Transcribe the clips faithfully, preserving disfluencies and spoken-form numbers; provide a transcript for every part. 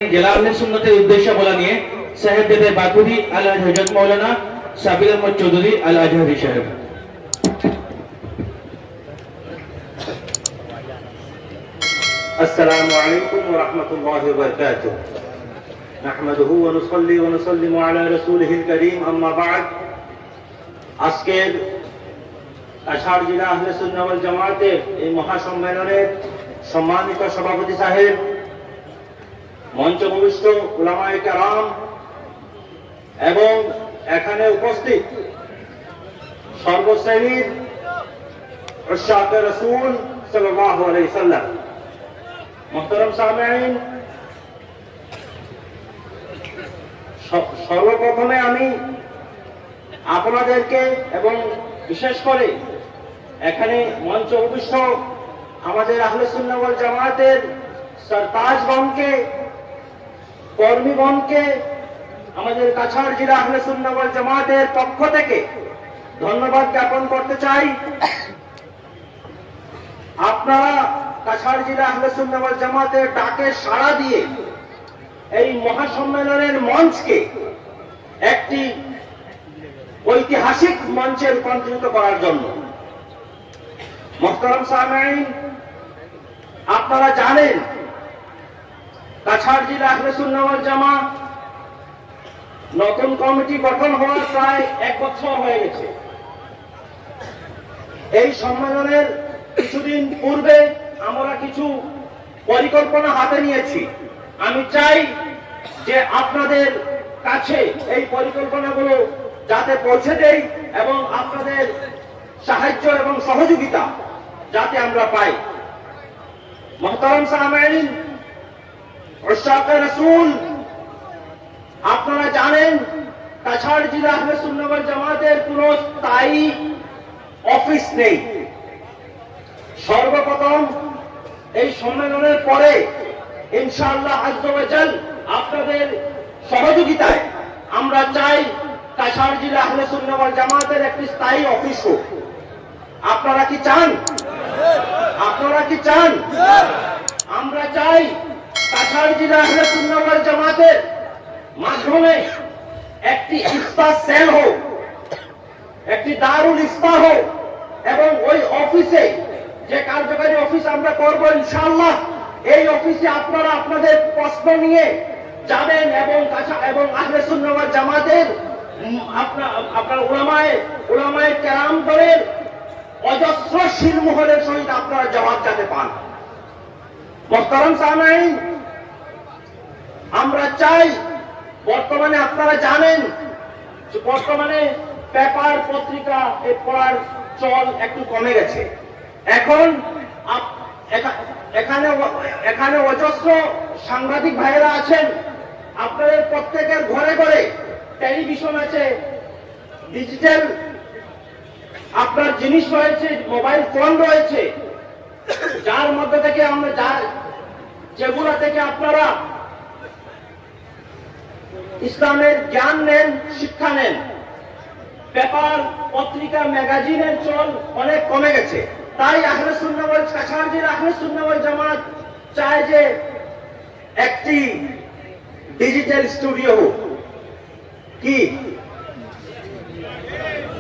জেলা আহলে সুন্নতের উদ্দেশ্যে বলা নিয়ে সাহেব দেবের বাকুড়ি আলহাজ হযরত মাওলানা সাবির আহমদ চৌধুরী আল আজহারি সাহেব। السلام عليكم ورحمة الله وبركاته. نحمده ونصلي ونسلم على رسوله الكريم، أما بعد. আজকের কাছাড় জেলা আহলে সুন্নাহ ওয়াল জামাতের এই মহাসম্মেলনের সম্মানিত সভাপতি সাহেব, মঞ্চে উপবিষ্ট উলামায়ে কেরাম এবং এখানে উপস্থিত সর্বশ্রেণীর উশশাকে রাসূল সাল্লাল্লাহু আলাইহি সাল্লাম, মুহতারাম সামিঈন, স-, সর্বপ্রথমে আমি আপনাদেরকে এবং বিশেষ করে এখানে মঞ্চে উপবিষ্ট আমাদের আহলে সুন্নাহ ওয়াল জামাতের সরতাজগণকে, কর্মীগণকে আমাদের কাছাড় জেলা আহলে সুন্নাহ ওয়াল জামাতের পক্ষ থেকে ধন্যবাদ জ্ঞাপন করতে চাই। আপনারা কাছাড় জেলা আহলে সুন্নাহ ওয়াল জামাতের ডাকে সাড়া দিয়ে এই মহাসম্মেলনের মঞ্চকে একটি ঐতিহাসিক মঞ্চে রূপান্তরিত করার জন্য। মোহতারাম সামিঈন, আপনারা জানেন কাছাড় জেলা আহলে সুন্নাহ ওয়াল জামাত নতুন কমিটি গঠন হওয়ার প্রায় এক বছর হয়ে গেছে। এই সম্মেলনের কিছুদিন পূর্বে আমরা কিছু পরিকল্পনা হাতে নিয়েছি। আমি চাই যে আপনাদের কাছে এই পরিকল্পনাগুলো যাতে পৌঁছে দেই এবং আপনাদের সাহায্য এবং সহযোগিতা যাতে আমরা পাই। মোহতারাম সামিঈন, উশশাকে রাসূল, আপনারা জানেন কাছাড় জেলা আহলে সুন্নাহ ওয়াল জামাতের কোনো স্থায়ী অফিস নেই। সর্বপ্রথম এই সম্মেলনের পরে ইনশাআল্লাহ আজ্জা ওয়া জাল আপনাদের সহযোগিতায় আমরা চাই কাছাড় জেলা আহলে সুন্নাহ ওয়াল জামাতের একটি স্থায়ী অফিস হোক। আপনারা কি চান? আপনারা কি চান? আমরা চাই কাছাড় জেলা আহলে সুন্নাহ ওয়াল জামাতের মাধ্যমে একটি ইফতা সেল হোক, একটি দারুল ইফতা হোক, এবং ওই অফিসে যে কার্যকারী অফিস আমরা করব ইনশাআল্লাহ, এই অফিসে আপনারা আপনাদের প্রশ্ন নিয়ে যাবেন এবং কাছা-, এবং আহলে সুন্নাহ ওয়াল জামাতের, উম, আপনা-, আপনার উলামায়ে, উলামায়ে কেরাম দলের অজস্র সিলমোহরের সহিত আপনারা জবাব যাতে পান। মোহতারাম সামিঈন, আমরা চাই, বর্তমানে আপনারা জানেন যে বর্তমানে পেপার পত্রিকা এ পড়ার চল একটু কমে গেছে। এখন আপ-, এখা-, এখানে অ-, এখানে অজস্র সাংবাদিক ভাইয়েরা আছেন, আপনাদের প্রত্যেকের ঘরে ঘরে টেলিভিশন আছে, ডিজিটাল আপনার জিনিস রয়েছে, মোবাইল ফোন রয়েছে, যার মধ্যে থেকে আমরা যা, যেগুলো থেকে আপনারা ইসলামের জ্ঞান নেন, শিক্ষা নেন। পেপার, পত্রিকা, ম্যাগাজিনের চল অনেক কমে গেছে। তাই আহলে সুন্নাহ ওয়াল, কাছাড় জেলা আহলে সুন্নাহ ওয়াল জামাত চায় যে একটি ডিজিটাল স্টুডিও হোক। কি,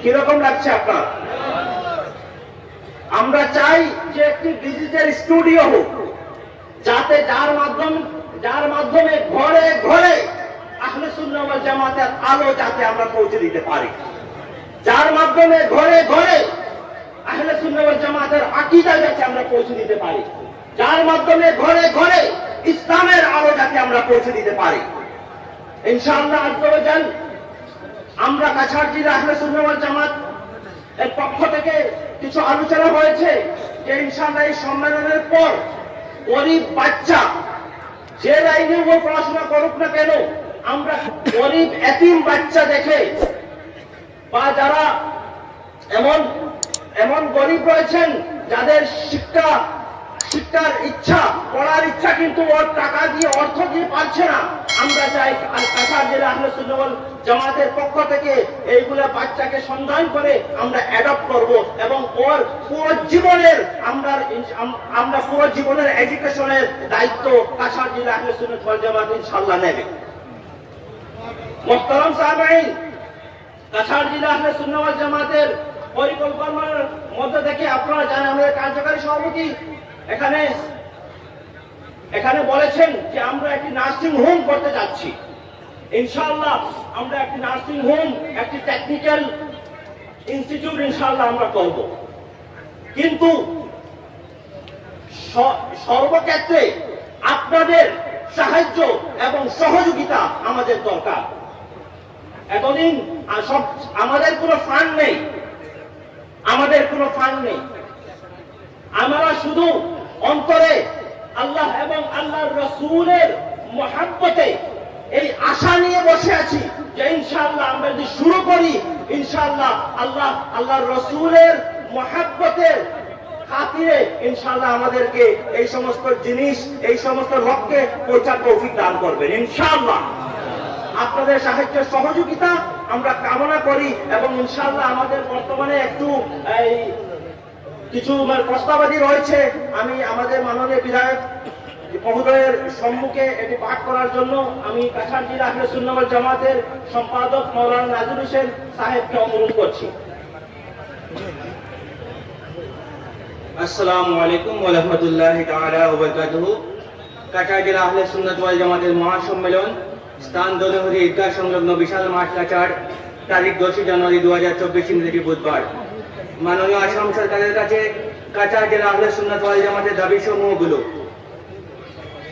কিরকম লাগছে আপনার? আমরা চাই যে একটি ডিজিটাল স্টুডিও হোক, যাতে যার মাধ্যম-, যার মাধ্যমে ঘরে ঘরে আহলে সুন্নাহ ওয়াল জামাতের আলো যাতে আমরা পৌঁছে দিতে পারি, যার মাধ্যমে ঘরে ঘরে আহলে সুন্নাহ ওয়াল জামাতের আকীদা যাতে আমরা পৌঁছে দিতে পারি, যার মাধ্যমে ঘরে ঘরে ইসলামের আলো যাতে আমরা পৌঁছে দিতে পারি। ইনশাআল্লাহ আজ্জা ওয়া জাল আমরা কাছাড় জেলা আহলে সুন্নাহ ওয়াল জামাত এর পক্ষ থেকে কিছু আলোচনা হয়েছে যে ইনশাআল্লাহ এই সম্মেলনের পর গরিব বাচ্চা যে লাইনে ও পড়াশোনা করুক না কেন, আমরা গরিব এতিম বাচ্চা দেখে বা যারা এমন, এমন গরিব রয়েছেন যাদের শিক্ষা, শিক্ষার ইচ্ছা, পড়ার ইচ্ছা, কিন্তু ওর টাকা দিয়ে, অর্থ দিয়ে পারছে না, আমরা চাই আর কাছাড় জেলা আহলে সুন্নাত ওয়াল জামাতের পক্ষ থেকে এইগুলা বাচ্চাকে সন্ধান করে আমরা অ্যাডপ্ট করব এবং ওর পুরো জীবনের আমরা ইনশ- আম- আমরা পুরো জীবনের এডুকেশনের দায়িত্ব কাছাড় জেলা আহলে সুন্নাত ওয়াল জামাত ইনশাআল্লাহ নেবে। মোহতারাম সামিঈন, কাছাড় জেলা আহলে সুন্নাত ওয়াল জামাতের পরিকল্পনার মধ্যে থেকে আপনারা জানেন, আমাদের কার্যকারী সভাপতি এখানে এখানে বলেছেন যে আমরা একটি নার্সিং হোম করতে যাচ্ছি। ইনশাআল্লাহ আমরা একটি নার্সিং হোম, একটি টেকনিক্যাল ইনস্টিটিউট ইনশাআল্লাহ আমরা করব। কিন্তু স- সর্বক্ষেত্রে আপনাদের সাহায্য এবং সহযোগিতা আমাদের দরকার। এতদিন আ- সব আমাদের কোনো ফান্ড নেই, আমাদের কোনো ফান্ড নেই। আমরা শুধু অন্তরে আল্লাহ এবং আল্লাহর রসুলের মহাব্বতে এই আশা নিয়ে বসে আছি যে ইনশাআল্লাহ আমরা যদি শুরু করি, ইনশাআল্লাহ আল্লাহ, আল্লাহর রসুলের মহাব্বতের খাতিরে ইনশাআল্লাহ আমাদেরকে এই সমস্ত জিনিস, এই সমস্ত লক্ষ্যে পৌঁছার তৌফিক দান করবেন ইনশাআল্লাহ। আপনাদের সাহায্য সহযোগিতা আমরা কামনা করি এবং ইনশাআল্লাহ আমাদের বর্তমানে একটু এই কিছু মানে প্রস্তাবাদি রয়েছে। আমি আমাদের মাননীয় বিধায়ক মহোদয়ের সম্মুখে এটি পাঠ করার জন্য আমি কাছাড় জেলা আহলে সুন্নাত ওয়াল জামাতের সম্পাদক মাওলানা নাজির হোসেন সাহেবকে অনুরোধ করছি। আসসালামু আলাইকুম ওয়া রাহমাতুল্লাহি তাআলা ওয়া বারাকাতুহু। কাছাড় জেলা আহলে সুন্নাত ওয়াল জামাতের মহাসম্মেলন, স্থান দোলহরি ঈদগাহ সংলগ্ন বিশাল মাঠ কাছাড়, তারিখ দশই জানুয়ারি দু হাজার চব্বিশ, ইংরেজি বুধবার। মাননীয় আসাম সরকারের কাছে কাছাড় জেলা আহলে সুন্নাত ওয়াল জামাতের দাবি সমূহগুলো।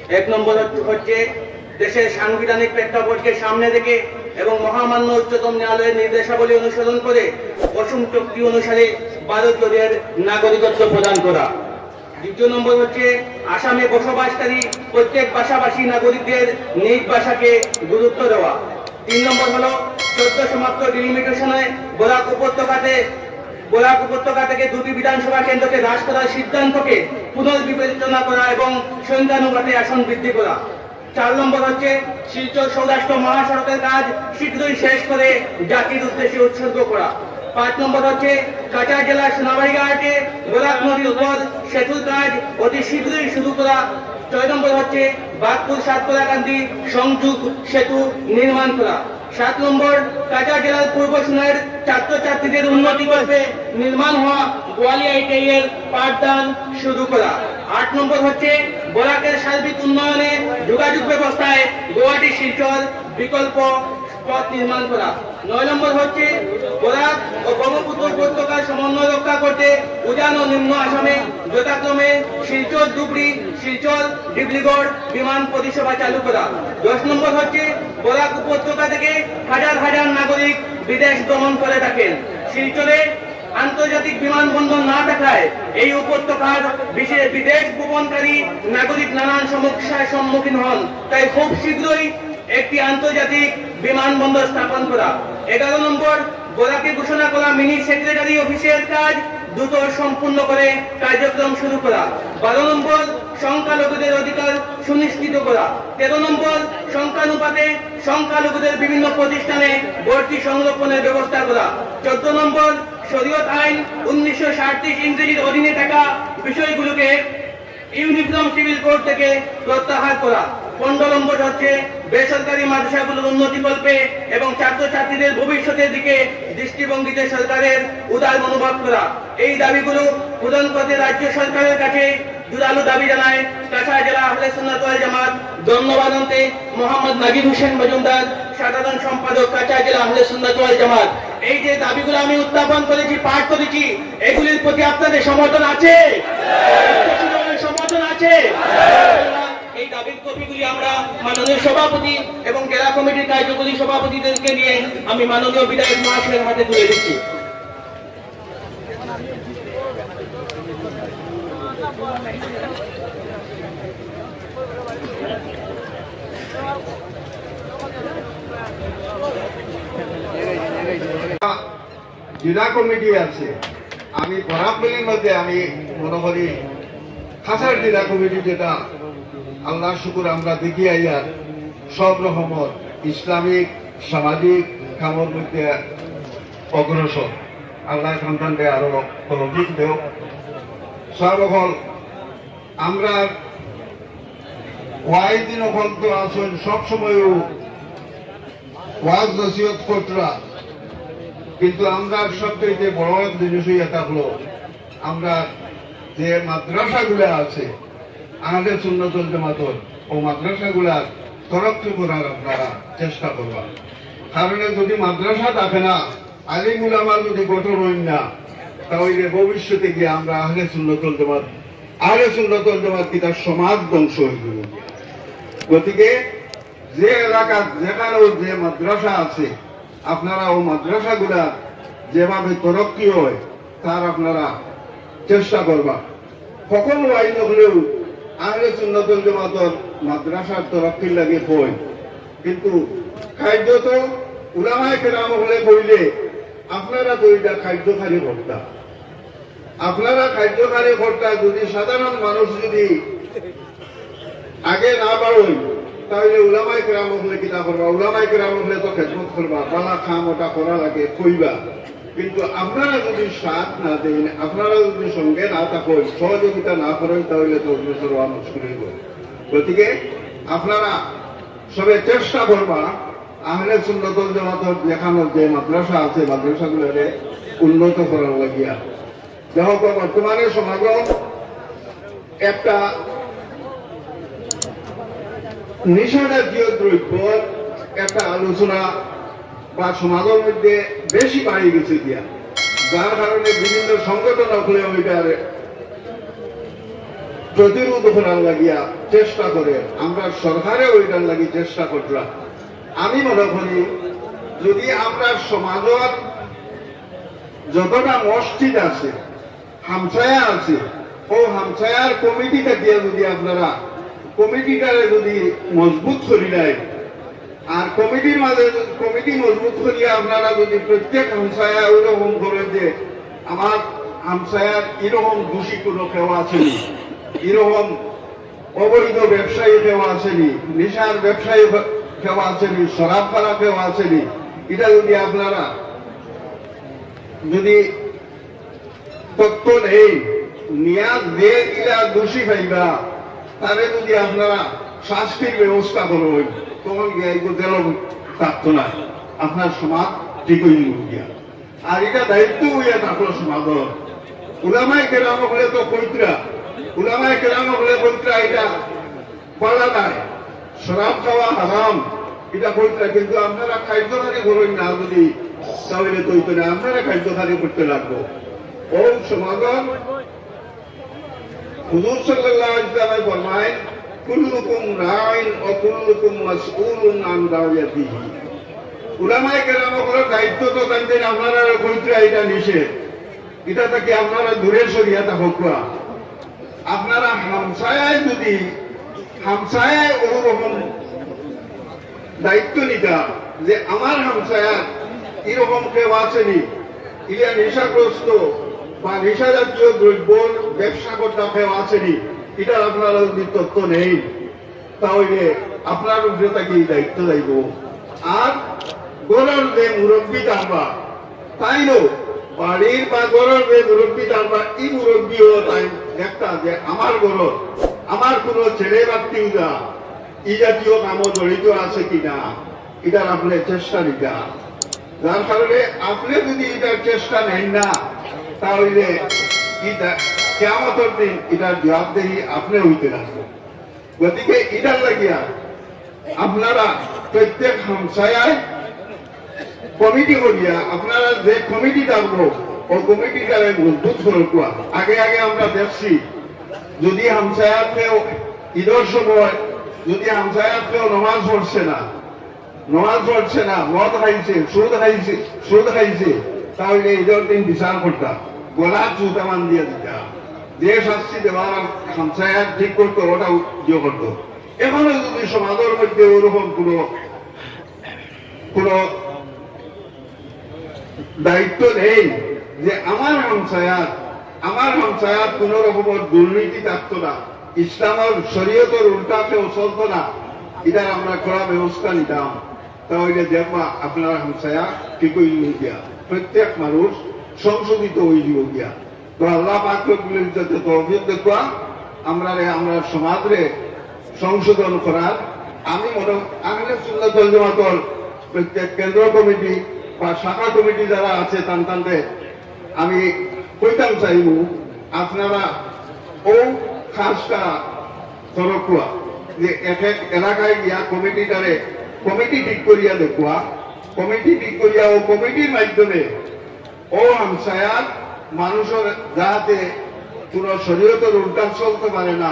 এক নম্বর হচ্ছে দেশের সাংবিধানিক প্রেক্ষাপটকে সামনে রেখে এবং মহামান্য উচ্চতম ন্যায়ালয়ের নির্দেশাবলী অনুসরণ করে অসম চুক্তি অনুসারে ভারতীয়দের নাগরিকত্ব প্রদান করা। দ্বিতীয় নম্বর হচ্ছে আসামে বসবাসকারী প্রত্যেক ভাষাভাষী নাগরিকদের নিজ ভাষাকে গুরুত্ব দেওয়া। তিন নম্বর হলো সদ্য সমাপ্ত ডিলিমিটেশনে বরাক উপত্যকাতে বরাক উপত্যকা থেকে দুটি বিধানসভা কেন্দ্রকে হ্রাস করার সিদ্ধান্তকে পুনর্বিবেচনা করা এবং সংখ্যানুপাতে আসন বৃদ্ধি করা। চার নম্বর হচ্ছে শিলচর সৌরাষ্ট্র মহাসড়কের কাজ শীঘ্রই শেষ করে জাতির উদ্দেশ্যে উৎসর্গ করা। পাঁচ নম্বর হচ্ছে কাছাড় জেলার সোনাবাড়িঘাটে বরাক নদীর উপর সেতুর কাজ অতি শীঘ্রই শুরু করা। ছয় নম্বর হচ্ছে বাঘপুর সাতকলাকান্দি সংযোগ সেতু নির্মাণ করা। সাত নম্বর, কাছাড় জেলার পূর্ব সোনাইর ছাত্রছাত্রীদের উন্নতি করতে নির্মাণ হওয়া গোয়ালি আইটিআই এর পাঠদান শুরু করা। আট নম্বর হচ্ছে বরাকের সার্বিক উন্নয়নে যোগাযোগ ব্যবস্থায় গুয়াহাটি শিলচর বিকল্প পথ নির্মাণ করা। নয় নম্বর হচ্ছে বরাক ও ব্রহ্মপুত্র উপত্যকার সমন্বয় রক্ষা করতে উজান ও নিম্ন আসামে যথাক্রমে শিলচর ধুবড়ী, শিলচর ডিব্রুগড় বিমান পরিষেবা চালু করা। দশ নম্বর হচ্ছে বরাক উপত্যকা থেকে হাজার হাজার নাগরিক বিদেশ ভ্রমণ করে থাকেন। শিলচরে আন্তর্জাতিক বিমানবন্দর না থাকায় এই উপত্যকার বিশে- বিদেশ ভ্রমণকারী নাগরিক নানান সমস্যার সম্মুখীন হন। তাই খুব শীঘ্রই একটি আন্তর্জাতিক বিমানবন্দর স্থাপন করা। এগারো নম্বর, বরাকে ঘোষণা করা মিনি সেক্রেটারি অফিসের কাজ দ্রুত সম্পূর্ণ করে কার্যক্রম শুরু করা। বারো নম্বর, সংখ্যালঘুদের অধিকার সুনিশ্চিত করা। তেরো নম্বর, সংখ্যানুপাতে সংখ্যালঘুদের বিভিন্ন প্রতিষ্ঠানে ভর্তি সংরক্ষণের ব্যবস্থা করা। চোদ্দ নম্বর, শরীয়ত আইন উনিশশো সাতত্রিশ ইংরেজির অধীনে থাকা বিষয়গুলোকে ইউনিফর্ম সিভিল কোড থেকে প্রত্যাহার করা। পনেরো নম্বর হচ্ছে বেসরকারি মাদ্রাসাগুলোর উন্নতি কল্পে এবং ছাত্রছাত্রীদের ভবিষ্যতের দিকে দৃষ্টিভঙ্গিতে সরকারের উদার মনোভাব করা। এই দাবিগুলো পূরণ করতে রাজ্য সরকারের কাছে জোরালো দাবি জানায় কাছাড় জেলা আহলে সুন্নাত ওয়াল জামাত। ধন্যবাদ জানাতে মোহাম্মদ নাজির হোসেন মজুমদার, সাধারণ সম্পাদক কাছাড় জেলা আহলে সুন্নাত ওয়াল জামাত। এই যে দাবিগুলো আমি উত্থাপন করেছি, পাঠ করেছি, এগুলির প্রতি আপনাদের সমর্থন আছে? সমর্থন আছে? এই দাবির কপিগুলি আমরা মাননীয় সভাপতি এবং জেলা কমিটির কার্যকরী সভাপতিদেরকে নিয়ে আমি মাননীয় বিধায়ক মহাশয়ের হাতে তুলে দিচ্ছি। জেলা কমিটি আছে, আমি বরাক ভ্যালির মধ্যে আমি মনে করি কাছাড় জেলা কমিটি যেটা আল্লাহর শুকুর আমরা দেখি আইয়ার সব রকমর ইসলামিক, সামাজিক কামর মধ্যে অগ্রসর। আল্লায় সন্তানরে আরো তৌফিক দেও। সব অকল আমরা ওয়াইদিন অকল তো আছইন, সব সময়ও ওয়াজ নসিহত করতরা, কিন্তু আমরার সবচাইতে বড় জিনিস অইয়া থাকলো, আমরার যে মাদ্রাসাগুলা আছে, আহলে সুন্নতল জামাতর, অউ মাদ্রাসাগুলার তরক্কি করার আপনারা চেষ্টা করবা। কারণ যদি মাদ্রাসা থাকে না, আলিম উলামা যদি গঠন অইন না, তাইলে ভবিষ্যতে গিয়া আমরা আহলে সুন্নতল জামাত, আহলে সুন্নতল জামাত কিতা সমাজ ধ্বংস অইযিবো। গতিকে যে এলাকাত যেখানেও যে মাদ্রাসা আছে, আপনারা অউ মাদ্রাসাগুলা যেভাবে তরক্কি অয়, তার আপনারা চেষ্টা করবা। হকল ওয়াইজ অকলেউ আহলে সুন্নতল জামাতর মাদ্রাসার তরক্কির লাগি কইন, কিন্তু কার্যত উলামায়ে কেরাম অকলে কইলে আপনারা তো ইটা কার্যকারী করতা। আপনারা কার্যকারী করতা, যদি সাধারণ মানুষ যদি আগে না বাড়ইন, তাইলে উলামায়ে কেরাম অকলে কিতা করবা? উলামায়ে কেরাম অকলে তো খেদমত করবা, বালা কাম অটা করা লাগে কইবা, কিন্তু আপনারা যদি সাথ না দেইন, আপনারা যদি সঙ্গে না থাকইন, সহযোগিতা না করইন, তাইলে তো অগ্রসর অওয়া মুশকিল অইবো। গতিকে আপনারা সবে চেষ্টা করবা আহলে সুন্নতল জামাতর যেখানো যে মাদ্রাসা আছে, মাদ্রাসাগুলারে উন্নত করার লাগিয়া। যাই হোক, বর্তমানে সমাজো একটা নিশা জাতীয় দ্রব্যর একটা আলোচনা বা সমাজর মধ্যে বেশি বাড়ি গেছে গিয়া, যার কারণে বিভিন্ন সংগঠন অকলে ওইটার প্রতিরোধ করার লাগিয়া চেষ্টা করে, আমরা সরকারে ওইটার লাগি চেষ্টা কররা। আমি মনে করি, যদি আমরা সমাজর যতটা মসজিদ আছে, হামসায়া আছে, অউ হামসায়ার কমিটি থাকিয়া যদি আপনারা কমিটিটারে যদি মজবুত করি দেয়, আর কমিটির মাঝে কমিটি মজবুত করিয়া আপনারা যদি প্রত্যেক হামসায়া ওইরকম করেন যে আমার হামসায়ার এরকম দোষী কোনো কেউ আছেনি, এরকম অবৈধ ব্যবসায়ী কেউ আছেনি, নেশার ব্যবসায়ী কেউ আছেনি, শরাব খাওয়া কেউ আছেনি, এটা যদি আপনারা যদি তথ্য নেই, নিয়া যে ইলা দোষী পাইবা, তারে যদি আপনারা শাস্তির ব্যবস্থা করইন, তখন গিয়া এই জেল থাকতো না, আপনার সমাজ ঠিক অইযিবো গিয়া। আর এটা দায়িত্ব অইয়া থাকলো সমাজর। উলামায়ে কেরাম অকলে তো কইতরা, উলামায়ে কেরাম অকলে কইতরা এটা বালা নায়, শরাব খাওয়া হারাম, এটা কইতরা, কিন্তু আপনারা কার্যকারী করইন না যদি, তাইলে তো অইতো না, আপনারা কার্যকারী করতে লাগবো। অউ সমাজর হুজুর সাল্লাল্লাহু আলাইহি ওয়াসাল্লামে ফরমায়, "কুল্লুকুম রাইন ওয়া কুল্লুকুম মাসউলুন আন রাইয়াতিহি।" উলামায়ে কেরাম অকলর দায়িত্ব তো তাইন আপনারা কইতরা এটা নিষেধ, এটা থাকি আপনারা দূরে সরিয়া থাকউক্কা। আপনারা হামসায়ায় যদি, হামসায়ায় ওরকম দায়িত্ব নিতা যে আমার হামসায়ার এরকম কেউ আছেনি, ইয়া নেশাগ্রস্ত বা নেশা জাতীয় দ্রব্যর ব্যবসা করতা কেউ আছেনি, এটা আপনারা যদি তথ্য নেই, তাহলে আপনার উপরে থাকি এই দায়িত্ব যাইবো। আর ঘরর যে মুরব্বী থাকবা, তাইনও বাড়ির বা ঘরর যে মুরব্বী থাকবা, এই মুরব্বীও তাইন দেখতা যে আমার ঘরর, আমার কোনো ছেলে বা তিউদা এই জাতীয় কামো জড়িত আছে কিনা, এটার আপনে চেষ্টা নিতা। যার কারণে আপনে যদি এটার চেষ্টা নেন না, তাহলে এটা কিয়ামতর দিন এটার জবাবদেহি আপনে অইতে লাগবো। গতিকে এটার লাগিয়া আপনারা প্রত্যেক হামসায়ায় কমিটি করিয়া, আপনারা যে কমিটি থাকবো, ও কমিটিটারে মজবুত করউক্কা। আগে আগে আমরা দেখছি, যদি হামসায়ার কেউ ঈদর সময় যদি হামসায়ার কেউ নমাজ পড়ছে না, নমাজ পড়ছে না, মদ খাইছে, সুদ খাইছে, সুদ খাইছে, তাহলে ঈদর দিন বিচার করতা, গলাত জুতা বান্ধিয়া দিতা, যে শাস্তি দেওয়ার হামসায়ার ঠিক করতো, ওটা ইয়ে করতো। এখনো যদি সমাজর মধ্যে ওরকম কোনো, কোনো দায়িত্ব নেই যে আমার হামসায়ার, আমার হামসায়ার কোনো রকমর দুর্নীতি থাকতো না, ইসলামর শরীয়তর উল্টা কেউ চলতো না, ইটার আমরা কড়া ব্যবস্থা নিতাম, তাহলে দেখবা আপনারা হামসায়া ঠিক অইযিবো গিয়া, প্রত্যেক মানুষ সংশোধিত অইযিবো গিয়া। তো আল্লাহ পাক রব্বুল ইজ্জতে তৌফিক দেউক্কা আমরারে, আমরার সমাজরে সংশোধন করার। আমি মনে, আহলে সুন্নাত ওয়াল জামাতর প্রত্যেক কেন্দ্র কমিটি বা শাখা কমিটি যারা আছে, তান তানরে আমি কইতাম চাইমু, আপনারা অউ কাজটা করউক্কা, যে এক এক এলাকায় গিয়া কমিটিটারে, কমিটি ঠিক করিয়া দেউক্কা, কমিটি ঠিক করিয়া অউ কমিটির মাধ্যমে অউ হামসায়ার মানুষর যাতে কুনু শরীয়তর উল্টা চলতে পারে না,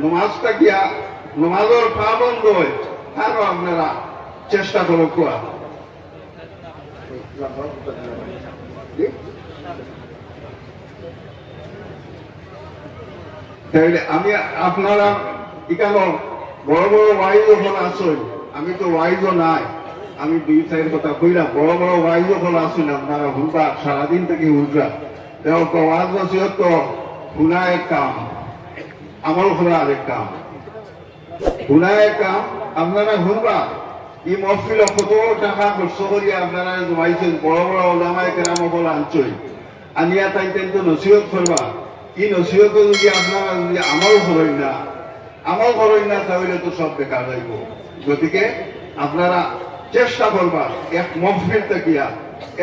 নমাজ থাকিয়া, নমাজর পাবন্দ অয়, তারও আপনারা চেষ্টা করউক্কা। তাইলে আমি আপনারা ইকানো বড় বড় ওয়াইজ অকল আছইন, আমি তো ওয়াইজও নায়, আমি দুই চাইর কথা কইলাম, বড় বড় ওয়াইজ অকল আছইন, আপনারা হুনবা, সারাদিন থাকি হুনরা। দেখো, ওয়াজ নসিহত তো হুনা এক কাম, আমল করা আরেক কাম। হুনা এক কাম, আপনারা হুনবা, ই মহফিলো কত টাকা খরচ করিয়া আপনারা জমাইছইন, বড় বড় ওলামায়ে কেরাম অকল আনছইন, আনিয়া তাইন তাইন তো নসিহত করবা। ই নসিহত যদি আপনারা যদি আমল করইন না, আমল করইন না, তাহলে তো সব বেকার অইবো। গতিকে আপনারা চেষ্টা করবা এক মহফিল থাকিয়া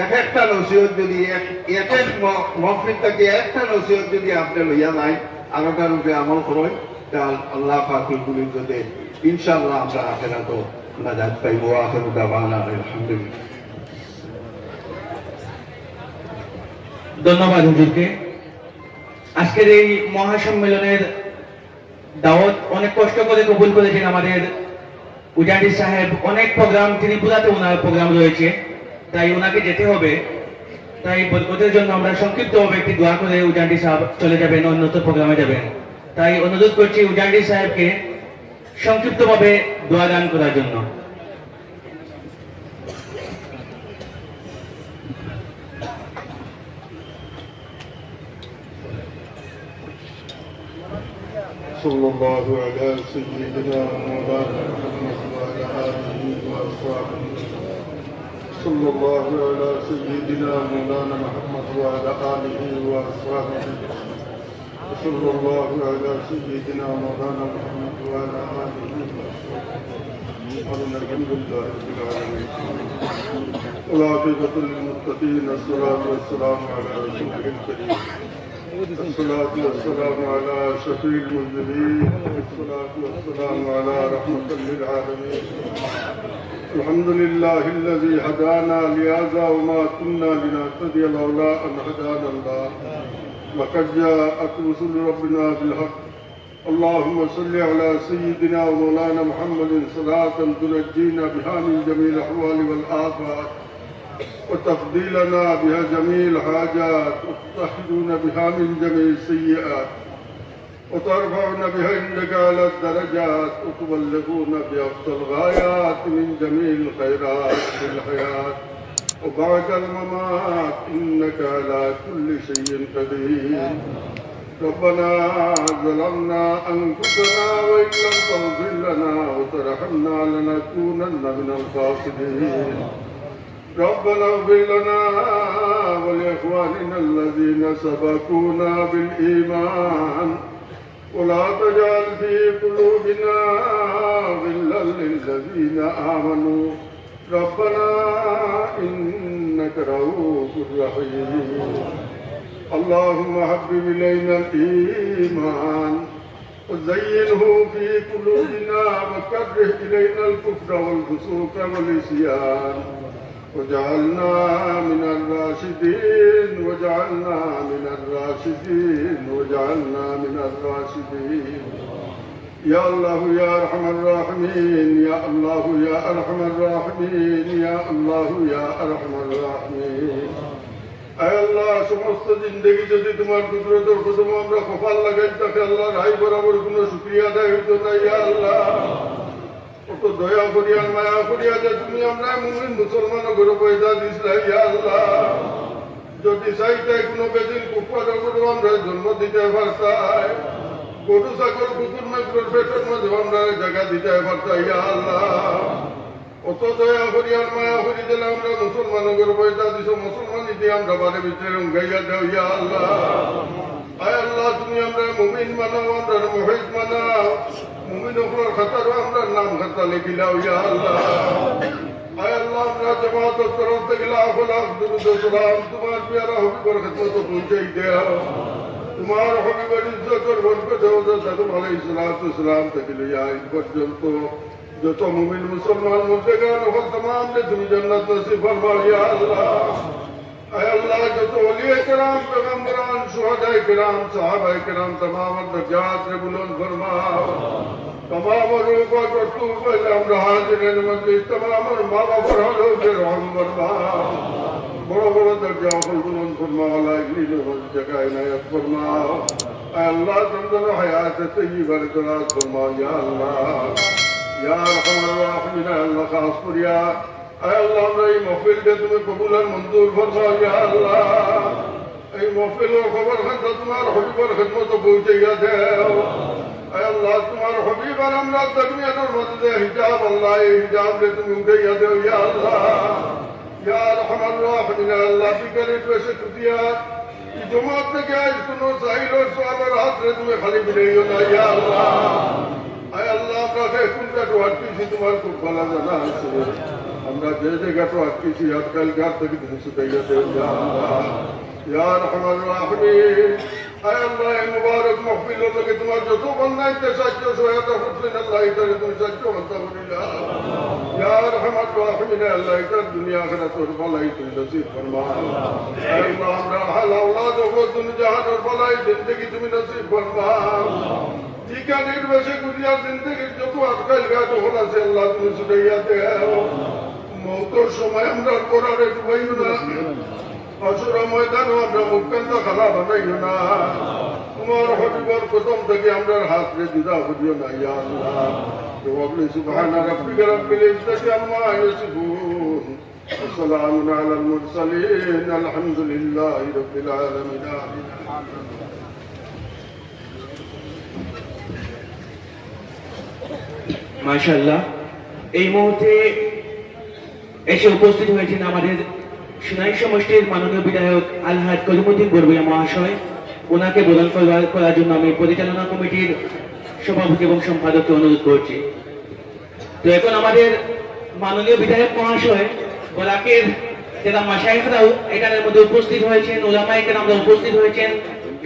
এক একটা নসিহত যদি এক, এক এক ম-, মহফিল থাকিয়া একটা নসিহত যদি আপনে লইয়া যাইন, আর ওটার উপরে আমল করইন, তে আল-, আল্লাহ পাক রব্বুল ইজ্জতে ইনশাআল্লাহ আমরা আখেরাতো নাজাত পাইবো। আখিরু দাওয়ানা আলহামদুলিল্লাহ। ধন্যবাদ হুজুরকে। আজকের এই মহাসম্মেলনের দাওয়াত অনেক কষ্ট করে কবুল করেছেন আমাদের উজানি সাহেব। অনেক প্রোগ্রাম, ত্রিপুরাতে ওনার প্রোগ্রাম রয়েছে, তাই ওনাকে যেতে হবে। তাই বরকতের জন্য আমরা সংক্ষিপ্তভাবে একটি দোয়া করে উজানি সাহেব চলে যাবেন, অন্যত্র প্রোগ্রামে যাবেন। তাই অনুরোধ করছি উজানি সাহেবকে সংক্ষিপ্তভাবে দোয়া দান করার জন্য। صلى الله على سيدنا مولانا محمد وعلى آله وأصحابه. صلى الله على سيدنا مولانا محمد وعلى آله وأصحابه. وصلى الله على سيدنا مولانا محمد وعلى آله وصحبه. الحمد لله رب العالمين. والعاقبة للمتقين، الصلاة والسلام على رسوله الكريم. الصلاة والسلام على شفيع المذنبين. الصلاة والسلام على رحمة للعالمين. الحمد لله الذي هدانا لهذا وما كنا لنهتدي لولا أن هدانا الله. لقد جاءت رسل ربنا بالحق. اللهم صل على سيدنا ومولانا محمد صلاة تنجينا بها من جميع الأهوال والآفات، وتقضي لنا بها جميع الحاجات، وتطهرنا بها من جميع السيئات، وترفعنا بها عندك أعلى الدرجات، وتبلغنا بأقصى الغايات من جميع الخيرات في الحياة وبعد الممات، إنك على كل شيء قدير. ربنا ظلمنا أنفسنا وإن لم تغفر لنا وترحمنا لنكونن من الخاسرين. ربنا اغفر لنا ولإخواننا الذين سبقونا بالإيمان ولا تجعل في قلوبنا غلا للذين آمنوا ربنا إنك رؤوف رحيم. اللهم حبب إلينا الإيمان وزينه في قلوبنا وكره إلينا الكفر والفسوق والعصيان واجعلنا من الراشدين، واجعلنا من الراشدين، واجعلنا من الراشدين. يا الله يا أرحم الراحمين، يا الله يا أرحم الراحمين، يا الله يا أرحم الراحمين. আয় আল্লাহ, সমস্ত জিন্দেগি যদি তুমার কুদরতর কদমো আমরা কপাল লাগাই থাকি আল্লাহ, রায় বরাবর কুনু শুকরিয়া আদায় অইতো না, ইয়া আল্লাহ। অত দয়া করিয়া, মায়া করিয়া যে তুমি আমরারে মুমিন মুসলমান ঘরো পয়দা দিছলায়, ইয়া আল্লাহ। যদি চাইতায় কুনু বেদিন কুফফার ঘরো আমরারে জন্ম দিতায় পারতায়। গরু, ছাগল, কুকুর, মাকড়র পেটর মাঝে আমরারে জাগা দিতায় পারতা, ইয়া আল্লাহ। অত দয়া করি আর মায়া করি দিলে আমরা মুসলমানর ঘরো পয়দা দিছো, মুসলমানি দিয়া আমরা বারে ভিতরে রঙ্গাইয়া দেও, ইয়া আল্লাহ। আয় আল্লাহ, তুমি আমরারে মুমিন বানাও, আমরারে মুহিব বানাও, মুমিন অকলর খাতারো আমরার নাম খাতা লেখিলাও, ইয়া আল্লাহ। আয় আল্লাহ, আমরা জামাতর তরফ থাকি লাখ লাখ দুরুদ ও সালাম তুমার পিয়ারা হাবিবর খেদমতো পৌঁছাই দেও। তুমার হাবিবর ইজ্জতর বরকতে হযরত আদম আলাইহিস সালাতু ওয়াস সালাম থাকি লইয়া আইজ পর্যন্ত যত মুমিন মুসলমান মুর্দেগান অকল তামামরে তুমি জান্নাত নসিব ফরমাও, ইয়া আল্লাহ। আয় আল্লাহ, যত আউলিয়ায়ে কেরাম, পয়গম্বরান, শুহাদায়ে কেরাম, সাহাবায়ে কেরাম, তামামর দরজাতরে বুলন্দ ফরমাও। তামামর রুহ পাক অতটুক পাইলে আমরা হাজিরিনে মজলিস, তামামর মা-বাফর হালো রহম ফরমাও। বড় বড় দরজা অকল বুলন্দ ফরমাও, আল্লাহ, ইগলি জাগা ইনায়াত ফরমাও। আয় আল্লাহ, তানরে হায়াতে তৈয়বারে দরাজ ফরমাও, ইয়া আল্লাহ। ইয়া আরহামার রাহিমিন, আয় আল্লাহ, খাস করিয়া আয় আল্লাহ, আমরা এই মাহফিলরে তুমি কবুল আর মঞ্জুর ফরমাও, ইয়া আল্লাহ। এই মাহফিলর খবর খান তুমার হাবিবর খেদমতো পৌঁছাইয়া দেও। আয় আল্লাহ, তুমার হাবিব আর আমরার দরমিয়ানর মাঝে যে হিজাব, আল্লাহ, এই হিজাবরে তুমি উঠাইয়া দেও, ইয়া আল্লাহ। ইয়া আরহামার রাহিমিন, আল্লাহ, ভিখারির বেশে কুদিয়া ই জমাত থাকি আইজ কুনু সাইলর সওয়ালর হাতরে তুমি খালি ফিরাইও না, ইয়া আল্লাহ। আয় আল্লাহ, আমরা যে কুন ঘাটো আটকিছি তুমার খুব ভালা জানা আছে। আমরা যে যে ঘাটো আটকিছি, আজকাল ঘাট থাকি তুমি ছুটাইয়া দেও, ইয়া আল্লাহ। ইয়া আরহামার রাহিমিন, আয় আল্লাহ, এই মুবারক মাহফিলর লাগি তুমার যত বান্দাইন্তে সাহায্য সহায়তা করছইন, আল্লাহ, ইতারে তুমি সাহায্য করতা করিলাও। ইয়া আরহামার রাহিমিন, আল্লাহ, ইতার দুনিয়া আখিরাতর ভালাই তুমি নসিব ফরমাও। আয় আল্লাহ, আমরার আহল আওলাদ অকলর দুনিয়া জাহানর ভালাই জিন্দেগি তুমি নসিব ফরমাও। ভিখারির বেশে কুদিয়া জিন্দেগির যত আজকাল ঘাট অকল আছে, আল্লাহ, তুমি ছুটাইয়া দেও। মউতর সময় আমরার করারে ডুবাইও না। হাশরর ময়দানো আমরার মুখখানরে কালা বানাইও না। তুমার হাবিবর কদম থাকি আমরার হাতরে জুদা করিও না, ইয়া আল্লাহ। জবাব লই, سبحان ربك رب العزة عما يصفون وسلام على المرسلين والحمد لله رب العالمين. آمين. মাশাআল্লাহ। এই মুহূর্তে এসে উপস্থিত হয়েছেন আমাদের সোনাই সমষ্টির মাননীয় বিধায়ক আলহাজ কলিমুদ্দিন বড়ভূঁইয়া মহাশয়। ওনাকে বরণ করা-, করার জন্য আমি পরিচালনা কমিটির সভাপতি এবং সম্পাদককে অনুরোধ করছি। তো এখন আমাদের মাননীয় বিধায়ক মহাশয় বরাকের যারা মাশায়েখরাও এখানের মধ্যে উপস্থিত হয়েছেন, ওলামায়ে কেরামরা উপস্থিত হয়েছেন,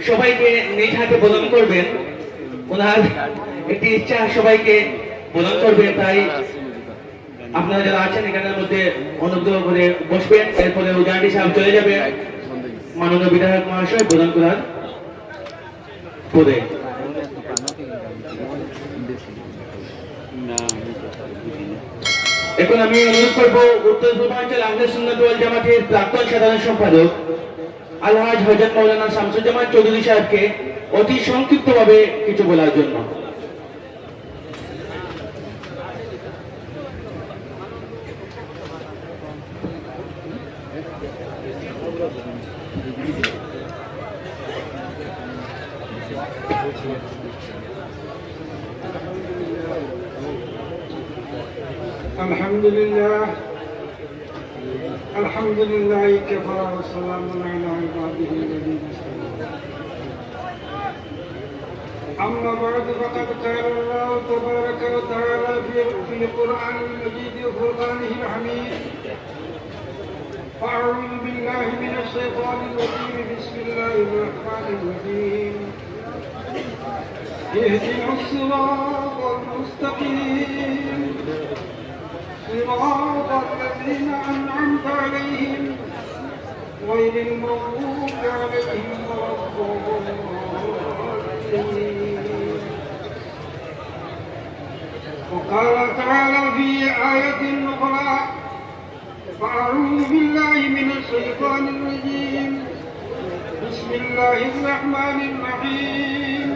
সবাইকে নিজ হাতে বরণ করবেন। ওনার একটি ইচ্ছা সবাইকে বরণ করবেন, তাই আপনারা যারা আছেন এখানের মধ্যে অনুগ্রহ করে বসবেন। এরপরে উজানি সাহেব চলে যাবেন মাননীয় বিধায়ক মহাশয় বরণ করার পরে। এখন আমি অনুরোধ করব উত্তর পূর্বাঞ্চল আহলে সুন্নাত ওয়াল জামাতের প্রাক্তন সাধারণ সম্পাদক আলহাজ হযরত মাওলানা শামসুজ্জামান চৌধুরী সাহেবকে অতি সংক্ষিপ্তভাবে কিছু বলার জন্য। الحمد لله. الحمد لله كفى وسلام على عباده الذين اصطفى. أما بعد، فقد قال الله تبارك وتعالى في، في القرآن المجيد وفرقانه الحميد: فأعوذ بالله من الشيطان الرجيم. بسم الله الرحمن الرحيم. اهدنا الصراط المستقيم. صراط الذين أنعمت عليهم غير المغضوب عليهم ولا الضالين. وقال تعالى في آية أخرى: فأعوذ بالله من الشيطان الرجيم. بسم الله الرحمن الرحيم.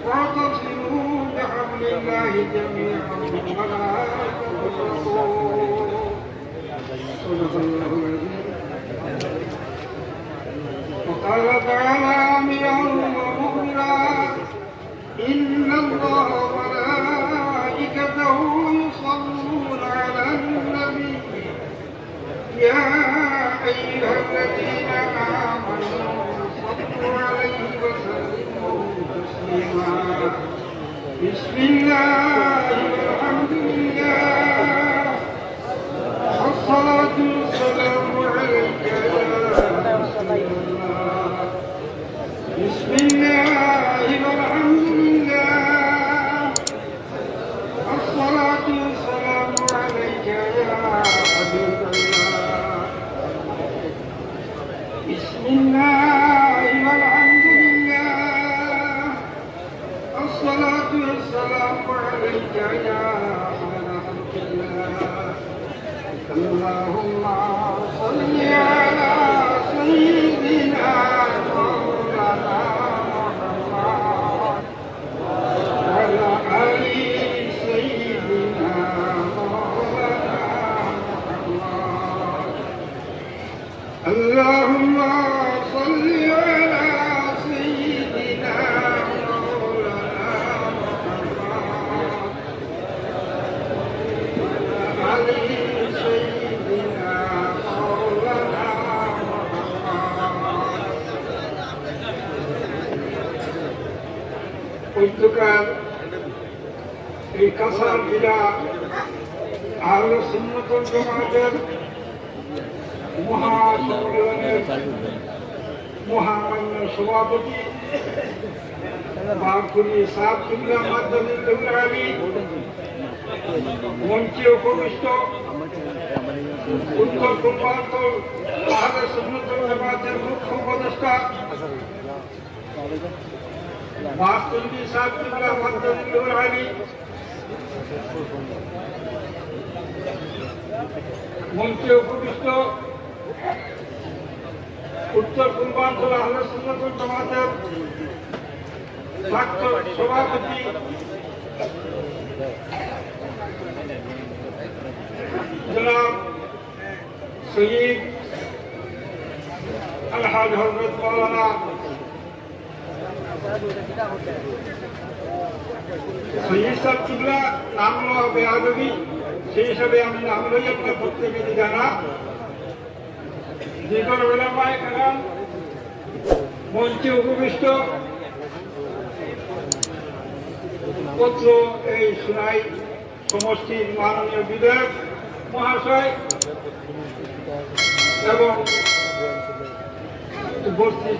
واعتصموا بحبل الله جميعا ولا تفرقوا. صدق الله العظيم. وقال تعالى آمرا ومخبرا: بسم الله والحمد لله والصلاة والسلام عليك يا رسول الله. بسم الله والحمد لله والصلاة والسلام عليك يا حبيب الله. بسم الله والحمد لله والصلاة والسلام عليك يا خير خلق الله. اللهم صل على سيدنا مولانا محمد وعلى آل سيدنا مولانا محمد. اللهم صل على سيدنا مولانا محمد وعلى آل سيدنا مولانا محمد. পবিত্রকাল এই কাছাড় জেলা আহলে সুন্নাত ওয়াল জামাতের মহাসম্মেলনের মহামান্য সভাপতি বারকুনি সাব কিবলা মাদানী দুলালী, মঞ্চে উপবিষ্ট উত্তর পূর্বাঞ্চল আহলে সুন্নাত ওয়াল জামাতের মুখ্য উপদেষ্টা বারকুনি সাব কিবলা মাদানী দুলালী, মঞ্চে উপবিষ্ট উত্তর পূর্বাঞ্চল আহলে সুন্নাত ওয়াল জামাতের প্রাক্তন সভাপতি জনাব সৈয়দ আলহাজ হযরত মাওলানা সৈয়দ সাব কিবলা, নাম লওয়া বেয়াদবি, সেই হিসাবে আমি নাম লই আপনার প্রত্যেকে জানা। দিগর উলামায়ে কেরাম, মঞ্চে উপবিষ্ট অত্র এই সোনাই সমষ্টির মাননীয় বিধায়ক মহাশয় এবং উপস্থিত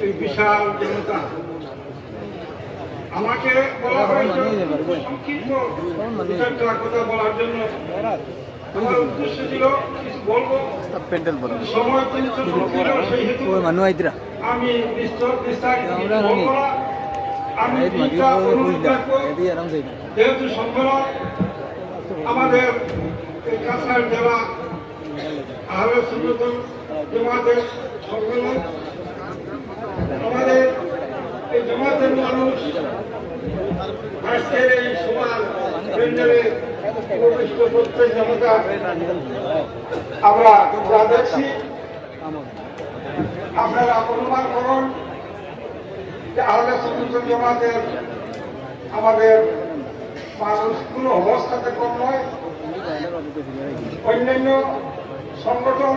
এই বিশাল জনতা, আমাকে বলা হয়েছে সংক্ষিপ্ত দু চারটা কথা বলার জন্য। আমার উদ্দেশ্য ছিল কিছু বলবো, প্যান্ডেল বলো। সময় কিন্তু সংকীর্ণ, সেই হেতু ওই মানু আইতরা। আমি বিস্তার, বিস্তারিত কিছু বলবো না। আমি দুইটা অনুরোধ রাখবো, যেহেতু সম্মেলন আমাদের এই কাছাড় জেলা আহলে সুন্নাত ওয়াল জামাতের সম্মেলন, আমাদের এই জামাতের মানুষ আজকের এই সমাজ প্যান্ডেলে উপবিষ্ট প্রত্যেক জনতা, আমরা যা দেখছি, আপনারা অনুমান করুন যে আহলে সুন্নাত ওয়াল জামাতের আমাদের মানুষ কোনো অবস্থাতে কম নয়। অন্যান্য সংগঠন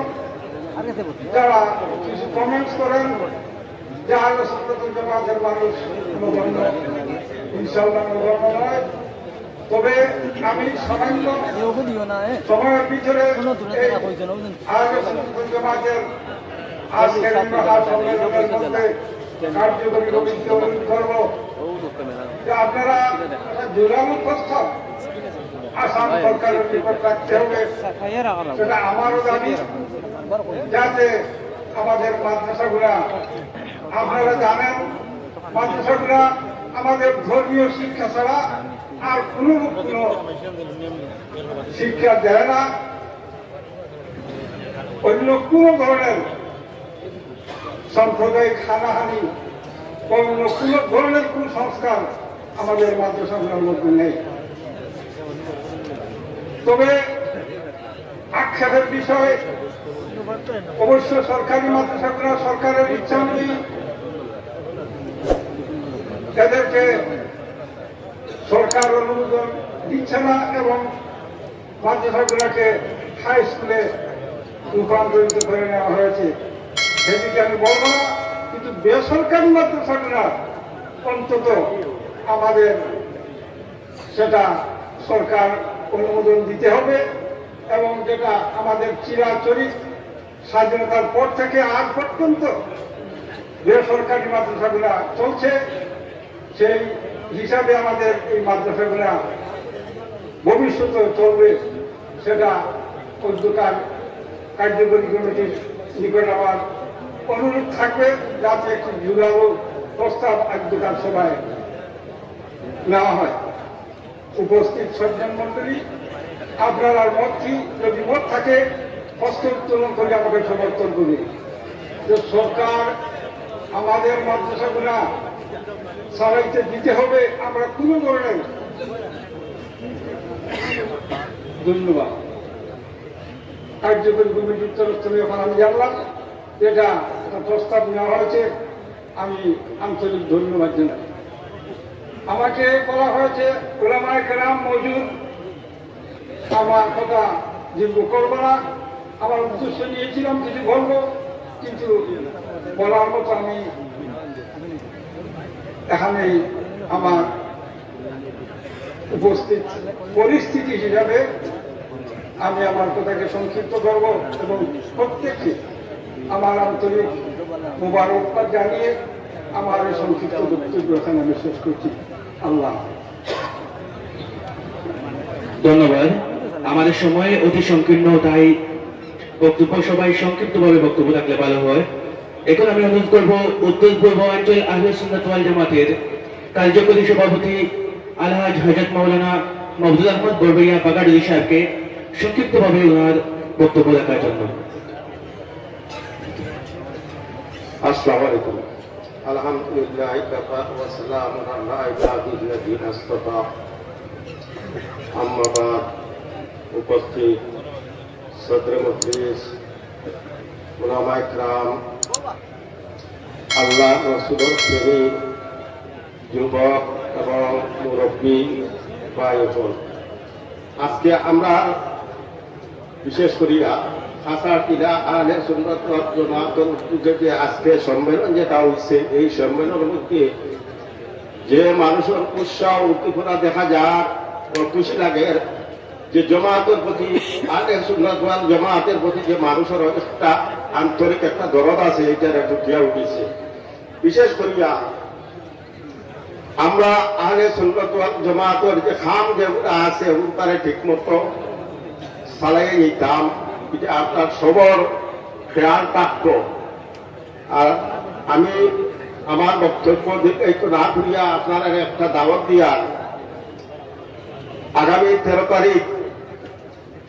যারা কিছু কমেন্টস করেন যে আহলে সুন্নাত ওয়াল জামাতের মানুষ নগণ্য, ইনশাআল্লাহ নগণ্য নয়। তবে আমি সামান্য সময়ের ভিতরে এই আহলে সুন্নাত ওয়াল জামাতের আজকের এই মহাসম্মেলনের মধ্যে কার্যকরী কমিটিকে অনুরোধ করব যে আপনারা একটা জোরালো প্রস্তাব আসাম সরকারের নিকট রাখতে হবে। সেটা আমারও দাবি, যাতে আমাদের মাদ্রাসাগুলা, আপনারা জানেন, মাদ্রাসাগুলা আমাদের ধর্মীয় শিক্ষা ছাড়া আর কোনো কোনো শিক্ষা দেয় না। অন্য কোনো ধরনের সাম্প্রদায়িক হানাহানি, অন্য কোনো ধরনের কুসংস্কার আমাদের মাদ্রাসাগুলোর মধ্যে নেই। তবে আক্ষেপের বিষয়, অবশ্য সরকারি মাদ্রাসাগুলো সরকারের ইচ্ছা অনুযায়ী এদেরকে সরকার অনুমোদন দিচ্ছে না এবং মাদ্রাসাগুলোকে হাই স্কুলে রূপান্তরিত করে নেওয়া হয়েছে। সেদিকে আমি বলবো না, কিন্তু বেসরকারি মাদ্রাসাগুলো অন্তত আমাদের সেটা সরকার অনুমোদন দিতে হবে। এবং যেটা আমাদের চিরাচরিত স্বাধীনতার পর থেকে আজ পর্যন্ত বেসরকারি মাদ্রাসাগুলা চলছে, সেই হিসাবে আমাদের এই মাদ্রাসাগুলা ভবিষ্যতে চলবে, সেটা অধ্যকার কার্যকরী কমিটির নিকট আমার অনুরোধ থাকবে, যাতে একটি জোরালো প্রস্তাব অধ্যকার সভায় নেওয়া হয়। উপস্থিত সজ্জন মণ্ডলী, আপনারার মত কি? যদি মত থাকে, হস্ত উত্তোলন করে আমাকে সমর্থন করুন যে সরকার আমাদের মাদ্রাসাগুলা চালাইতে দিতে হবে, আমরা কোনো ধরনের ধন্যবাদ। কার্যকরী কমিটির তরফ থেকে এখন আমি জানলাম যেটা একটা প্রস্তাব নেওয়া হয়েছে, আমি আন্তরিক ধন্যবাদ জানাই। আমাকে বলা হয়েছে ওলামায়ে কেরাম মজুদ, আমার কথা দীর্ঘ করব না। আমার উদ্দেশ্য নিয়েছিলাম কিছু বলবো, কিন্তু বলার মতো আমি এখানেই আমার উপস্থিত পরিস্থিতি হিসাবে আমি আমার কথাকে সংক্ষিপ্ত করব এবং প্রত্যেককে আমার আন্তরিক মোবারকবাদ জানিয়ে আমার এই সংক্ষিপ্ত বক্তব্য এখানে আমি শেষ করছি। আল্লাহ হাফেজ। ধন্যবাদ। আমাদের সময় অতি সংকীর্ণ, তাই বক্তব্য সবাই সংক্ষিপ্তভাবে বক্তব্য রাখলে ভালো হয়। এখন আমি অনুরোধ করব উত্তর পূর্বাঞ্চল আহলে সুন্নাত ওয়াল জামাতের কার্যকরী সভাপতি আলহাজ হযরত মাওলানা মওদুদ আহমদ বড়বইয়া বাগারুদ্দি সাহেবকে সংক্ষিপ্তভাবে ওনার বক্তব্য রাখার জন্য। আসসালামু আলাইকুম। আলহামদুলিল্লাহ, কাফা ওয়া সালামুন আলা ইবাদিহি আল্লাযিনা ইসতাফা। আম্মা বাদ, উপস্থিত সদরে মজলিস, উলামায়ে কেরাম, আল্লাহ রসুলর প্রেমী যুবক এবং মুরব্বী ভাই বোন, আজকে আমরা বিশেষ করিয়া কাছাড় টিলা আহলে সুন্নাত ওয়াল জামাতর উদ্যোগে যে আজকে সম্মেলন যেটা হইছে, এই সম্মেলনের মধ্যে যে মানুষের উৎসাহ উদ্দীপনা দেখা যায় ও খুশি লাগে, যে জমাতের প্রতি, আহলে সুন্নাত ওয়াল জামাতের প্রতি যে মানুষের একটা আন্তরিক একটা দরদ আছে, এটা ফুটিয়া উঠেছে। বিশেষ করিয়া আমরা আহলে সুন্নাত ওয়াল জামাতর যে কাম যেগুলা আছে, ওগুলারে ঠিক মতো চালাই নিতাম, এটা আপনার সবার খেয়াল থাকতো। আর আমি আমার বক্তব্য দীর্ঘায়িত না করিয়া আপনারারে একটা দাওয়াত দিয়া, আগামী তেরো তারিখ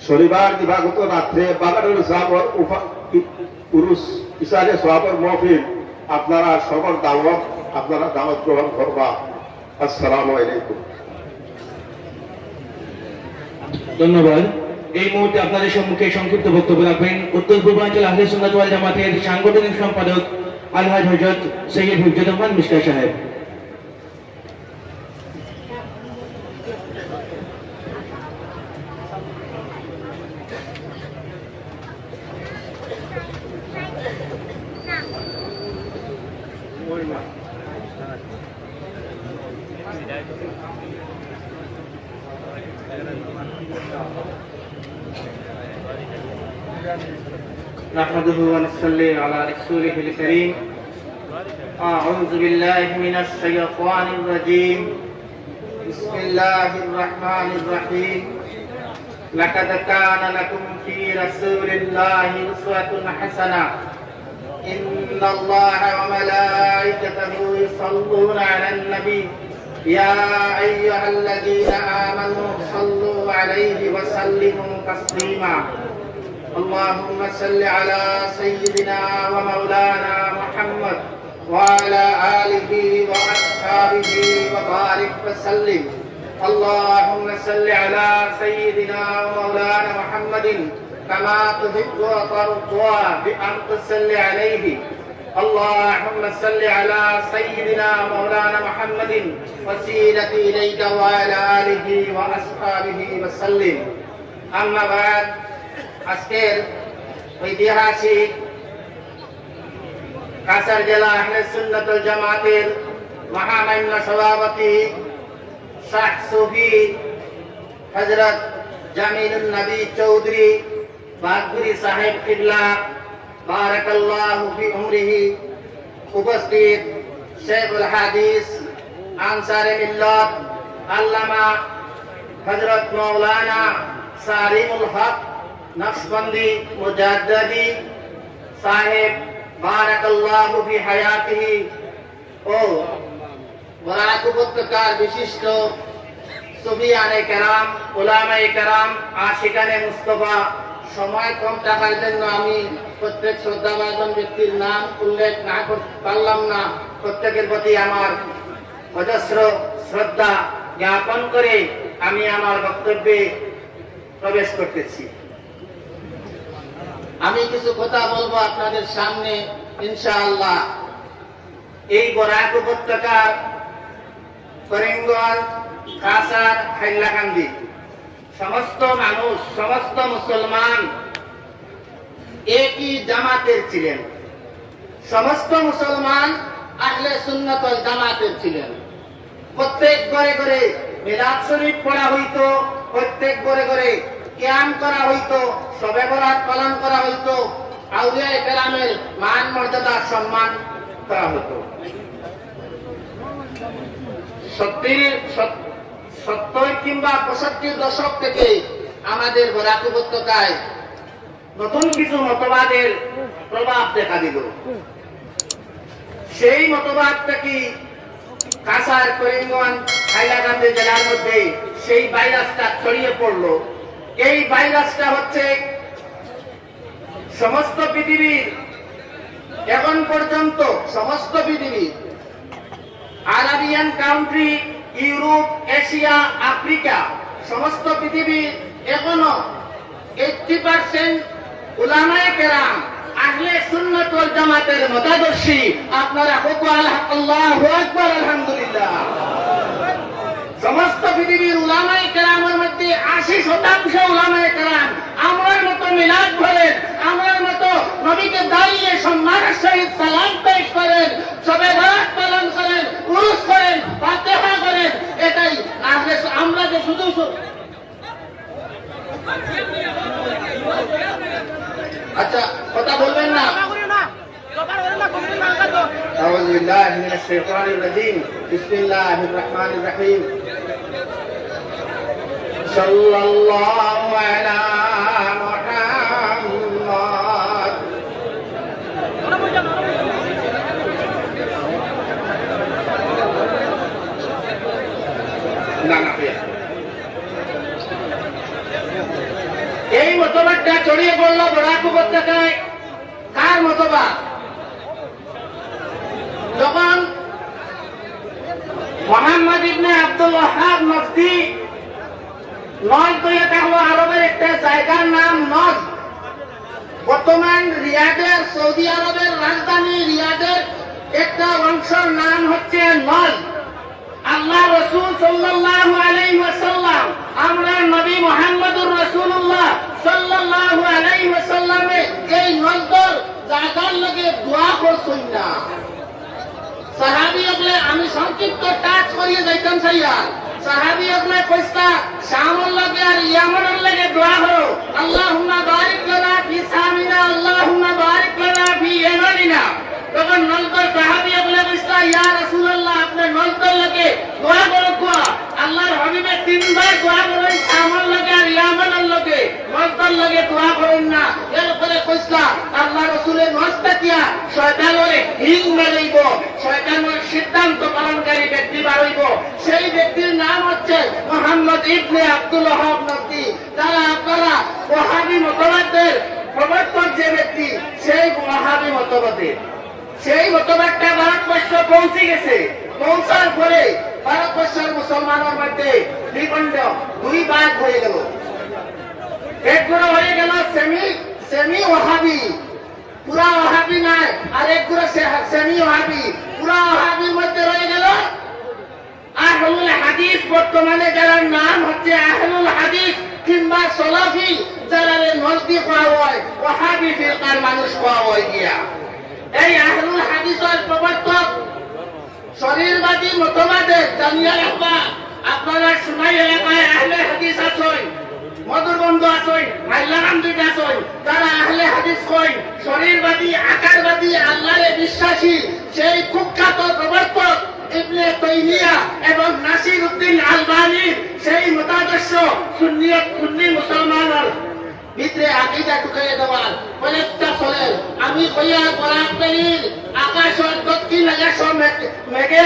শনিবার দিবাগত রাত্রে বাগানুল সাবর উপা-, ই-, উরুস ইসালে সওয়াবর মহফিল, আপনারা সবার দাওয়াত, আপনারা দাওয়াত গ্রহণ করবা। আসসালামু আলাইকুম। ধন্যবাদ। এই মুহূর্তে আপনাদের সম্মুখে সংক্ষিপ্ত বক্তব্য রাখবেন উত্তর পূর্বাঞ্চল আহলে সুন্নাত ওয়াল জামাতের সাংগঠনিক সম্পাদক আলহাজ হযরত সৈয়দ হিফজুর রহমান মিশকা সাহেব। نحمده ونصلي على رسوله الكريم. أعوذ بالله من الشيطان الرجيم. بسم الله الرحمن الرحيم. لقد كان لكم في رسول الله أسوة حسنة. إن الله وملائكته يصلون على النبي. يا أيها الذين آمنوا صلوا عليه وسلموا تسليما. اللهم صل على سيدنا ومولانا محمد وعلى آله وأصحابه وبارك وسلم. اللهم صل على سيدنا ومولانا محمد كما تحب وترضى بأن تصلي عليه. اللهم صل على سيدنا مولانا محمد وسيلة إليك وعلى آله وأصحابه وسلم. أما بعد، আজকের ঐতিহাসিক কাছাড় জেলা আহলে সুন্নাত ওয়াল জামাতের মহামান্য সভাপতি শাহ সুফি হযরত জামিলুন নবী চৌধুরী বাগগুরি সাহেব কিবলা বারাকাল্লাহু ফি উমরিহি, উপস্থিত শেখুল হাদিস আনসারে মিল্লত আল্লামা হযরত মাওলানা সালিমুল হক নকশবন্দি মুজাদ্দিদি সাহেব বারাকাল্লাহু ফি হায়াতিহি ও বরাক উপত্যকার বিশিষ্ট সুফিয়ানে কেরাম, উলামায়ে কেরাম, আশিকানে মুস্তফা, সময় কম থাকার জন্য আমি প্রত্যেক শ্রদ্ধাভাজন ব্যক্তির নাম উল্লেখ না করতে পারলাম না। প্রত্যেকের প্রতি আমার অজস্র শ্রদ্ধা জ্ঞাপন করে আমি আমার বক্তব্যে প্রবেশ করতেছি। আমি কিছু কথা বলবো আপনাদের সামনে, ইনশাআল্লাহ। এই বরাক উপত্যকার করিমগঞ্জ, কাছাড়, হাইলাকান্দি সমস্ত মানুষ, সমস্ত মুসলমান একই জামাতের ছিলেন। সমস্ত মুসলমান আহলে সুন্নাত ওয়াল জামাতের ছিলেন। প্রত্যেক ঘরে ঘরে মিলাদ শরীফ পড়া হইতো, প্রত্যেক ঘরে ঘরে কিয়াম করা হইতো, শবে বরাত পালন করা হইতো, আউলিয়ায়ে কেরামের মান মর্যাদা সম্মান করা হইতো। সত্তর, সত-, সত্তর কিংবা পঁয়ষট্টির দশক থেকে আমাদের বরাক উপত্যকায় নতুন কিছু মতবাদের প্রভাব দেখা দিল। সেই মতবাদটা কি কাছাড়, করিমগঞ্জ, হাইলাকান্দি জেলার মধ্যে সেই ভাইরাসটা ছড়িয়ে পড়লো। এই ভাইরাসটা হচ্ছে সমস্ত পৃথিবীর, এখন পর্যন্ত সমস্ত পৃথিবীর Arabian country, Europe, Asia, Africa, সমস্ত পৃথিবীর এখনো এইট্টি পার্সেন্ট উলামায়ে কেরাম আহলে সুন্নাত ওয়াল জামাতের মতাদর্শী। আপনারা কও আল্লাহ, আল্লাহু আকবার, আলহামদুলিল্লাহ। সমস্ত পৃথিবীর উলামায়ে কেরামের মধ্যে আশি শতাংশ উলামায়ে কেরাম আমরার মতো মিলাদ করেন, আমরার মতো নবীকে দাঁড়িয়ে সম্মানের সহিত সালাম পেশ করেন, শবে বরাত পালন করেন, উরুস করেন, ফাতেহা করেন। এটাই আহলে সু-, আমরা যে শুধু শু-, আচ্ছা, কথা বলবেন না। أعوذ بالله من الشيطان الرجيم. بسم الله الرحمن الرحيم. صلى الله على محمد. না, না, প্রিয়া। এই মতবাদটা ছড়িয়ে পড়ল বরাক উপত্যকায়। কার মতবাদ? যখন মোহাম্মদ ইবনে আব্দুল ওয়াহাব নজদি নজদ হয়ে থাকলো, আরবের একটা জায়গার নাম নজদ, বর্তমান রিয়াদের, সৌদি আরবের রাজধানী রিয়াদের একটা অংশের নাম হচ্ছে নজদ। আল্লাহ রসুল সাল্লাল্লাহু আলাইহি ওয়াসাল্লাম, আমরার নবী মুহাম্মদুর রাসূলুল্লাহ সাল্লাল্লাহু আলাইহি ওয়াসাল্লামে এই নজদর জাগার লগে দোয়া করছইন না। সাহাবী অকলে, আমি সংক্ষিপ্ত টাচ করিয়া যাইতাম চাইয়া, সাহাবী অকলে কইছলা, শামর লগে আর ইয়ামনর লগে দোয়া করো, আল্লাহুম্মা বারিক লানা ফি শামিনা, আল্লাহুম্মা বারিক লানা ফি ইয়ামানিনা। তখন নজদর সাহাবী অকলে কইছলা, ইয়া রাসূলুল্লাহ, আপনে নজদর লগে দোয়া করো কুয়া। আল্লাহর হাবিবে তিনবার দোয়া করইন, শামর লগে আর ইয়ামনর লগে, নজদর লগে দোয়া করইন না। এরপরে কইছলা, আল্লাহ রসুলে নজদ থাকিয়া শয়তানরে হিং মারাইবো, শয়তানর সিদ্ধান্ত পালনকারী ব্যক্তি বারইবো। সেই ব্যক্তির নাম হচ্ছে মোহাম্মদ ইবনে আব্দুল ওয়াহাব নজদি। যারা আপনারা ওয়াহাবি মতবাদের প্রবর্তক যে ব্যক্তি, সেই ওয়াহাবি মতবাদে, সেই মতবাদটা ভারতবর্ষ পৌঁছে গেছে। পৌঁছার পরে ভারতবর্ষের মুসলমানের মধ্যে দ্বিখণ্ড, দুই ভাগ হয়ে গেল। এক গুরু হয়ে গেল সেমি, সেমি ওয়াহাবি, পুরা ওয়াহাবি নয়, আর এক গুরু সে-, সেমি ওয়াহাবি। পুরা ওয়াহাবির মধ্যে রয়ে গেল আহলুল হাদিস, বর্তমানে যারা নাম হচ্ছে আহলুল হাদিস কিংবা সলাফি, যারা এই নজদি কওয়া হয়, ওয়াহাবি ফিরকার মানুষ কওয়া হয় গিয়া। এই আহলুল হাদিসর প্রবর্তক শরীরবাদী মতবাদের জানিয়া রাখবা, আপনারা সুনাই এলাকায় আহলে হাদিস আছইন, মধুরবন্ধ আছইন, মাইলাকান্দিত আছইন, তারা আহলে হাদিস কইন, শরীরবাদী, আকারবাদী, আল্লাহরে বিশ্বাসী, সেই কুখ্যাত প্রবর্তক ইবনে তাইমিয়া এবং নাসির উদ্দিন আলবানীর সেই মতাদর্শ সুন্নিয়ত, সুন্নি মুসলমানর ভিতরে আকিদা ঢুকাইয়া দেওয়ার প্রচেষ্টা চলের। আমি কইয়ার বরাক ভ্যালির আকাশর দক্ষিণ আকাশ মেঘ-, মেঘে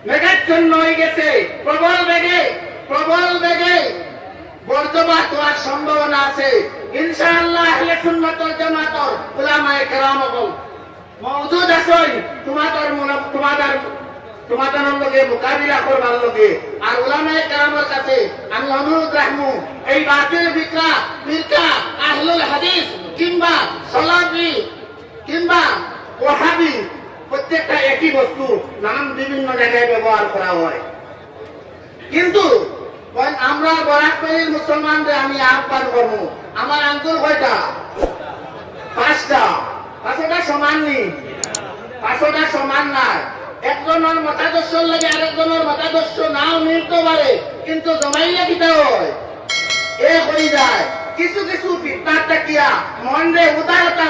মেঘাচ্ছন্ন হয়ে গেছে, প্রবল বেগে, প্রবল বেগে বজ্রপাত হওয়ার সম্ভাবনা আছে। ইনশাআল্লাহ আহলে সুন্নাত ওয়াল জামাতর উলামায়ে কেরাম অকল মওজুদ আছইন, তোমাদের মোলা-, তোমাদের, তোমাদের লগে মোকাবিলা করবার লগে। আর উলামায়ে কেরামর কাছে আমি অনুরোধ রাখমু, এই বাতিল ফিরকা, ফিরকা আহলুল হাদিস কিংবা সালাফি কিংবা ওয়াহাবি, প্রত্যেকটা একই বস্তু, নাম বিভিন্ন জায়গায় ব্যবহার করা হয়। কিন্তু ওই আমরা বরাক ভ্যালির মুসলমানদের আমি আহ্বান করবো, আমার আঙ্গুল কয়টা? পাঁচটা। পাঁচটা সমান নি? পাঁচটা সমান না। একজনের মতাদর্শর লগে আরেকজনের মতাদর্শ নাও মিলতে পারে, কিন্তু জমাইলে কিতা হয়? এক হয়ে যায়। কিছু কিছু ফিতনার তাকিয়া মনরে উদারতা,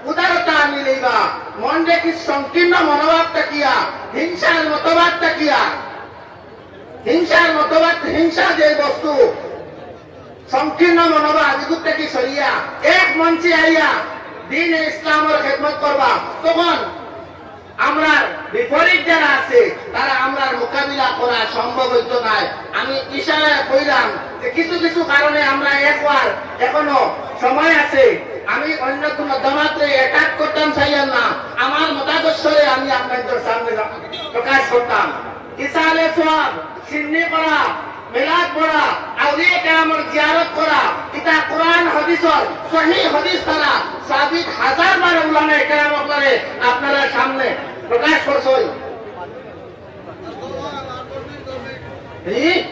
উদারতা আনি লইবা। মনরে কিছু সংকীর্ণ মনোভাব তাকিয়া, হিংসার মতবাদ তাকিয়া, হিংসার মতবাদ, হিংসা যে বস্তু, সংকীর্ণ মনোভাব, এগুলো থেকে সরিয়া এক মঞ্চে আইয়া দ্বীনে ইসলামের খেদমত করবা, তখন আমরার বিপরীত যারা আছে, তারা আমরার মোকাবিলা করা সম্ভব হইতো নায়। আমি ইশারায় কইলাম যে কিছু কিছু কারণে আমরা একবার এখনো সময় আছে। আমি অন্য কোনো জামাতরে অ্যাটাক করতাম চাইয়ার না, আমার মতাদর্শরে আমি আপনাদের সামনে প্রকাশ করতাম। ইসালে সওয়াব, সিন্নি করা, মিলাদ পড়া, আউলিয়া কেরামর জিয়ারত করা, ইতা কোরআন হাদিসর সহি হাদিস দ্বারা সাবিত হাজার বার। উলামায়ে কেরাম অকলরে আপনারা সামনে প্রকাশ করছইন। জি?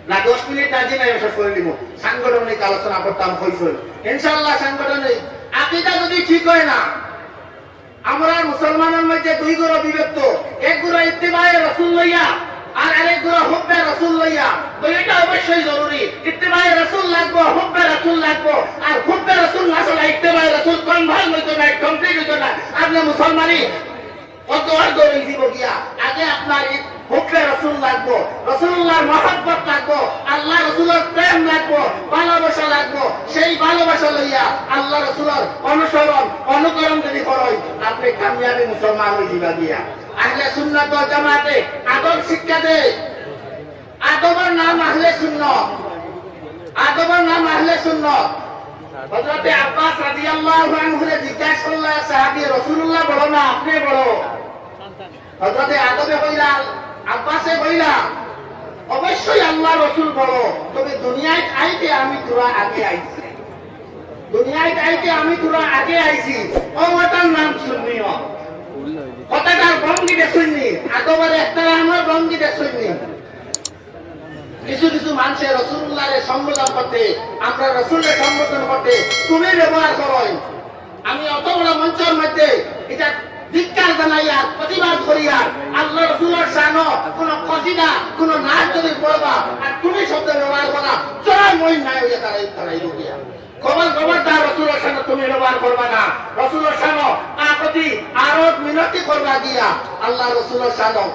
না, দশ মিনিট না, জি, না, শেষ করে দিব। সাংগঠনিক আলোচনা করতাম, হইছই। ইনশাআল্লাহ সাংগঠনিক আকিদা যদি ঠিক হয় না, আমরা মুসলমানের মধ্যে দুই গুরু বিভক্ত, এক গুরু ইত্তেবায়ে রসুল লইয়া, আর আরেক গুরু হুব্বে রসুল লইয়া। দুইটা অবশ্যই জরুরি, ইত্তেবায়ে রসুল লাগবো, হুব্বে রসুল লাগবো। আর হুব্বে রসুল না ছাড়া ইত্তেবায়ে রসুল কনভার্ট হইতো না, কমপ্লিট হইতো না। আপনি মুসলমানই অর্ধ অর্ধ হয়ে দিব গিয়া। আগে আপনার এই হুব্বে রসুল লাগবো, রসুলুল্লাহর মহব্বত লাগবো, আল্লাহ রসুলের প্রেম লাগবো, ভালোবাসা লাগবো। সেই ভালোবাসা লইয়া আল্লাহ রসুলের অনুসরণ, অনুকরণ যদি করই, আপনি কামিয়াবি মুসলমান হয়ে দিবা গিয়া। আহলে সুন্নাত ওয়াল জামাতে আদব শিক্ষা দেয়, আদবের নাম আহলে সুন্নাত, আদবের নাম আহলে সুন্নাত। হযরতে আব্বাস রাদিয়াল্লাহু আনহুরে জিজ্ঞাসা করলা সাহাবী, "রাসূলুল্লাহ বড় না আপনি বড়?" হযরতে আদবে কইলা, আব্বাসে কইলা, "অবশ্যই আল্লাহ রসুল বড়, তবে দুনিয়াত আইতে আমি থুড়া আগে আইছি, দুনিয়াত আইতে আমি থুড়া আগে আইছি।" ও ওটার নাম সুন্নিয়ত। কথাটার ভঙ্গি দেখছইন নি, আদবের এহতেরামর ভঙ্গি দেখছইন নি। কিছু কিছু মানুষে রসুলুল্লাহরে সম্বোধন করতে, আমরা রসুলরে সম্বোধন করতে তুমি ব্যবহার করো। আমি অত বড় মঞ্চের মধ্যে এটা ধিক্কার জানাই আর প্রতিবাদ করি, আর আল্লাহ রসুলের শানো কোনো কসিদা, কোনো নাচ যদি পড়বা আর তুমি শব্দ ব্যবহার করা, চড়া মইন নাই হইয়া তারাই তারাই রুকিয়া। খবর খবরদার রসুলের শানো তুমি ব্যবহার করবা না। রসুলের শানো কাকতি আরো মিনতি করবা গিয়া আল্লাহ রসুলের শানো।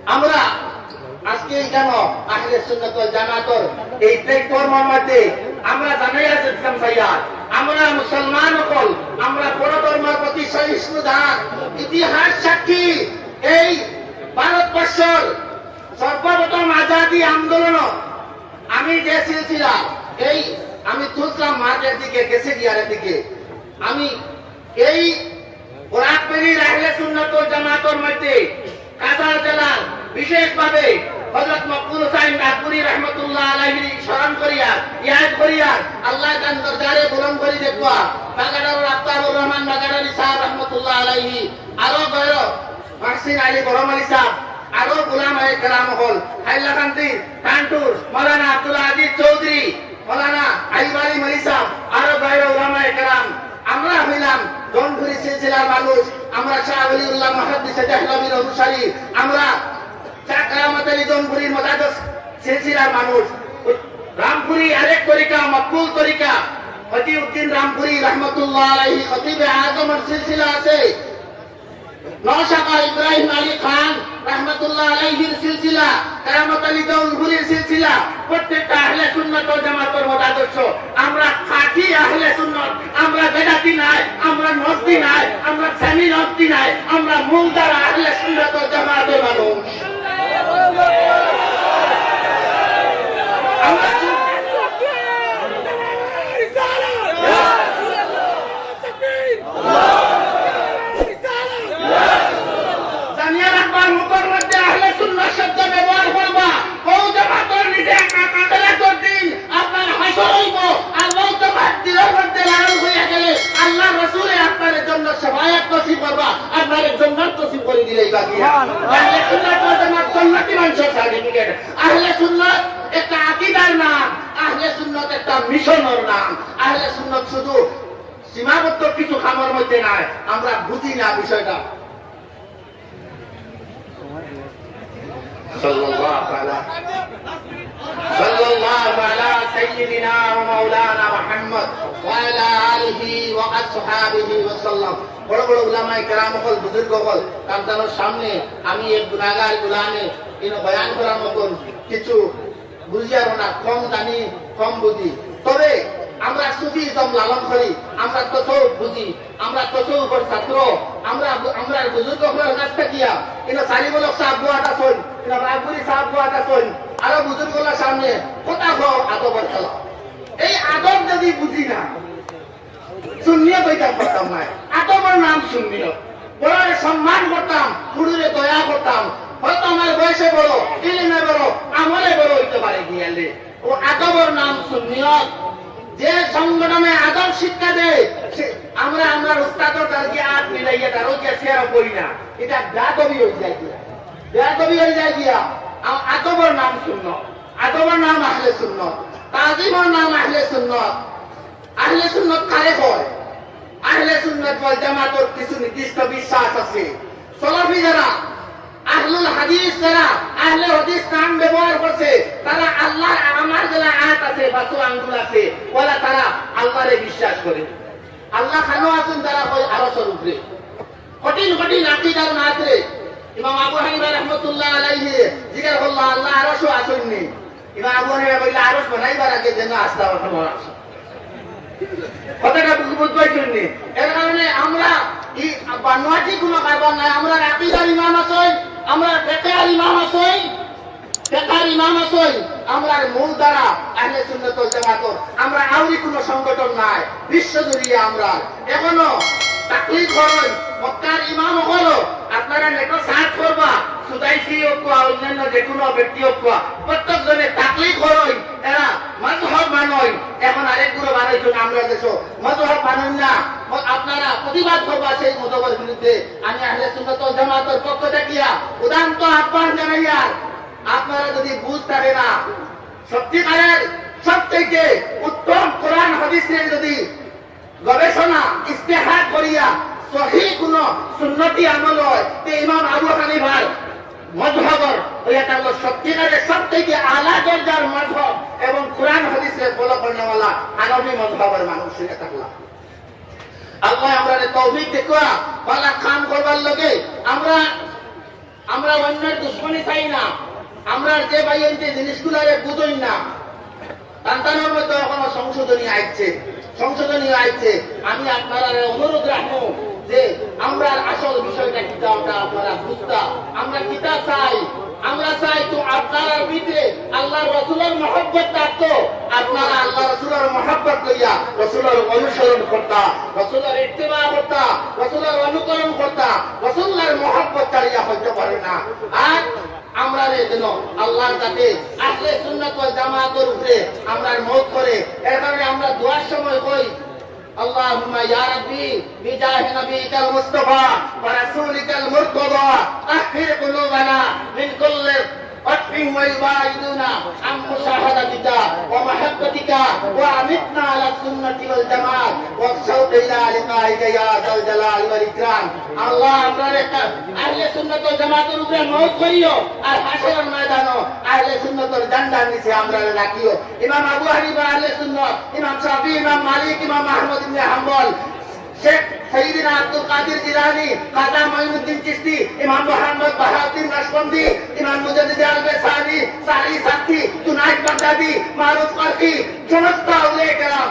আমরা আজকে এখানে আহলে সুন্নাত ওয়াল জামাতর এই প্ল্যাটফর্মর মধ্যে আমরা জানাইয়া দিতাম চাইয়ার, আমরা মুসলমান অকল, আমরা পরধর্মর প্রতি সহিষ্ণুতা। ইতিহাস সাক্ষী, এই ভারতবর্ষর সর্বপ্রথম আজাদি আন্দোলন আমি যে সিলসিলা, এই আমি তুলছিলাম মাঠের দিকে, গেছে গিয়ারের দিকে, আমি এই বরাক ভ্যালির আহলে সুন্নাত ওয়াল জামাতর মধ্যে কাছাড় জেলার বিশেষভাবে হযরত মকবুল হুসাইন নাগপুরি রহমতুল্লাহ আলাইহি স্মরণ করিয়া, ইয়াদ করিয়া, আল্লাহ তান দরজারে বুলন্দ করি দেখবা, বাগাড়ার আফতাবুর রহমান বাগাড়ানি সাহেব রহমতুল্লাহ আলাইহি, আরো গয়র মাহসিন আলী বড়মালী সাহেব, আরো উলামায়ে কেরাম অকল, হাইলাকান্দি, কান্টুর, মৌলানা আব্দুল আজিজ চৌধুরী, মৌলানা আইব আলী মলি সাহেব, আরো গয়র উলামায়ে কেরাম। আমরা হইলাম জৌনপুরি সিলসিলার মানুষ, আমরা শাহ ওলিউল্লাহ মুহাদ্দিসে দেহলভীর অনুসারী, আমরা চাকরা কেরামত আলী জৌনপুরীর মতাদর্শ সিলসিলার মানুষ। রামপুরী আরেক তরিকা, মকবুল তরিকা, মতিউদ্দিন রামপুরী রহমতুল্লাহ আলাইহি খতিবে আজমর সিলসিলা আছে। নওশাবা ইব্রাহিম আলী খান রহমতুল্লাহ আলাইহির সিলসিলা, কেরামত আলী জৌনপুরীর সিলসিলা, প্রত্যেকটা আহলে সুন্নাত ওয়াল জামাতর মতাদর্শ। আমরা খাঁটি আহলে সুন্নাত, আমরা বেদাতি নায়, আমরা নজদি নায়, আমরা সেমি নজদি নায়, আমরা মূল ধারা আহলে সুন্নাত ওয়াল জামাতর মানুষ। আমরা জানিয়া রাখবা, মুখর মধ্যে আহলে সুন্নাত শব্দ ব্যবহার করবা, অউ জামাতর নিজে আখেরাতর দিন আপনার হাশর অইবো, আর অউ জামাত দিলর মধ্যে লালন অইয়া গেলে আল্লাহর রাসূলে আপনারে জন্নত শাফাআত নসিব করবা, আপনারে জন্নত নসিব করি দিলাইবা গিয়া। আহলে সুন্নাত ওয়াল জামাত জন্নতি মানষর সার্টিফিকেট। আহলে সুন্নাত একটা আকিদার নাম, আহলে সুন্নাত একটা মিশনর নাম। আহলে সুন্নাত শুধু সীমাবদ্ধ কিছু কামর মধ্যে নায়, আমরা বুঝি না বিষয়টা। সাল্লাল্লাহু আলা, সাল্লাল্লাহু আলা সাইয়্যিদিনা ওয়া মাওলানা মুহাম্মদ ওয়া আলা আলিহি ওয়া আসহাবিহি ওয়া সাল্লাম। বড় বড় উলামায়ে কেরাম অকল, বুজুর্গ অকল, তান তানর সামনে আমি এক গুনাহগার গুলামে ইনো বয়ান করার মতন কিছু বুঝিয়ার না, কম জানি, কম বুঝি। তবে আমরা সুফিজম লালন করি, আমরা তসৌফ বুঝি, আমরা তসৌফর ছাত্র, আমরা, আমরা বুজুর্গ অকলর কাছ থাকিয়া, ইনো সালিম হক সাহেব বওয়াত আছইন, ইনো রাগপুরি সাহেব বওয়াত আছইন, আরো বুজুর্গ অকলর সামনে কথা কও আদবর খেলা। এই আদব যদি বুঝি না, সুন্নিয়ত অইতাম পারতাম নায়। আদবর নাম সুন্নিয়ত। বড়রে সম্মান করতাম, বুড়ুরে দয়া করতাম। হয়তো আমার বয়সে বড়, ইলিমে বড়, আমলে বড় অইতে পারে গিয়ালে। অউ আদবর নাম সুন্নিয়ত। যে সংগঠনে আদব শিক্ষা দেয়, সে, আমরা, আমরার উস্তাদর দ্বারা গিয়া আত মিলাইয়া তারও গিয়া চেয়ারো বই না। ইটা বেয়াদবি অই যায় গিয়া। বেয়াদবি অই যায় গিয়া। আ-, আদবর নাম সুন্নত। আদবর নাম আহলে সুন্নত। তাজিমর নাম আহলে সুন্নত। আহলে সুন্নত কারে কয়? আহলে সুন্নত ওয়াল জামাতর কিছু নির্দিষ্ট বিশ্বাস আছে। সলাফি যারা, আহলুল হাদিস যারা, আহলে হাদিস নাম ব্যবহার করছে, তারা আল্লাহর, আমার যেলা আত আছে, পাঁচও আঙ্গুল আছে, অলা তারা আল্লাহরে বিশ্বাস করে। আল্লাহ খানো আছইন, তারা কয় আরশর উপরে। কঠিন কঠিন আকিদার মাত্রে ইমাম আবু হানিফা রহমতুল্লাহ আলাইহি জিজ্ঞাসা করলা, "আল্লাহ আরশো আছইন নি?" ইমাম আবু হানিফা কইলা, "আরশ বানাইবার আগে যেন আছলা অখনো আছইন।" কথাটা বুঝ-, বুঝ পাইছইন নি? এর কারণে আমরা ই বানোয়াটি কোনো কারবার নাই। আমরার আকিদার ইমাম আছইন, আমরার ফেকার ইমাম আছইন, ফেকার ইমাম আছইন, আমরার মূল ধারা আহলে সুন্নাত ওয়াল জামাতর। আমরা আউরি কোনো সংগঠন নাই, বিশ্বজুড়িয়া আমরা এখনো তাকলিদ করইন। মক্কার ইমাম অকলও আপনারা নেটো সার্চ করবা, সুদাইসি অউক বা অন্যান্য যে কোনো ব্যক্তি অউক বা, প্রত্যেক জনে তাকলিদ করইন। এরা মজহব মানইন। এখন আরেক group বানাইছইন আমরা দেশো, মজহব মানইন না। ম-, আপনারা প্রতিবাদ করবা সেই মজহবর বিরুদ্ধে। আমি আহলে সুন্নাত ওয়াল জামাতর পক্ষ থাকিয়া উদাত্ত আহ্বান জানাইয়ার, আপনারা যদি বুঝ থাকে না, সত্যিকারের সব থেকে উত্তম কোরআন হাদিসের যদি গবেষণা, ইজতেহাদ করিয়া সহি কোনো সুন্নতি আমল হয়, তে ইমাম আবু হানিফার মজহবর অইয়া থাকলো সত্যিকারের সব থেকে আলা দরজার মজহব এবং কোরআন হাদিসরে follow করনেওয়ালা হানাফি মজহবর মানুষ অইয়া থাকলা। আল্লাহ আমরারে তৌফিক দেউক্কা, ভালা কাম করবার লাগি। আমরা আমরা অন্যর দুশমনি চাই না। আমরার যে ভাইয়াইন্তে জিনিসগুলারে বুঝইন না, তান তানর মধ্যে অখনো সংশোধনী আইছে, সংশোধনী আইছে। আমি আপনারারে অনুরোধ রাখমু যে আমরার আসল বিষয়টা কিতা, ওটা আপনারা বুঝতা। আমরা কিতা চাই? আমরা চাই তো আপনারার ভিতরে আল্লাহর রসুলর মহব্বত থাকতো, আপনারা আল্লাহর রসুলর মহব্বত লইয়া রসুলর অনুসরণ করতা, রসুলর ইত্তেবা করতা, রসুলর অনুকরণ করতা। রসুলর মহব্বত ছাড়িয়া হইতে পারে না। আর আমরারে যেন আল্লাহর কাছে আহলে সুন্নাত ওয়াল জামাতর উপরে আমরার মউত করে। এর কারণে আমরা দোয়ার সময় কই, اللهم يا ربي بجاه نبيك المصطفى ورسولك المرتضى طهر قلوبنا من كل ويباعدونا عن مشاهدتك ومحبتك، وأمتنا على السنة والجماعة والشوق إلى لقائك يا ذا الجلال والإكرام। আল্লাহ, আমরারে আহলে সুন্নাত ওয়াল জামাতের উপরে মউত করিও, আর হাশরের ময়দানো আহলে সুন্নতর ঝান্ডার নিচে আমরারে রাখিও। ইমাম আবু হানিফা আহলে সুন্নাত, ইমাম শাফি, ইমাম মালিক, ইমাম আহমদ ইবনে হাম্বল, শেখ সাইয়্যিদিনা আব্দুল কাদির জিলানী, খাজা মঈনুদ্দিন চিশতি, ইমাম মুহাম্মদ বাহাউদ্দিন নকশবন্দি, ইমাম মুজাদ্দিদ আল বেসানি, সারি সাক্তি, জুনাইদ বাগদাদি, মারুফ কারখি, সমস্ত আউলিয়া কেরাম,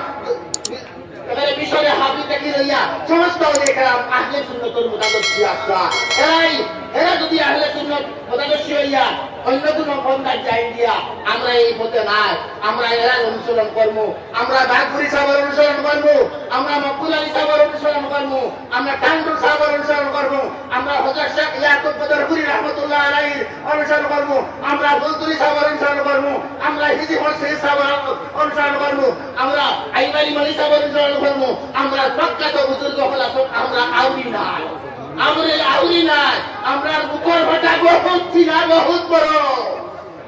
এবারে মিশরে হাফিজ থাকি লইয়া সমস্ত আউলিয়া কেরাম আহলে সুন্নতর মতাদর্শী আছলা। এরাই, এরা যদি আহলে সুন্নত মতাদর্শী হইয়া অন্য কোনো পন্থায় যাইন গিয়া, আমরা এই পথে নাই। আমরা এরার অনুসরণ করমু, আমরা বাগফুরি সাহেবের অনুসরণ করমু, আমরা মকবুল আলী সাহেবের অনুসরণ করমু, আমরা টাঙ্গুর সাহেবের অনুসরণ করমু, আমরা হযরত শেখ ইয়াকুব বদরপুরি রহমতুল্লাহ আলাইহির অনুসরণ করমু, আমরা ফুলতুলি সাহেবের অনুসরণ করমু, আমরা হিজি হোসেন সাহেবের অনুসরণ করমু, আমরা আইমারি মনি সাহেবের অনুসরণ করমু, আমরা প্রখ্যাত বুজুর্গ হলা সব আমরা আউরি নাই। আমরা আউরি নাই, আমরা মুখর ফাটা বহুত চিনা, বহুত বড়।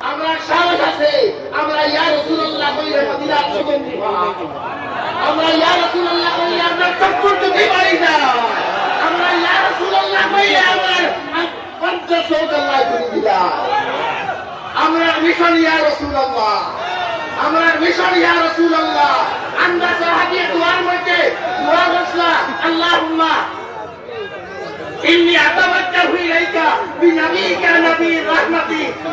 আমরা সাহস আছে, আমরা ইয়া রাসূলুল্লাহ কইলে মদিনার সুগন্ধি পাই। আমরা ইয়া রাসূলুল্লাহ কইলে আমরা চক্ষুর জ্যোতি বাড়ি যায়। আমরা ইয়া রাসূলুল্লাহ কইলে আমার পঞ্চাশ চৌকাল্লায় ঘুরি দিলা। আমরা মিশন ইয়া রাসূলুল্লাহ, আমরা মিশন ইয়া রাসূলুল্লাহ। আমরা সাহাবী দোয়ার মধ্যে দোয়া করছলা, আল্লাহুম্মা إني أتوجه إليك بنبيك نبي الرحمة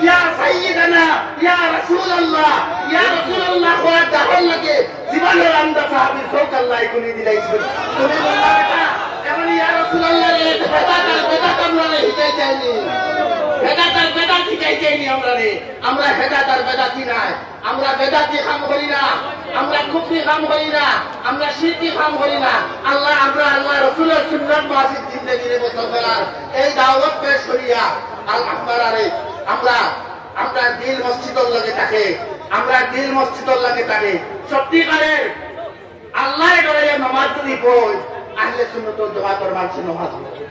يا سيدنا يا رسول الله، يا رسول الله, ওয়া দাহর লাগে জীবনের আমরা সাহাবীর চৌকাল্লায় খুলি দিলাইছি। তুমি বললা এটা, এখন ইয়া রাসূলুল্লাহ রে, বেদাত আর বেদাত আমরা রে হিকাই যায়নি, বেদাত আর বেদাত হিকাই যায়নি আমরা রে। আমরা বেদাত আর বেদাতি নাই। আমরা বেদাতি কাম করি না, আমরা কুফরি কাম করি না, আমরা শিরকি কাম করি না। আল্লাহ, আমরা আল্লাহ রসুলের সুন্নত মুতাবিক জিন্দেগিরে বসর করার এই দাওয়াত পেশ করিয়া, আল-, আপনারারে আমরা, আমরা দিল মসজিদর লগে থাকে, আমরা দিল মসজিদর লগে থাকে। সত্যিকারের আল্লাহরে ডরাইয়া নমাজ যদি পড়ো, আহলে সুন্নত ওয়াল জামাতর মানুষ নমাজ পড়ে।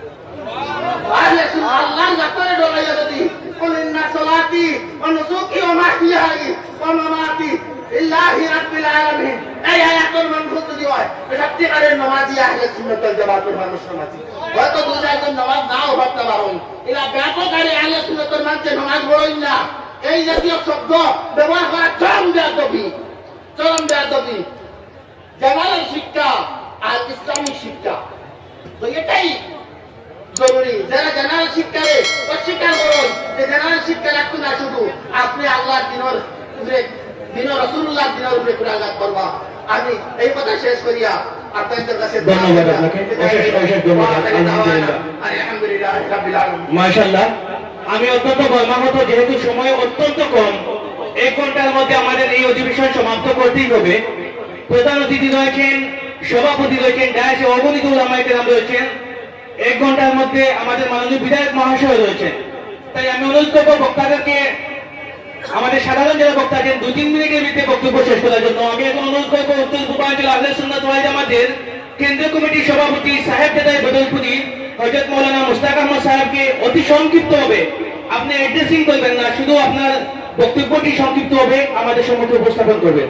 আহলে সুন্নাত আল্লাহর জাতরে ডরাইয়া যদি, "কুল ইন্না সালাতি ওয়া নুসুকি ওয়া মাহইয়াই ওয়া মামাতি লিল্লাহি রাব্বিল আলামিন", এই আয়াতর মানুষ যদি হয়, তো সত্যিকারের নমাজি আহলে সুন্নত ওয়াল জামাতর মানুষ নমাজি। হয়তো দুই চারজন নমাজ নাও পড়তে পারো, এরা ব্যাপক আরে আহলে সুন্নতর মানুষে নমাজ পড়েন না। এই জাতীয় শব্দ ব্যবহার করা চরম বেয়াদবি, চরম বেয়াদবি। জেনারেল শিক্ষা আর ইসলামিক শিক্ষা, তো এটাই জরুরি। যারা জেনারেল শিক্ষারে অস্বীকার করেন, যে জেনারেল শিক্ষা লাগতো না, শুধু আপনি আল্লাহর দিনের উপরে, দিনের রাসূলুল্লাহর দিনের উপরে কুরআন লাভ করবা। আমি এই কথা শেষ করিয়া আপনাদের কাছে ধন্যবাদ আপনাকে, অশেষ, অশেষ ধন্যবাদ। আলহামদুলিল্লাহ। আলহামদুলিল্লাহ রাব্বিল আলামিন। মাশাআল্লাহ, আমি অত্যন্ত মর্মাহত, যেহেতু সময় অত্যন্ত কম, এক ঘন্টার মধ্যে আমাদের এই অধিবেশন সমাপ্ত করতেই হবে। প্রধান অতিথি রয়েছেন, সভাপতি রয়েছেন, ডায়াসে অগণিত উলামায়ে কেরাম রয়েছেন, এক ঘন্টার মধ্যে আমাদের মাননীয় বিধায়ক মহাশয় রয়েছেন। তাই আমি অনুরোধ করবো বক্তাদেরকে, আমাদের সাধারণ যারা বক্তা আছেন, দুই তিন মিনিটের ভিতরে বক্তব্য শেষ করার জন্য। আমি এখন অনুরোধ করবো উত্তর পূর্বাঞ্চল আহলে সুন্নাত ওয়াল জামাতের কেন্দ্রীয় কমিটির সভাপতি সাহেব জাদাই বদরপুরি, হযরত মাওলানা মুশতাক আহমদ সাহেবকে অতি সংক্ষিপ্তভাবে, আপনি অ্যাড্রেসিং করবেন না, শুধু আপনার বক্তব্যটি সংক্ষিপ্তভাবে আমাদের সম্মুখে উপস্থাপন করবেন।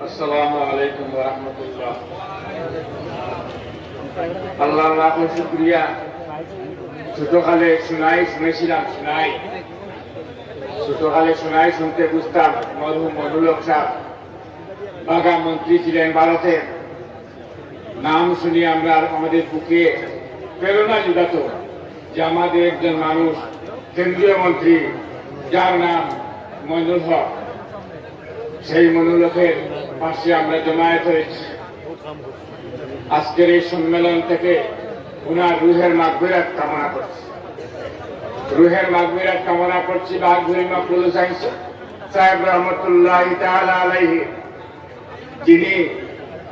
আসসালামু আলাইকুম ওয়া রাহমাতুল্লাহ। আল্লাহর লাখো শুকরিয়া। ছোটকালে শুনাই শুনেছিলাম, শুনাই। ছোটকালে শুনাই শুনতে বুঝতাম, মরহুম মনুল হক সাহেব বাঘা মন্ত্রী ছিলেন ভারতের। নাম শুনে আমরা, আমাদের বুকে প্রেরণা জুগাত যে আমাদের একজন মানুষ, কেন্দ্রীয় মন্ত্রী, যার নাম মইনুল হক, সেই মনুল হকের পাশে আমরা জমায়েত হয়েছি। আজকের এই সম্মেলন থেকে ওনার রুহের মাগফিরাত কামনা করছি, রুহের মাগফিরাত কামনা করছি। বাগভুরি মকবুল হুসাইন সাহেব রহমতুল্লাহ তাআলা আলাইহি, যিনি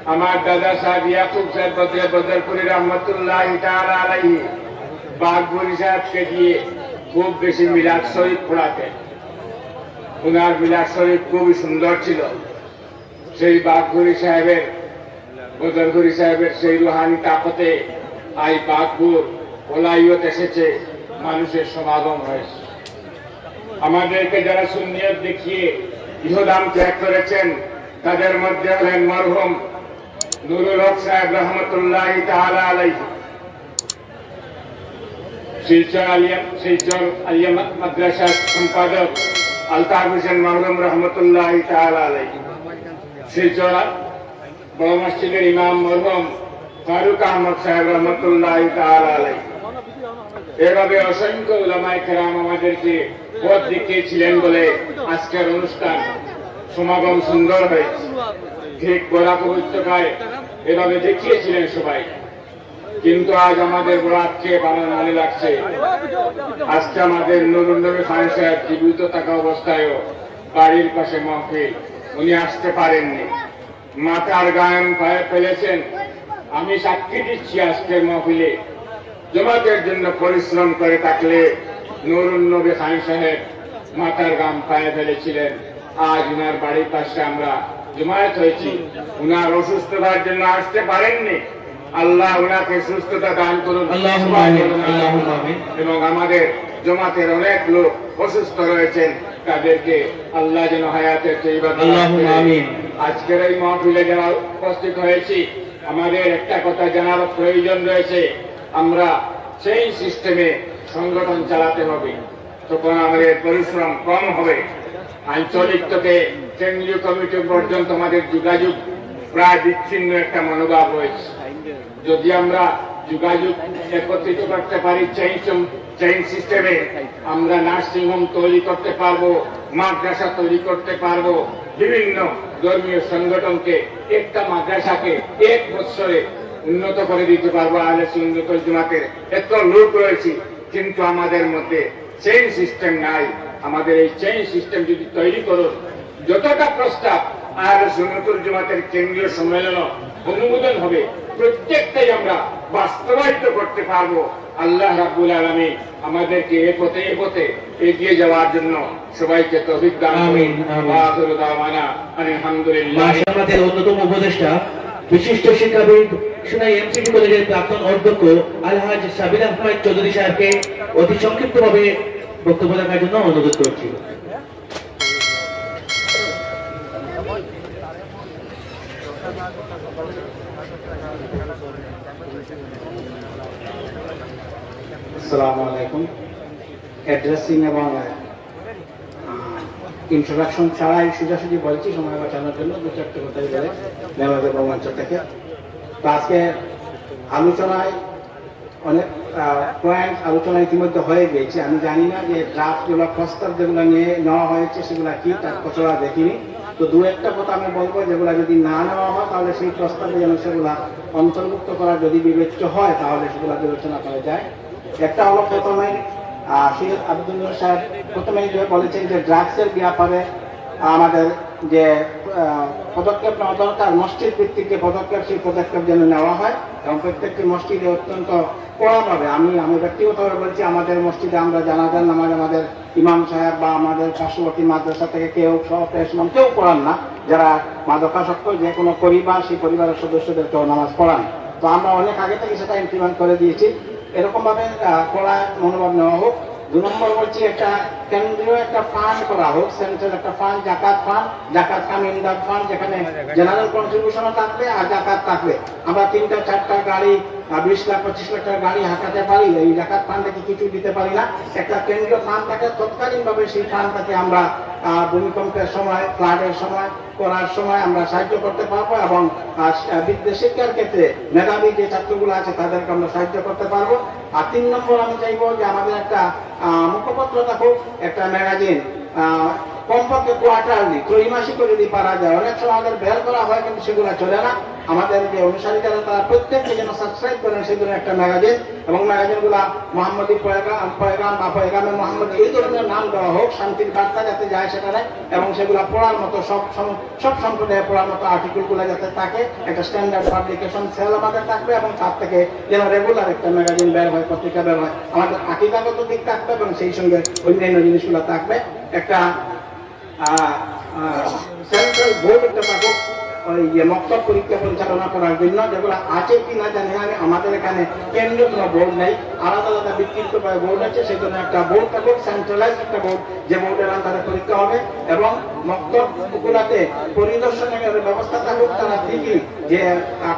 আমার দাদা সাহেব ইয়াকুব সাহেব বদরে বদরপুরি রহমতুল্লাহ তাআলা আলাইহি বাগভুরি সাহেবকে দিয়ে খুব বেশি মিলাদ শরীফ পড়াতেন। ওনার মিলাদ শরীফ খুবই সুন্দর ছিল। সেই বাগভুরি সাহেবের, বদরপুরি সাহেবের সেই রুহানি তাকতে আজ বাগভুর ওলাইয়ত এসেছে, মানুষের সমাগম হয়েছে। আমাদেরকে যারা সুন্নিয়ত দেখিয়ে ইহধাম ত্যাগ করেছেন, তাদের মধ্যে হলেন মরহুম নুরুল হক সাহেব রহমতুল্লাহ তাআলা আলাইহি, শিলচর আলিয়া, শিলচর আলিয়া মা-, মাদ্রাসার সম্পাদক আলতাফ হোসেন মরহুম রহমতুল্লাহ তাআলা আলাইহি, শিলচর বড় মসজিদের ইমাম মরহুম ফারুক আহমদ সাহেব রহমতুল্লাহ তাআলা আলাইহি। এভাবে অসংখ্য উলামায়ে কেরাম আমাদেরকে পথ দেখিয়েছিলেন বলে আজকের অনুষ্ঠান সমাগম সুন্দর হয়েছে। ঠিক বরাক উপত্যকায় এভাবে দেখিয়েছিলেন সবাই। কিন্তু আজ আমাদের বড় আক্ষেপ, আমার মনে লাগছে, আজকে আমাদের নুরুন নবী খান সাহেব জীবিত থাকা অবস্থায়ও বাড়ির পাশে মাহফিল, উনি আসতে পারেননি। মাথার ঘাম পায়ে ফেলেছেন। আমি সাক্ষী দিচ্ছি, আজকের মাহফিলে জমাতের জন্য পরিশ্রম করে থাকলে নুরুন নবী খান সাহেব মাথার ঘাম পায়ে ফেলেছিলেন। আজ উনার বাড়ির পাশে আমরা জমায়েত হয়েছি। উনার অসুস্থতার জন্য আসতে পারেননি। আল্লাহ উনাকে সুস্থতা দান করুন। আল্লাহুম্মা আমিন, আল্লাহুম্মা আমিন। এবং আমাদের জমাতের অনেক লোক অসুস্থ রয়েছেন, তাদেরকে আল্লাহ যেন হায়াতে তৈবা দান করেন। আল্লাহুম্মা আমিন। আজকের এই মাহফিলে যারা উপস্থিত হয়েছি, আমাদের একটা কথা জানার প্রয়োজন রয়েছে। আমরা চেইন সিস্টেমে সংগঠন চালাতে হবে, তখন আমাদের পরিশ্রম কম হবে। আঞ্চলিক থেকে কেন্দ্রীয় কমিটি পর্যন্ত আমাদের যোগাযোগ প্রায় বিচ্ছিন্ন একটা মনোভাব রয়েছে। যদি আমরা যোগাযোগ একত্রিত করতে পারি চেইন সম-, চেইন সিস্টেমে, আমরা নার্সিং হোম তৈরি করতে পারবো, মাদ্রাসা তৈরি করতে পারবো, বিভিন্ন ধর্মীয় সংগঠনকে, একটা মাদ্রাসাকে এক বছরে উন্নত করে দিতে পারবো। আহলে সুন্নাতুল জামাতের এত লোক রয়েছে, কিন্তু আমাদের মধ্যে চেইন সিস্টেম নাই। আমাদের এই চেইন সিস্টেম যদি তৈরি করুন, যতটা প্রস্তাব আহলে সুন্নাতুল জামাতের কেন্দ্রীয় সম্মেলন অনুমোদন হবে, প্রত্যেকটাই আমরা বাস্তবায়িত করতে পারবো। আল্লাহ রাব্বুল আলামিন আমাদেরকে এ পথে, এ পথে এগিয়ে যাওয়ার জন্য সবাইকে তৌফিক দান করুন। আমিন, আমিন। ওয়া আখিরু দাওয়ানা আনিল হামদুলিল্লাহ। মাশাআল্লাহ, আমাদের অন্যতম উপদেষ্টা, বিশিষ্ট শিক্ষাবিদ, সোনাই এমসিটি কলেজের প্রাক্তন অধ্যক্ষ আলহাজ সাবির আহমদ চৌধুরী সাহেবকে অতি সংক্ষিপ্তভাবে বক্তব্য রাখার জন্য অনুরোধ করছি। আসসালামু আলাইকুম। অ্যাড্রেসিং এবং, আহ, ইন্ট্রোডাকশন ছাড়াই সোজাসুজি বলছি, সময় বাঁচানোর জন্য দু চারটে কথাই বলে নেওয়া যাবে মঞ্চ থেকে। তো আজকে আলোচনায় অনেক, আহ, পয়েন্ট আলোচনা ইতিমধ্যে হয়ে গিয়েছে। আমি জানি না যে ড্রাফট যেগুলো, প্রস্তাব যেগুলো নিয়ে নেওয়া হয়েছে সেগুলো কি, তার খসড়া দেখিনি। তো দু একটা কথা আমি বলবো, যেগুলো যদি না নেওয়া হয় তাহলে সেই প্রস্তাবে যেন সেগুলা অন্তর্ভুক্ত করা যদি বিবেচ্য হয় তাহলে সেগুলো বিবেচনা করা যায়। একটা হলো প্রথমে, আহ, সৈয়দ আব্দুল নূর সাহেব প্রথমেই যে বলেছেন যে ড্রাগসের ব্যাপারে আমাদের যে, আহ, পদক্ষেপ নেওয়া দরকার, মসজিদ ভিত্তিক যে পদক্ষেপ, সেই পদক্ষেপ যেন নেওয়া হয় এবং প্রত্যেকটি মসজিদে অত্যন্ত কড়াভাবে, আমি, আমি ব্যক্তিগতভাবে বলছি, আমাদের মসজিদে আমরা জানাজার নামাজ আমাদের ইমাম সাহেব বা আমাদের পার্শ্ববর্তী মাদ্রাসা থেকে কেউ, সহ পেশ ইমাম কেউ পড়ান না, যারা মাদকাসক্ত যে কোনো পরিবার, সেই পরিবারের সদস্যদেরকেও নামাজ পড়ান। তো আমরা অনেক আগে থেকে সেটা ইমপ্লিমেন্ট করে দিয়েছি। এরকমভাবে, আহ, কড়া মনোভাব নেওয়া হোক। দুই নম্বর বলছি, একটা কেন্দ্রীয় একটা ফান্ড করা হোক, সেন্ট্রাল একটা ফান্ড, জাকাত ফান্ড, জাকাত কাম ইমদাদ ফান্ড, যেখানে জেনারেল কন্ট্রিবিউশনও থাকবে আর জাকাত থাকবে। আমরা তিনটা চারটা গাড়ি, আহ, বিশ লাখ পঁচিশ লাখ টাকার গাড়ি হাঁকাতে পারি, এই জাকাত ফান্ডে কি কিছু দিতে পারি না? একটা কেন্দ্রীয় ফান্ড থাকে, তৎকালীনভাবে সেই ফান্ডটাকে আমরা, আহ, ভূমিকম্পের সময়, ফ্লাডের সময়, করার সময় আমরা সাহায্য করতে পারবো এবং, আহ, বিদ্যা শিক্ষার ক্ষেত্রে মেধাবী যে ছাত্রগুলো আছে তাদেরকে আমরা সাহায্য করতে পারবো। আর তিন নম্বর আমি চাইবো যে আমাদের একটা, আহ, মুখপত্র থাকুক, একটা ম্যাগাজিন, আহ, কমপক্ষে কোয়ার্টারলি, ত্রৈমাসিকও যদি পারা যায়। অনেক সময় আমাদের বের করা হয় কিন্তু সেগুলো চলে না। আমাদের যে অনুসারী যারা তারা প্রত্যেককে যেন সাবস্ক্রাইব করেন সেই ধরনের একটা ম্যাগাজিন, এবং ম্যাগাজিনগুলা মোহাম্মদী পয়গা-, পয়গাম বা পয়গামে মোহাম্মদ এই ধরনের নাম দেওয়া হোক, শান্তির বার্তা যাতে যায় সেখানে, এবং সেগুলা পড়ার মতো সব সম-, সব সম্প্রদায়ে পড়ার মতো আর্টিকেলগুলো যাতে থাকে, একটা স্ট্যান্ডার্ড পাবলিকেশন সেল আমাদের থাকবে এবং তার থেকে যেন রেগুলার একটা ম্যাগাজিন বের হয়, পত্রিকা বের হয়। আমাদের আকিদাগত দিক থাকবে এবং সেই সঙ্গে অন্যান্য জিনিসগুলো থাকবে। একটা, আহ, আহ, সেন্ট্রাল বোর্ড একটা থাকুক, ওই যে মক্তব পরীক্ষা পরিচালনা করার জন্য, যেগুলো আছে কি না জানি না আমি, আমাদের এখানে কেন্দ্রীয় কোনো বোর্ড নেই, আলাদা আলাদা বিক্ষিপ্তভাবে বোর্ড আছে, সেজন্য একটা বোর্ড থাকুক, সেন্ট্রালাইজ একটা বোর্ড, যে বোর্ডের আন্ডারে পরীক্ষা হবে এবং মক্তবগুলোতে পরিদর্শনের ব্যবস্থা থাকুক, তারা ঠিকই যে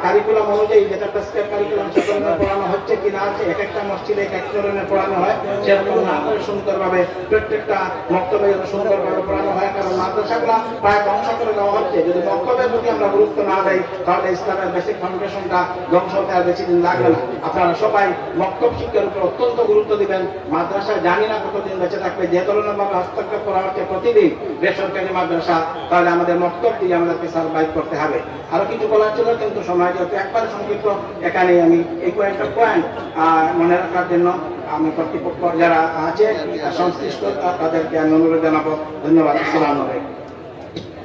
কারিকুলাম অনুযায়ী যেটা প্রেসক্রাইব কারিকুলাম সেটা পড়ানো হচ্ছে কি না আছে, এক একটা মসজিদে এক এক ধরনের পড়ানো হয়, সেরকম না করে সুন্দরভাবে প্রত্যেকটা মক্তবে যেন সুন্দরভাবে পড়ানো হয়, কারণ মাদ্রাসাগুলো প্রায় ধ্বংস করে দেওয়া হচ্ছে। যদি মক্তবের প্রতি আমরা গুরুত্ব না দেই, তাহলে ইসলামের বেসিক ফাউন্ডেশনটা ধ্বংস হতে আর বেশি দিন লাগবে না। আপনারা সবাই মক্তব শিক্ষার উপর অত্যন্ত গুরুত্ব দিবেন। মাদ্রাসা জানি না কতদিন বেঁচে থাকবে, যে ধরনের ভাবে হস্তক্ষেপ করা হচ্ছে প্রতিদিন বেসরকারি মাদ্রাসা, তাহলে আমাদের মক্তব দিয়ে আমাদেরকে সার্ভাইভ করতে হবে। আরো কিছু বলার ছিল, কিন্তু সময় যেহেতু একবারে সংক্ষিপ্ত, এখানেই আমি এই কয়েকটা পয়েন্ট মনে রাখার জন্য আমি কর্তৃপক্ষ যারা আছে, আহ, সংশ্লিষ্ট, তা-, তাদেরকে আমি অনুরোধ জানাবো। ধন্যবাদ। আসসালামু আলাইকুম।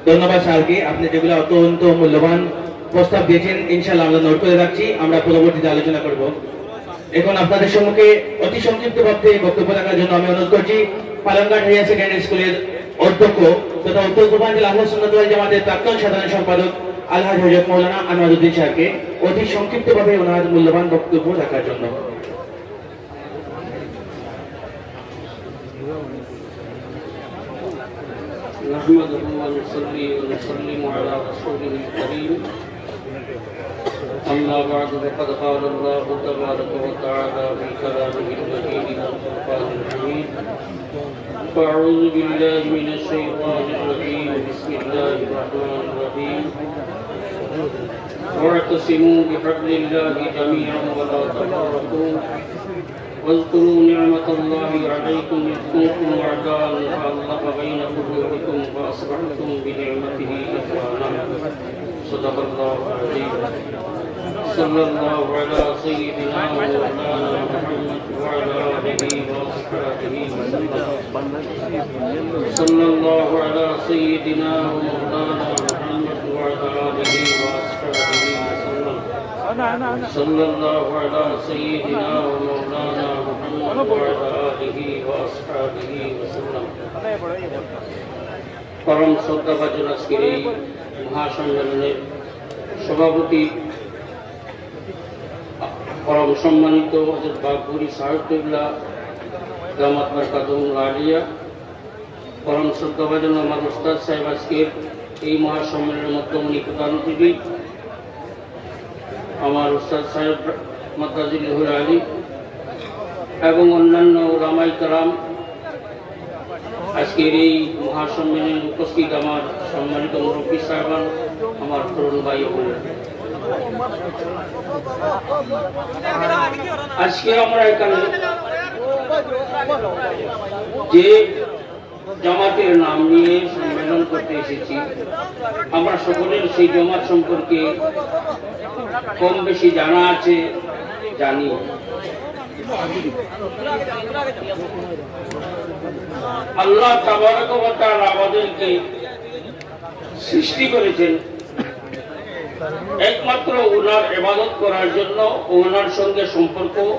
ধন্যবাদ স্যারকে, আপনি যেগুলো অত্যন্ত মূল্যবান প্রস্তাব দিয়েছেন, ইনশাআল্লাহ আমরা নোট করে রাখছি, আমরা পরবর্তীতে আলোচনা করব। এখন আপনাদের সম্মুখে অতি সংক্ষিপ্ত ভাবে বক্তব্য রাখার জন্য আমি অনুরোধ করছি পালংঘাট হায়ার সেকেন্ডারি স্কুলের অধ্যক্ষ তথা উত্তর পূর্বাঞ্চল আহলে সুন্নাত ওয়াল জামাতের প্রাক্তন সাধারণ সম্পাদক আলহাজ হযরত মাওলানা আনোয়ারউদ্দিন স্যারকে অতি সংক্ষিপ্তভাবে ওনার মূল্যবান বক্তব্য রাখার জন্য। نحمده ونصلي ونسلم على رسوله الكريم. أما بعد، فقد قال الله تبارك وتعالى في كلامه المجيد والفرقان الحميد: فأعوذ بالله من الشيطان الرجيم. بسم الله الرحمن الرحيم. واعتصموا بحبل الله جميعا ولا تفرقوا. واذكروا نعمة الله عليكم إذ كنتم أعداء فألف بين قلوبكم فأصبحتم بنعمته إخوانا. صدق الله العظيم. صلى الله على سيدنا ومولانا محمد وعلى آله وأصحابه وسلم. صلى الله على سيدنا ومولانا محمد وعلى آله وأصحابه وسلم. صلى الله على سيدنا ومولانا محمد وعلى آله وأصحابه وسلم. পরম শ্রদ্ধাভাজন আজকের এই মহাসম্মেলনের সভাপতি, পরম সম্মানিত হযরত বাবপুরী সাহেব কিবলা দামাত বারকাতুহুমুল আলিয়া, পরম শ্রদ্ধাভাজন আমার উস্তাদ সাহেব আজকের এই মহাসম্মেলনের মধ্যে উনি প্রধান অতিথি, আমার উস্তাদ সাহেব মাদ্দাজিল্লাহুল আলী এবং অন্যান্য উলামায়ে কেরাম, আজকের এই মহাসম্মেলনে উপস্থিত আমার সম্মানিত মুরব্বী সাহেবান, আমার তরুণ ভাই ও বোন, আজকে আমরা এখানে যে জামাতের নাম নিয়ে সম্মেলন করতে এসেছি, আমরা সকলের সেই জামাত সম্পর্কে কম বেশি জানা আছে, জানি। আল্লাহ তাবারাক ওয়া তাআলা আমাদেরকে সৃষ্টি করেছেন একমাত্র ওনার ইবাদত করার জন্য, ওনার সঙ্গে সম্পর্ক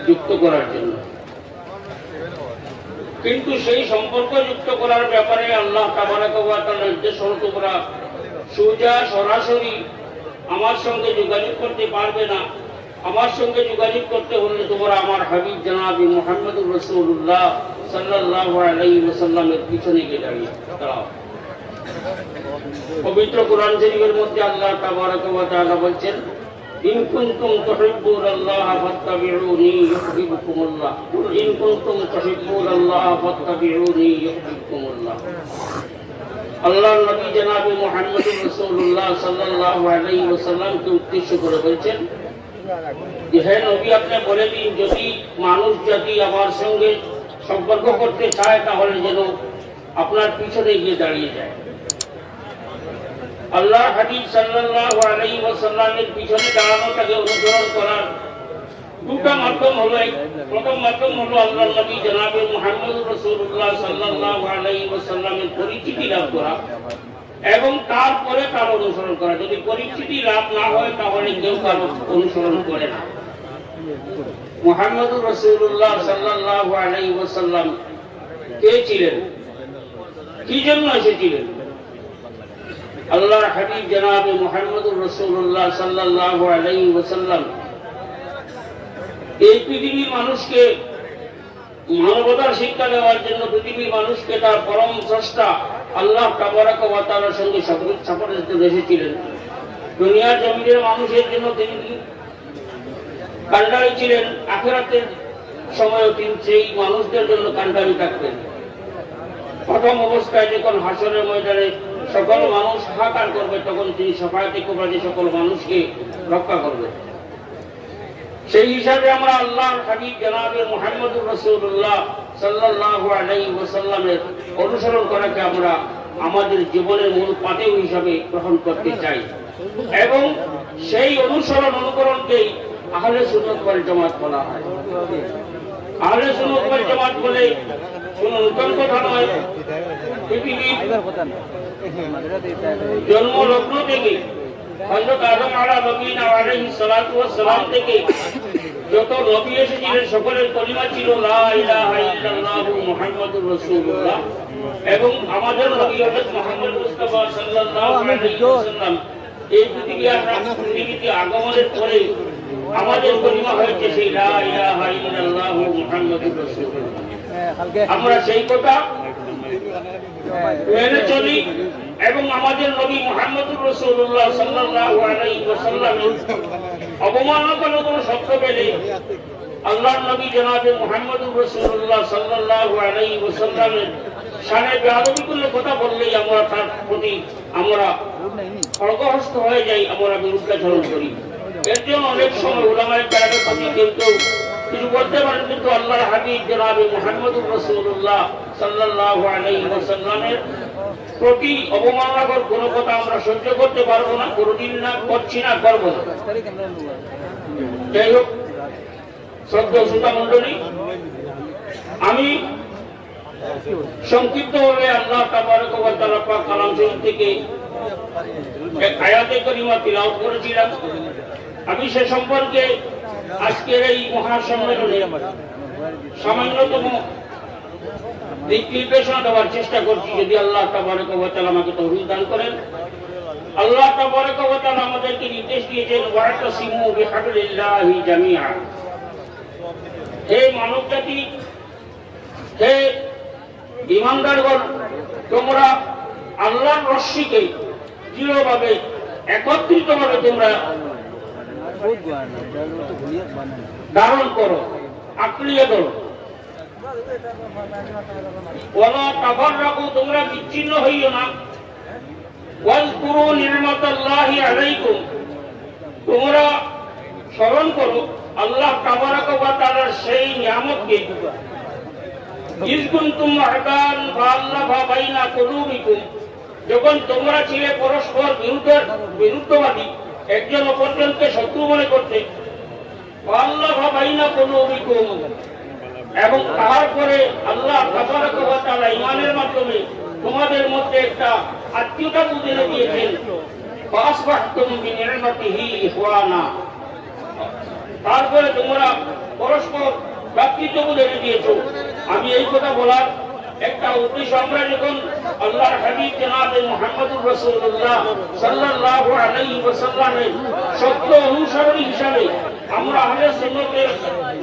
যুক্ত করার জন্য। কিন্তু সেই সম্পর্ক যুক্ত করার ব্যাপারে আল্লাহ তাবারাক ওয়া তাআলার নির্দেশ হলো, তোমরা সোজা সরাসরি আমার সঙ্গে যোগাযোগ করতে পারবে না। আমার সঙ্গে যোগাযোগ করতে হলে তোমরা আমার হাবিব জনাবে মুহাম্মদুর রাসূলুল্লাহ সাল্লাল্লাহু আলাইহি ওয়াসাল্লামের পিছনে গিয়ে দাঁড়িয়ে দাঁড়াও। পবিত্র কোরআন শরীফের মধ্যে আল্লাহ তাবারাক ওয়া তাআলা বলছেন, "ইন কুনতুম তুহিব্বুনাল্লাহা ফাত্তাবিউনি ইউহবিবকুমুল্লাহ। কুল ইন কুনতুম তুহিব্বুনাল্লাহা ফাত্তাবিউনি ইউহবিবকুমুল্লাহ।" আল্লাহর নবী জনাবে মুহাম্মদুর রাসূলুল্লাহ সাল্লাল্লাহু আলাইহি ওয়াসাল্লামকে উদ্দেশ্য করে বলছেন যে, "হে নবী, আপনি বলে দিন, যদি মানুষ জাতি আমার সঙ্গে সম্পর্ক করতে চায়, তাহলে যেন আপনার পিছনে গিয়ে দাঁড়িয়ে যায়।" আল্লাহর হাবিব সাল্লাল্লাহু আলাইহি ওয়াসাল্লামের পিছনে দাঁড়ানোটাকে অনুসরণ করার দুটা মাধ্যম হলো, এক, প্রথম মাধ্যম হলো আল্লাহর নবী জনাবে মুহাম্মদুর রাসূলুল্লাহ সাল্লাল্লাহু আলাইহি ওয়াসাল্লামের পরিচিতি লাভ করা এবং তারপরে তার অনুসরণ করা। যদি পরিচিতি লাভ না হয়, তাহলে কেউ কারো অনুসরণ করে না। মুহাম্মদুর রাসূলুল্লাহ সাল্লাল্লাহু আলাইহি ওয়াসাল্লাম কে ছিলেন, কি জন্য এসেছিলেন? আল্লাহর হাবিব জনাবে মুহাম্মদুর রাসূলুল্লাহ সাল্লাল্লাহু আলাইহি ওয়াসাল্লাম এই পৃথিবীর মানুষকে মানবতার শিক্ষা দেওয়ার জন্য পৃথিবীর মানুষকে তার পরম স্রষ্টা আল্লাহ তাবারাকা ওয়া তাআলার সঙ্গে সাপোর্ট করতে এসেছিলেন। দুনিয়ার জমিনের মানুষের জন্য তিনি কাণ্ডারি ছিলেন, আখেরাতের সময়ও তিনি সেই মানুষদের জন্য কাণ্ডারি থাকতেন। প্রথম অবস্থায় যখন হাশরের ময়দানে সকল মানুষ হাহাকার করবে, তখন তিনি শাফায়াতে কুবরা দিয়ে সকল মানুষকে রক্ষা করবেন। সেই হিসাবে আমরা আল্লাহর হাবিব জনাবে মুহাম্মদুর রাসূলুল্লাহ সাল্লাল্লাহু আলাইহি ওয়াসাল্লামের অনুসরণ করাকে আমরা আমাদের জীবনের মূল পাথেয় হিসাবে গ্রহণ করতে চাই এবং সেই অনুসরণ অনুকরণকেই আহলে সুন্নাত ওয়াল জামাত বলা হয়। আহলে সুন্নাত ওয়াল জামাত বলে কোনো নতুন কথা নয়। পৃথিবীর জন্ম লগ্ন থেকে হযরত আদম আলা নবীনা আলাইহিস সালাতু ওয়াস সালাম থেকে যত নবী এসেছিলেন, সকলের কলিমা ছিল লা ইলাহা ইল্লাল্লাহু মুহাম্মাদুর রাসূলুল্লাহ। এবং আমাদের নবী হযরত মুহাম্মদ মুস্তাফা সাল্লাল্লাহু আলাইহি ওয়াসাল্লাম এই পৃথিবী, আমরা পৃথিবীতে আগমনের পরে আমাদের কলিমা হয়েছে সেই লা ইলাহা ইল্লাল্লাহু মুহাম্মাদুর রাসূলুল্লাহ। আমরা সেই কথা মেনে চলি এবং আমাদের নবী মুহাম্মদুর রাসূলুল্লাহ সাল্লাল্লাহু আলাইহি ওয়াসাল্লামের অবমাননাকর কোনো শব্দ পেলে আল্লাহর নবী জনাবে মুহাম্মদুর রাসূলুল্লাহ সাল্লাল্লাহু আলাইহি ওয়াসাল্লামের শানে বেয়াদবিপূর্ণ কথা বললেই আমরা তার প্রতি আমরা খড়গহস্ত হয়ে যাই, আমরা বিরুদ্ধাচরণ করি। এর জন্য অনেক সময় উলামায়ে কেরামের প্রতি কেউ কেউ কিছু বলতে পারেন, কিন্তু আল্লাহর হাবিব জনাবে মুহাম্মদুর রাসূলুল্লাহ সাল্লাল্লাহু আলাইহি ওয়াসাল্লামের প্রতি অবমাননাকর কোনো কথা আমরা সহ্য করতে পারবো না, কোনোদিন না করছি না, করবো না। যাই হোক, শ্রদ্ধেয় শ্রোতা মণ্ডলী, আমি সংক্ষিপ্তভাবে আল্লাহ তাবারাকা ওয়া তাআলা পাক কালাম শরীফ থেকে এক আয়াতে করিমা তিলাওয়াত করেছিলাম। আমি সে সম্পর্কে আজকের এই মহাসম্মেলনে সামান্যতম দিক নির্দেশনা দেওয়ার চেষ্টা করছি, যদি আল্লাহ তাবারাকা ওয়া তাআলা আমাকে তৌফিক দান করেন। আল্লাহ তাবারাকা ওয়া তাআলা আমাদেরকে নির্দেশ দিয়েছেন, "ওয়াতাসিমু বিহাবলিল্লাহি জামিআ।" হে মানব জাতি, হে ইমানদারগণ, তোমরা আল্লাহর রশিকে দৃঢ়ভাবে, একত্রিতভাবে তোমরা ধারণ করো, আঁকড়িয়ে ধরো। ওয়ালা তাফাররাকু, তোমরা বিচ্ছিন্ন হইও না। ওয়াজকুরু নি'মাতাল্লাহি আলাইকুম, তোমরা স্মরণ করো আল্লাহ তাবারাকা ওয়া তাআলার সেই নিয়ামতকে। ইজ কুনতুম আদান ফাআল্লাফা বাইনা কুলুবিকুম, যখন তোমরা ছিলে পরস্পর বিরুদ্ধ-, বিরুদ্ধবাদী, একজন অপরজনকে শত্রু মনে করতে, ফাআল্লাফা বাইনা কুলুবিকুম, এবং তারপরে আল্লাহ তাবারাকা ওয়া তাআলা ইমানের মাধ্যমে তোমাদের মধ্যে একটা আত্মীয়তা বুঝে দিয়েছেন। ফাআসবাহতুম বিনি'মাতিহি ইখওয়ানা, তারপরে তোমরা পরস্পর ভ্রাতৃত্ববোধ এনে দিয়েছো। আমি এই কথা বলার একটা উদ্দেশ্য, আমরা যখন আল্লাহর হাবিব জনাবে মুহাম্মদুর রাসূলুল্লাহ সাল্লাল্লাহু আলাইহি ওয়াসাল্লামের সত্য অনুসারী হিসাবে আমরা আহলে সুন্নতের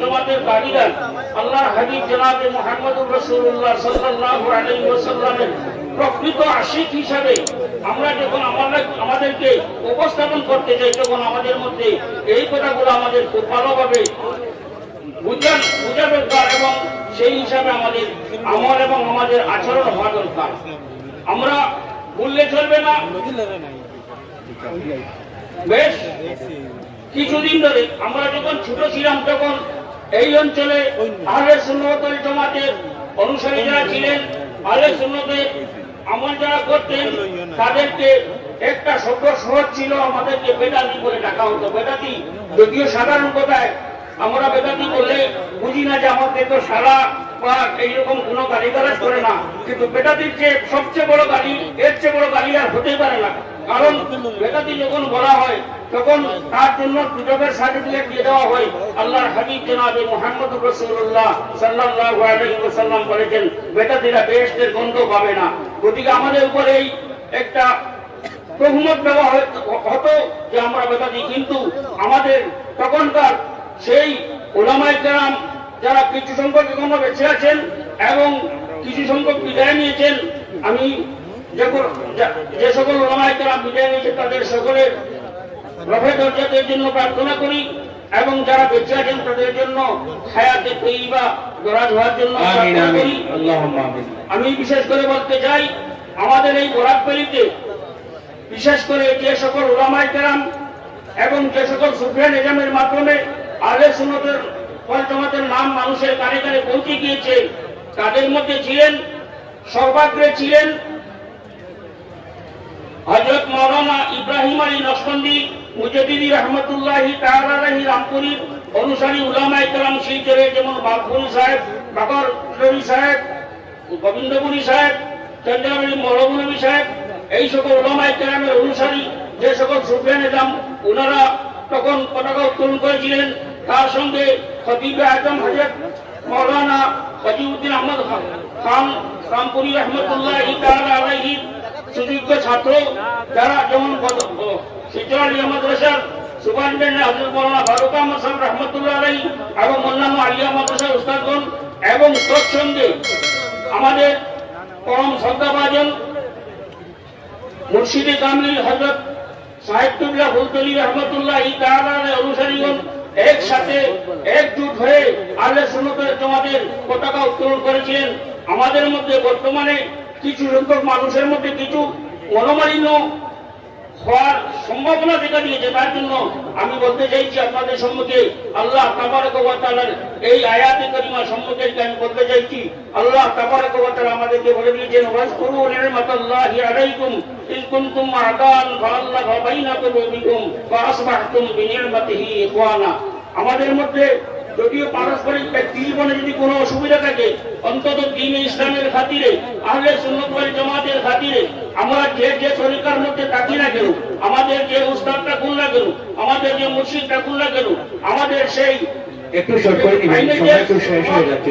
জমাতের দাবিদার, আল্লাহর হাবিব জনাবে মুহাম্মদুর রাসূলুল্লাহ সাল্লাল্লাহু আলাইহি ওয়াসাল্লামের প্রকৃত আশিক হিসাবে আমরা যখন আমাদের, আমাদেরকে উপস্থাপন করতে চাই, তখন আমাদের মধ্যে এই কথাগুলো আমাদের খুব ভালোভাবে বুঝা, বুঝা দরকার এবং সেই হিসাবে আমাদের আমল এবং আমাদের আচরণ হওয়া দরকার। আমরা ভুললে চলবে না। বেশ কিছুদিন ধরে আমরা যখন ছোট ছিলাম, তখন এই অঞ্চলে আহলে সুন্নত ওয়াল জামাতের অনুসারী যারা ছিলেন, আহলে সুন্নতের আমল যারা করতেন, তাদেরকে একটা শব্দ সহজ ছিল, আমাদেরকে বেদাতি বলে ডাকা হতো। বেদাতি যদিও সাধারণ কথায় আমরা বেদাতি বললে বুঝি না যে আমাদের তো সারা বা এইরকম কোনো গালিগালাজ করে না, কিন্তু বেদাতির যে সবচেয়ে বড় গালি, এর চেয়ে বড় গালি আর হতেই পারে না। কারণ বেদাতি যখন বলা হয়, তখন তার জন্য দুজকের সার্টিফিকেট দিয়ে দেওয়া হয়। আল্লাহর হাবিব জনাবে মুহাম্মদুর রাসূলুল্লাহ সাল্লাল্লাহু আলাইহি ওয়াসাল্লাম বলেছেন, বেদাতিরা বেহেশতের গন্ধ পাবে না। গতিকে আমাদের উপরে এই একটা তহমত দেওয়া হয়ে-, হতো যে আমরা বেদাতি, কিন্তু আমাদের তখনকার সেই ওলামায়ে কেরাম যারা কিছু সংখ্যক এখনো বেঁচে আছেন এবং কিছু সংখ্যক বিদায় নিয়েছেন, আমি যে কো-, যা-, যে সকল ওলামায়ে কেরাম বিদায় নিয়েছেন তাদের সকলের রফে দরজাতের জন্য প্রার্থনা করি এবং যারা বেঁচে আছেন তাদের জন্য হায়াতে তৈয়বা দরাজ হওয়ার জন্য আমিন, প্রার্থনা আমিন। করি। আল্লাহুম্মা আমিন। আমি বিশেষ করে বলতে চাই, আমাদের এই বরাক ভ্যালিতে বিশেষ করে যে সকল ওলামায়ে কেরাম এবং যে সকল সুফিয়ান এজামের মাধ্যমে আহলে সুন্নতের ওয়াল জামাতের নাম মানুষের কানে কানে পৌঁছে গিয়েছে, তাদের মধ্যে ছিলেন, সর্বাগ্রে ছিলেন হযরত মাওলানা ইব্রাহিম আলী নকশবন্দি মুজাদ্দিদি রহমতুল্লাহি তাআলা আলাইহি রামপুরীর অনুসারী উলামায়ে কেরাম শিলচরে যেমন বাঘপুরী সাহেব, বাকরপুরী সাহেব, গোবিন্দপুরী সাহেব, চন্দ্রাবলী মৌলভী সাহেব, এই সকল ওলামায়ে কেরামের অনুসারী যে সকল সুফিয়ান এজাম ওনারা তখন পতাকা উত্তোলন করেছিলেন, তার সঙ্গে খতিবে আজম হযরত মাওলানা ওয়াজিউদ্দিন আহমদ খা-, খান রামপুরী রহমতুল্লাহি তাআলা আলাইহির সুযোগ্য ছাত্র, যারা যেমন বদ-, ব-, শিলচর আলিয়া মাদ্রাসার সুপারিনটেন্ডেন্ট হযরত মাওলানা ফারুক আহমদ সাহেব রহমতুল্লাহ আলাইহি এবং অন্যান্য আলিয়া মাদ্রাসার উস্তাদগণ এবং তৎসঙ্গে আমাদের পরম শ্রদ্ধাভাজন মুর্শিদে কামিল হযরত সাহেব কিবলা ফুলতলি রহমতুল্লাহি তাআলা আলাইহির অনুসারীগণ একসাথে একজুট হয়ে আহলে সুন্নত ওয়াল জামাতের পতাকা উত্তোলন করেছিলেন। আমাদের মধ্যে বর্তমানে কিছু সংখ্যক মানুষের মধ্যে কিছু মনোমালিন্য হওয়ার সম্ভাবনা দেখা দিয়েছে, তার জন্য আমি বলতে চাইছি আপনাদের সম্মুখে, আল্লাহ তাবারাক ওয়া তাআলার এই আয়াতে কারিমা সম্মুখে আমি বলতে চাইছি, আল্লাহ তাবারাক ওয়া তাআলা আমাদেরকে বলে দিয়েছেন, "ওয়াজকুরু নি'মাতাল্লাহি আলাইকুম ইয কুনতুম আ'দাআন ফাআল্লাফা বাইনা কুলুবিকুম ফাআসবাহতুম বিনি'মাতিহি ইখওয়ানা।" আমাদের মধ্যে যদিও পারস্পরিক ব্যক্তি জীবনে যদি কোনো অসুবিধা থাকে, অন্তত দ্বীনে ইসলামের খাতিরে, আহলে সুন্নত ওয়াল জামাতের খাতিরে, আমরা যে যে তরিকার মধ্যে থাকি না কেন, আমাদের যে উস্তাদ থাকুন না কেন, আমাদের যে মুর্শিদ থাকুন না কেন, আমাদের সেই একটু শর্ট করে দিবেন, সময় একটু শেষ হয়ে যাচ্ছে।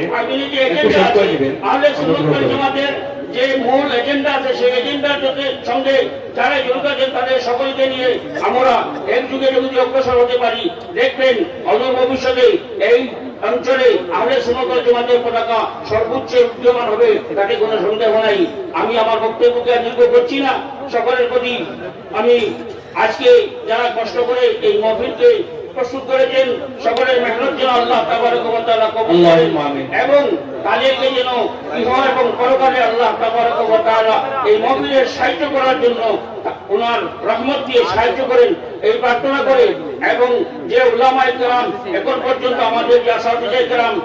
একটু শর্ট করে দিবেন, আহলে সুন্নাত ওয়াল জামাতের যে মূল এজেন্ডা আছে, সেই এজেন্ডার সাথে, সঙ্গে যারা জড়িত আছেন, তাদের সকলকে নিয়ে আমরা একযোগে যদি অগ্রসর হতে পারি, দেখবেন অদূর ভবিষ্যতে এই অঞ্চলে আহলে সুন্নাত ওয়াল জামাতের পতাকা সর্বোচ্চ উড্ডীয়মান হবে, তাতে কোনো সন্দেহ নাই। আমি আমার বক্তব্যকে আর দীর্ঘ করছি না, সকলের প্রতি আমি আজকে যারা কষ্ট করে এই মহফিলকে প্রস্তুত করেছেন, সকলের মেহনত যেন আল্লাহ তাবারাক ওয়া তাআলা কবুল করেন। আল্লাহুম্মা আমিন। এবং তাদেরকে যেন ইহ এবং পরকালে আল্লাহ তাবারাক ওয়া তাআলা এই মহফিলের সাহায্য করার জন্য ওনার রহমত দিয়ে সাহায্য করেন, এই প্রার্থনা করে। এবং যে উলামায়ে কেরাম এখন পর্যন্ত আমাদের যে আসাতিজা কেরাম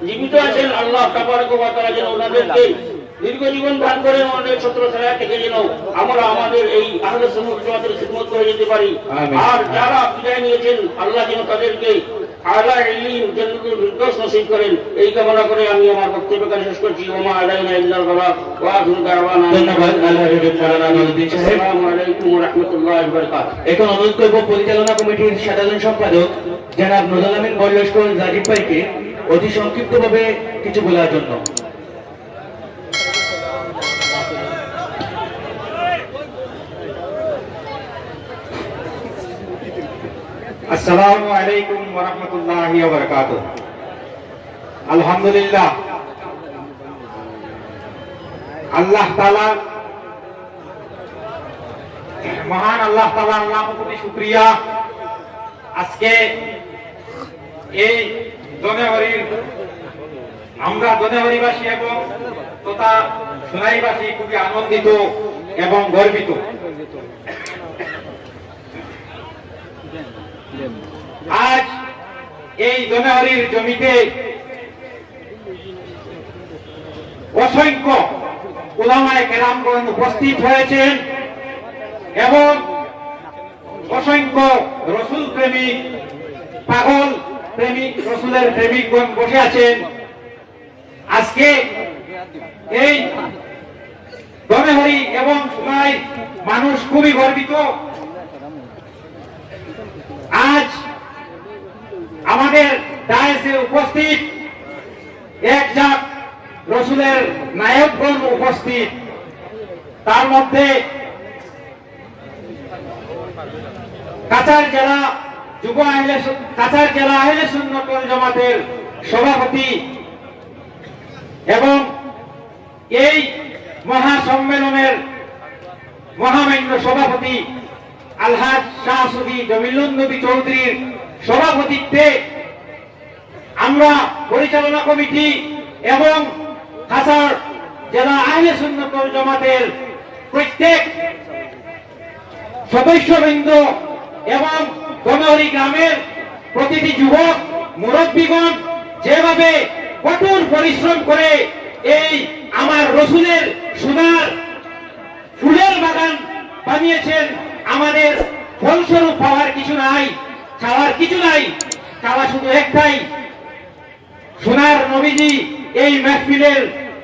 জীবিত আছেন, আল্লাহ তাবারাক ওয়া তাআলা যেন ওনাদেরকে দীর্ঘ জীবন দান করেন, অনেক সত্র ছায়া থেকে যেন আমরা আমাদের এই আহলে সুন্নাত জামাতের খিদমত করে যেতে পারি। আমিন। আর যারা বিদায় নিয়েছেন, আল্লাহ যেন তাদেরকে আলা ইল্লিয়িন জান্নাতুল ফিরদাউস নসিব করেন, এই কামনা করে আমি আমার বক্তব্য এখানে শেষ করছি। ওয়া মা আলাইনা ইল্লাল বালাগ। ওয়া আখিরু দাওয়ানা ধন্যবাদ আল হাবিব মাওলানা নুরুদ্দিন সাহেব। আসসালামু আলাইকুম ওয়া রাহমাতুল্লাহি ওয়া বারাকাতুহু। এখন অনুরোধ করব পরিচালনা কমিটির সাধারণ সম্পাদক জনাব নুরুল আমিন বড়লস্কর রাজীব ভাইকে অতি সংক্ষিপ্তভাবে কিছু বলার জন্য। আসসালামু আলাইকুম ওয়া রাহমাতুল্লাহি ওয়া বারাকাতুহু। আলহামদুলিল্লাহ, আল্লাহ তাআলা, মহান আল্লাহ তাআলা, আল্লাহ কোটি শুকরিয়া। আজকে এই ধনেহরির, আমরা ধনেহরিবাসী এবং তথা সোনাইবাসী খুবই আনন্দিত এবং গর্বিত। আজ এই ধনেহরির জমিতে অসংখ্য উলামায়ে কেরামগণ উপস্থিত হয়েছেন এবং অসংখ্য রসুল প্রেমিক, পাগল প্রেমিক, রসুলের প্রেমিকগণ বসে আছেন। আজকে এই ধনেহরি এবং সোনাই মানুষ খুবই গর্বিত। আজ আমাদের ডায়াসে উপস্থিত এক ঝাঁক রসুলের নায়কগণ উপস্থিত, তার মধ্যে কাছাড় জেলা যুব আহলে সু-, কাছাড় জেলা আহলে সুন্নত ওয়াল জামাতের সভাপতি এবং এই মহাসম্মেলনের মহামান্য সভাপতি আলহাজ শাহ সুফি জমিলুন নবী চৌধুরীর সভাপতিত্বে আমরা পরিচালনা কমিটি এবং কাছাড় জেলা আহলে সুন্নত ওয়াল জামাতের প্রত্যেক সদস্যবৃন্দ এবং গণহরি গ্রামের প্রতিটি যুবক মুরব্বীগণ যেভাবে কঠোর পরিশ্রম করে এই আমার রসুলের সোনার ফুলের বাগান বানিয়েছেন, আমাদের ফলস্বরূপ পাওয়ার কিছু নাই, চাওয়ার কিছু নাই, চাওয়া শুধু একটাই, সোনার নবীজি এই মেহফিলের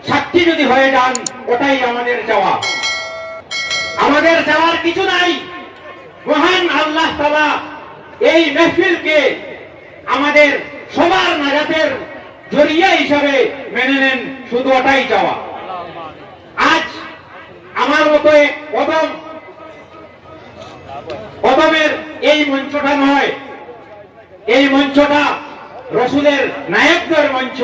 সাক্ষী যদি হয়ে যান, ওটাই আমাদের চাওয়া। আমাদের চাওয়ার কিছু নাই। মহান আল্লাহ তাআলা এই মেহফিলকে আমাদের সবার নাজাতের জরিয়া হিসাবে মেনে নেন, শুধু ওটাই চাওয়া। আজ আমার মতো এক অধম, অধমের এই মঞ্চটা নয়, এই মঞ্চটা রসুলের নায়েবদের মঞ্চ।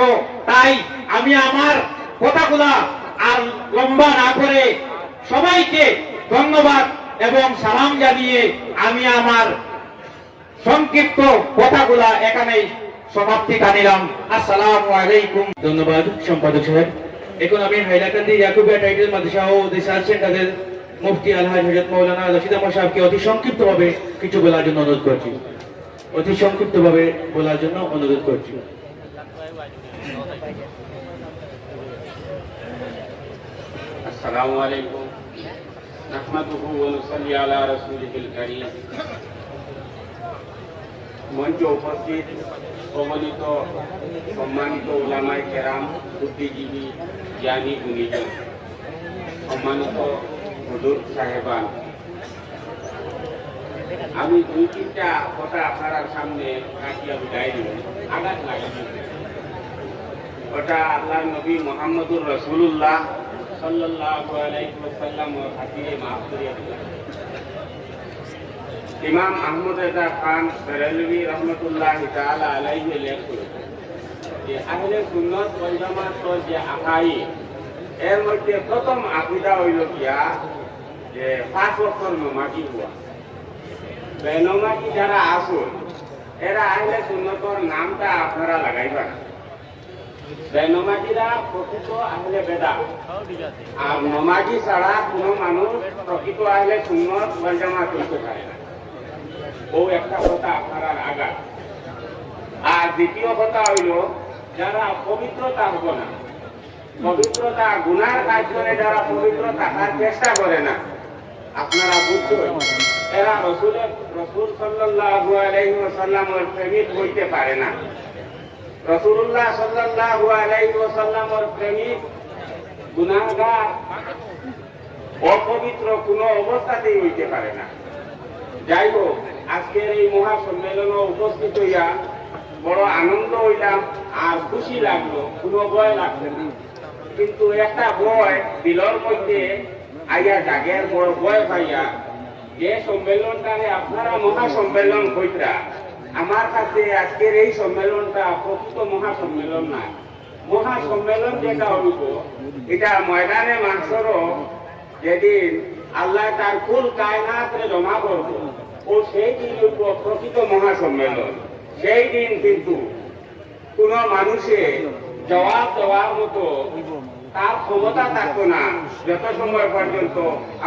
তাই আমি আমার কথাগুলা আর লম্বা না করে সবাইকে ধন্যবাদ এবং সালাম জানিয়ে আমি আমার সংক্ষিপ্ত কথাগুলা এখানেই সমাপ্তি টানিলাম। আসসালামু আলাইকুম। ধন্যবাদ সম্পাদক সাহেব। এখন আমি হাইলাকান্দি ইয়াকুবিয়া টাইটেল মাদ্রাসা ও রিসার্চ সেন্টারের মুফতি আলহাজ হযরত মাওলানা রশিদ আহমদ সাহেবকে অতি সংক্ষিপ্তভাবে কিছু বলার জন্য অনুরোধ করছি। অতি সংক্ষিপ্তভাবে বলার জন্য অনুরোধ করছি। আসসালামু আলাইকুম। নাহমাদুহু ওয়া নুসাল্লি আলা রাসূলিহিল কারীম। মঞ্চে উপস্থিত অগণিত সম্মানিত উলামায়ে কেরাম, বুদ্ধিজীবী, জ্ঞানী গুণীজন, সম্মানিত হুজুর সাহেবান, আমি দুই তিনটা কথা আপনারার সামনে রাখিয়া বিদায় নিমু। আঘাত লাগে। ওটা আল্লাহর নবী মুহাম্মদুর রাসূলুল্লাহ সাল্লাল্লাহু আলাইহি ওয়াসাল্লামর খাতিরে মাফ করিয়া দিলাম। ইমাম আহমদ রেজা খান বেরেলভী রহমতুল্লাহি তাআলা আলাইহি লেখেন যে আহলে সুন্নত ওয়াল জামাতর যে আকাইদ, এর মধ্যে প্রথম আকিদা অইলো গিয়া যে পাঁচ ওয়াক্তর নমাজি হওয়া। বেনমাজি যারা আছইন, এরা আহলে সুন্নতর নামটা আপনারা লাগাইবা না। বেনমাজিরা প্রকৃত আহলে বেদাত। আর নমাজি ছাড়া কোনো মানুষ প্রকৃত আহলে সুন্নত ওয়াল জামাত হইতে পারে না। ও একটা কথা আপনারার আঘাত। আর দ্বিতীয় কথা অইলো, যারা পবিত্রতা হবো না, পবিত্রতা, গুনার কাজ করে যারা পবিত্র থাকার চেষ্টা করে না, আপনারা বুঝবেন, এরা রসুলের, রসুল সাল্লাল্লাহু আলাইহি ওয়াসাল্লামর প্রেমিক হইতে পারে না। রাসূলুল্লাহ সাল্লাল্লাহু আলাইহি ওয়াসাল্লামর প্রেমিক গুনাহগার, অপবিত্র কোনো অবস্থাতেই হইতে পারে না। যাই হোক, আজকের এই মহাসম্মেলনে উপস্থিত হইয়া বড় আনন্দ হইলাম আর খুশি লাগলো, কোনো ভয় লাগছে না। কিন্তু একটা ভয় দিলর মধ্যে আইয়া জাগের, বড় ভয় পাইয়া, যে সম্মেলনটারে আপনারা মহাসম্মেলন কইতরা, আমার কাছে আজকের এই সম্মেলনটা প্রকৃত মহাসম্মেলন না। মহাসম্মেলন যেটা হইব, এটা ময়দানে মাহশরও যেদিন আল্লাহ তার কুল কায়নাতরে জমা করব, ও সেই দিন হইব প্রকৃত মহাসম্মেলন। সেই দিন কিন্তু কোনো মানুষে জবাব দেওয়ার মতো তার ক্ষমতা থাকতো না, যত সময় পর্যন্ত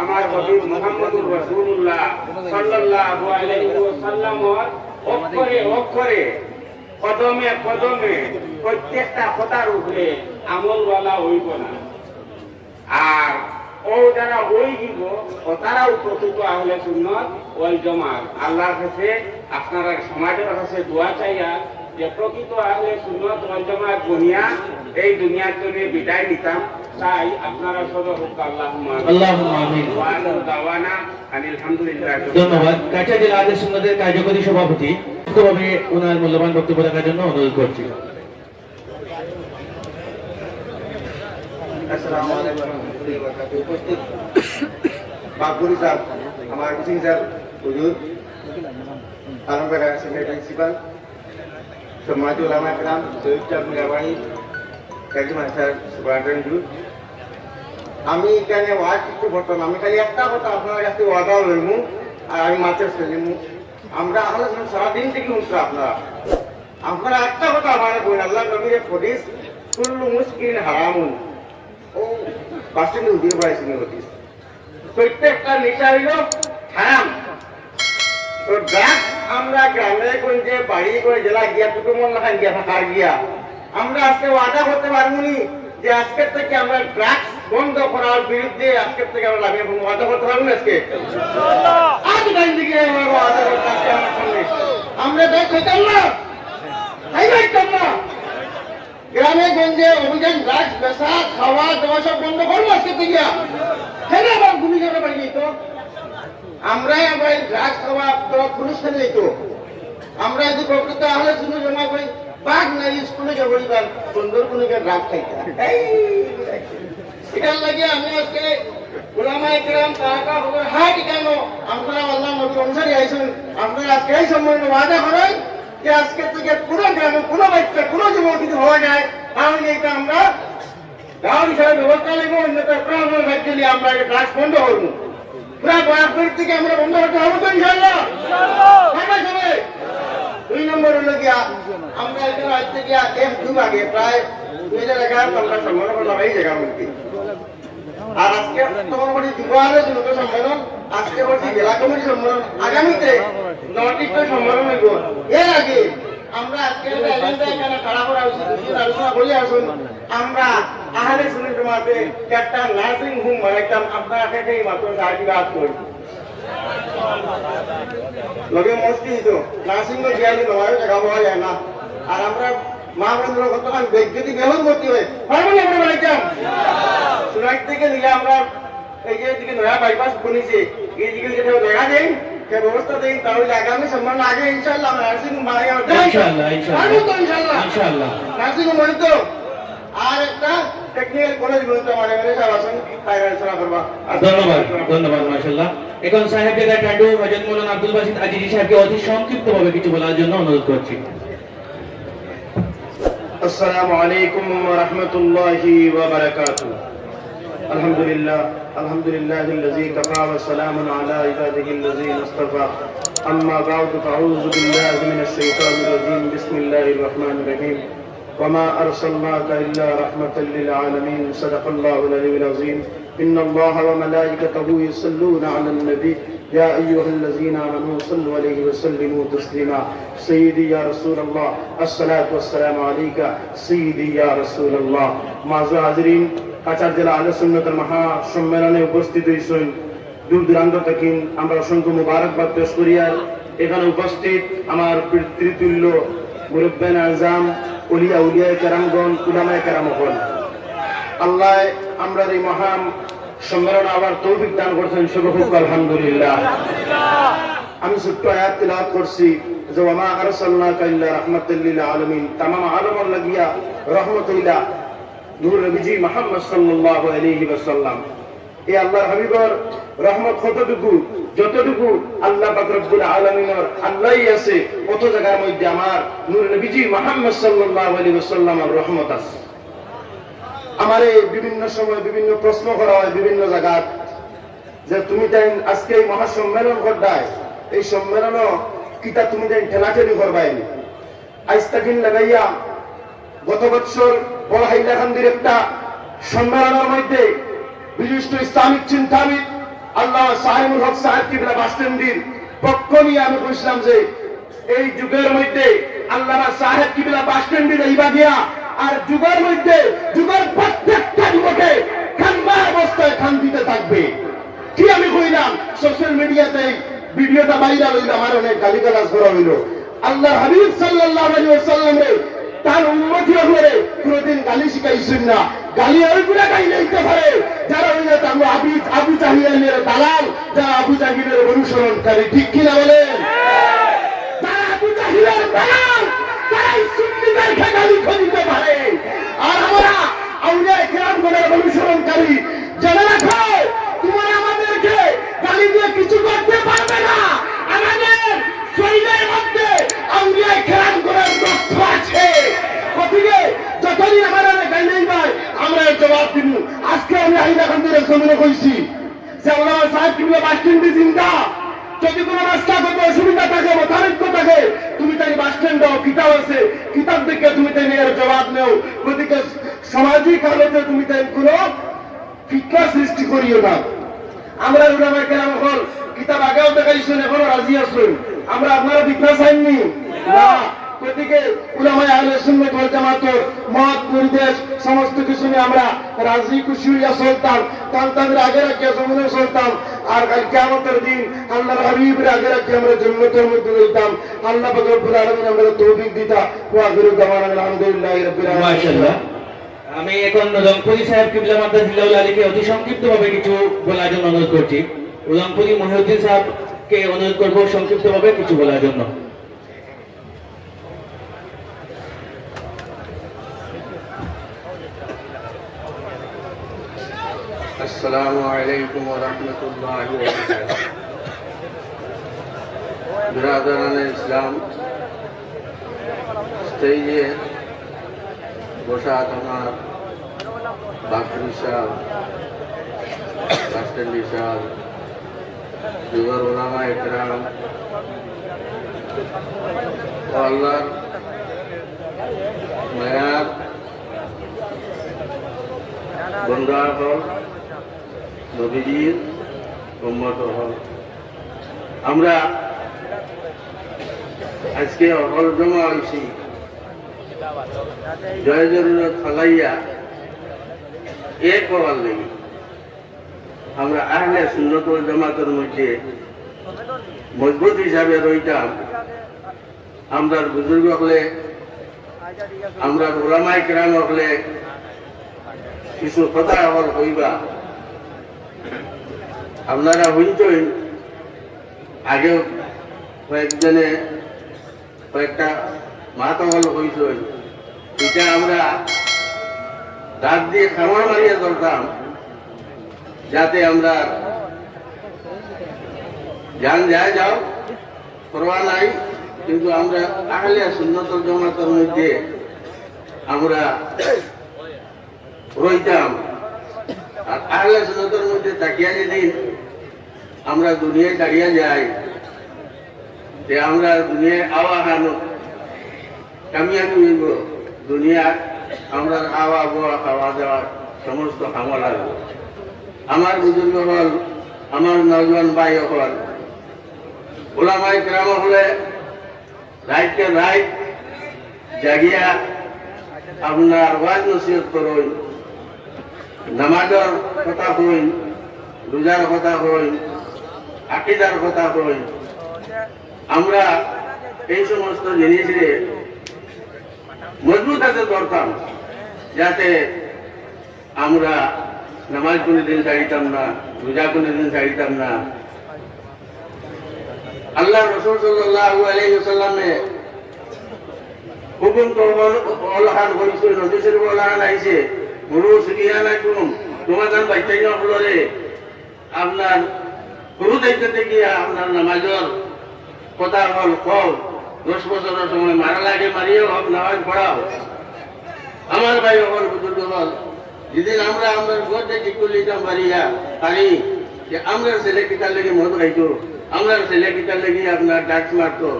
আমার হাবিব মুহাম্মদুর রাসূলুল্লাহ সাল্লাল্লাহু আলাইহি ওয়াসাল্লামর অক্ষরে অক্ষরে, কদমে কদমে, প্রত্যেকটা কথার উপরে আমলওয়ালা হইব না। আর ও যারা ওই দিব, ও তারাও প্রকৃত আহলে সুন্নত ওয়াল জামাত। আল্লাহর কাছে, আপনারা সমাজের কাছে দোয়া চাইয়া যে প্রকৃত আহলে সুন্নত ওয়াল জামাত বনিয়া এই দুনিয়ার জন্য বিদায় নিতাম, তাই আপনারা সদা হোক। আল্লাহুম্মা আমিন। আল্লাহুম্মা আমিন। ওয়া আখিরু দাওয়ানা আনিল হামদুলিল্লাহ। ধন্যবাদ। কাছাড় জেলা আহলে সুন্নতের কার্যকরী সভাপতি, তবে ওনার মূল্যবান বক্তব্য রাখার জন্য অনুরোধ করছি। আসসালামু আলাইকুম ওয়া রাহমাতুল্লাহি ওয়া বারাকাতুহু। উপস্থিত বাবুরি স্যার, আমার সিং স্যার, হুজুর, আলমগীর হাই স্কুলের প্রিন্সিপাল, সম্মানিত উলামা একরাম, শহীদ সাহেব মীরাবাড়ি, কাজী মাস্টার, সুপারিনটেন্ডেন্ট, আমি এখানে ওয়াজ কিছু করতাম, আমি খালি একটা কথা আপনার কাছে ওয়াদা লইমু, আর আমি মাত্র শুনিমু। আমরা আহলে সুন্নাত সারাদিন থেকে উঠছি আপনারা, আপনারা একটা কথা আমার বলেন, আল্লাহ নবীর হাদিস, "কুল্লু মুসকিরিন হারামুন।" ও পাঁচশো উদ্দিন পাইছি হাদিস। প্রত্যেকটা নেশা হইল হারাম। তো ড্রাগস আমরা গ্রামে গঞ্জে বাড়ি করে জেলা গিয়া কুটুমন লাখান গিয়া থাকার গিয়া আমরা আজকে ওয়াদা করতে পারবো নি যে আজকের থেকে আমরা ড্রাগস বন্ধ করার বিরুদ্ধে আজকের থেকে আমরা লাফিয়ে পড়বো। ওয়াদা করতে পারবো না আজকে? আজ টাইম দিকে আমরা ওয়াদা করতে আজকে আমার সামনে। আমরা ড্রাগস খাইতাম না, খাইতাম না। গ্রামে গঞ্জে অভিযান, ড্রাগস বেচা, খাওয়া, দাওয়া সব বন্ধ করবো আজকে থেকে। কেন আবার গুলি করে বাড়ি যেত? আমরাই আবার এই ড্রাগস খাওয়া, দাওয়া পুলিশ খেলে যেত। আমরা যদি প্রকৃত আহলে সুন্নাত জমা করি, বাঘ নাই স্কুলে যাবো, এবার সুন্দর কোনো জায়গায় ড্রাগস খাইতে। এই, এটার লাগে আমি আজকে উলামায়ে কেরাম, তারা হলো হা, ঠিক কেন? আপনারা আল্লাহ নবীর অনুসারী আইছেন, আপনারা আজকে এই সম্মেলনে ওয়াদা করেন যে আজকে থেকে কোনো গ্রামে কোনো বাচ্চা, কোনো যুবক যদি হওয়া যায়, তাহলে এটা আমরা গাঁও হিসাবে ব্যবস্থা নেব, অন্যথায় প্রাণ রাজ্য নিয়ে আমরা এটা কাজ বন্ধ করবো। পুরা বরাকপুর থেকে আমরা বন্ধ করতে হবে তো ইনশাল্লাহ? সবাই সবাই। দুই নম্বর হলো গিয়া, আমরা এখানে আজ থেকে এক যুগ আগে প্রায় দুই হাজার এগারো আমরা সম্মেলন করলাম এই জায়গার মধ্যে। আর আজকে তখন করি যুব আহলে সুন্নাত সম্মেলন, আজকে করছি জেলা কমিটি সম্মেলন, আগামীতে নর্থ ইস্ট সম্মেলন হইব। এর আগে আমরা আজকে একটা এজেন্ডা এখানে খাড়া করা হয়েছে, দুদিন আলোচনা করি আসুন, আমরা আহলে সুন্নাত জমাতে একটা নার্সিং হোম বানাইতাম, আপনারা কে কে এই মাত্র সাহায্য হাত করি। লগে মসজিদ তো, নার্সিং হোম গিয়ে আগে নবায়ও জায়গা পাওয়া যায় না। আর আমরা মা বোনরা কতক্ষণ বেগ যদি বেহন ভর্তি হয়, পারবো না আমরা বানাইতাম। সুরাট থেকে নিয়ে আমরা এই যে এদিকে নয়া বাইপাস বনেছে, এইদিকে যদি কেউ জায়গা দেন, কেউ ব্যবস্থা দেন, তাহলে আগামী সম্মেলন আগে ইনশাআল্লাহ আমরা নার্সিং হোম বানাই আমরা ইনশাআল্লাহ, ইনশাআল্লাহ। পারবো তো ইনশাআল্লাহ? ইনশাআল্লাহ। নার্সিং হোম হইল তো? আর একটা টেকনিক্যাল কলেজ বলতে আমার এমএলএ সাহেব আছেন, তাই আলোচনা করবা। ধন্যবাদ, ধন্যবাদ, মাশাআল্লাহ। এখন সাহেব জাদা টান্ডু হযরত মৌলানা আব্দুল বাসিত আজিজি সাহেবকে অতি সংক্ষিপ্তভাবে কিছু বলার জন্য অনুরোধ করছি। السلام عليكم ورحمة الله وبركاته. الحمد لله، الحمد لله الذي كفى وسلام على عباده الذين اصطفى. أما بعد، فأعوذ بالله من الشيطان الرجيم. بسم الله الرحمن الرحيم. وما أرسلناك إلا رحمة للعالمين. صدق الله العلي العظيم. إن الله وملائكته يصلون على النبي. يا أيها الذين آمنوا صلوا عليه وسلموا تسليما. سيدي يا رسول الله، الصلاة والسلام عليك سيدي يا رسول الله. معزز حاضرين, কাছাড় জেলা আহলে সুন্নতের মহা সম্মেলনে উপস্থিত হইছেন দূর দূরান্ত থেকে আমরা অসংখ্য মুবারকবাদ পেশ করি। আর এখানে উপস্থিত আমার পিতৃতুল্য মুরব্বিয়ানে আজম, অলি আউলিয়ায়ে কেরামগণ, উলামায়ে কেরাম অকল, আল্লাহ আমরার এই মহান সম্মেলন আবার তৌফিক দান করছেন, সর্বপক্ষে আলহামদুলিল্লাহ। আমি ছোট্ট আয়াত তিলাওয়াত করছি যে, "ওয়া মা আরসালনাকা ইল্লা রাহমাতাল লিল আলামিন", তামাম আলমর লাগিয়া রহমত হইলা নূর নবীজি মুহাম্মদ সাল্লাল্লাহু আলাইহি ওয়াসাল্লাম। এই আল্লাহর হাবিবর রহমত কতটুকু, যতটুকু আল্লাহ পাক রব্বুল আলামিনর আল্লাহই আছে, অত জায়গার মধ্যে আমার নূর নবীজি মুহাম্মদ সাল্লাল্লাহু আলাইহি ওয়াসাল্লামর রহমত আছে। আমারে বিভিন্ন সময় বিভিন্ন প্রশ্ন করা হয় বিভিন্ন জায়গাত যে, "তুমি তাই আজকে এই মহাসম্মেলন করবায়, এই সম্মেলনও কিতা তুমি তাই ঠেলাঠেলি করবায় নি?" আইজ তাকিন লাগাইয়া গত বছর বড় হাইলাকান্দির একটা সম্মেলনের মধ্যে বিশিষ্ট ইসলামিক চিন্তাবিদ আল্লামা সাহেবুল হক সাহেব কিবলা বাসস্ট্যান্ডের পক্ষ নিয়ে আমি কইছিলাম যে এই যুগের মধ্যে আল্লামা সাহেব কিবলা বাসস্ট্যান্ডে যাইবা গিয়া আর যুগের মধ্যে যুগের প্রত্যেকটা যুবকে কান্না অবস্থায় কান্দিতে থাকবে। কি আমি কইলাম, সোশ্যাল মিডিয়াতে এই ভিডিওটা ভাইরাল হইল, আমার অনেক গালিগালাজ করা হইল। আল্লাহর হাবিব সাল্লাল্লাহু আলাইহি ওয়াসাল্লামে তার উম্মতি অকলরে কোনোদিন গালি শিখাইছেন না। গালি ওইগুলা গাইলে হইতে পারে যারা হইলে তার আবু, আবু জাহিলের দালাল, যারা আবু জাহিলের অনুসরণকারী, ঠিক কিনা বলেন? তারা আবু জাহিলের দালাল, তারা সুন্নিদেরকে গালি দিতে পারে। আর আমরা আউলিয়া কেরামগণের অনুসরণকারী, জেনে রাখো, তোমরা আমাদেরকে গালি দিয়ে কিছু করতে পারবে না। আমাদের শরীরের মধ্যে দাও, কিতাব আছে, কিতাব দেখিয়া তুমি তাইন এর জবাব নেও। গতিকে সামাজিক হালতে তুমি তাইন কোনো ফিতনা সৃষ্টি করিও না। আমরা উলামায়ে কেরাম অকল কিতাব আগেও দেখাইছইন, এখনো রাজি আছইন। আমরা আপনারা ফিতনা চাইননি? না। গতিকে উলামায়ে আহলে সুন্নাত ওয়াল জামাতর মত নির্দেশ সমস্ত কিছু নিয়া আমরা রাজি খুশি অইয়া চলতাম, তান তানরে আগে রাখিয়া জমিনো চলতাম, আর কাল কিয়ামতর দিন আল্লাহর হাবিবরে আগে রাখিয়া আমরা জান্নাতর মধ্যে যাইতাম। আল্লাহ পাক রব্বুল আলামিন আমরারে তৌফিক দিতা। ওয়া আখিরু দাওয়ানা আলহামদুলিল্লাহি রাব্বিল আলামিন। মাশাআল্লাহ। আমি এখন রংপুরি সাহেব কিবলা মাদ্রাসা জিল্লাউল আলীকে অতি সংক্ষিপ্তভাবে কিছু বলার জন্য অনুরোধ করছি। রংপুরি মহিউদ্দিন সাহেবকে অনুরোধ করব সংক্ষিপ্তভাবে কিছু বলার জন্য। السلام عليكم ورحمة الله وبركاته. برادران اسلام، স্টেজে বসা আমার বাসুরি সাহেব, বাসস্ট্যান্ডি সাহেব, যুগর ওলামা একরাম, ও আল্লাহর মায়ার বন্দা অকল, নবীজির উম্মত অকল, আমরা আজকে অকল জমা অইছি জয় জরুরত ফালাইয়া এক অওয়ার লাগি। আমরা আহলে সুন্নত ওয়াল জামাতর মধ্যে মজবুত হিসাবে রইতাম। আমরার বুজুর্গ অকলে, আমরার উলামায়ে কেরাম অকলে কিছু কথা অকল কইবা। আপনারা হুনছইন, আগে কয়েকজনে কয়েকটা মাত অকল কইছইন, ইটা আমরা দাঁত দিয়া কামড় মারিয়া ধরতাম, যাতে আমরার জান যায় যাউক, পরোয়া নাই, কিন্তু আমরা আহলে সুন্নত ওয়াল জামাতর মধ্যে আমরা রইতাম। আর আহলে সুন্নতর মধ্যে থাকিয়া যদি আমরা দুনিয়া ছাড়িয়া যাই, তে আমরা দুনিয়ার আওয়া হানো কামিয়াবি অইব, দুনিয়ার আমরার আওয়া বওয়া, খাওয়া দাওয়া, সমস্ত কামো লাগব। আমার বুজুর্গ অকল, আমার নওজোয়ান ভাই অকল, উলামায়ে কেরাম অকলে রাইতকে রাইত জাগিয়া আপনার ওয়াজ নসিহত করইন, নামাজর কথা কইন, রোজার কথা কইন, আকিদার কথা কইন। আমরা এই সমস্ত জিনিসরে মজবুত হাতে ধরতাম, যাতে আমরা নামাজ কোনোদিন ছাড়িতাম না, রোজা কোনোদিন ছাড়িতাম না। আল্লাহর রাসূল সাল্লাল্লাহু আলাইহি ওয়াসাল্লামে হুকুম তো অল-, অলহান কইছইন, নবী শরীফ অলহান আইছে, "মুরু সিবিয়ানাকুম", তোমাদের বাচ্চাইন অকলরে আপনার হুরু থাকি গিয়া আপনার নামাজর কথা অকল কও, দশ বছরর সময় মারা লাগে মারিয়াও হক নামাজ পড়াও। আমার ভাই অকল, বুজুর্গ অকল, যেদিন আমরা আমরার ঘরটা ঠিক করি নিতাম পারিয়া, পারি, যে আমরার ছেলে কিতার লাগি মদ খাইতো, আমরার ছেলে কিতার লাগি আপনার ড্রাগস মারতো,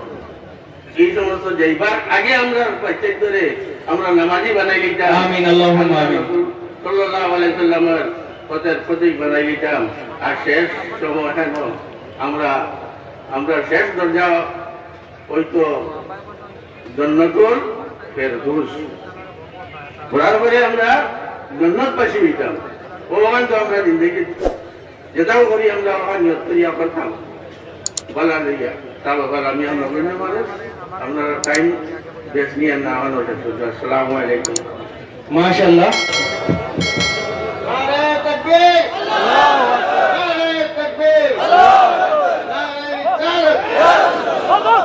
এই সমস্ত যাইবার আগে আমরার বাচ্চাইন্তরে আমরা নামাজি বানাই নিতাম। আমিন, আল্লাহুম্মা আমিন। রাসূল সাল্লাল্লাহু আলাইহি ওয়াসাল্লামের পথের প্রতীক বানাই নিতাম। আর শেষ সময় এখন আমরা, আমরা শেষ দরজা অইতো জন্নতুল ফেরদৌস। ঘুরার পরে আমরা জন্নতবাসী অইতাম। ও ওখান তো আমরা জিন্দেগি যেটাও করি আমরা ওখান নিয়ত করিয়া করতাম। বলা লইয়া। তা বাবা, আমি আমরা বললে মানুষ, আপনারা টাইম বেশ নিয়ে না হন ওটা শুধু। আসসালামু আলাইকুম। মাশাআল্লাহ। নারায়ে তাকবীর। নারায়ে তাকবীর। নারায়ে রিসালাত।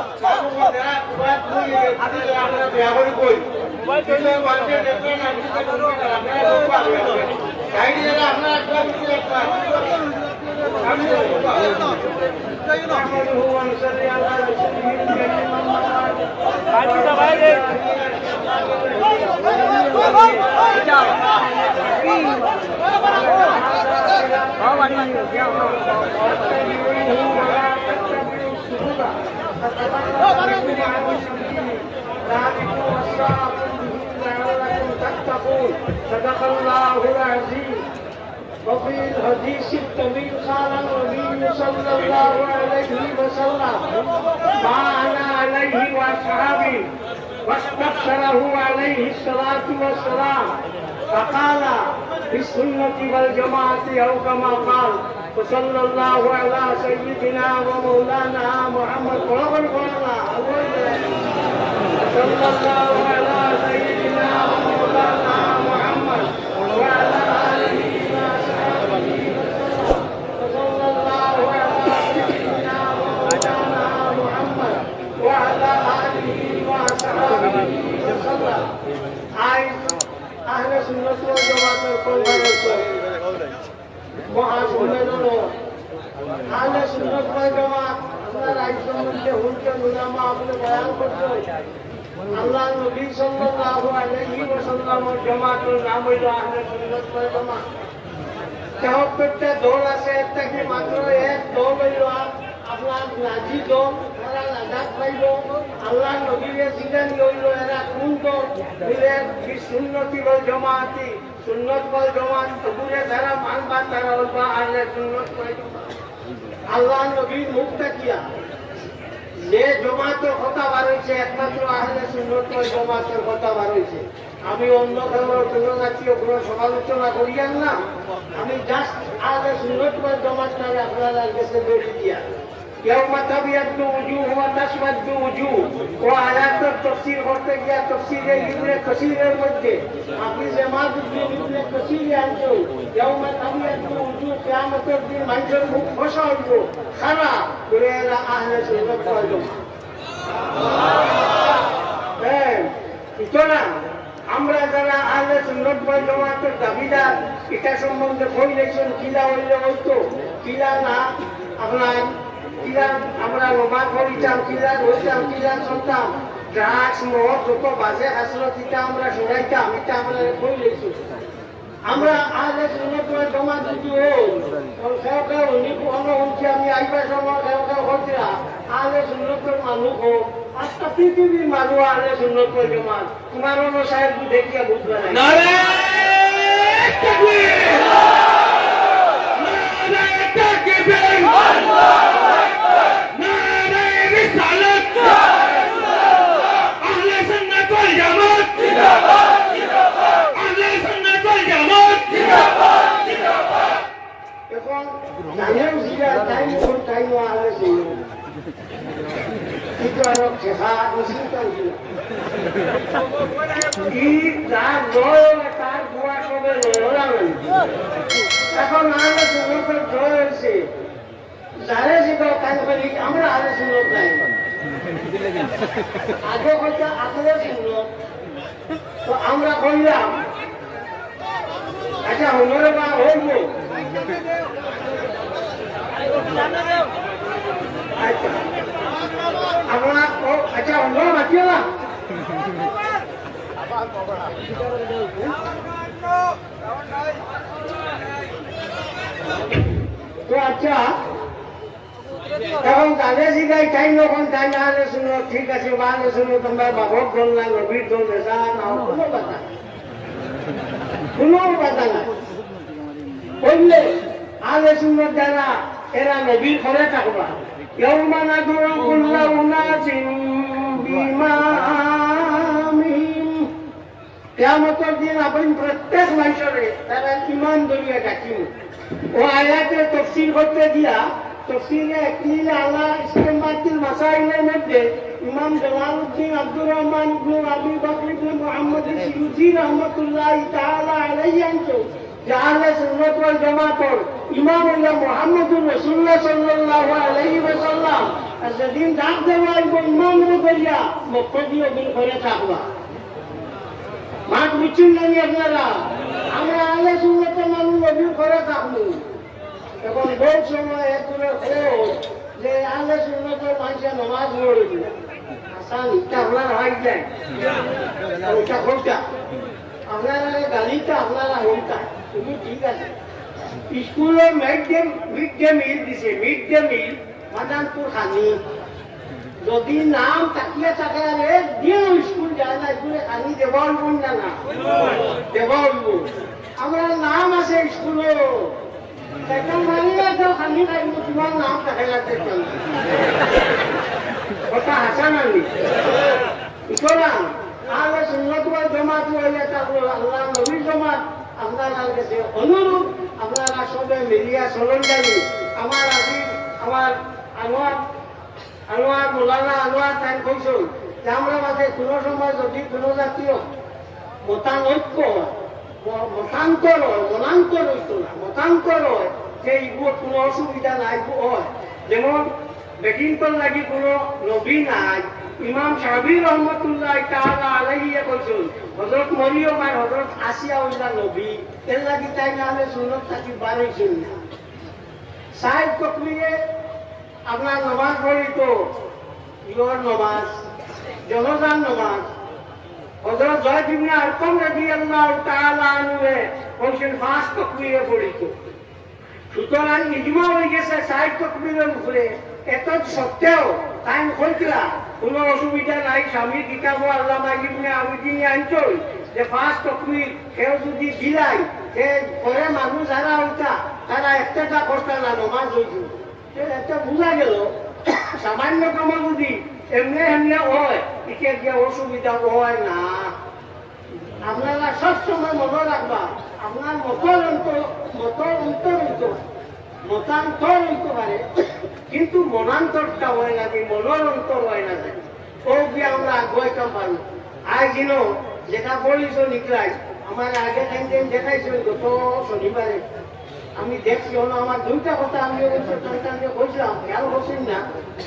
الحديث الطويل قال النبي صلى الله عليه وسلم: ما أنا عليه وأصحابي، واستبشره عليه الصلاة والسلام، فقال: بالسنة والجماعة، أو كما قال. وصلى الله على سيدنا ومولانا محمد. وصلى الله على سيدنا ومولانا محمد وعلى آله وصحبه وسلم. وصلى الله على سيدنا ومولانا محمد وعلى آله وصحبه وسلم. আইজ আহলে সুন্নাত ওয়াল জামাতর কনফারেন্সর মহাসম্মেলন আহলে সুন্নাত ওয়াল জামাত, আপনারা আইজ সম্বন্ধে হুনছেন, উলামা আপনি বয়ান করছেন। আল্লাহর নবী সাল্লাল্লাহু আলাইহি ওয়াসাল্লামর জামাতর নাম অইল আহলে সুন্নাত ওয়াল জামাত। তেহত্তরটা দল আছে, এর থাকি মাত্র এক দল অইল আ-, আপনার নাজি দল, তারা নাজাত পাইল। আল্লাহর নবীরে জিগানি অইল, এরা কোন দল? বলে, "বিসুন্নতি ওয়াল জামাতি", সুন্নত ওয়াল জামাত, তবুরে যারা মানবা, তারা অইবা আহলে সুন্নত ওয়াল জামাত। আল্লাহর নবীর মুখ থাকিয়া যে জমাতর কথা বার অইছে, একমাত্র আহলে সুন্নত ওয়াল জমাতর কথা বার অইছে। আমি অন্য কারোর কোনো জাতীয় কোনো সমালোচনা করিয়ার না, আমি just আহলে সুন্নত ওয়াল জমাতরে আপনারার গেছে বেশি দিয়া। ইয়াউমা তাবিয়াদ্দু উজুহ ওয়া তাসওয়াদ্দু উজুহ। ও আয়াতর তাফসীর করতে গিয়া তাফসীরে ইবনে কাসীরের মধ্যে আপনি যে মাদুদ্দিন ইবনে কাসীরে আনছো, ইয়াউমা তাবিয়াদ্দু উজুহ, কিয়ামতের দিন মানুষের মুখ ফসা অইব, খারা করে এরা আহলে সুন্নত ওয়াল জামাত। হ্যাঁ, সুতরাং আমরা যারা আহলে সুন্নত ওয়াল জামাতের দাবিদার, এটা সম্বন্ধে কইলেছেন, কিলা অইলে অইতো, কিলা না, আপনার কিলা আমরা নমাজ পড়িতাম, কিলা রইতাম, কিলা চলতাম, ড্রাগস, মদ, যত বাজে হাসরত, এটা আমরা সরাইতাম, এটা আমরা কইলেছি। আমরা আহলে সুন্নত ওয়াল জামাত যদি হই, তখন কেউ কেউ উনি কোনো হুনছি, আমি আইবার সময় কেউ কেউ হইছিলা, আহলে সুন্নতর মানুষ হোক, আজকে পৃথিবীর মানুষ আহলে সুন্নত ওয়াল জামাত। তোমার অন্য সাহেব দেখিয়া বুঝবে না। নারায়ে তাকবীর! নারায়ে তাকবীর! নারায়ে রিসালাত! আহলে সুন্নাত ওয়াল জামাত! আহলে সুন্নাত ওয়াল জামাত! এখন জানেও জিগা, তাই কোন তাই নো আহলে সুন্নাত। কিন্তু আরো ঠেকা, মুসলিম তাই কি? কি যার জয়, তার দোয়া সবে লড়াবেন। এখন আহলে সুন্নতর জয় হয়েছে। যারে জিগাও তাই বলি, আমরা আহলে সুন্নত নাই। আগে হয়তো আহলে সুন্নত, তো আমরা কইলাম, আচ্ছা, হুনো রে বা, হইব। আচ্ছা, আমরা, ও, আচ্ছা, হুনো, মাতিও না। তো আচ্ছা, এখন তাদের জিগাই তাই যখন তাই না আহলে সুন্নত, ঠিক আছে, বা আহলে সুন্নত, তোমরা বাবর দল না, নবীর দল, বেজা না, কোনো কথা না। কোনো কথা না। বললে, আহলে সুন্নত যারা, এরা নবীর ঘরে থাকবা। ইয়াউমা নাদউ কুল্লা উনাসিন বিইমামিহিম। কিয়ামতর দিন আপনি প্রত্যেক মানুষরে তারা ইমাম ধরিয়া ডাকিব। ও আয়াতে তফসির করতে গিয়া, তফসিরে ইকলিল আলা ইস্তেমবাতিল মাসাইলের মধ্যে ইমাম জালালউদ্দিন আব্দুর রহমান ইবনে আবি বকর ইবনে মুহাম্মদ সিউতি রহমতুল্লাহি তাআলা আলাইহি আনতো যে আহলে সুন্নাত ওয়াল জামাতর ইমাম হইল মুহাম্মদুর রাসূলুল্লাহ সাল্লাল্লাহু আলাইহি ওয়াসাল্লাম। আর যেদিন ডাক দেওয়া হইব ইমামরে ধরিয়া, মুক্তাদি অগুর ঘরে থাকবা। মাত বুঝছইন না নি আপনারা? আমরা আহলে সুন্নতর মানুষ নবীর ঘরে থাকমু। এখন বহু সময় এগুলো খোঁজ যে আহলে সুন্নতর মানুষে নামাজ পড়ে না। আসান, ইটা আপনারা হয় যায়। ওইটা কোনটা? আপনারা গালিটা, আপনারা হইতা। তুমি ঠিক আছে। স্কুলে mid day, mid day meal দিছে, মিড ডে মিল। মাদানপুর খানি। যদি নাম থাকিয়া থাকে আর একদিন স্কুল যায় না, স্কুলে খানি দেওয়া হইব না, না? দেওয়া হইব। আমরা নাম আছে স্কুলে, শয়তান মারিয়া তো খালি খালি তোমার নাম দেখা লাগছে কেন? কথা হাসা নানি। সুতরাং আহলে সুন্নাত ওয়াল জামাত ওয়ালা তাকলো আল্লাহ নবীর জামাত, আপনারার কাছে অনুরোধ, আপনারা সবে মিলিয়া চলন জানি। আমার আজি আমার আনোয়ার আনোয়ার, মৌলানা আনোয়ার তাইন কইছইন যে আমরার মাঝে কোনো সময় যদি কোনো জাতীয় মতানৈক্য হয়, ম-, মতান্তর হয়, মনান্তর হইতো না, মতান্তর হয়, যে ইগুলো কোনো অসুবিধা নাই, ইগু হয়। যেমন বেটিন্তর লাগি কোনো নবী নাই। ইমাম শাফি রহমতুল্লাহ তাআলা আলাইহি কইছইন, হযরত মরিয়ম আর হযরত আসিয়া অইলা নবী, এর লাগি তাইন আহলে সুন্নাত থাকি বার অইছইন না। সাইদ তকবীরে আপনার নমাজ পড়িত, ইয়র নমাজ, জনাজার নমাজ। হযরত যায়েদ ইবনে আরকাম রাদিয়াল্লাহু তাআলা আনহুয়ে কইছইন পাঁচ তকবীরে পড়িত। সুতরাং ইজমা অই গেছে সাইদ তকবীরের উপরে। এত সত্ত্বেও তাইন কইতরা কোনো অসুবিধা নাই। স্বামীর কিতাবও আল্লামা ইবনে আবিদিনে আনছইন যে পাঁচ তকবীর কেউ যদি দিলাই, যে পরে মানুষ যারা অইতা, তারা একটা করতা না, নমাজ অইতো। এতে বুঝা গেল, সামান্যতম যদি এমনে এমনে হয়, ইকে গিয়া অসুবিধা হয় না। আপনারা সবসময় মনে রাখবা, আপনার মতর অন্তর, মতর অন্তর হইতে পারে, মতান্তর হইতে পারে, কিন্তু মনান্তরটা হয় না, যে মনর অন্তর হয় না যে। ও গিয়া আমরা আগুয়াইতাম পারি। আই দিনও যেটা বলিস নিকলাই, আমার আগে একদিন দেখাইছেন গত শনিবারে। আমি দেখছি, হলো আমার দুইটা কথা আমি অবশ্য সন্তানকে বলছিলাম, খেয়াল করছেন না,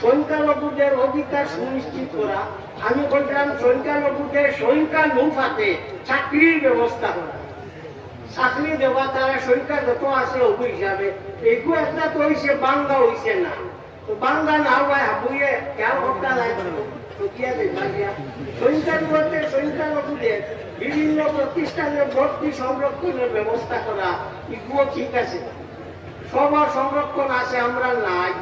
সংখ্যালঘুদের অধিকার সুনিশ্চিত করা। আমি বলছিলাম সংখ্যালঘুদের সংখ্যানুপাতে চাকরির ব্যবস্থা করা, চাকরি দেওয়া, তারা সংখ্যা যত আছে অগু হিসাবে। এইগু একটা তো হইছে, বাঙ্গা হইছে না। তো বাঙ্গা না হওয়ায় হাবুয়ে খেয়াল করতে লাগে। তো কি আছে, বাঙ্গিয়া সংখ্যানুপাতে সংখ্যালঘুদের বিভিন্ন প্রতিষ্ঠানে ভর্তি সংরক্ষণের ব্যবস্থা করা, এগুলো ঠিক আছে। সবার সংরক্ষণ আছে, আমরা নাই,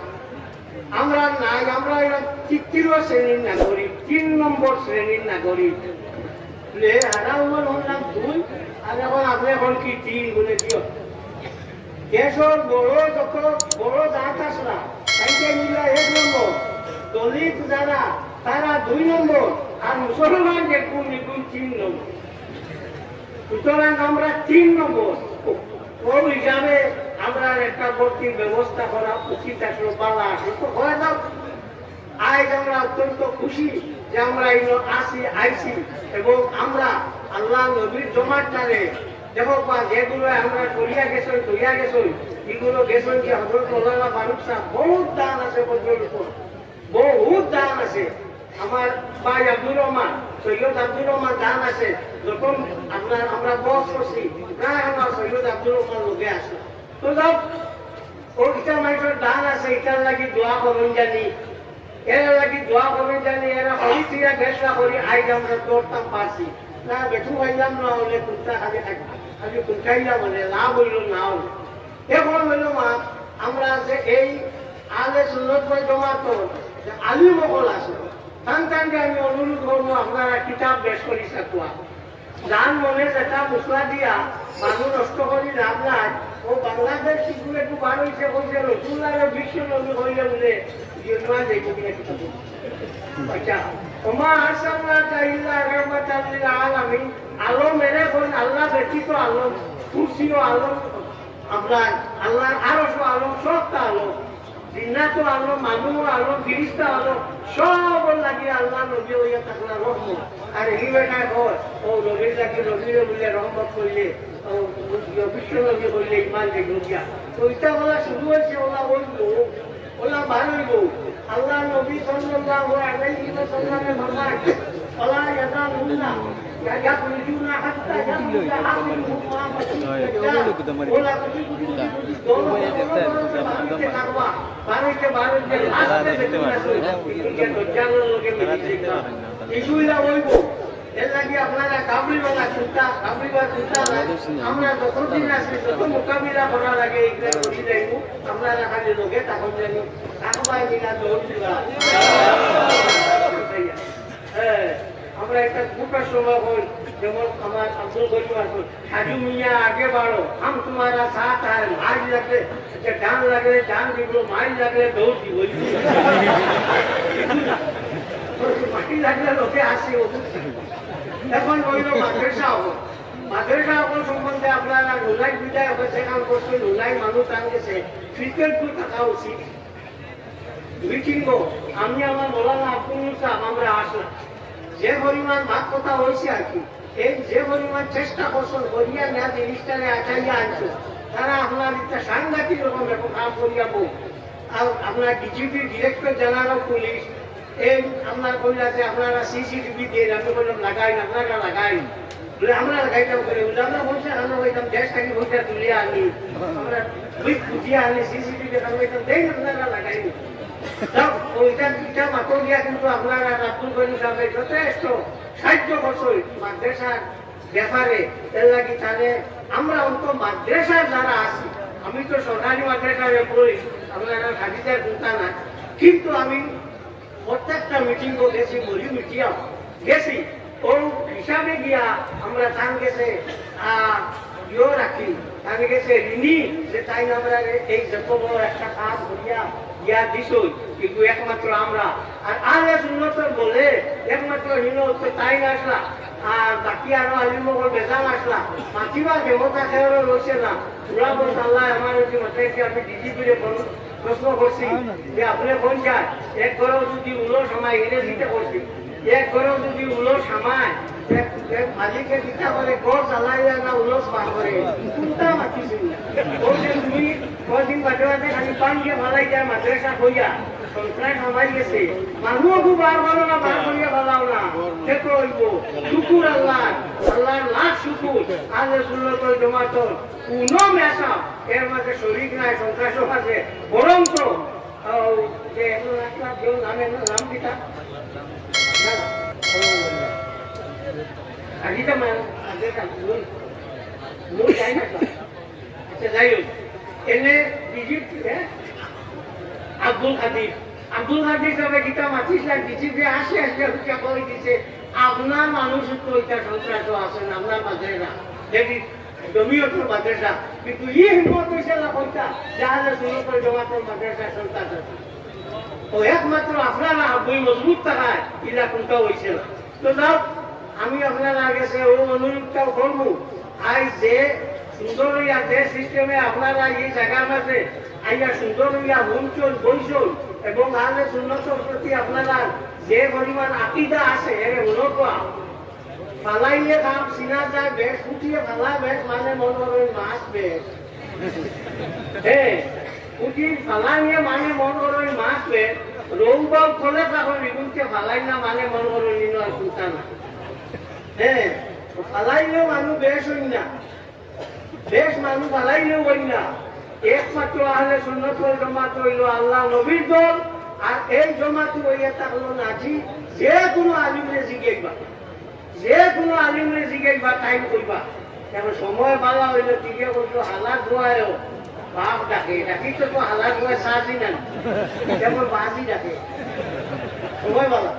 আমরা নাই, আমরা এরা তৃতীয় শ্রেণীর নাগরিক, তিন নম্বর শ্রেণীর নাগরিক। লে, হারা উমর হলাম দুই, আর এখন আপনি এখন কি তিন বলে দিও? দেশর বড় যত বড় জাত আসলা, তাইকে মিলা এক নম্বর, দলিত যারা, তারা দুই নম্বর, আর মুসলমান যে কোন নিগুণ তিন নম্বর। সুতরাং আমরা তিন নম্বর, ও হিসাবে আমরা একটা ভর্তির ব্যবস্থা করা উচিত আসলো, বালা আসলো, তো হয়ে যাও। আজ আমরা অত্যন্ত খুশি যে আমরা এই আছি, আইছি, এবং আমরা আল্লাহ নবীর জমার ঠারে দেখো বা যেগুলো আমরা করিয়া গেছই, করিয়া গেছই, এগুলো গেছই যে হযরত মৌলানা ফারুক সাহেব বহুত দান আছে বদরুল উপর, বহুত দান আছে। আমার ভাই আব্দুর রহমান, সৈয়দ আব্দুর রহমান দান আছে, যখন আপনার আমরা বস করছি, প্রায় আমার সৈয়দ আব্দুর রহমান লোকে আছে। তো যাও, ও ইটা মানুষের দান আছে, ইটার লাগি দোয়া করুন জানি, এরা লাগি দোয়া করুন জানি, এরা হরি ফিরা বেশরা করি, আইজ আমরা দৌড়তাম পারছি না, বেঠু পাইলাম না, হলে কুন্তা খালি খালি কুন্তাইলাম, হলে লাভ হইল না হইল। এখন হইল মা, আমরা যে এই আহলে সুন্নত ওয়াল জামাত যে আলিম অকল আছে, তান তানকে আমি অনুরোধ করবো, আপনারা কিতাব বেশ করি সাকুয়া। যার মনে যেটা মুসলা দিয়া মানুষ নষ্ট করি লাভ নাই। ও বাংলাদেশ শিশু একটু বার হইছে, কইছে রসুল্লাহ বিশ্ব নবী হইলে বলে ইমান দেখবো কিনা কিতাব। আচ্ছা, ওমা আরসালনাকা ইল্লা রাহমাতাল লিল আলামিন। আলম এরে কোন আল্লাহ ব্যতীত আলম, কুরসিও আলম, আপনার আল্লাহর আরশও আলম, সবটা আলম। জিন্নাতও আলম, মানুষও আলম, ফিরিস্তা আলম, সব লাগি আল্লাহ নবী হইয়া থাকলা রহমত। আর এই বেটায় কয়, ও নবীর লাগি নবীরে বলে রহমত করলে, ও বিশ্ব নবী করলে ইমান যে নবিয়া। তো এটা বলা শুরু হয়েছে, ওলা ওই লোক, ওলা বার হইব। আল্লাহ নবী সাল্লাল্লাহু আলাইহি ওয়াসাল্লামে ফরমায়, "ফালা ইয়াজালুনা ইয়াখরুজুনা হাত্তা ইয়াখরুজা আখিরুহুম ওয়া আখিরুহুম দাজ্জাল।" ওলা কোটি কোটি কোটি কোটি দল বাড়িতে বাড়িতে বাড়িতে লাস্টে দেখতে পারবে। এই যে দাজ্জালর লগে মিলিত। এগুলা হইব। এর লাগি আপনারা কাবরিওয়ালা চিন্তা, কাবরিওয়ালা চিন্তা নাই। আমরা যতদিন আছি, যত মোকাবিলা করা লাগে, এগুলা করি যাইব। আপনারা খালি লোকে তখন জানি, কাকবায় মিলা দৌড় দিবা। হ্যাঁ। আমরা একটা গ্রুপের সময় হই, যেমন আমার আব্দুল করিম আছে, "সাজু মিয়া আগে বাড়ো, হাম তুমারা সাথ আয়, মারি লাগলে, যে ডান লাগলে ডান দিব, মারি লাগলে দৌড় দিব।" মারি লাগলে লোকে আসে, ও বুঝছে। এখন হইল মাদ্রাসা হল। মাদ্রাসা হল সম্বন্ধে আপনারা নুলাই বিদায় হবে, সেখান করছে নুলাই মানুষ আন গেছে, ফিটনেস থাকা উচিত। মিটিংও আমি আমার মৌলানা আব্দুল নূর সাহেব আমরা আসলাম। যে পরিমাণ ভাগ কথা হয়েছে আর কি, এই যে পরিমাণ চেষ্টা করছেন করিয়া না জিনিসটারে আটাইয়া আনছো, তারা আপনার একটা সাংঘাতিক রকম এখন কাম করিয়া বউ। আর আপনার ডিজিপি, ডিরেক্টর জেনারেল পুলিশ, এই আপনার কইলা যে আপনারা সিসিটিভি দিয়ে, আমি বললাম লাগাই না, আপনারা লাগাই। বলে, "আমরা লাগাইতাম করে।" বলে, "আমরা বলছি, আমরা কইতাম, দেশ থেকে পয়সা তুলিয়া আনি, আমরা দুই ফুটিয়া আনি, সিসিটিভি আমরা কইতাম, দেই না, আপনারা লাগাই।" যাও, ওইটা দুইটা মাত্র দিয়া কিন্তু আপনারা আব্দুল গনি সাহেবের যথেষ্ট সাহায্য করছে মাদ্রাসার ব্যাপারে। এর লাগি তাহলে আমরা অন্ত মাদ্রাসার যারা আছি, আমি তো সরকারি মাদ্রাসার এমপ্লয়ি, আপনারা খাদিজার চিন্তা না, কিন্তু আমি প্রত্যেকটা মিটিংও গেছি, মরি মিটিয়া গেছি, ও হিসাবে গিয়া আমরা তান গেছে, আহ, ইয়েও রাখি, তান গেছে ঋণী, যে তাই আমরা এই যত বড় একটা কাজ করিয়া গিয়া দিছই, কিন্তু একমাত্র আমরা, আর আহলে সুন্নতর বলে একমাত্র ঋণ হচ্ছে তাই না আসলা, আর বাকি আরো আলিম মগর বেজাল আসলা, মাতিবার ক্ষমতা কেউ রয়েছে না। ওরা বলছে, "আল্লাহ আমার ওই যে মাথায় কি আমি ডিজিপিরে বলুন?" প্রশ্ন করছি যে, "আপনি কোন চায়?" এক ঘরেও যদি উলস আমায় ইংরেজিতে করছি, এক ঘরেও যদি উলস আমায়, এক, এক মালিকে চিন্তা করে ঘর চালাইয়া না উলস বার করে, কোনটা মাতিছিল না? বলছে, "তুমি কদিন বাদে বাদে খালি পান দিয়ে ফালাই যায় মাদ্রাসা হইয়া, সন্ত্রাস আমার গেছে, মানুষ খুব বার করো না, বার করিয়া ফালাও না, দেখো হইব।" শুকুর আল্লাহ, আল্লাহর লাখ শুকুর, আহলে সুন্নত ওয়াল জামাতর কোনো মেশা এর মাঝে শরিক নাই, সন্ত্রাসও আছে। বরং তো, আহ, যে এখন রাখলাম, কেউ নামে না, নাম দিতা? না, না। আজিটা মা-, আজিটা মূল, মূল যাই না তো। আচ্ছা, যাই হোক। এনে ভিজিট, হ্যাঁ? আব্দুল কাদির। আব্দুল কাদির সাহেব গীতা মাতিস না, ভিজিট যে আসে, আসে, হুকিয়া বই দিছে, "আপনার মানুষ তো এটা সন্ত্রাসও আছে না, আপনার মাঝে না।" দেখি, জমিয়তর মাদ্রাসা, কিন্তু ই হিম্মত হইছে না কোনটা, যে আহলে সুন্নতর জামাতর মাদ্রাসা সন্ত্রাস আছে। ও একমাত্র আপনারা বই মজবুত থাকায় ইলা কোনটা হইছে না। তো যাও, আমি আপনারা গেছে ও অনুরোধটাও করবো, আই যে সুন্দর হইয়া যে সিস্টেমে আপনারা এই জায়গার মাঝে আইয়া সুন্দর হইয়া হুনছইন, বইছইন এবং আহলে সুন্নতর প্রতি আপনারা যে পরিমাণ আকিদা আছে, এর মূলত ফালাইলে কাম চিনা যায় বেশ, ফুটিয়ে ফালা বেশ, মানে মন করইন মাছ বেশ। হ্যাঁ, ফুটিয়ে ফালাইলে মানে মন করইন মাছ বেশ, রৌ বাউ খলে তখন রিগুনকে ফালাই না মানে মন করইন নিন আর চিন্তা না। হ্যাঁ, ফালাইলেও মানুষ বেশ হইন না। বেশ মানুষ ফালাইলেও হইন না। একমাত্র আহলে সুন্নত ওয়াল জামাত হইল আল্লাহ নবীর দল, আর এই জমাত হইয়া থাকলো নাজি, যে কোনো আলিমরে জিজ্ঞাসা, যে কোনো আলিমরে জিজ্ঞাসা টাইম কইবা। এখন সময় বালা হইলে জিজ্ঞাসা করছো হালা ধোয়ায়ও, বাপ ডাকে, ডাকি তো তো হালা ধোয়ায় সাজি না, যেমন বাজি ডাকে, সময় বালা।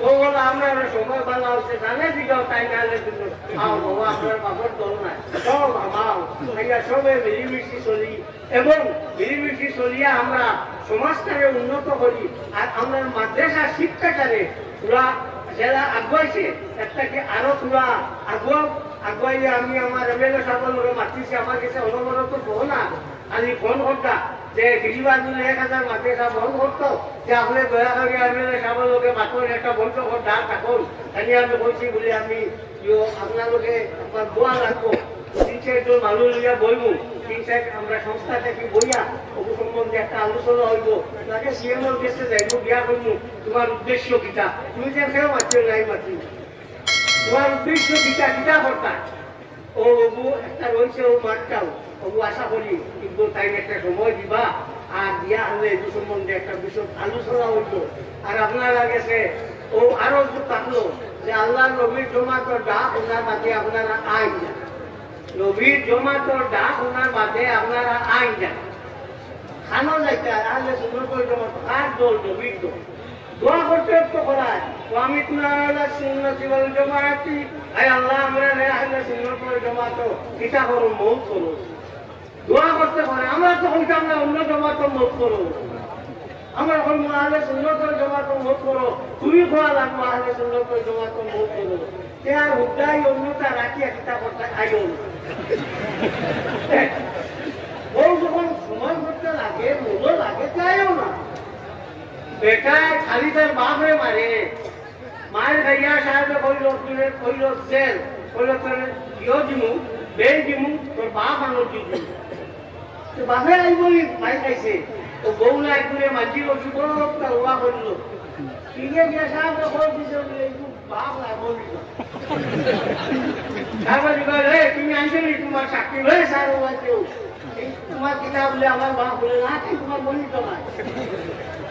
ও বলো, আমরা আমরা সময় বালা হচ্ছে, জানে দিকে তাই না হলে কিন্তু, আও বাবা, আপনার বাবার দল নাই, সব আমাও, আমরা সবে মিলিমিশি চলি, এবং মিলিমিশি চলিয়া আমরা সমাজটাকে উন্নত করি। আর আমরা মাদ্রাসা শিক্ষাটাকে পুরা জেলা আগুয়াইছে, একটাকে আরো পুরা আগুয়া, আগুয়াইয়া আমি আমার এমএলএ সাহেবের লগে মাতিছি, আমার কাছে অনবরত ফোন আর খালি ফোন করতা যে গিরিবাজ মিলে এক হাজার মাদ্রাসা বন্ধ করতো, যে আপনি দয়া করে এমএলএ সাহেবের লগে মাতুন, একটা বৈঠক ডাক থাকুন, তাহলে আমি বলছি বলে আমি ইয়ো, আপনার লগে একবার দোয়া রাখবো। তিন চারজন মানুষ লইয়া বইবো, তিন চার আমরা সংস্থা থেকে বইয়া অবু সম্বন্ধে একটা আলোচনা হইব। তাকে সিএমওর কাছে যাইবো, বিয়া করবো, তোমার উদ্দেশ্য কিতা? তুমি যে কেউ মারছো নাই মারছি, তোমার উদ্দেশ্য কিতা, কিতা করতা? ও অবু একটা রয়েছে, ও মারটাও অবু আশা করি কিন্তু তাই একটা সময় দিবা, আর দিয়া হলে এই সম্বন্ধে একটা বিষয় আলোচনা হইতো। আর আপনারা গেছে ও আরো একটু থাকলো যে আল্লাহর নবীর জমাতর ডাক ওনার মাঝে আপনারা আইন যান, নবীর জমাতর ডাক ওনার মাঝে আপনারা আইন যান। খানো যাইতে আর আহলে সুন্নত ওয়াল জমাত কার দল? নবীর দল। দোয়া করতে তো করায়, وأمتنا على السنة والجماعة। আয় আল্লাহ, আমরারে আহলে সুন্নাত ওয়াল জামাত কিতা করো, মউত করো। দোয়া করতে পারে, আমরা তো কইতাম না, অন্য জামাত মউত করো। আমরা কইমু আহলে সুন্নাত ওয়াল জামাত মউত করো, তুমি কওয়া লাগবো আহলে সুন্নাত ওয়াল জামাত মউত করো। তে আর হুদাই অন্যতা রাখিয়া কিতা করতে আইও না। বউ যখন সময় করতে লাগে, মজা লাগে, তে আইও না। বেটায় খালি তার বাপরে মারে। মায়ের গাইয়া সাহেবে কইল, তুলে কইল, "জেল।" কইল, "তোর ইয়ো দিমু, বেল দিমু, তোর বাপ আনো দিমু।" তো বাপে আইব নি, মাই খাইছে। তো বউ না একগুরে মাঝি বসু বড় একটা ওয়া করলো। ফিরে গিয়া সাহেবে কই দিছে, বলে, "এই বাপ না, বলি না।" তারপর বলে, "এই, তুমি আনছো নি তোমার চাকরি?" "ওই স্যার, ও আনছে।" এই তোমার কিতাব বলে আমার বাপ বলে, "না, তুই তোমার বলি তো নাই।"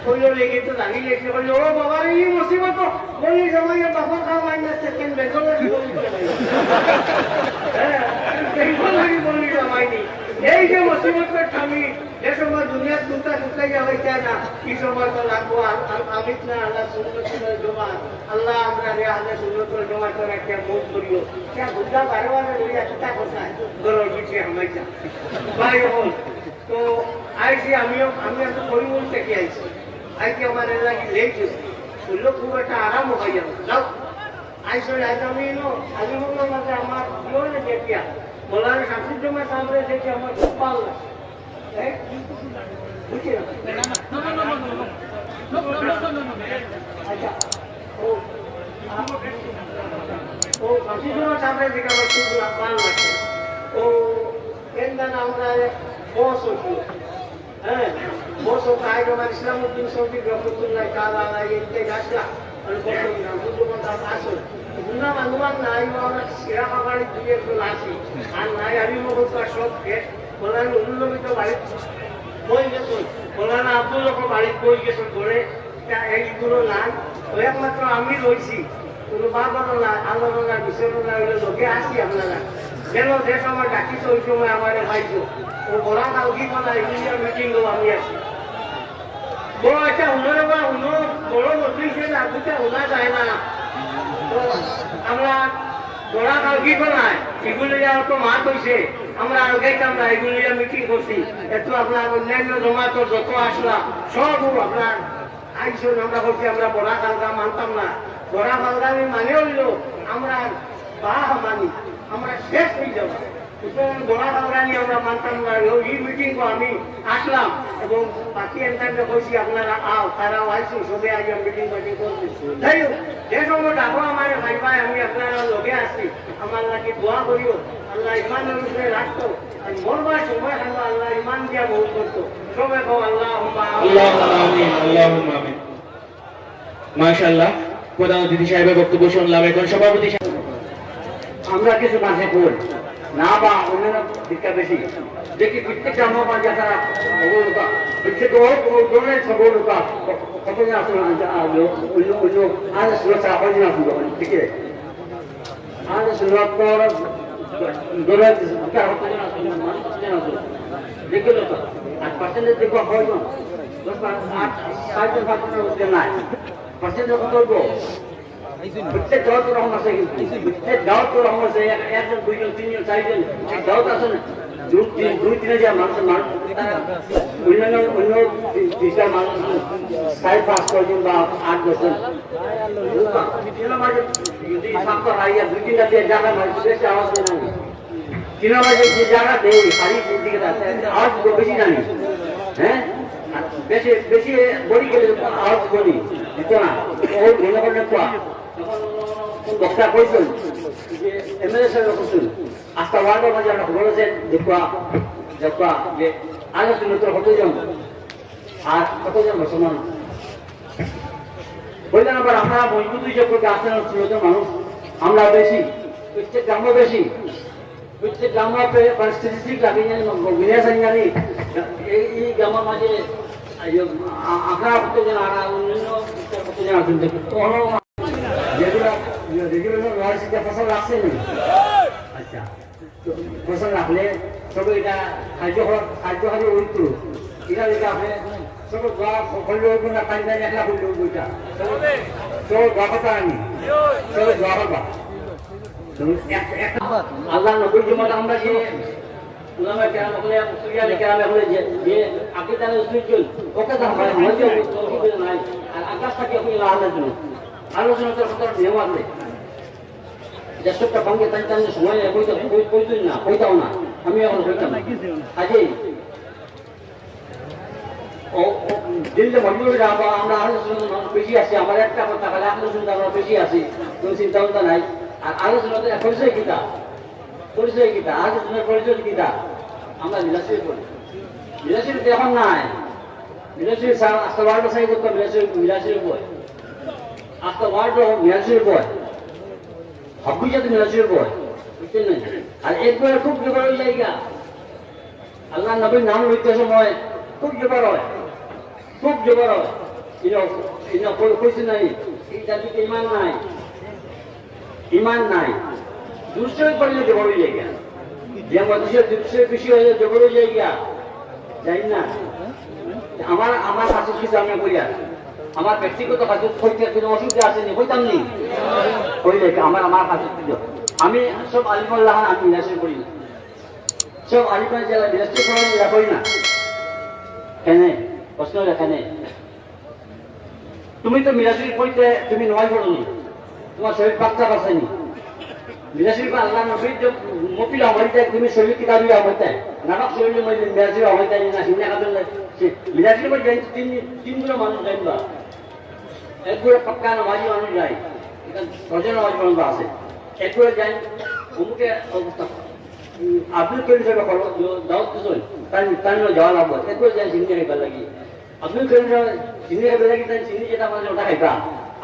কইল, "লেগে তো জানি লেগে।" কইল, "ও বাবা রে, এই মুসিবত তো বলি জামাই আর বাপর কাম আই না, সেকেন্ড বেঙ্গল লাগি বলি জামাই।" হ্যাঁ, বেঙ্গল লাগি বলি জামাই নি। এই যে মুসিবত স্বামী, যে সময় দুনিয়ার চিন্তা চিন্তা গিয়া হইতে না, কি সময় তো লাগবো, আর, আর আমি না আল্লাহ সুন্নত ওয়াল জামাত। আল্লাহ, আমরারে আহলে সুন্নত ওয়াল জামাতর একটা মত করিও। ইয়া বুঝা বারে বারে লইয়া কিতা কথা, ঘরর ভিতরে হামাইতা। ভাই হল, তো আইছি আমিও, আমি এখন করিমগঞ্জ থাকি আইছি। আইছি আমার এলাকি লেট হইছে। বললো, "খুব একটা আরাম হয়ে যাবে, যাও।" আইসো, আইসো, আমি এলো, আমি বললাম, "আচ্ছা, আমার কি হলো, দেখিয়া?" বললাম, "শামসুজ্জামান সাহেবরে দেখি, আমার খুব ভালো লাগে।" আচ্ছা, ও, ও, হাফিজুল্লাহ সাহেবের দিকে আমার খুব ভালো লাগছে। ও, কেন জানো, আমরা এক বস হইছিল। হ্যাঁ, বস হতো আগে আমার ইসলাম উদ্দিন সৌদি রহমতুল্লাহ তাআলা আলাইহি, এই যে গাছটা, আমি বলতাম না, বুঝতে পারতাম, আসো। বুঝলাম, আন্দোলন নাই, আমরা সিরা খাবারের দুই একজন আসি। আর নাই, আমি মনে করতাম সব শেষ। মৌলানা নুরুল নবী তো বাড়ি বই গেছেন, মৌলানা আব্দুল হক বাড়ি বই গেছেন ঘরে, তা এইগুলো নাই। তো একমাত্র আমি রইছি, কোনো বাবারও নাই, আল্লাহরও নাই, বিশ্বরও নাই, ওই লোকে আসি আপনারা। যেন যে সময় ডাকিছো, ওই সময় আমারে পাইছো। ও বড় কালকি তো নাই, ইন্ডিয়ার মিটিং আমি আসি। ও আচ্ছা, হুনো রে বা, হুনো, বড় মন্ত্রী সে লাগুটা হুনা যায় না। তো আমরা বড় কালকি তো নাই, এগুলো যা তো মাত হইছে, আমরা আলগাইতাম না, এগুলো যা মিটিং করছি। এত আপনার অন্যান্য জমাতর যত আসলা, সব আপনার আইসন, আমরা বলছি আমরা বড়া কালকা মানতাম না। বড়া কালকা আমি মানে হইল আমরা বাহ মানি, আমরা শেষ হয়ে যাবো। সুতরাং বড়া কালকা নিয়ে আমরা মানতাম না। ওই মিটিং আমি আসলাম এবং বাকি এনতাকে কইছি আপনারা আও, তারাও আইসো, সবে আগে মিটিং মিটিং করছি। যাই হোক, যে সময় ডাকো আমার ভাই ভাই, আমি আপনারা লগে আছি, আমার লাগি দোয়া করিও, আল্লাহ ইমানের উপরে রাখতো। আর মরবার সময় আল্লাহ, আল্লাহ ইমান দিয়া মৌত করতো। সবাই কও, আল্লাহুম্মা আমিন। আল্লাহুম্মা আমিন, আল্লাহুম্মা আমিন। মাশাআল্লাহ, প্রধান অতিথি সাহেবের বক্তব্য শুনলাম। এখন সভাপতি সাহেব। আমরা কিছু মাঝে কই না বা অন্যান্য দিকটা বেশি। দেখি প্রত্যেকটা আমার মাঝে তারা অবস্থা, প্রত্যেক ও কোনো ধরনের সবলতা কত আছে, অন্য, অন্য, আর সুরক্ষা হয় না, ঠিক আছে? আহলে সুন্নাত ওয়াল জামাত দলের যে ভোটার হতে জানা আছে, মানুষ হতে জানা আছে। দেখবে তো, আট পার্সেন্টের দেখবে হয় না। দশ পার্সেন্ট, আট, সাড়ে চার পার্সেন্টের মধ্যে নাই। পার্সেন্ট যখন করবো, প্রত্যেক দাওয়াত রহম আছে কিন্তু। প্রত্যেক দাওয়াত রহম আছে, এক-, একজন, দুইজন, তিনজন, চারজন, এক দাওয়াত আছে না। দুই, তিন, দুই, তিন হাজার মানুষ, মানুষ, তারা অন্যান্য, অন্য তিন, তিনটা মানুষ, চার, পাঁচ, ছয়জন বা আট, দশজন। বুঝলাম? তিন নম্বরে যদি সাতটা হারিয়ে দুই তিনটা দিয়ে জায়গা নয়, বেশি আওয়াজ হয় না। তিন নম্বরে যে জায়গা দেই, হারিয়ে দিকে যাচ্ছে, আওয়াজ তো বেশি জানি। হ্যাঁ? আর বেশি, বেশি বড়ি গেলে তো আওয়াজ করি দিত না। ও মনে করলে তো আর। তখন বক্তা কইছেন যে এমএলএ সাহেব কইছেন, আস্তা ওয়ার্ডের মাঝে আমরা খবর আছে, দেখবা, দেখবা যে আলোচনা তো কতজন আর কতজন মুসলমান। বললেন, আবার আপনারা মজবুত হয়ে যাবো, আছেন ষোলো জন মানুষ, আমরা বেশি, প্রত্যেক গ্রামও বেশি, প্রত্যেক গ্রামও পে-, মানে স্ট্যাটিস্টিক লাগে, জানি, গুনিয়া জানি, জানি, এই, এই গ্রামের মাঝে, এই যে, আ-, আপনারা কতজন আর অন্যান্য কতজন আছেন, দেখুন, তো হলো যেগুলো রেগুলার নয়, সেটা ফসল রাখছে না। আচ্ছা। তো পয়সা রাখলে সব এটা কার্যকর, কার্যকারী হইতো। এটা যদি আপনি সব দোয়া করলে হইব না, কাজ নাই, একলা করলে হইব এটা। তো দোয়া করবা আমি। তো দোয়া করবা। তুমি এক-, এক-, আল্লাহর নবীর জন্য আমরা যে উলামায়ে কেরাম হকলে, মুফতি আহলে কেরাম হকলে যে, যে আকিদা নিয়ে উসুল চল, ওকে তো আমরা, আমরা যে তৌহিদ নাই, আর আকাশ থাকি আপনি আল্লাহ আল্লাহর জন্য। আল্লাহর জন্য তো কত নিয়ম আছে। যে সবটা ভাঙ্গে তাই তাই সময় কইতে, কই-, কইতেন না, কইতাও না। আমি এখন কইতাম না। কাজেই ও, ও, দিল্লি মজবুর হয়ে যাবো, আমরা আহলে সুন্নাত মানুষ বেশি আছি, আমার একটা কথা, খালি আহলে সুন্নাত আমরা বেশি আছি, কোনো চিন্তা ভাবনা নাই। আর আহলে সুন্নাতের পরিচয় কিতা? পরিচয় কিতা? আহলে সুন্নাতের পরিচয় কিতা? আমরা মিলাদ শরীফ পড়ি। মিলাদ শরীফ তো এখন নাই। মিলাদ শরীফ সারা, আস্তা ওয়ার্ল্ড সাইড করতে মিলাদ শরীফ, মিলাদ শরীফ হয়। আস্তা ওয়ার্ল্ড মিলাদ শরীফ হয়। হাব্বি যাতে মিলাদ শরীফ হয়। বুঝছেন না? আর একবার খুব জবর হয়ে যায় গা। আল্লাহর নবীর নাম লইতে সময় খুব জবর হয়, খুব জবর হয়। ইনো, ইনো কই-, কইছে নাই, এই জাতিতে ইমান নাই, ইমান নাই। দুরুদ শরীফ পড়লে জবর হয়ে যায় গিয়া। যে মজলিসে দুরুদ শরীফ বেশি হয়ে জবর হয়ে যায় গিয়া, জানি না। আমার, আমার কাছে কিছু আমি কইয়া, আমার ব্যক্তিগত কাছে কইতে কোনো অসুবিধা আছে নি, কইতাম নি? কইলে আমার, আমার কাছে কিছু। আমি সব আলিমুল্লাহ, আমি নিরাশ করি না। সব আলিফান জেলা বিরাশি করেন, ইয়া করি না। কেনে? প্রশ্ন হলো কেনে? তুমি তো মিলাদ শরীফ পড়তে, তুমি নমাজ পড়ো নি। তোমার শরীর পাক্কা বাঁচেনি। মিলাদ শরীফ আল্লাহ নবীর যে মফিল হমাইতে, তুমি শরীর কিতাবি হমাইতে। নাটক শরীর মধ্যে মিলাদ শরীফ হমাইতে না, হিন্দা কাপড় নাই। সে মিলাদ শরীফ পড়তে তিন, তিন গুলো মানুষ যাইবা। এক গুলো পাক্কা নমাজি মানুষ যায়। এখানে ছজন নমাজি মানুষ আছে। এক গুলো যায়, অমুকে অবস্থা। উম, আব্দুল করিম সাহেব খবর দাওয়াত দিছইন, তাই, তাই জন্য যাওয়া লাগবে। এরপরে যাই চিনি খাইবার লাগি। আব্দুল করিম সাহেব চিনি খাইবার লাগি, তাই চিনি যেটা আমাদের ওটা খাইবা।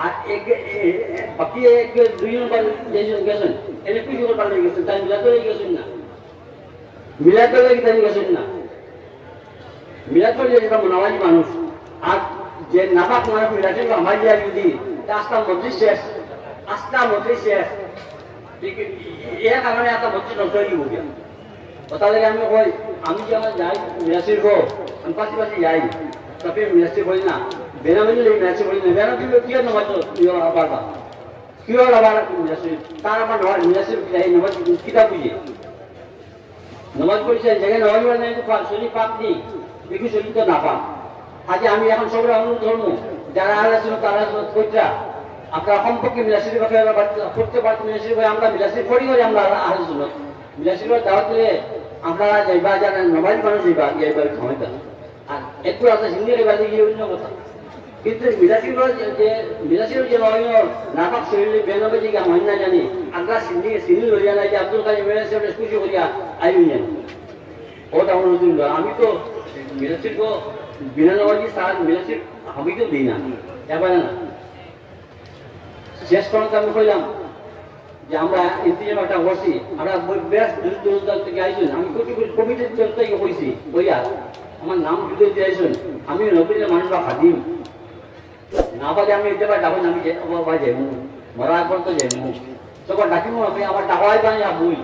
আর এক, এ, এ, বাকি এক, দুই নম্বর যে গেছেন, এনে খুশি করবার লাগি গেছেন, তাই মিলাদ হয়ে গেছেন না। মিলাদ হয়ে গেছেন না। মিলাদ পড়লে যেটা মুনাওয়াজি মানুষ, আর যে নাপাক মানুষ মিলাদ শরীফ আমার দিয়া যদি, তা আস্তা মসজিদ শেষ, আস্তা মসজিদ শেষ। ঠিক, এর কারণে আস্তা মসজিদ নষ্ট হয়ে গেল। কথা লাগে আমি কই, আমি যে আমার যাই মিলাদ শরীফ, আমি পাশে পাশে যাই, তবে মিলাদ শরীফ পড়ি না, বেনামাজি লাগে মিলাদ শরীফ পড়ি না, বেনামাজি লোক কি আর নামাজ পড়ে? কি আর আবার, কি আর আবার মিলাদ শরীফ? তার আবার নামাজ, মিলাদ শরীফ যাই, নামাজ কিতাব বুঝে। নমাজ পড়ছে, জায়গায় নমাজ পড়ে নাই, তো পাপ, শরীর পাপ নেই, দেখি শরীর তো না পাপ। আজ আমি এখন সবরে অনুরোধ করবো, যারা আহলে সুন্নত, তারা সুন্নত কররা, আপনারা কমপক্ষে মিলাদ শরীফ আপনারা পড়তে পারছেন, মিলাদ শরীফ আমরা মিলাদ শরীফ পড়ি করি আমরা আহলে সুন্নত। মিলাদ শরীফ দাওয়াত দিলে আপনারা যাইবা, যারা নমাজ মানুষ যাইবা, যাইবা সময় আর একটু আছে হিন্দি রেবা দিয়ে অন্য কথা। কিন্তু মিলাদ শরীফ যে, যে মিলাদ শরীফ যে নয়, নাপাক শরীরে বেনবে যে হয় না জানি, আমরা সিন্নি, সিন্নি লইয়া নাই যে আব্দুল কাদির মিলাদ শরীফ খুশি করিয়া আইবেন জানি। ওটা অনুরোধ করলো। আমি তো মিলাদ শরীফ বিনা নমাজি স্যার মিলাদ শরীফ আমি তো দিই না, এবার না। শেষ পর্যন্ত আমি কইলাম যে আমরা ইন্তিজাম একটা করছি, আমরা ব-, বেশ দূর দূরান্ত থেকে আইছুন, আমি কোটি কোটি কমিটির তরফ থেকে কইছি, কইয়া আমার নাম জুড়ে দিয়ে আইছুন, আমি নবীর মানুষ বা খাদিম, না পারি আমি এটা বা ডাবল আমি যে-, ও বা যাইমু, মরা পর্যন্ত যাইমু, তখন ডাকিমু আমি আমার টাকা আইবা আমি আবুই।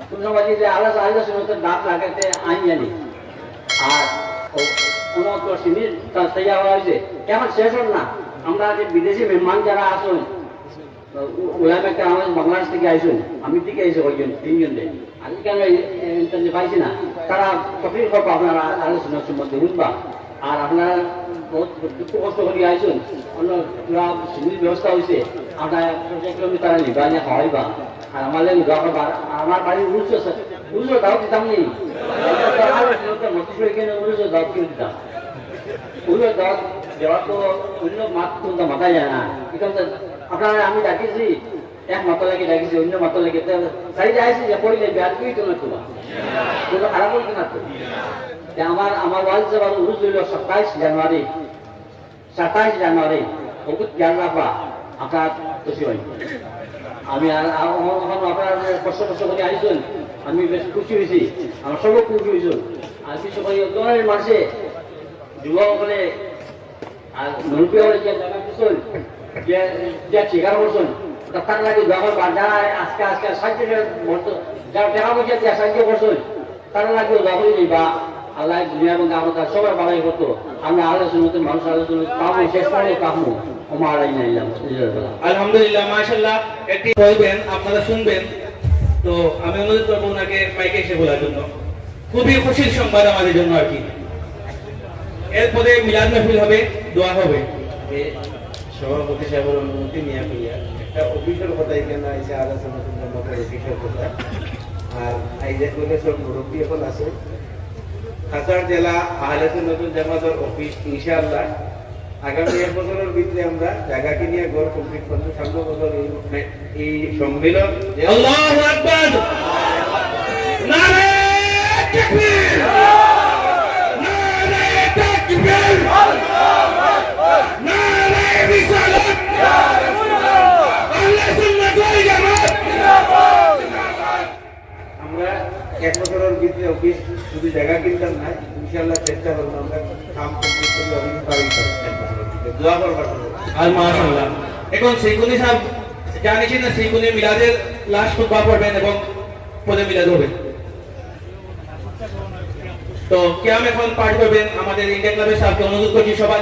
তুমি সমাজে যে আলাদা আলাদা সমস্ত ডাক লাগাইতে আইন জানি। আর ও-, কোনো তো সিনির তার তৈরি হওয়া হয়েছে। এখন শেষ হল না, আমরা যে বিদেশি মেহমান যারা আসুন, উ-, উলামা কেরাম বাংলাদেশ থেকে আইসুন, আমি থেকে আইসে কয়জন, তিনজন দেন। আমি কেন এই, এই ইন্টারনেট পাইছি না? তারা তফিক করবো আপনারা আলোচনার সম্বন্ধে শুনবা। আর আপনারা বহুত দুঃখ কষ্ট করে আইসুন, অন্য পুরা সিভিল ব্যবস্থা হয়েছে, আমরা পঞ্চাশ কিলোমিটার নিবা, নিয়ে খাওয়াইবা। আর আমার লাগে দোয়া করবা। আর আমার বাড়ির উরুস আছে, উরুস দাওয়াত দিতাম নি। আর মতিপুরে কেন উরুস দাওয়াত কেউ দিতাম? উরুস দাওয়াত দেওয়ার তো অন্য মাত তো মাথায় যায় না। এখানে তো আপনারা আমি ডাকিছি, এক মাথা লাগে ডাকিছি, অন্য মাথা লাগে। তো সাইডে আইসি যে পড়লে ব্যাগ তুই তো না তোমার। তো খারাপ হইতো না তো। যে আমার, আমার ওয়াইফ যাবার উরুস হইল সাতাইশ জানুয়ারি। সাতাইশ জানুয়ারি, বহুত খেয়াল রাখবা, আপনার খুশি হয়। আমি আর, আর আমার, আমার আপনারা যে কষ্ট কষ্ট করে আইসুন, আমি বেশ খুশি হয়েছি, আমার সব খুশি হয়েছি। আর কিছু ভাই, একদম মাসে যুবক বলে, আর মুরব্বী বলে যে জায়গা দিচ্ছেন, যে, যে স্বীকার করছেন, তা তার লাগে যখন বাজার আজকে, আজকে সাহায্য মতো, যারা টাকা পয়সা দিয়ে সাহায্য করছেন, তারা লাগে যখন নিবা, আল্লাহ দুনিয়া এবং আমার সবার বাড়াই করতো। আমরা আলোচনা মতো মানুষ আলোচনা পাবো, শেষ করে পাবো। ওমা আলাইনা ইল্লাল বালাগ। আলহামদুলিল্লাহ, মাশাআল্লাহ। একটি বলবেন, আপনারা শুনবেন। তো আমি অনুরোধ করবো ওনাকে মাইকে এসে বলার জন্য। খুবই খুশির সংবাদ আমাদের জন্য আর কি। এরপরে মিলাদ মাহফিল হবে, দোয়া হবে। আমি সভাপতি সাহেবের অনুমতি নিয়ে কইয়া একটা অফিসের কথা এখানে আইসে, আজ আছে নতুন জামাতের অফিসের কথা। আর আইজে করে সব মুরব্বী এখন আছে। কাছাড় জেলা আহলে সুন্নাতুল জামাতের অফিস, ইনশাআল্লাহ আগামী এক বছরের ভিতরে আমরা জায়গা কিনিয়া ঘর কমপ্লিট করবো। সামনে বছর এই, এই সম্মেলন। আল্লাহু আকবার। নারায়ে তাকবীর। নারায়ে তাকবীর। নারায়ে রিসালাত। আহলে সুন্নাত ওয়াল জামাত। আমরা এক বছরের ভিতরে অফিস শুধু জায়গা কিনতাম না, ইনশাআল্লাহ চেষ্টা করবো আমরা কাম কমপ্লিট করলে অফিস পারি। দোয়া করবার জন্য। আর মাশাআল্লাহ, এখন শিকুনি সাহেব জানিয়েছেন না, শিকুনি মিলাদের লাস্ট খুতবা পড়বেন এবং পরে মিলাদ হবে। তো কিয়াম এখন পাঠ করবেন আমাদের ইন্ডিয়া ক্লাবের সাহেবকে অনুরোধ করছি সবাই।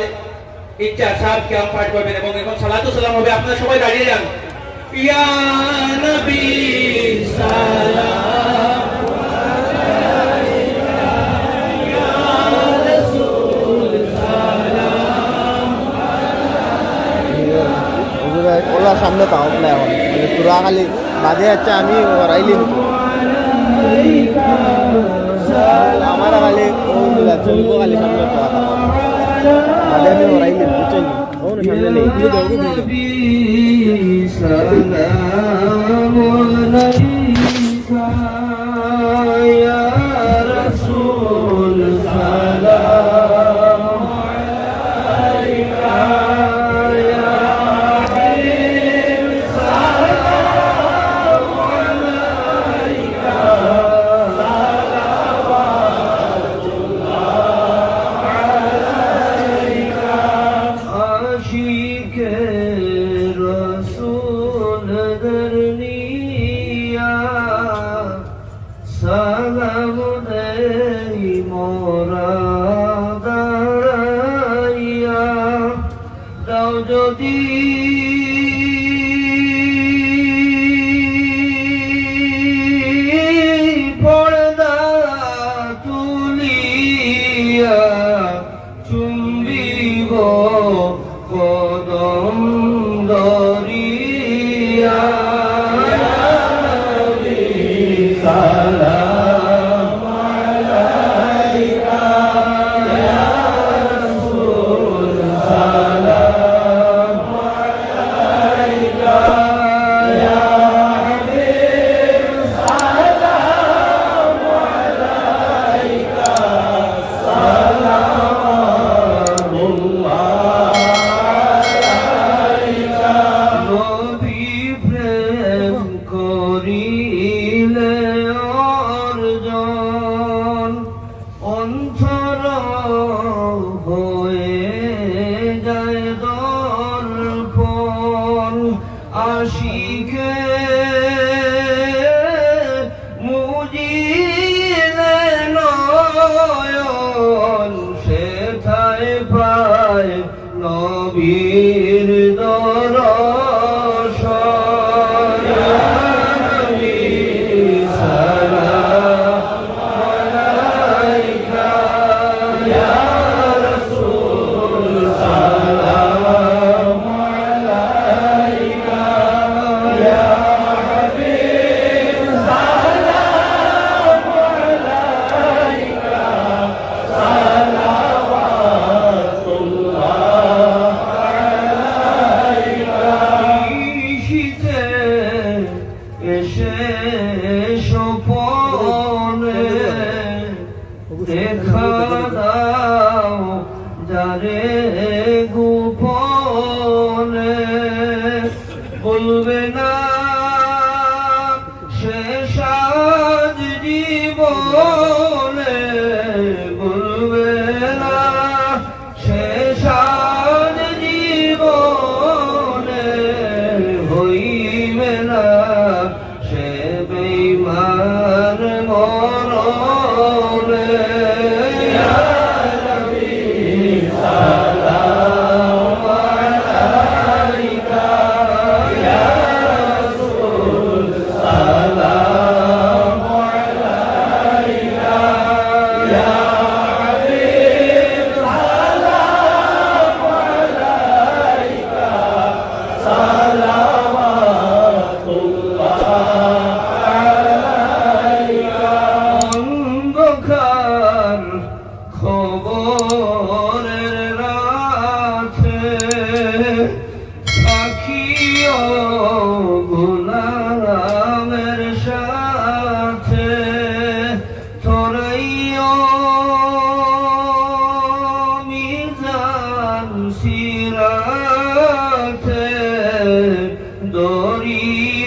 ইচ্ছা সাহেব কিয়াম পাঠ করবেন এবং এখন সালাতু সালাম হবে, আপনারা সবাই দাঁড়িয়ে যান। ইয়া নবী সালাম আলাইকা, ইয়া রাসূল সালাম আলাইকা। ওগুলা, ওগুলা সামনে তাও না এখন, মানে, তোরা খালি বাদে আছে, আমি ওরাইলি নিব। আমার খালি ওগুলা চলবো, খালি সামনে তোরা থাকো। বাদে আমি ওরাইলি, বুঝছেন? ওগুলো সামনে নেই, তুমি দেখো, তুমি দেখো। সালামু আলাইকা ইয়া রাসূল, সালামু আলাইকা ইয়া হাবিব, সালামু আলাইকা, সালাওয়াতুল্লাহ আলাইকা। আশিকে রসুল দরনিয়া সালাম দেই মোরা দাঁড়াইয়া, দাও যদি পর্দা তুলিয়া, চুম্বিব কদম ধরিয়া। সালাম আলাইকা ইয়া রাসূল, সালাম আলাইকা ইয়া হাবিব, সালাম আলাইকা। সালাওয়াতুল্লাহ আলাইকা। নবী প্রেম করিলে অর্জন, অন্তর হয়ে যায় দর্পণ। আশিকে মুজিলে নয়ন, সেথায় পায় নবীর দরশন। ইয়া নবী সালাম আলাইকা, ইয়া রাসূল সালাম আলাইকা, ইয়া হাবিব সালাম আলাইকা, সালাওয়াতুল্লাহ আলাইকা। নিশিতে এসে স্বপনে দেখা দাও যারে গোপনে, ভুলবে না শেষ আজ জীবনে, ভুলবে না শেষ আজ জীবনে, হইবে না সে বেঈমান মরণে। ইয়া নবী সালাম আলাইকা।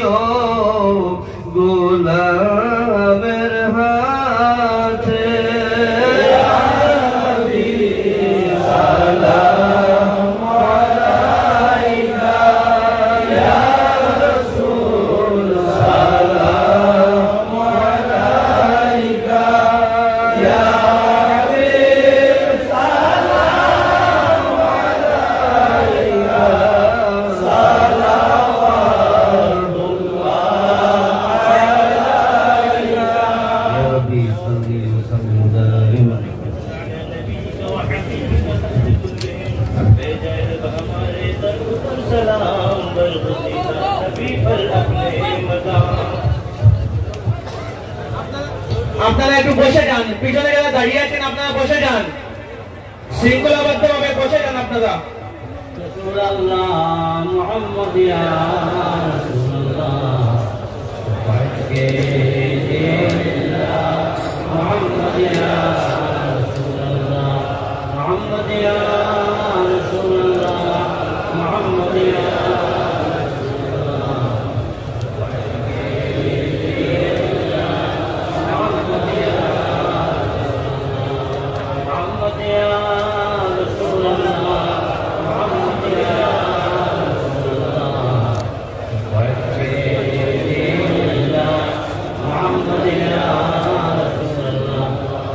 ও গোলামের হাতে। আপনারা একটু বসে যান, পিছনে যারা দাঁড়িয়ে আছেন আপনারা বসে যান, শৃঙ্খলাবদ্ধভাবে বসে যান আপনারা। রাসূলুল্লাহ মুহাম্মদ ইয়া রাসূলুল্লাহ। মুহাম্মদ ইয়া রাসূলুল্লাহ, মুহাম্মদ ইয়া রাসূলুল্লাহ, মুহাম্মদ ইয়া রাসূলুল্লাহ।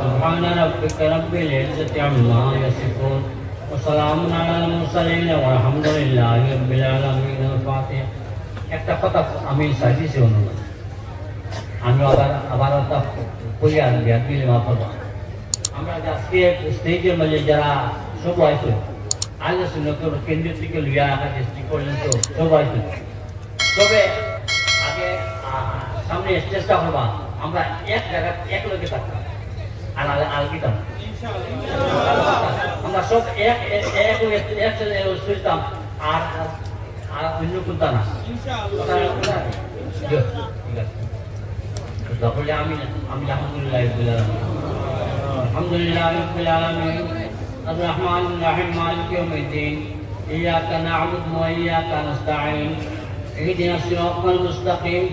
سبحان ربك رب العزة عما يصفون، وسلام على المرسلين، والحمد لله رب العالمين. الفاتحة. একটা কথা আমি চাইতেছি অনুরোধ, আমি আবার, আবার একটা করি আর বিয়ার দিলে মাফ করবা। আমরা যে আজকে স্টেজের মাঝে যারা সব আইছো, আহলে সুন্নতর কেন্দ্র থেকে লইয়া ঢাকা ডিস্ট্রিক্ট পর্যন্ত সব আইছো, তবে আগে, আহ, সামনে স্টেজটা হবা, আমরা এক জায়গায় এক লগে থাকতাম, আর আগে, আগে থাকতাম। আমরা সব এক, এক, এক লগে, এক সাথে শুইতাম, আর, আর আর অন্য কোনটা না? ইনশাআল্লাহ। ওটা, ওটা, ইয়ে, ঠিক আছে। তো তারপরে আমি, আমি আলহামদুলিল্লাহ রাব্বিল আলামিন। আলহামদুলিল্লাহ রাব্বিল আলামিন। الرحمن الرحيم، مالك يوم الدين، إياك نعبد وإياك نستعين، اهدنا الصراط المستقيم،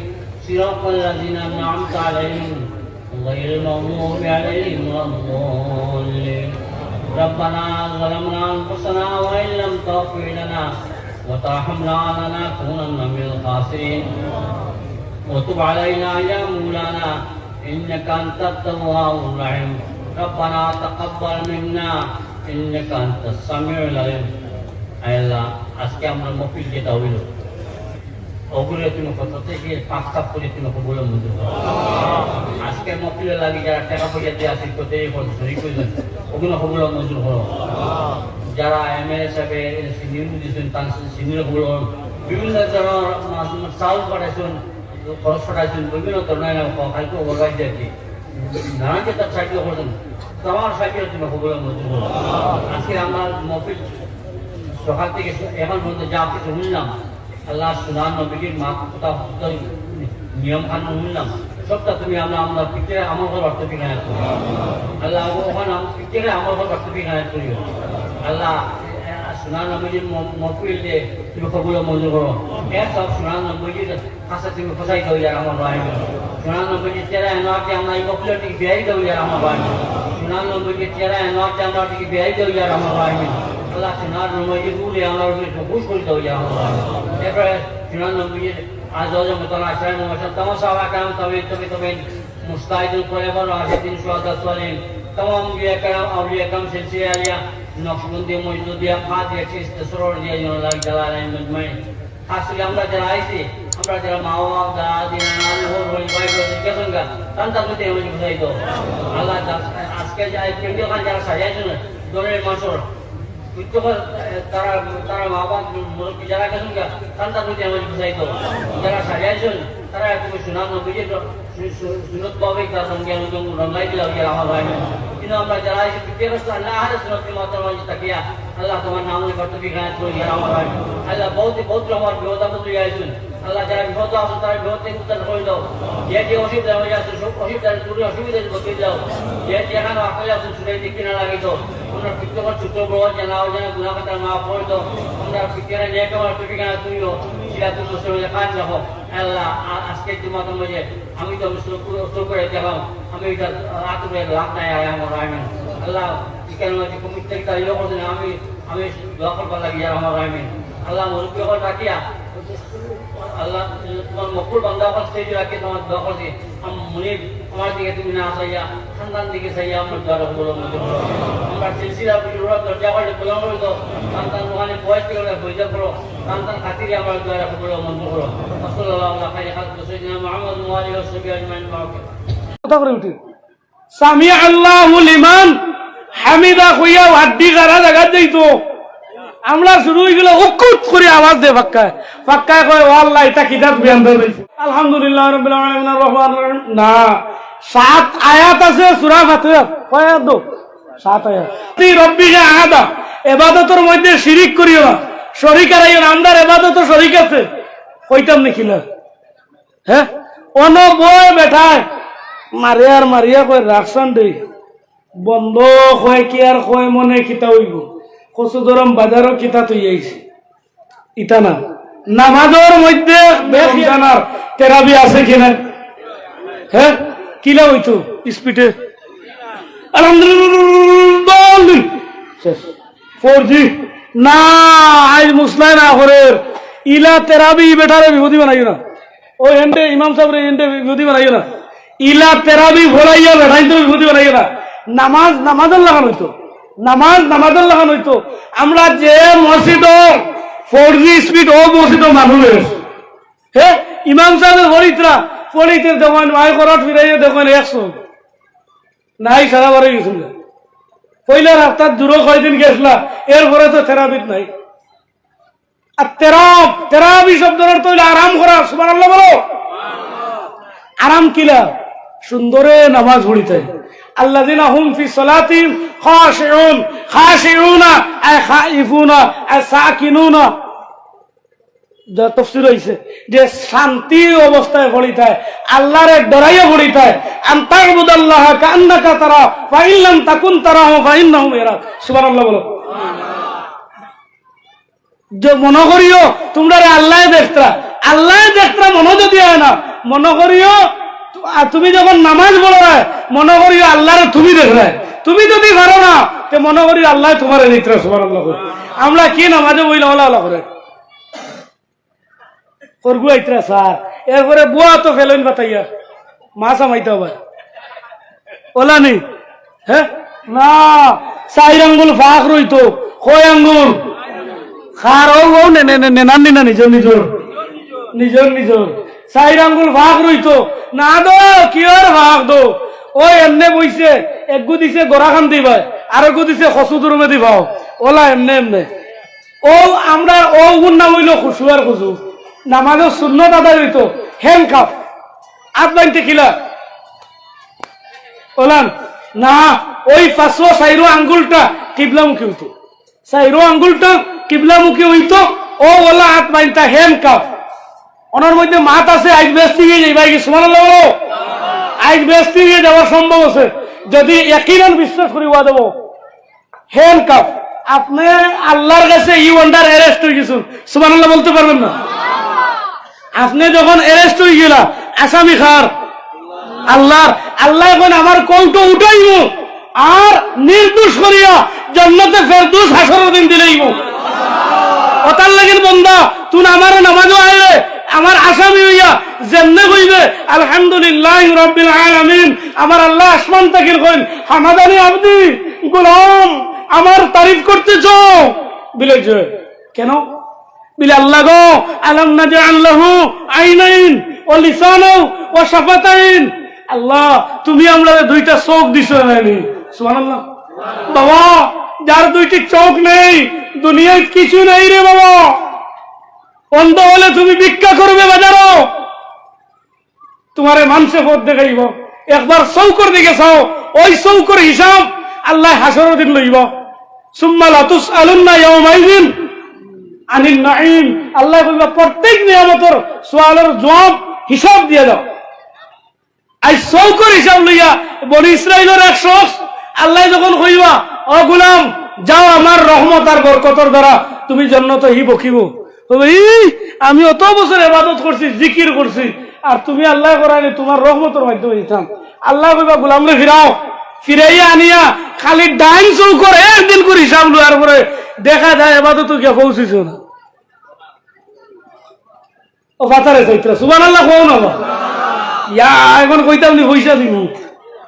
صراط الذين أنعمت عليهم، غير المغضوب عليهم ولا الضالين. ربنا ظلمنا أنفسنا وإن لم تغفر لنا وترحمنا لنكونن من الخاسرين. وتب علينا يا مولانا إنك أنت التواب الرحيم. ربنا تقبل منا إنك أنت السميع العليم. আয় আল্লাহ, আজকে আমরা মহফিল যেটা হইল, ওগুলো তুমি হজরতে গিয়ে পাক সাফ করে তুমি কবুল মঞ্জুর করো। আজকে মহফিলে লাগি যারা টাকা পয়সা দিয়ে আসি, করতে এই করতে শরীর প্রয়োজন, ওগুলো কবুল মঞ্জুর করো। যারা এমএলএ সাহেব সিনিয়র দিয়েছেন, তার সিনিয়র কবুল করো। বিভিন্ন ধরনের মানুষ সাউন্ড পাঠাইছেন, খরচ পাঠাইছেন, বিভিন্ন ধরনের কালকে ওভারগাইজ আর কি। নানান যে তার সাহায্য করছেন, তোমার সাহায্য তুমি কবুল মঞ্জুর করো। আজকে আমার মহফিল সকাল থেকে এখন পর্যন্ত যা কিছু শুনলাম, আল্লাহ, সোনার নবীজির মা কথা, নিয়ম কানুন শুনলাম, সবটা তুমি আমরা, আমরা পিকচারে আমল করার তৌফিক এনায়েত করো। আল্লাহ, ওখানে পিকচারে আমল করার তৌফিক এনায়েত করিও। আল্লাহ, সোনার নবীজির ম-, মহফিল যে তুমি কবুল মঞ্জুর করো। এর সব সোনার নবীজির কাছে তুমি পৌঁছাই দাও, ইয়া রহমান রাহিম। সোনার নবীজির চেহারা এনাকে আমরা এই মহফিল থেকে বিয়াই দাও, ইয়া রহমান রাহিম। সোনার নবীজির চেহারা এনাকে আমরা থেকে বিয়াই দাও, ইয়া রহমান রাহিম। আল্লাহ, সোনার নবীজির রুহে আমরা খুশ করে দাও, ইয়া রহমান রাহিম। এরপরে সোনার নবীজির আজ হজরত মোহতারাম আশরাফে মুবাশশিরিন, তামাম সাহাবা কেরাম, তাবিঈন, তাবিঈ তাবিঈন, মুজতাহিদিন, খুলাফা রাশিদিন, শুহাদা সালিহিন, তামাম আম্বিয়া কেরাম, আউলিয়া কেরাম, সিলসিলা আলিয়া, নকশবন্দি, মজদুদিয়া, কাদিয়া, চিশতিয়া, সুহরাওয়ার্দিয়া, ইয়া আল্লাহ, জালালাইন আজমাইন। খাস করি আমরা যারা আইছি, আমরা যারা মা বাবা, দাদা, দিদা, নানা, নানি, হবু, হবু, ভাই, বোন, গেছেন গা, তান তার মধ্যে এমন বুঝাই দাও। আল্লাহ, আজকে যে এই প্যান্ডেল খান যারা সাজাইছেন, দলের মানুষের, প্রত্যেক, তারা, তারা মা বাবা, মুরব্বী যারা গেছেন গা, তান তার মধ্যে এমন বুঝাই দাও। যারা সাজাইছেন, তারা তুমি সোনার নবীজির সু-, সু-, সুন্নত পাবে, তার সঙ্গে আমি যখন রঙ্গাই দিলাম, ইয়া আমার ভাই। কিন্তু আমরা যারা এই বিদ্যাগ্রস্ত আল্লাহ আহলে সুন্নাত ওয়াল জামাতের মাঝে থাকিয়া, আল্লাহ তোমার নাম নিয়ে করতে বিঘ্ন করি, ইয়া আমার ভাই। আল্লাহ বহুত, বহুত আমার বিপদ আপদ লইয়া আইছুন। আল্লাহ যারা বিপদ আছেন, তারা বিপদ থেকে উদ্ধার করে দাও। যে যে অসুবিধা হয়ে আছে, সব অসুবিধা দূরে অসুবিধা বদলে দাও। যে যেখানে আটকে আছেন, ছুটে দিক কিনা লাগি দাও। আমরা প্রত্যেকের ছোট বড় জানা অজানা গুনাহ খাতা মাফ করে দাও। আমরা প্রত্যেকের নেক আমার তৌফিক আনা তুইও। তুমি সবাই কান রাখো। আল্লাহ, আ-, আজকে তোমাদের মাঝে আমি তো শুরু করে, শুরু করে দেখলাম, আমি এটা রাত করে লাভ নাই, আর আমার রায় নাই। আল্লাহ, এখানে মাঝে প্রত্যেকটা ইয়ে করছেন, আমি, আমি দোয়া করবার লাগি, আর আমার রায় নাই। আল্লাহ, মুরব্বী হকল রাখিয়া, আল্লাহ, তোমার মকবুল বান্দা হকল স্টেজে রাখিয়া তোমার দোয়া করছি। আম-, মুনিব, আমার দিকে তুমি না চাইয়া, সন্তান দিকে চাইয়া আমার দোয়ারে কবুল মঞ্জুর করো। আমরা সিলসিলা বুজুর্গর দরজা করে কবুল করে দাও। সন্তান ওখানে বয়স থেকে হয়ে যাওয়ার পরও সন্তান খাতিরে আমার দোয়ারে কবুল মঞ্জুর করো। ওয়া সাল্লাল্লাহু আলা খাইরি খালকি সাইয়্যিদিনা মুহাম্মদ ওয়া আলিহি ওয়া সাহবিহি আজমাইন। কথা করে উঠি। সামি আল্লাহু লিমান হামিদা কইয়া হাড্ডি গাড়া জাগাত যাইতো। আমরা শুরু হয়ে গেল উকুত করে আওয়াজ দে ফাক্কায়। ফাক্কায় কয়, "ও আল্লাহ, এটা কিতাব বিয়ান ধরে দিছে।" আলহামদুলিল্লাহ রাব্বিল আলামিন, আর রহমান রহিম। না, সাত আয়াত আছে সূরা ফাতিহা। কয় আয়াত দো? সাত আয়াত। তুই রব্বিকে আহাদা, এবাদতর মধ্যে শিরিক করিও না, শরিক আরাইও না। আমরার এবাদত শরিক আছে, কইতাম নাকি না? হ্যাঁ, অনবয় বেটায় মারে আর মারিয়া কয়, "রাখছান দে।" বন্ধ কয় কি আর কয় মনে কিতা হইব? কচু দরম বাজারও কিতা তুই আইছি? ইতা না। নামাজর মধ্যে বেশ জানার তেরাবি আছে কিনা? হ্যাঁ, কিলা হইতো স্পিডে? আলহামদুলিল্লাহ, শেষ। Four G. না, আইজ মুসলাই না করের। ইলা তেরাবি বেটারে বিপদি বানাইও না। ও এন্ডে ইমাম সাহেবরে এন্ডে বিপদি বানাইও না। ইলা তেরাবি ফড়াইয়া বেটাইন তো বিপদি বানাইও না। নামাজ নামাজর লাখান হইতো, নামাজ নামাজর লাখান হইতো। আমরা যে মসজিদর ফোর জি স্পিড, ও মসজিদর মানুষের, হে, ইমাম সাহেবে ফড়িতরা, ফড়িতে দেখেন, মাই করট ফিরাইয়া দেখেন একশো। নাই, সারা বারো গেছিল। পয়লা রাস্তার দূরও কয়দিন গেছলা, এরপরে তো তেরাবিত নাই। আর তেরাব, তেরাবি শব্দর অর্থ হইল আরাম করা। সুবহানাল্লাহ বলো। আরাম কিলা? সুন্দরে নামাজ পড়িতে। আল্লাযিনা হুম ফি সালাতিহিম খাশিউন, খাশিউনা, আই খাইফুনা, আই সাকিনুনা। যা তফসির হইছে যে শান্তি অবস্থায় পড়িতায়, আল্লাহরে ডরাইয়া পড়িতায়, আন তা'বুদাল্লাহা কাআন্নাকা তারা, ফাইন লাম তাকুন তারাহু ফাইন্নাহু ইয়ারাক। সুবহানাল্লাহ বলো। যে মনে করিও তোমরারে আল্লাহ দেখরা, আল্লাহ দেখরা মনে যদি হয় না, মনে করিও তু-, আর তুমি যখন নামাজ পড়ো না, মনে করিও আল্লাহরে তুমি দেখরায়। তুমি যদি পারো না, তে মনে করিও আল্লাহ তোমারে দেখরা। সুবহানাল্লাহ। আমরা কি নামাজে বইলা ওলা ওলা করে? করগু আইতরা স্যার, এরপরে বুয়া তো ফেলইন পাতাইয়া, মাছ আমাইতে হবে। ওলা নি? হ্যাঁ? না, চাইর আঙ্গুল ফাঁক রইতো, কয় আঙ্গুল? খার ও, ও নে, নে, নে, নে, নান নি না, নিজর, নিজর। নিজর, নিজর। চাইর আঙ্গুল ফাঁক রইতো। না দো, কি আর ফাঁক দো? ও এমনে বইছে, একগু দিছে গোড়া খান দিবায়, আর একগু দিছে কচু দুরুমে দিবাও। ওলা এমনে, এমনে। ও আমরা ও গুণ নাম হইল খুশু আর খুশু। নামাজের সুন্নত আদায় হইতো, হ্যান্ড কাপ, আত বাইনতে কিলা। ওলান, না, ওই পাঁচও চাইরো আঙ্গুলটা কিবলামুখী হইতো। চাইরো আঙ্গুলটা কিবলামুখী হইতো, ও ওলা আত বাইনতা হ্যান্ড কাপ। ওনার মধ্যে মাত আছে, আইজ বেহেস্তি গিয়ে যাইবা কি? সুবহানাল্লাহ বলো। আইজ বেহেস্তি গিয়ে যাওয়ার সম্ভব আছে, যদি একই বিশ্বাস করি ওয়া দেবো। Hand cup. আপনি আল্লাহর কাছে ইউ আন্ডার অ্যারেস্ট হয়ে গেছেন। সুবহানাল্লাহ বলতে পারবেন না? আপনি যখন অ্যারেস্ট হয়ে গেলা, আসামি কার? আল্লাহর। আল্লাহ এখন আমার কৌটো উঠাইব আর নির্দোষ করিয়া জান্নাতে ফেরদৌস হাশরর দিন দিলাইব। ওটার লাগি বন্দা, তুই আমার নামাজও আইলে আমার আসামি হইয়া যেমনে কইবে, "আলহামদুলিল্লাহি রাব্বিল আলামিন", আমার আল্লাহ আসমান তাকির কইন, "হামাদানি আবদি, গোলাম আমার তারিফ করতেছ?" বিলে যে, "কেন?" বিলে, "আল্লাহ গো, আলাম নাজআল লাহু আইনাইন ওয়া লিসানাও ওয়া শাফাতাইন।" আল্লাহ, তুমি আমরারে দুইটা চোখ দিছো না নি? সুবহানাল্লাহ। বাবা, যার দুইটি চোখ নেই, দুনিয়ায় কিছু নেই রে বাবা। অন্ধ হলে তুমি ভিক্ষা করবে বাজারো, তোমারে মানষে পথ দেখাইব। একবার চউখর দিকে চাও, ওই চউখর হিসাব আল্লাহ হাশরর দিন লইব। সুম্মা লাতুসআলুন্না ইয়াউমাইযিন আনিন নাঈম। আল্লাহ কইবা, প্রত্যেক নিয়ামতর সওয়ালর জবাব, হিসাব দিয়া দাও। আইজ চউখর হিসাব লইয়া বনি ইসরাইলর এক শখস আল্লাহ যখন কইবা, "ও গোলাম, যাও আমার রহমত আর বরকতর দ্বারা তুমি জান্নাতো হি বকিব।" কইবা, "ই, আমি অত বছর ইবাদত করছি, জিকির করছি, আর তুমি আল্লায় করাইলে তুমার রহমতর মাধ্যমে দিতাম।" আল্লায় কইবা, "গোলামরে ফিরাও।" ফিরাইয়া আনিয়া খালি ডাইন চউখর একদিন করি হিসাব লওয়ার পরে দেখা যায় ইবাদতো গিয়া পৌঁছিছো না। ও ফাতারে চাইতরা, সুবহানাল্লাহ কও না বা। ইয়া, এখন কইতাম নি পয়সা দিমু?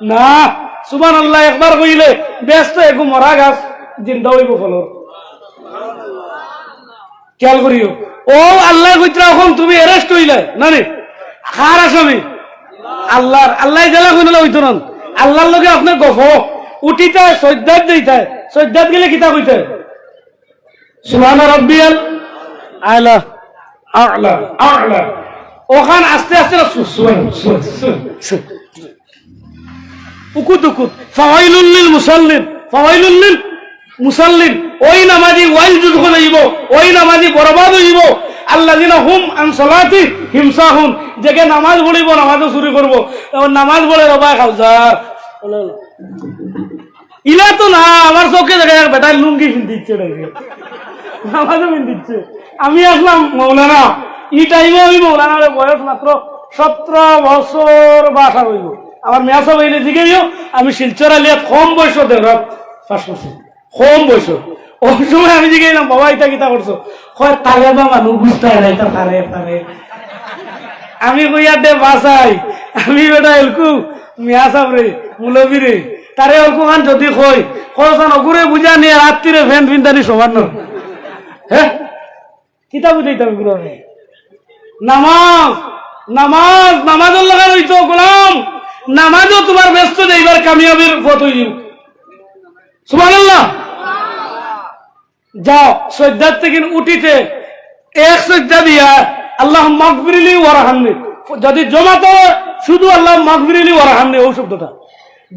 না, সুবহানাল্লাহ একবার কইলে বেহেস্তো এগু মরা গাছ জিন্দা অইবো ফলর। খেয়াল করিও, ও আল্লায় কইতরা, অখন তুমি arrest অইলায়, না নি? কার আসামি? আল্লার। আল্লায় যেলা কইন অলা অইতো না। আল্লার লগে আপনে গফ, উঠিতায়, সইজদাত যাইতায়, সইজদাত গেলে কিতা কইতায়? সুবহানা রাব্বিয়াল আলা, আলা, আলা। অখান আস্তে আস্তে না, সু-, সুবহান, সুবহান, সুবহান, সুবহান। উকুত, উকুত। ফাওয়াইলুল লিল মুসাল্লিন, ফাওয়াইলুল লিল মুসাল্লিন। ওই নামাজি ওয়াইল যুদ্ধ অইবো, ওই নামাজি বরবাদ অইবো। আল্লাযিনা হুম আন সালাতিহিম সাহুন। যেগে নামাজ পড়িবো, নামাজও চুরি করবো। এখন নামাজ পড়ে রবায় খাওজা। ইলা তো না, আমার চউখে দেখা যায় বেটায় লুঙ্গি পিন্দিছে, নামাজও পিন্দিছে। আমি আছলাম মৌলানা, ই টাইমে আমি মৌলানার বয়স মাত্র সতরো বছর বা আঠারো অইবো। আমার মেয়াসাব অইলে জিগাইও, আমি শিলচর আলিয়াত কম বয়স দেওরাত পাশ করছি, কম বয়স। ওই সময় আমি জিগাইলাম, "বাবা, ইতা কিতা করছো?" কয়, "তালেবা মানুষ বুঝতায় না, ইতা পারে, পারে।" আমি কইয়ার দে বাসাই, আমি বেটা এলকু, মেয়াসাবরে, মুলবিরে, তারে অল্প খান যদি কই, কওছান অগুরে বুঝানি আর আত্তিরে ফেন ফিন্দানি সমান নয়। হে? কিতা বুঝাইতাম অগুরে? নামাজ, নামাজ, নামাজর লাখান অইতো গোলাম। নামাজও তুমার বেহেস্তো যাইবার কামিয়াবির পথ অইযিবো। সুবহানাল্লাহ। যাও, সইজদাত থাকি উঠিতে এক সইজদা দিয়া, "আল্লাহুম্মা গফিরলি ওয়ারহামনি।" যদি জমাত অয়, শুধু "আল্লাহুম্মা গফিরলি ওয়ারহামনি", অউ শব্দটা।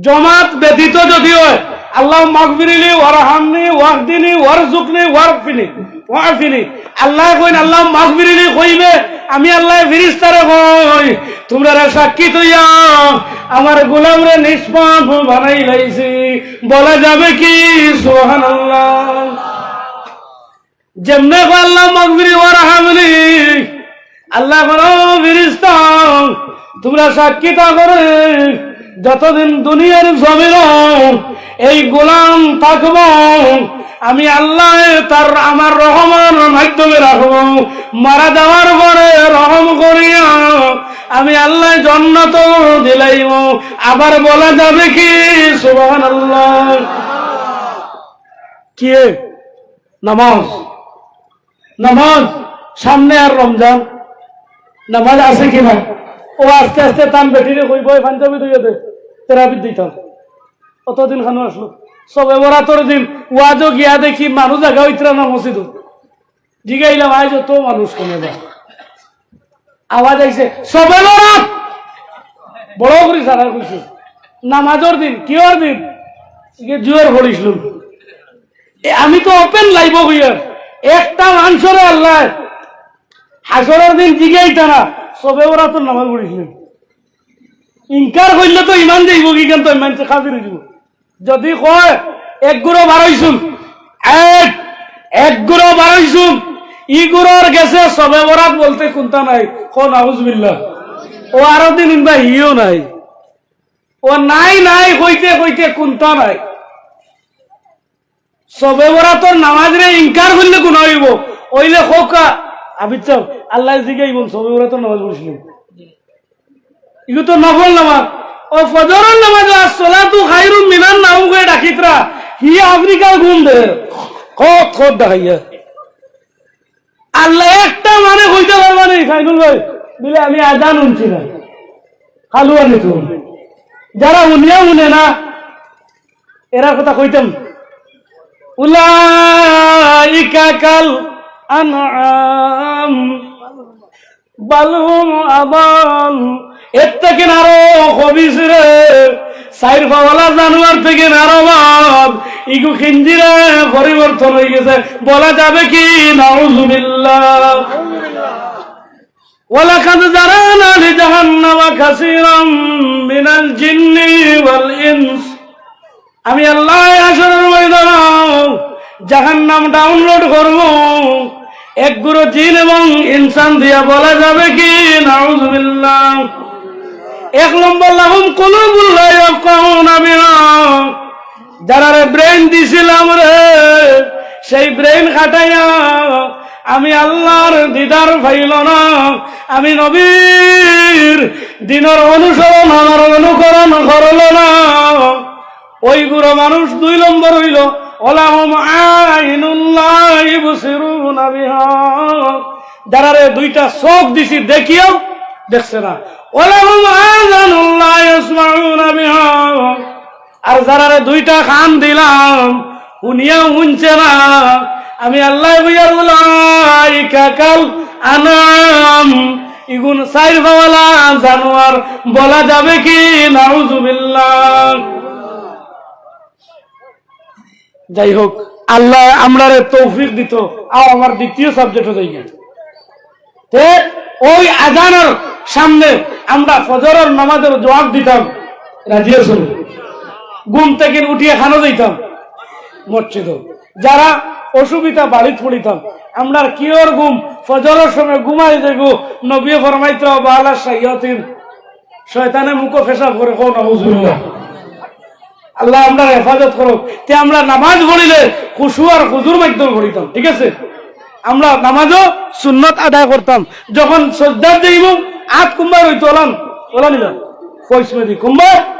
জমাত ব্যতীত যদি অয়, "আল্লাহুম্মা গফিরলি ওয়ারহামনি ওয়াহদিনি ওয়ারজুকনি ওয়ারফিনি, ওয়াফিনি।" আল্লায় কইন, "আল্লাহুম্মা গফিরলি" কইবে, আমি আল্লায় ফিরিস্তারে কই, "তুমরারে সাক্ষী থইয়া আমার গোলামরে নিষ্পাপ বানাইলাইছি।" বলা যাবে কি? সুবহানাল্লাহ। যেমনে কয়, "আল্লাহুম্মা গফিরলি ওয়ারহামনি", আল্লায় কইন, "ও ফিরিস্তা, তুমরা সাক্ষী থাকরে, যতদিন দুনিয়ার জমিনো এই গোলাম থাকবো, আমি আল্লায় তার আমার রহমর মাধ্যমে রাখবো। মারা যাওয়ার পরে রহম করিয়া আমি আল্লায় জন্নত দিলাইমু।" আবার বলা যাবে কি? সুবহানাল্লাহ। কি? নামাজ। নামাজ। সামনে আর রমজান, নামাজ আছে কি না? ও আস্তে আস্তে তান বেটিরে কইবো, "এই পাঞ্জাবি ধইয়া দে, তেরাবিত দিতাম।" অতদিন খানো আসলো। সবে বরাতর দিন ওয়াজো গিয়া দেখি মানুষ জাগা অইতরা না মসজিদো। জিগাইলাম, "আইজ অত মানুষ কেনে বা?" আওয়াজ আইছে, "সবে বরাত।" বড় করি সারা কইছে, "নামাজর দিন।" "কিওর দিন?" "ইগে জুয়ার পড়িছলু।" এ, আমি তো open live-ও কইয়ার, একটা মানষরে আল্লায় হাশরর দিন জিগাইতা না, "সবে বরাতর নামাজ পড়িছলু?" ইনকার করলে তো ইমান যাইবো কি, কেন তো মানষে কাফির অইযিবো। যদি কয়, "এক গুরু বারইছুন, এক, এক গুরু বারইছুন, ই গুরুর গেছে সবে বরাত বলতে কুন্তা নাই।" কও, "নাউজুবিল্লাহ।" ও আরো দিন ইনবা হিও নাই। ও নাই নাই কইতে কইতে কুন্তা নাই। সবে বরাতর নামাজরে ইনকার করলে গুনা অইবো। অইলে কউক্কা, আবিদ সাব, আল্লায় জিগাইবো, "সবে বরাতর নামাজ পড়িছলু?" ইগু তো নফল নামাজ। ও ফজরর নামাজ, "আসসালাতু খায়রুম মিনান নাউম" কইয়া ডাকিতরা, হি আফ্রিকার ঘুম দে। কত কত দেখাইয়া। আল্লায় একটা মানে কইতা পারবা নি, সাইনুল ভাই, দিলে আমি আজান হুনছি না। খালুয়া নিত। যারা হুনিয়া হুনে না, এরার কথা কইতাম। উলাইকা কাল আনআম বাল হুম আদাল। এর থাকি আরো খবিস রে, চাইর পাওয়ালা জানোয়ার থাকি আরো বাদ। ইগু খিঞ্জিরে পরিবর্তন অইগেছে, বলা যাবে কি? নাউজুবিল্লাহ। ওয়ালাকাদ যারানা লিজাহান্নামা কাসীরাম মিনাল জিন্নি ওয়াল ইনস। আমি আল্লায় হাশরর ময়দানো জাহান্নাম download করমু। এক গুরু জিন এবং ইনসান দিয়া বলা যাবে কি? নাউজুবিল্লাহ। এক নম্বর, লাহুম কুলুবুল লা ইয়াফকাহুনা বিহা। যারারে ব্রেইন দিছিলাম রে, সেই ব্রেইন খাটাইয়া আমি আল্লাহর দিদার পাইল না, আমি নবীর দিনের অনুসরণ, আমার অনুকরণ করল না। ওই গুরু মানুষ দুই নম্বর অইল, ওয়ালাহুম আইনুন লা ইউবসিরুনা বিহা। যারারে দুইটা চোখ দিছি, দেখিয়াও দেখছে না। ওয়ালাহুম আযানুন লা ইয়াসমাউনা বিহা। আর যারারে দুইটা কান দিলাম, হুনিয়াও হুনছে না। আমি আল্লাহ কইয়ার, উলাইকা কাল আনাম, ইগুন চাইর পাওয়ালা জানোয়ার বলা যাবে কি? নাউজুবিল্লাহ। যাই হোক, আল্লাহ আমরারে তৌফিক দিত। আও, আমার দ্বিতীয় সাবজেক্টও যাই গেল। তে ওই আজানের সামনে আমরা ফজরের নামাজের জবাব দিতাম, রাজি আছো? ঘুম থেকে উঠিয়া খানো যাইতাম মসজিদও। যারা অসুবিধা বাড়িত পড়িতাম, আমরা কিওর ঘুম, ফজরের সময় ঘুমাই যাইব। নবী ফরমাইতরা, বালা শায়াতিন, শয়তানে মুখো পেশাব করে, কও নাউজুবিল্লাহ। আল্লাহ আমরার হেফাজত করুক। তে আমরা নামাজ পড়িলে খুশু আর খুজুর মাধ্যমে পড়িতাম, ঠিক আছে? আমরা নামাজও সুন্নত আদায় করতাম। যখন সজদাত যাইব, আত কুম্বার অইতো, ওলান, ওলান ইলা। ফইস মেদি, কুম্বার?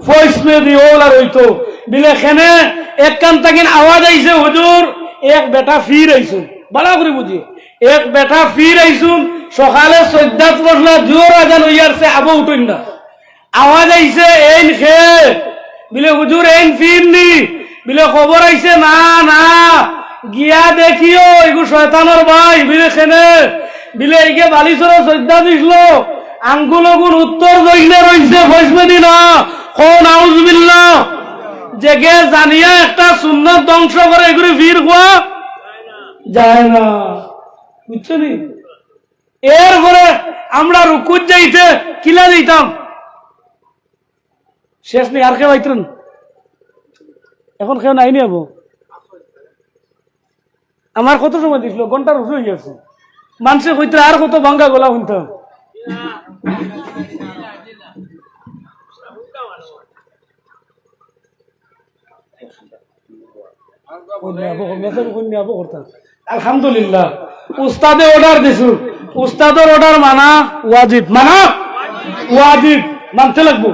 ফইস মেদি ওলার অইতো। বিলে খেনে এক কান তাকিন আওয়াজ আইছে, "হুজুর, এক বেটা ফির আইছুন।" বালা করি বুঝি, এক বেটা ফির আইছুন, সকালে সজদাত বসলা, জোর আজান অইয়ারছে, আবো উঠইন না। আওয়াজ আইছে, "এইন খে?" বিলে, "হুজুর, এইন ফির নি।" বিলে, "খবর আইছে?" "না, না।" গিয়া দেখিও, এগু শয়তানর ভাই। বিলে, "খেনে?" বিলে, "এইগে বালিশরে সজদা দিছিল, আঙ্গুল অগুন উত্তর দক্ষিণে রইছে, ফইস মেদি না।" কও নাউজুবিল্লাহ। যেগে জানিয়া একটা সুন্নত ধ্বংস করে, এগুরে ফির কওয়া যায় না। বুঝছো নি? এরপরে আমরা রুকুত যাইতে কিলা যাইতাম? শেষ নেই, আর কেউ আইতরা নি? এখন কেউ নাই নি আবো? আমার কত সময় দিছিল? ঘন্টার উপরে অইগেছে। মানষে কইতরা আর কত ভাঙ্গা গলা হুনতাম। কইন্যা আবো, মেসেজ কইন্যা আবো করতাম। আলহামদুলিল্লাহ, উস্তাদে অর্ডার দিছু, উস্তাদর অর্ডার মানা ওয়াজিব, মানা ওয়াজিব, মানতে লাগবো।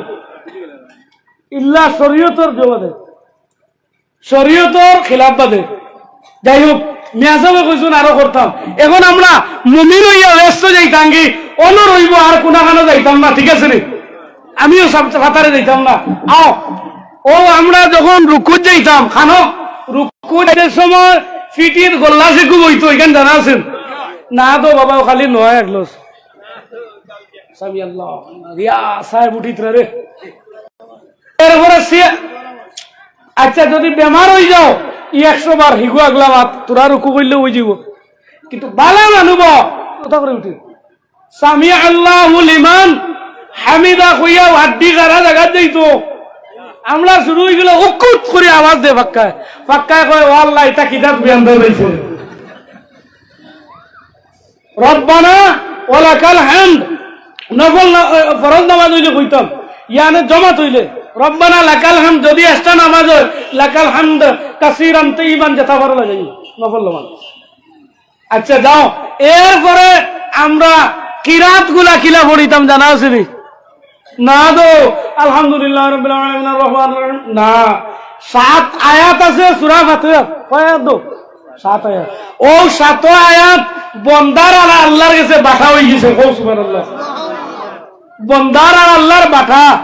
ইল্লা শরীয়তর জবাবে, শরীয়তর খিলাফ বাদে। যাই হোক, মিয়াসাবে কইছুন আরো করতাম। এখন আমরা মুমিন অইয়া ব্যস্ত যাইতাঙ্গি, অনো রইব, আর কোনাখানো যাইতাম না, ঠিক আছে নি? আমিও সব ফাতারে যাইতাম না। আও, ও আমরা যখন রুকুত যাইতাম, খানো রুকুত যাইতে সময় ফিটির গল্লা সে খুব অইতো, এখান জানা আছেন? না তো বাবা, খালি নয় এক লস। সামি আল্লাহ, রিয়া সাহেব উঠিত রে। এরপরে সে, আচ্ছা, যদি বেমার অই যাও, ই একশো বার হিগু আগলা মাত, তোরা রুকু করলে অই যাব। কিন্তু বালা মানু বা, কথা করে উঠে। সামি আল্লাহু লিমান হামিদা কইয়া হাড্ডি গাড়া জাগাত যাইতো। আমরা শুরু অই গেল, উকুত করে আওয়াজ দে ফাক্কায়। ফাক্কায় কয়, "ও আল্লাহ, এটা কিতাব বিয়ান দে রইছে।" রব্বানা ওয়ালাকাল হামদ। নফল না-, এ, ফরজ নামাজ অইলে কইতাম, ইয়ানে জমাত অইলে, রব্বানা লাকাল হামদ, যদি এক্সট্রা নামাজ অয়, লাকাল হামদ কাসীরান তাইয়িবান, যেটা ভালা লাগে, নফল নামাজ। আচ্ছা, যাও, এরপরে আমরা কিরাত গুলা কিলা পড়িতাম, জানা আছে নি? না তো, আলহামদুলিল্লাহ রাব্বিল আলামিন, আর রহমান রহিম, না। সাত আয়াত আছে সূরা ফাতিহা। কয় আয়াত তো? সাত আয়াত। ও সাত আয়াত বন্দার আর আল্লাহর গেছে বাটা অই গেছে। কও সুবহানাল্লাহ। বন্দার আর আল্লাহর বাটা।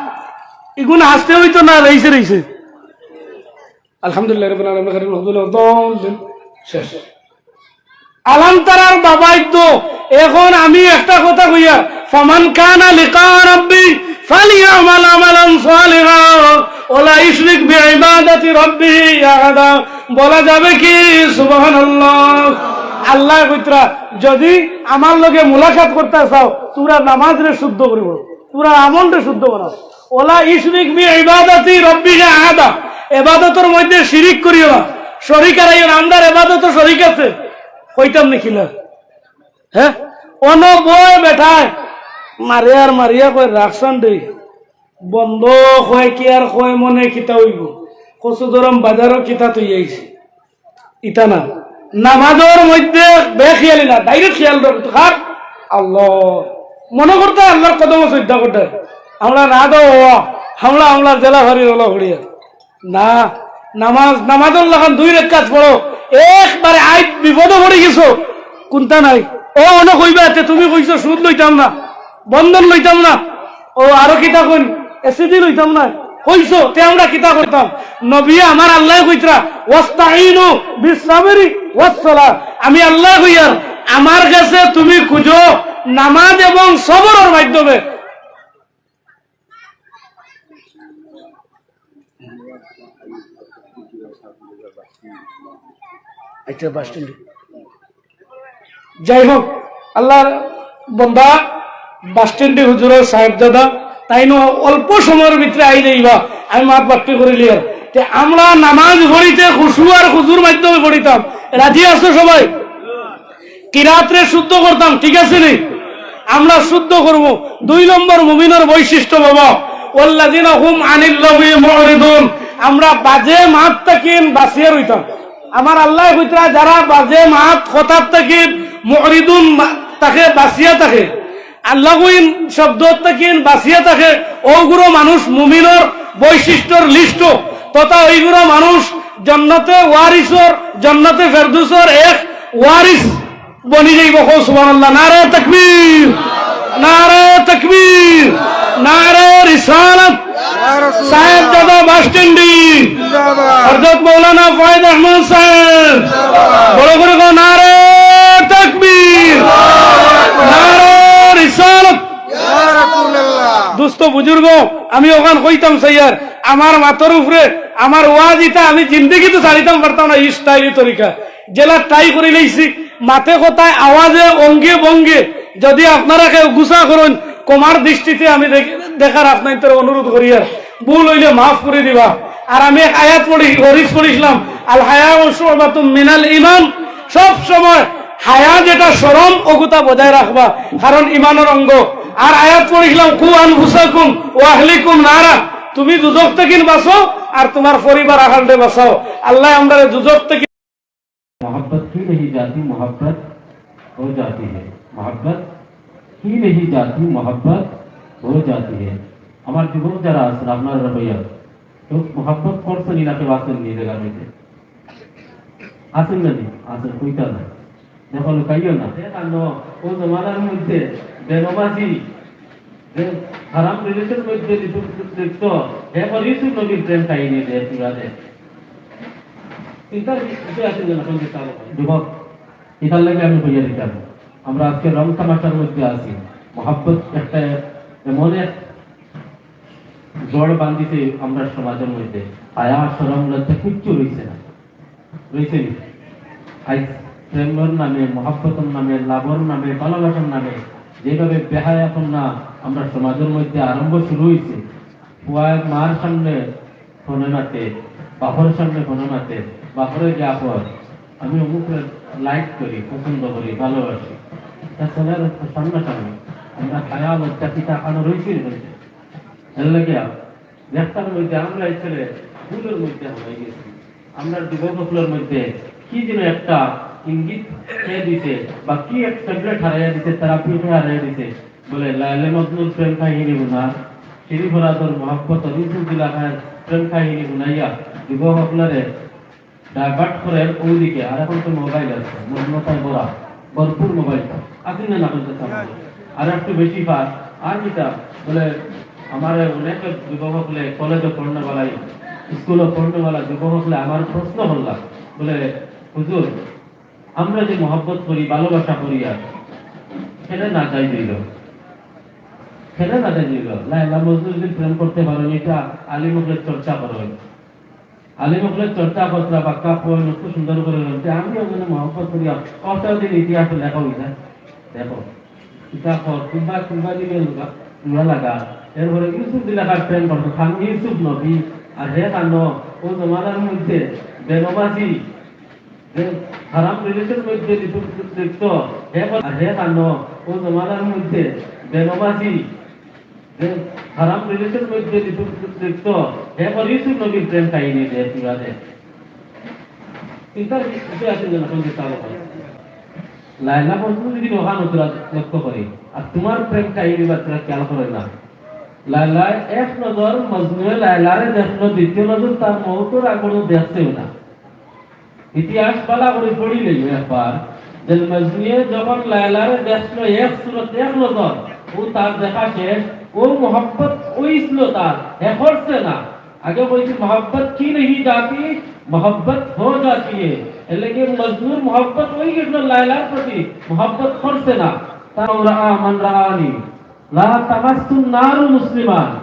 ইগুন হাসতে অইতো না, রইছে, রইছে। আলহামদুলিল্লাহ রাব্বিল আলামিন, গায়রিল মাগদুবি আলাইহিম ওয়ালাদ-দাল্লিন। শেষ। আলাম তারার বাবাই তো। এখন আমি একটা কথা কইয়ার, ফামান কানা লিকা রাব্বি ফালিয়ামাল আমালান সালিহা ওয়ালা ইউশরিক বিইবাদাতি রাব্বিহি আহাদা। বলা যাবে কি সুবহানাল্লাহ? আল্লাহ কইতরা, যদি আমার লগে মুলাকাত করতে চাও, তোমরা নামাজরে শুদ্ধ করিও, তোমরা আমলরে শুদ্ধ বানাও। ওয়ালা ইউশরিক বিইবাদাতি রাব্বিহি আহাদা, ইবাদতর মধ্যে শিরিক করিও না, শরিক আরাইও না। আমরার ইবাদতো শরিক আছে, কইতাম নি কিলা? হ্যাঁ, অনো বয় বেটায় মারে আর মারিয়া কয়, "রাখছান রে।" বন্দ কয় কি আর কয় মনে কিতা অইবো? কচুদরম বাজারো কিতা থইয়া আইছি? ইতা না, নামাজর মধ্যে বেখেয়ালি না, direct খেয়াল রাখতো। কার? আল্লাহ। মনো করতে আল্লাহর কদমো সইজদা করতে। আমরা না দো, আমরা, আমরা জেলা ফারির ওলা ঘুরিয়া। না, নামাজ, নামাজর লাখান দুই রেকাত পড়ো, একবারে আইজ বিপদো পড়ি গেছো, কুন্তা নাই। ও অনো কইবা, "তে তুমি কইছো সুদ লইতাম না, বন্ধক লইতাম না, ও আরো কিতা কইন, এসিডি লইতাম না, কইছো, তে আমরা কিতা করতাম?" নবী আমার আল্লায় কইতরা, "ওয়াস্তাইনু বিসসাবরি ওয়াসসালাহ।" আমি আল্লায় কইয়ার, আমার গেছে তুমি খুঁজো নামাজ এবং সবরর মাধ্যমে। আচ্ছা, বাস স্ট্যান্ডে। যাই হোক, আল্লাহর বন্দা, বাস স্ট্যান্ডে হুজুরর সাহেবজাদা, তাইন অল্প সময়র ভিতরে আই যাইবা, আমি মাত বাট্টি করিলিয়ার। তে আমরা নামাজ পড়িতে খুশু আর খুজুর মাধ্যমে পড়িতাম, রাজি আছো সবাই? কিরাতরে শুদ্ধ করতাম, ঠিক আছে নি? আমরা শুদ্ধ করমু। দুই নম্বর মুমিনর বৈশিষ্ট্য, বাবা, "ওয়াল্লাযিনা হুম আনিল লাগবি মুরিদুন।" আমরা বাজে মাত থাকিন বাঁচিয়া রইতাম। আমার আল্লায় কইতরা, যারা বাজে মাত কথার থাকিন মুরিদুন মা-, থাকে, বাঁচিয়া থাকে, আল্লাগুইন শব্দ থাকিন বাঁচিয়া থাকে, ওগুলো মানুষ মুমিনর বৈশিষ্ট্যর লিস্ট, তথা ওইগুলো মানুষ জন্নতে ওয়ারিসর, জন্নতে ফেরদৌসর এক ওয়ারিস বনি যাইবো। কও সুবহানাল্লাহ। নারায়ে তাকবীর, নারায়ে তাকবীর, নারায়ে রিসালাত। সাহেবজাদা বাস স্ট্যান্ডি। জিন্দাবাদ। হযরত মাওলানা ফয়েজ আহমদ সাহেব। জিন্দাবাদ। বড় করি কও, নারায়ে তাকবীর, নারায়ে রিসালাত। ইয়া রাসূলুল্লাহ। দোস্ত বুজুর্গ, আমি অখান কইতাম চাইয়ার, আমার মাতর উপরে আমার ওয়াজ ইতা আমি জিন্দেগিত ছাড়িতাম পারতাম না, ই স্টাইলি তরিকা। যেলা ট্রাই করিলাইছি, মাতে কথায়, আওয়াজে, অঙ্গে ভঙ্গে, যদি আপনারা কেউ গুছা করইন, ক্ষমার দৃষ্টিতে আমি দেখ-, দেখার আপনাইন্তরে অনুরোধ করিয়ার, ভুল অইলে মাফ করি দিবা। আর আমি এক আয়াত পড়ি, হদিস পড়ছিলাম, "আল হায়াউ শুবাতুম মিনাল ঈমান।" সব সময় হায়া যেটা শরম, ওগুতা বজায় রাখবা, কারণ ইমানর অঙ্গ। আর আয়াত পড়ছিলাম, "কু আনফুসাকুম ওয়া আহলিকুম নারা", তুমি দুজখ থাকিন বাঁচো আর তুমার পরিবার আহালরে বাঁচাও। আল্লায় আমরারে দুজখ থাকি मोहब्बत की नहीं जाती, मोहब्बत हो जाती है। मोहब्बत की नहीं जाती, मोहब्बत हो जाती है। আমার যুবক যারা আছেন, আপনারা ভাইয়া, কেউ মহব্বত করছেন নি না কেউ আছেন নি জায়গার মধ্যে? আছেন না নি? আছেন, কইতা না। দেখো, লুকাইও না। দেখো, ও জমানার মধ্যে বেনমাজি, যে হারাম রিলেশন মধ্যে লিপ্ত, লিপ্ত, দেখো, ইউসুফ নবীর প্রেম কাহিনী দে, পুরা দে। চিন্তার বিষয় আছে যে না, কোন দিকে আলো করে। যুবক, এটার লাগে আমি বইয়া দিতাম। আমরা আজকে রং তামাশার মধ্যে আছি। মহব্বত একটা এমন এক জড় বান্ধিছে আমরা সমাজের মধ্যে। হায়া, শরম, লজ্জা কিচ্ছু রইছে না। রইছে নি? আইজ প্রেমর নামে, মহব্বতর নামে, লাভর নামে, ভালোবাসার নামে যেভাবে বেহায়াপনা আমরা সমাজের মধ্যে আরম্ভ শুরু হইছে, পুয়ায় মার সামনে ফোনে মাতে, বাপর সামনে ফোনে মাতে, বাপরে গিয়া কয়, "আমি অমুকরে লাইক করি, পছন্দ করি, ভালোবাসি।" তা ছেলের সামনাসামনি আমরা হায়া লজ্জা কিতা কানো রইছে নি? এর লাগিয়া দেখতার মধ্যে আমরা এই ছেলে ভুলের মধ্যে হামাই গেছি। আমরা যুবক সকলের মধ্যে কি যেন একটা ইঙ্গিত খেয়ে দিছে, বা কি এক ট্যাবলেট হারাইয়া দিছে, তারা পিঠে হারাইয়া দিছে। বলে, লায়লা মজনুর প্রেম কাহিনী হুনার, শিরি ফরাদর মহব্বত, ইউসুফ জুলেখার প্রেম কাহিনী হুনাইয়া যুবক সকলরে ডাইভার্ট করের ওইদিকে। আর এখন তো মোবাইল আছে, মগ্নতায় ভরা, ভরপুর মোবাইল। আছে না, না বলতে চান? আর একটু বেশি ফার, আর কিতা? বলে, আমার অনেক যুবক সকলে কলেজে পড়নেওয়ালা, স্কুলে পড়নেওয়ালা যুবক সকলে আমার প্রশ্ন করলা, বলে, "হুজুর, আমরা যে মহব্বত করি, ভালোবাসা করি, আর কেনে না যাই দিল, কেনে না যাই দিল? লায়লা মজনু যদি প্রেম করতে পারেন, এটা আলিম হকলে চর্চা করেন।" আলিম হকলে চর্চা করতরা, বাক্কা কইন, অত সুন্দর করে বলতে, আমি ওখানে মহব্বত করি, কত দিন ইতিহাস লেখা হইছে। দেখো, কিতাব পড়, কিংবা, কিংবা দিকে লুকা, লুকা লাগা। এরপরে ইউসুফ জুলেখার প্রেম করতো, খান ইউসুফ নবী, আর হে খানো, ও জমানার মধ্যে বেনমাজি, যে হারাম রিলেশন মধ্যে লিপ্ত, লিপ্ত, হে বলে, আর হে কানো, ও জমানার মধ্যে বেনমাজি, যে হারাম রিলেশন মধ্যে লিপ্ত, লিপ্ত, হে বলে ইউসুফ নবীর প্রেম কাহিনী দে, তুই দে। চিন্তার বিষয় আছে যে এখন যে তার হয়। লায়লা মজনু যদি ওখান উত্তরা লক্ষ্য করে, আর তোমার প্রেম কাহিনী বা তোরা খেয়াল করে না। লায়লায় এক নজর মজনুয়ে লায়লারে দেখলো, দ্বিতীয় নজর তার মৌতর আগরও দেখছেও না। ইতিহাস বালা করে পড়িলেই একবার, যে মজনুয়ে যখন লায়লারে দেখলো এক সুরত এক নজর, ও তার দেখা শেষ, ও মোহাব্বত ওই ছিল তার, হে করছে না। আগে বলছি, "মোহাব্বত কি নেহি জাতি, মোহাব্বত হো জাতি হে।" এর লাগি মজনুর মোহাব্বত ওই গেছিল লায়লার প্রতি, মোহাব্বত করছে না। তার আমরা আমান রাআনি, লা তামাসসুন নারু মুসলিমান।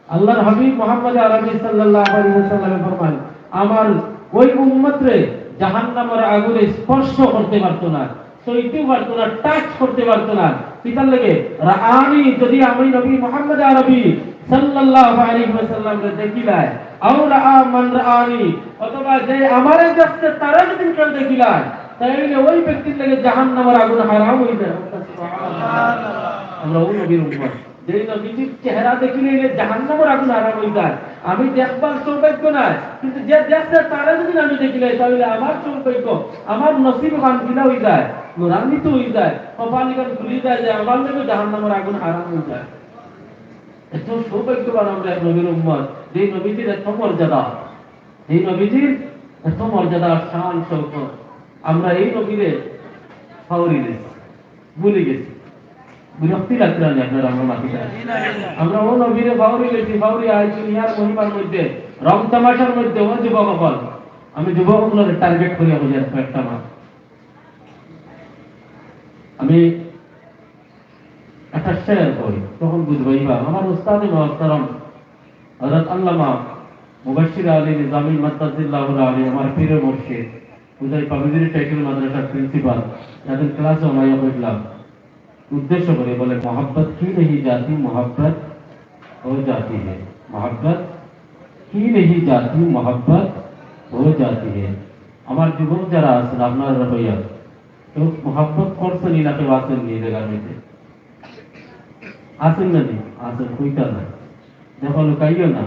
আল্লাহর হাবিব মুহাম্মদ আরবি সাল্লাল্লাহু আলাইহি ওয়াসাল্লামে ফরমান, "আমার ওই উম্মতরে জাহান্নামের আগুনে স্পর্শ করতে পারতো না, ছুঁইতেও পারতো না, টাচ করতে পারতো না।" কিতার লাগি? রাআনি, যদি আমি নবী মুহাম্মদ আরবি সাল্লাল্লাহু আলাইহি ওয়াসাল্লামরে দেখিলায়, আও রাআ মান রাআনি, অথবা যে আমারে দেখছে তারে যদি কেউ দেখিলায়, তাইলে ওই ব্যক্তির লাগি জাহান্নামের আগুন হারাম হয়ে যায়। আমরা ওই নবীর উম্মত। যেই নবীজির চেহারা দেখিলে জাহান্নামের আগুন হারাম হয়ে যায়। আমি দেখবার সৌভাগ্য নাই, কিন্তু যে দেখছে তারে যদি আমি দেখিলাই, তাহলে আমার সৌভাগ্য, আমার নসিব খান গিলা হয়ে যায়, নূরান্বিত হয়ে যায়, কপাল ইখান খুলি যায়, যে আমার লাগি জাহান্নামের আগুন হারাম হয়ে যায়। এত সৌভাগ্যবান আমরা এক নবীর উম্মত, যেই নবীজির এত মর্যাদা, এই নবীজির এত মর্যাদা, শান, শৌকত। আমরা এই নবীরে ফাউরি দিছি, ভুলি গেছি। বিরক্তি লাগতে পারে আপনারা, আমরা মাতি না। আমরা ও নবীরে ফাউরি গেছি, ফাউরি আইছি ইয়ার মহিমার মধ্যে, রং তামাশার মধ্যে। ও যুবক অকল, আমি যুবক অকলরে টার্গেট করিয়া বুঝাই কয়েকটা মাত। আমি একটা শের কই, তখন বুঝবাইবা। আমার উস্তাদে মুহতারাম হযরত আল্লামা মুবাশশির আলী নিজামী মাদ্দাজিল্লাহুল আলী, আমার পীর মুর্শিদ, উজাই পাবিজুরি টাইটেল মাদ্রাসার প্রিন্সিপাল, যাদের ক্লাসে আমরা ইয়ে করলাম, উদ্দেশ্য করে বলে, "মোহাব্বত কি নেহি জাতি, মোহাব্বত হো জাতি হে। মোহাব্বত কি নেহি জাতি, মোহাব্বত হো জাতি হে।" আমার যুবক যারা আছেন, আপনারা ভাইয়া, কেউ মোহাব্বত করছেন না, কেউ আছেন নি জায়গার মধ্যে? আছেন না নি? আছেন, কইতা না। দেখো, লুকাইও না।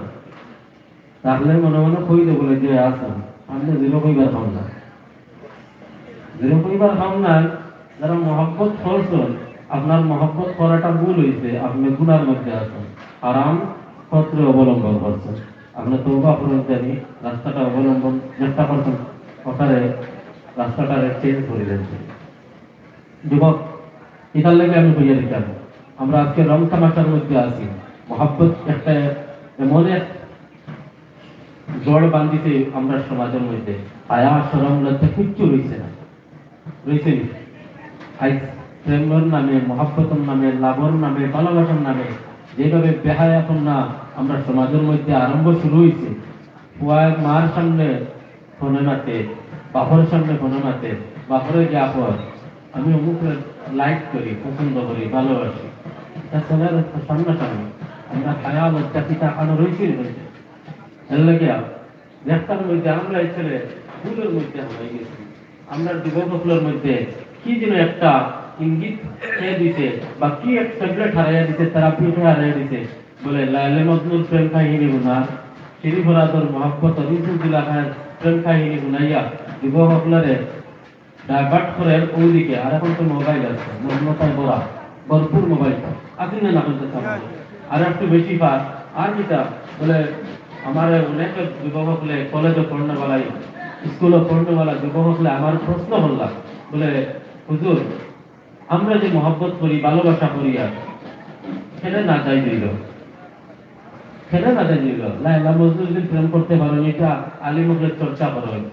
তাহলে মনে মনে কই দে বলে যে আছেন। আপনি জিরো কইবার খাম না। জিরো কইবার খাম না। যারা মহব্বত করছেন, আপনার মহব্বত করাটা ভুল হইছে, আপনি গুনার মধ্যে আছেন, হারাম পথরে অবলম্বন করছেন। আপনি তওবা করেন জানি, রাস্তাটা অবলম্বন চেষ্টা করছেন, ওখানে রাস্তাটা চেঞ্জ করে দেন। যুবক, এটার লাগে আমি কইয়া দিতাম, আমরা আজকে রং তামাশার মধ্যে আছি। মহব্বত একটা এমন এক জড় বান্ধিছে আমরা সমাজের মধ্যে, হায়া, শরম, লজ্জা কিচ্ছু রইছে না, রইছে নি? আজ প্রেমর নামে, মহব্বতর নামে, লাভর নামে, ভালোবাসার নামে যেভাবে বেহায়াপনা আমরা সমাজের মধ্যে আরম্ভ শুরু হইছে, পুয়ায় মার সামনে ফোনে মাতে, বাপর সামনে ফোনে মাতে, বাপরে গিয়া কর, "আমি অমুকরে লাইক করি, পছন্দ করি, ভালোবাসি।" তা ছেলের সামনাসামনি আমরা হায়া লজ্জা কিতা কানো রইছে, রইছে। এর লাগিয়া দেখতাম মধ্যে আমরা এই ছেলে ভুলের মধ্যে হামাই গেছি। আমরা যুবক অকলর মধ্যে কি যেন একটা ইঙ্গিত খেয়ে দিছে, বা কি এক ট্যাবলেট হারাইয়া দিছে, তারা পিঠে হারাইয়া দিছে। বলে, লায়লা মজনুর প্রেম কাহিনী হুনা, শিরি ফরাদর মহব্বত, ইউসুফ জুলেখার প্রেম কাহিনী হুনাইয়া যুবক অকলরে ডাইভার্ট করে ওইদিকে। আর এখন তো মোবাইল আছে, মগ্নতায় ভরা, ভরপুর মোবাইল। আছে না, না বলতে চান? আর একটু বেশি পার, আর কিতা? বলে, আমার অনেক যুবক অকলে, কলেজে পড়নেওয়ালা, স্কুলে পড়নেওয়ালা যুবক অকলে আমার প্রশ্ন করলা, বলে, "হুজুর, আমরা যে মহব্বত করি, ভালোবাসা করি, আর কেনে নাজাইজ অইল? কেনে নাজাইজ অইল? লায়লা মজনু যদি প্রেম করতে পারেন, এটা আলিম অকলে চর্চা করেন।"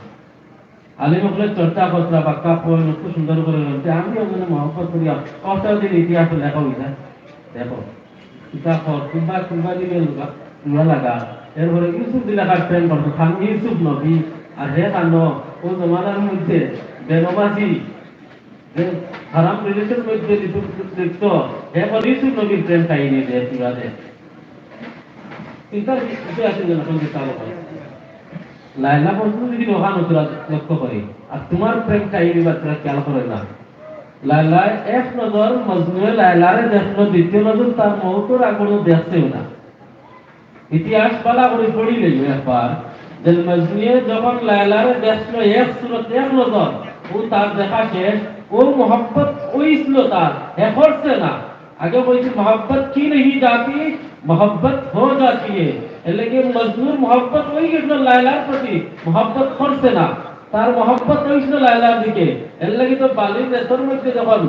আলিম অকলে চর্চা করতরা, বাক্কা কইন, অত সুন্দর করে কইন। তে আমি ওখানে মহব্বত করিয়া কত দিন ইতিহাস লেখা হইতা। দেখো, ইতিহাস কুনবা, কুনবা দিকে লুকা, লুয়া লাগা। এরপরে ইউসুফ জুলেখার প্রেম করতো, খান ইউসুফ নবী, আর হে খানো, ও জমানার মধ্যে বেনমাজি, যে হারাম রিলেশন মধ্যে লিপ্ত, লিপ্ত, হে বলে ইউসুফ নবীর প্রেম কাহিনী দে, পুরা দে। চিন্তার বিষয় আছে যে এখন যে চালু হয়। লায়লা মজনু যদি ওখান উত্তরা লক্ষ্য করি, আর তুমার প্রেম কাহিনী বাচ্চারা খেয়াল করে না। লায়লায় এক নজর মজনুয়ে লায়লারে দেখলো, দ্বিতীয় নজর তার মউতর আগনো দেখছেও না। ইতিহাস বালা করি পড়িলে একবার, যে মজনুয়ে যখন লায়লারে দেখলো এক সুরত এক নজর, ও তার দেখা শেষ, ও মহব্বত অইছিল তার, হে করছে না। আগে বলছি, "মোহব্বত কি নেহি জাতি, মোহব্বত হো জাতি হে।" এর লাগি মজনুর মহব্বত অই গেছিল লায়লার প্রতি, মহব্বত করছে না। তার মহব্বত অইছিল লায়লার দিকে। এর লাগি তো বালির রেতর মধ্যে যখন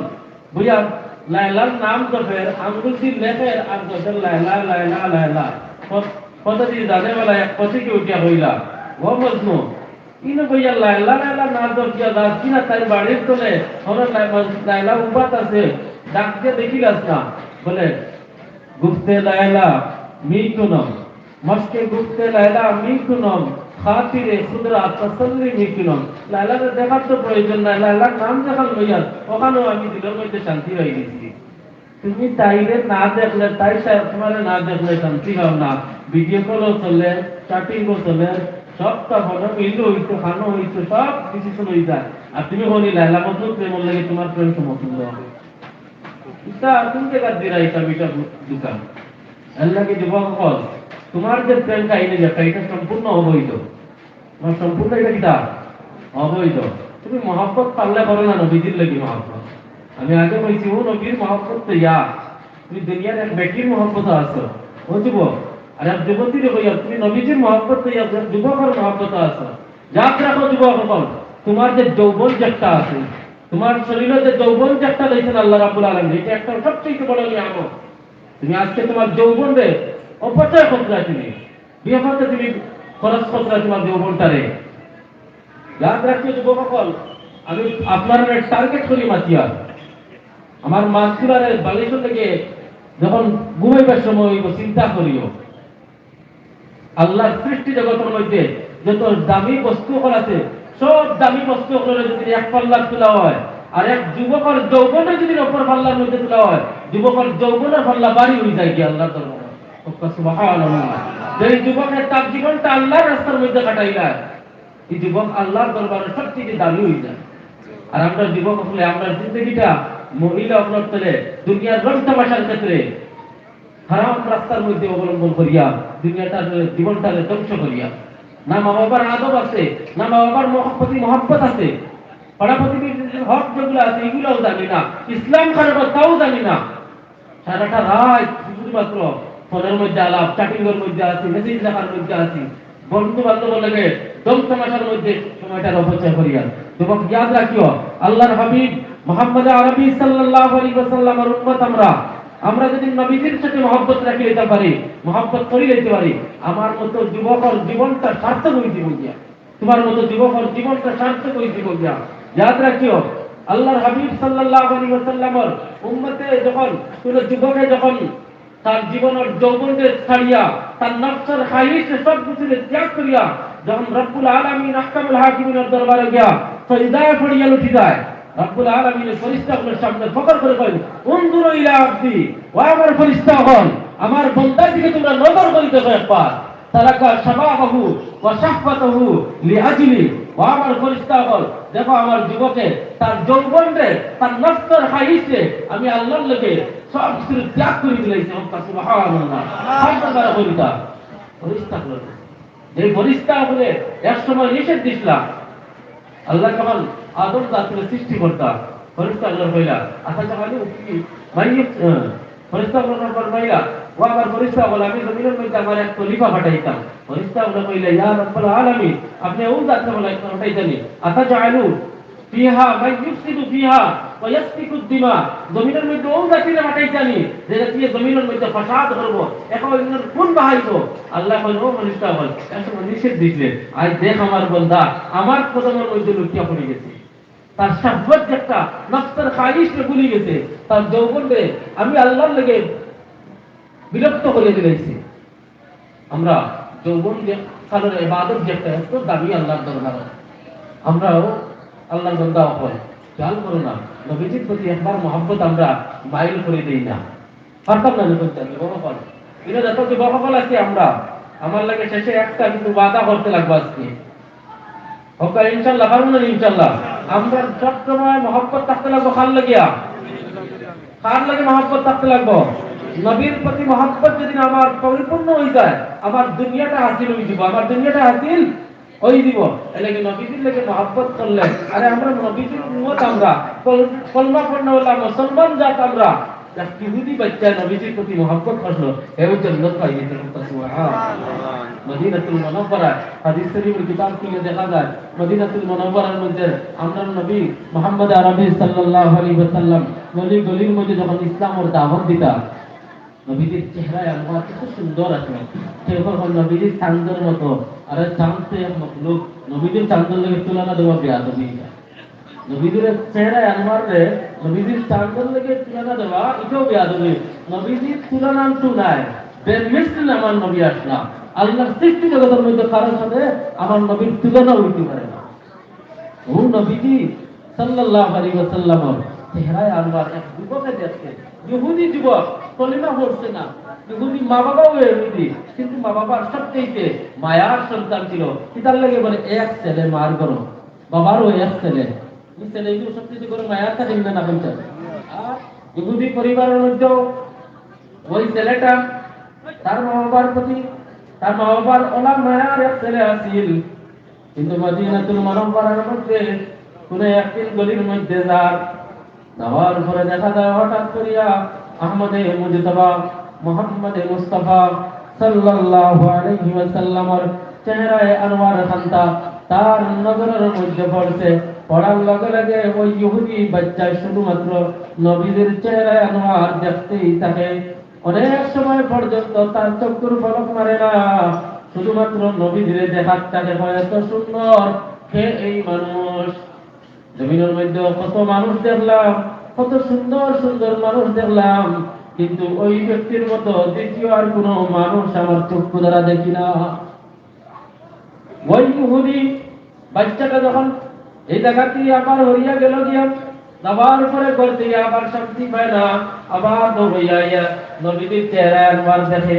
বুঝা লায়লার নাম জপের, আঙ্গুল দি লেখের আর জপের লায়লা, লায়লা, লায়লা। কত-, কত দি জানে বেলা এক পথে কি উঠিয়া কইলা, "ও মজনু, ইনো বইয়া লায়লা, লায়লা না জপিয়া যাস কিনা তাই বাড়ির তলে, হলো লায়লা, লায়লা উবাত আছে, ডাক দিয়া দেখিলাস না।" বলে, "গুফতে লায়লা মি কুনম, মশকে গুফতে লায়লা মি কুনম, খাতিরে খুদরা তসল্লি মি কুনম।" লায়লারে দেখার তো প্রয়োজন নাই, লায়লার নাম যেখান লইয়ার, ওখানেও আমি দিলর মধ্যে শান্তি পাই গেছি। তুমি তাইরে না দেখলে, তাই সা-, তুমারে না দেখলে শান্তি পাও না। ভিডিও কলও চলে, চ্যাটিংও চলে, সবটা ফোনো মিল অইতো, খানো অইতো, সব কিছু শুরু অই যায়। আর তুমি বলি লায়লা মজনুর প্রেমর লাগি তুমার প্রেম সমতুল্য। ইতা কোন জাগাত দিরা ইতা মিঠা দু-, দোকান? এর লাগি যুবক অকল, তুমার যে প্রেম কাহিনী যেটা, ইটা সম্পূর্ণ অবৈধ। তুমার সম্পূর্ণ ইটা কিতা? অবৈধ। তুমি মহব্বত পারলে করো না, নবীজির লাগি মহব্বত। আমি আগে কইছি, ও নবীর মহব্বত তো ইয়া, তুমি দুনিয়ার এক বেটির মহব্বত আছো, ও যুবক, আর এক যুবতীর কইয়া, তুমি নবীজির মহব্বত তো ইয়া, যুবকর মহব্বত আছো। ইয়াদ রাখো যুবক অকল, তুমার যে যৌবন যেটা আছে, তুমার শরীরে যে যৌবন যেটা দিয়েছেন আল্লাহ রাব্বুল আলামিন, এটা একটা সবচেয়ে বড় নিয়ামত। তুমি আজকে তুমার যৌবনরে অপচয় করতে তুমি, বিয়াফাতে তুমি খরচ করতে তুমার যৌবনটারে। ইয়াদ রাখিও যুবক অকল, আমি আপনারারে টার্গেট করি মাতিয়া। আমার মাসগুলারে বালিশর লাগি যখন ঘুমাইবার সময় অইব, চিন্তা করিও। আল্লাহর সৃষ্টি জগতের মধ্যে যত দামি বস্তু অকল আছে, সব দামি বস্তু অকলরে যদি এক পাল্লাত তোলা হয়, আর এক যুবকর যৌবনরে যদি অপর পাল্লার মধ্যে তোলা হয়, যুবকর যৌবনর পাল্লা ভারী অই যায় কি আল্লাহর দরবারে। সুবহানাল্লাহ। যে যুবকে তার জীবনটা আল্লাহর রাস্তার মধ্যে কাটাইলা, এই যুবক আল্লাহর দরবারে সবথেকে দামি অই যায়। আর আমরা যুবক অকলে আমরা জিন্দেগিটা মহিলা অকলর তলে দুনিয়ার রং তামাশার ক্ষেত্রে হারাম রাস্তার মধ্যে অবলম্বন করিয়া দুনিয়াটার জীবনটারে ধ্বংস করিয়া, না মা বাবার আদব আছে, না মা বাবার মহ-, প্রতি মহব্বত আছে, পাড়া প্রতিবেশীর হক যেগুলো আছে এগুলাও জানি না, ইসলাম কার কথা তাও জানি না। সারাটা রাত শুধুমাত্র ফোনের মধ্যে আলাপ, চ্যাটিংয়ের মধ্যে আছি, মেসেজ লেখার মধ্যে আছি, বন্ধু বান্ধব লাগে দম তামাশার মধ্যে সময়টা অপচয় করিয়া। যুবক ইয়াদ রাখিও, আল্লাহর হাবিব মুহাম্মদ আরবি সাল্লাল্লাহু আলাইহি ওয়াসাল্লামের উম্মত আমরা। আমরা যদি নবীজির সাথে মহব্বত রাখি লইতে পারি, মহব্বত করি লইতে পারি, আমার মতো যুবকর জীবনটা সার্থক অই যিবো গিয়া। তুমার মতো যুবকর জীবনটা সার্থক অই যিবো গিয়া। ইয়াদ রাখিও, আল্লাহর হাবিব সাল্লাল্লাহু আলাইহি ওয়াসাল্লামের উম্মতে যখন, কোন যুবকে যখন তার জীবনর যৌবনরে ছাড়িয়া, তার নফসর খাহিশরে সব কিছুরে ত্যাগ করিয়া, যখন রব্বুল আলামিন আহকামুল হাকিমিনের দরবারে গিয়া সজদায় পড়িয়া লুটি যায়, রব্বুল আলামিন ফেরেশতাগুলোর সামনে ফখর করে কইন, "উনজুরু ইলা আবদি, ও আমার ফেরেশতাগণ, আমার বন্দার দিকে তোমরা নজর করি দেখো একবার।" তারাকা শাবাবাহু ওয়া শাহওয়াতাহু লিআজলি। ও আমার ফেরেশতা অকল, দেখো আমার যুবকে তার যৌবনরে, তার নফসর খাহিশরে আমি আল্লাহর লাগি সব কিছু ত্যাগ করি দিলাইছে। সুবহানাল্লাহ। সুবহানাল্লাহ। ফেরেশতা অকল। যে ফেরেশতা অকলে এক সময় নিষেধ দিছিলা, আল্লাহ যখন আদম জাতিরে সৃষ্টি করতা, ফেরেশতা অকলরে কইলা, "আতাজালু ফি-, মাইয়ুফ-, আহ, ফেরেশতা অকলরে ফরমাইলা, ও আমার ফেরেশতা অকল, আমি জমিনর মধ্যে আমার এক খলিফা পাঠাইতাম।" ফেরেশতা অকলে কইলা, "ইয়া রাব্বাল আলামিন, আপনে অউ জাতিরে পাঠাইতানি? আতাজালু ফিহা মাইয়ুফসিদু ফিহা ওয়া ইয়াসফিকুদ দিমা।" জমিনর মধ্যে অউ জাতিরে পাঠাইতানি, যে জাতিয়ে জমিনর মধ্যে ফাসাদ করবো, একে অইন্যর খুন বাহাইবো। আল্লায় কইন, "ও ফেরেশতা অকল, এক সময় নিষেধ দিছলে, আইজ দেখ আমার বন্দা, আমার কদমর মধ্যে লুটিয়া পড়ি গেছে।" তার শাহওয়াত যেটা, নফসর খাহিশরে ভুলি গেছে, তার যৌবনরে আমি আল্লাহর লাগি বিলুপ্ত করিয়া দিলাইছি। আমরা যৌবন যে কালের ইবাদত যেটা এত দামি আল্লাহর দরবারে, আমরাও আল্লাহর বান্দা অকল, খেয়াল করো না, নবীজির প্রতি একবার মহব্বত আমরা মাইল করি দেই না। পারতাম না যখন চাই, যুবক অকল। ইনো যত যুবক অকল আছি আমরা, আমার লাগি শেষে একটা কিন্তু ওয়াদা করতে লাগবো আজকে। হক্কা ইনশাআল্লাহ, পারমু না ইনশাআল্লাহ? আমরা সবসময় মহব্বত থাকতে লাগবো কার লাগিয়া? কার লাগি মহব্বত থাকতে লাগবো? নবীর প্রতি মহব্বত যদি আমার পরিপূর্ণ অই যায়, আমার দুনিয়াটা হাসিল অই যিবো, আমার দুনিয়াটা হাসিল অই যিবো। এর লাগি নবীজির লাগি মহব্বত করলে, আরে আমরা নবীজির উম্মত, আমরা কল-, কলমা পড়নেওয়ালা মুসলমান জাত আমরা। এক ইহুদি বাচ্চা নবীজির প্রতি মহব্বত করলো, এও জন্নত পাই গেছে। সুবহানাল্লাহ। মদিনাতুল মুনাওয়ারা, হাদিস শরীফের কিতাব খুললে দেখা যায়, মদিনাতুল মুনাওয়ারার মধ্যে আমরার নবী মুহাম্মদ আরবি সাল্লাল্লাহু আলাইহি ওয়াসাল্লাম গলি গলির মধ্যে যখন ইসলামর দাওয়াত দিতা, নবীজির চেহারায় আনোয়ার কত সুন্দর আছে। কেউ কয় নবীজির চান্দর মতো, আরে চান্দ তো এক মখলুক, নবীজির চান্দর লগে তুলনা দেওয়া বেয়াদবি। নবীজির চেহারায় আনোয়াররে নবীজির চান্দর লগে তুলনা দেওয়া, ইটাও বেয়াদবি। নবীজির তুলনা তো নাই, বেমিসল আমার নবী আছলা। আল্লাহর সৃষ্টি জগতের মধ্যে কারোর সাথে আমার নবীর তুলনা অইতে পারে না। ও নবীজি সাল্লাল্লাহু আলাইহি ওয়াসাল্লামর চেহারায় আনোয়ার এক যুবকে দেখছে, ইহুদি যুবক, কলিমা পড়ছে না, ইহুদি মা বাবাও ইহুদি, কিন্তু মা বাবার সবচেয়ে মায়ার সন্তান ছিল। কিতার লাগি বলে, এক ছেলে মার ঘরো, বাবারও এক ছেলে। এই ছেলেগুলো সবচেয়ে করে মায়ার থাকে না, না বলছেন? আর ইহুদি পরিবারের মধ্যেও ওই ছেলেটা তার মা বাবার প্রতি, তার মা বাবার অলা মায়ার এক ছেলে আছিল। কিন্তু মদিনাতুল মুনাওয়ারার মধ্যে কোনো একদিন গলির মধ্যে যার, যাওয়ার পরে দেখা যায় হঠাৎ করিয়া আহমদে মুজতবা, মোহাম্মদে মুস্তাফা সাল্লাল্লাহু আলাইহি ওয়াসাল্লামর চেহারায় আনোয়ার খান্তা তার নজরের মধ্যে পড়ছে। পড়ার লগে লগে ওই ইহুদি বাচ্চা শুধুমাত্র নবীজির চেহারায় আনোয়ার দেখতেই থাকে। অনেক সময় পর্যন্ত তার চক্ষুর পলক মারে না, শুধুমাত্র নবীজিরে দেখার থাকে। হয় এত সুন্দর, কে এই মানুষ? জমিনের মধ্যে কত মানুষ দেখলাম, কত সুন্দর সুন্দর মানুষ দেখলাম, কিন্তু ওই ব্যক্তির মতো দ্বিতীয় আর কোনো মানুষ আমার চক্ষু দ্বারা দেখি না। ওই ইহুদি বাচ্চাটা যখন এই জায়গাতে আবার হরিয়া গেল গিয়া, যাওয়ার পরে ঘর থেকে আবার শান্তি পায় না, আবার দৌড়াইয়া আইয়া নবীজির চেহারায় আনোয়ার দেখে,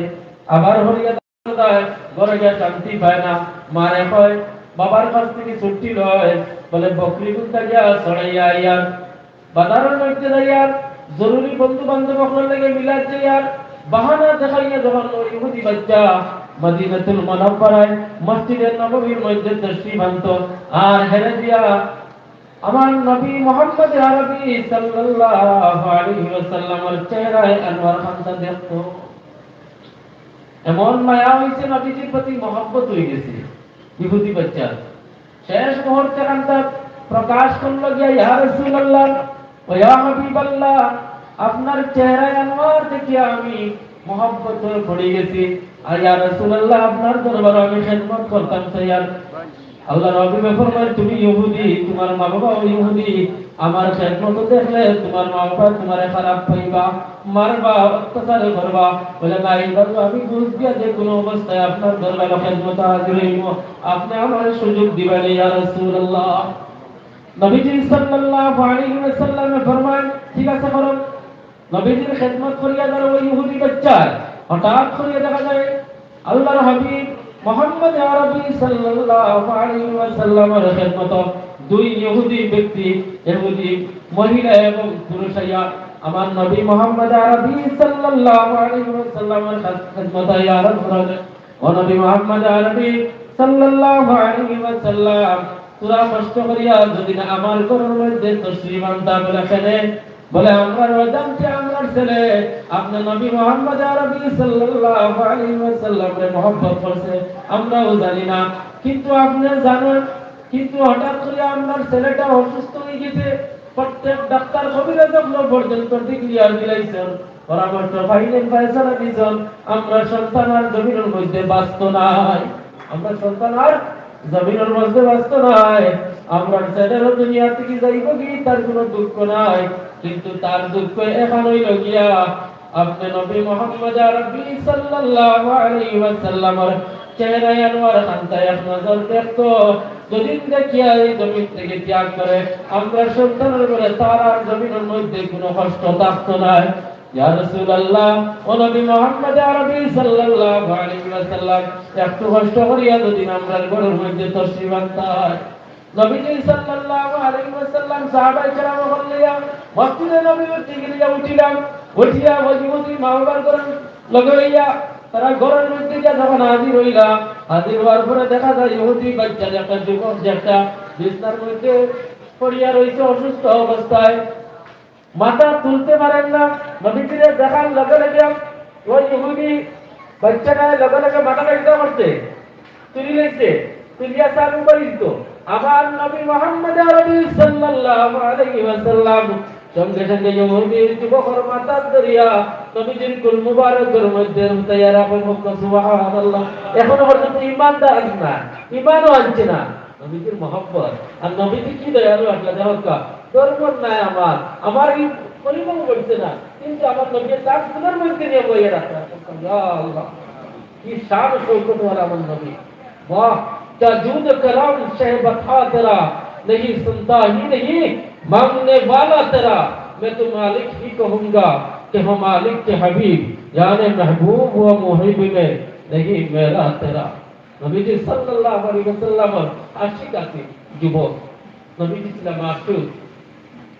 আবার হরিয়া যায়, ঘরে গিয়া শান্তি পায় না। মারে কয়, বাবার কাছ থেকে ছুটি লয়, বলে, বকরি গুনতা গিয়া চড়াইয়া আইয়ার, বাজারের মধ্যে যাইয়ার, জরুরি বন্ধু বান্ধব অকলর লগে মিলাত যাইয়ার, বাহানা দেখাইয়া যখন ওই ইহুদি বাচ্চা মদিনাতুল মুনাওয়ারায় মসজিদে নববীর মধ্যে তশরিফ আনতো, আর হেরে দিয়া আমার নবী মুহাম্মদ আরবি সাল্লাল্লাহু আলাইহি ওয়াসাল্লামর চেহারায় আনোয়ার খান্তা দেখতো। এমন মায়া হইছে, নবীজির প্রতি মহব্বত হয়ে গেছে ইহুদি বাচ্চা। শেষ মুহূর্তে কান্তা প্রকাশ করলো গিয়া, ইয়া রাসূলুল্লাহ, ও ইয়া হাবিবাল্লাহ, আপনার চেহারায় আনোয়ার দেখিয়া আমি মহব্বত পড়ে গেছি। আর ইয়া রাসূলুল্লাহ, আপনার দরবারে আমি খেদমত করতাম চাইয়ার। আল্লাহর হাবিবে ফরমায়, তুমি ইহুদি, তোমার মা বাবাও ইহুদি, আমার খেদমত দেখলে তোমার মা বাবা তোমারে খারাপ পাইবা, মারবা, অত্যাচার করবা। বলে, না, এইবার আমি বুঝ দিয়া যে কোনো অবস্থায় আপনার দরবারে খেদমত হাজির হইব, আপনি আমার সুযোগ দিবেন, ইয়া রাসূলুল্লাহ। নবীজি সাল্লাল্লাহু আলাইহি ওয়াসাল্লামে ফরমায়, ঠিক আছে, করো। নবীজির খেদমত করিয়া যারা ওই ইহুদি বাচ্চায় হঠাৎ করিয়া দেখা যায় আল্লাহর হাবিব মুহাম্মদ আরবি সাল্লাল্লাহু আলাইহি ওয়াসাল্লামের খেদমত দুই ইহুদি ব্যক্তি, ইহুদি মহিলা এবং পুরুষ আইয়া আমার নবী মুহাম্মদ আরবি সাল্লাল্লাহু আলাইহি ওয়াসাল্লামের খেদমত আইয়া আরজ করে, ও নবী মুহাম্মদ আরবি সাল্লাল্লাহু আলাইহি ওয়াসাল্লাম, তোরা কষ্ট করিয়া যদি না আমার ঘরের মধ্যে তশরিফ আনতা, বলে, কেনে? বলে, আমরার অজান্তে আমরার ছেলে, আপনি নবী মুহাম্মদ আরবি সাল্লাল্লাহু আলাইহি ওয়াসাল্লামরে মহব্বত করছে, আমরাও জানি না, কিন্তু আপনি জানেন। কিন্তু হঠাৎ করে আমরার ছেলেটা অসুস্থ হয়ে গেছে, প্রত্যেক ডাক্তার কবিরাজ অকল পর্যন্ত ডিক্লেয়ার দিলাইছেন, পরামর্শ পাইলেন, ফয়সালা দিছেন, আমরার সন্তান আর জমিনের মধ্যে বাঁচতো নায়, আমরার সন্তান আর জমিনের মধ্যে বাঁচতো নায়, আমরার ছেলেরও দুনিয়া থেকে যাইব কি, তার কোনো দুঃখ নাই। কিন্তু তার দুঃখ এখন হইল গিয়া, আপনি নবী মুহাম্মদ আরবি সাল্লাল্লাহু আলাইহি ওয়াসাল্লামর চেহারায় আনোয়ার খান্তা এক নজর দেখতো, যেদিন দেখিয়া এই জমিন থেকে ত্যাগ করে, আমরার সন্তানের বলে তার আর জমিনের মধ্যে কোনো কষ্ট থাকতো নায়। ইয়া রাসূলুল্লাহ, ও নবী মুহাম্মদ আরবি সাল্লাল্লাহু আলাইহি ওয়াসাল্লাম, একটু কষ্ট করিয়া যদি আমরার ঘরের মধ্যে তশরিফ আনতায়। নবীজি সাল্লাল্লাহু আলাইহি ওয়াসাল্লাম সাহাবায়ে কেরাম অকল লইয়া মসজিদে নববীর দিকে গিয়া উঠিলা। উঠিয়া ওই ইহুদি মা বাবার ঘরর লগে লইয়া তারা ঘরর মধ্যে গিয়া যখন হাজির অইলা, হাজির অওয়ার পরে দেখা যায় ইহুদি বাচ্চা যে একটা যুবক যে একটা বিছনার মধ্যে পড়িয়া রইছে অসুস্থ অবস্থায়। মাথা তুলতে পারেন না। নবীজিরে দেখার লগে লগে ওই ইহুদি বাচ্চাটায় লগে লগে মাথাটা কিতা করছে, তুলি লইছে, তুলিয়া চালু করি দিত। আমার নবী মুহাম্মদ আরবি সাল্লাল্লাহু আলাইহি ওয়াসাল্লাম সঙ্গে সঙ্গে ইহুদি যুবকর মাথা ধরিয়া নবীজির কুল মুবারকর মধ্যে উঠাইয়া রাখে। সুবহানাল্লাহ। এখনো পর্যন্ত ইমানদার না, ইমানও আনছে না। নবীজির মহব্বত। আর নবীজি কি দয়ালু আসলে দেখো কা, ধর্ম নাই আমার, আমার এই পরিমাণ বলছে না, কিন্তু আমার নবী তার গুণের মধ্যে নিয়ে বইয়ে রাখা। ইয়া আল্লাহ, কি শান শৌকত ওয়ালা আমার নবী। واہ، کیا جود کرم شہ بتا تیرا، نہیں سنتا ہی نہیں مانگنے والا تیرا۔ میں تو مالک ہی کہوں گا کہ ہو مالک کے حبیب، یعنی محبوب و محب میں نہیں میرا تیرا۔ নবীজি সাল্লাল্লাহু আলাইহি ওয়াসাল্লামর আশিক আশিক যুবক। নবীজি ছিলা মাসুক।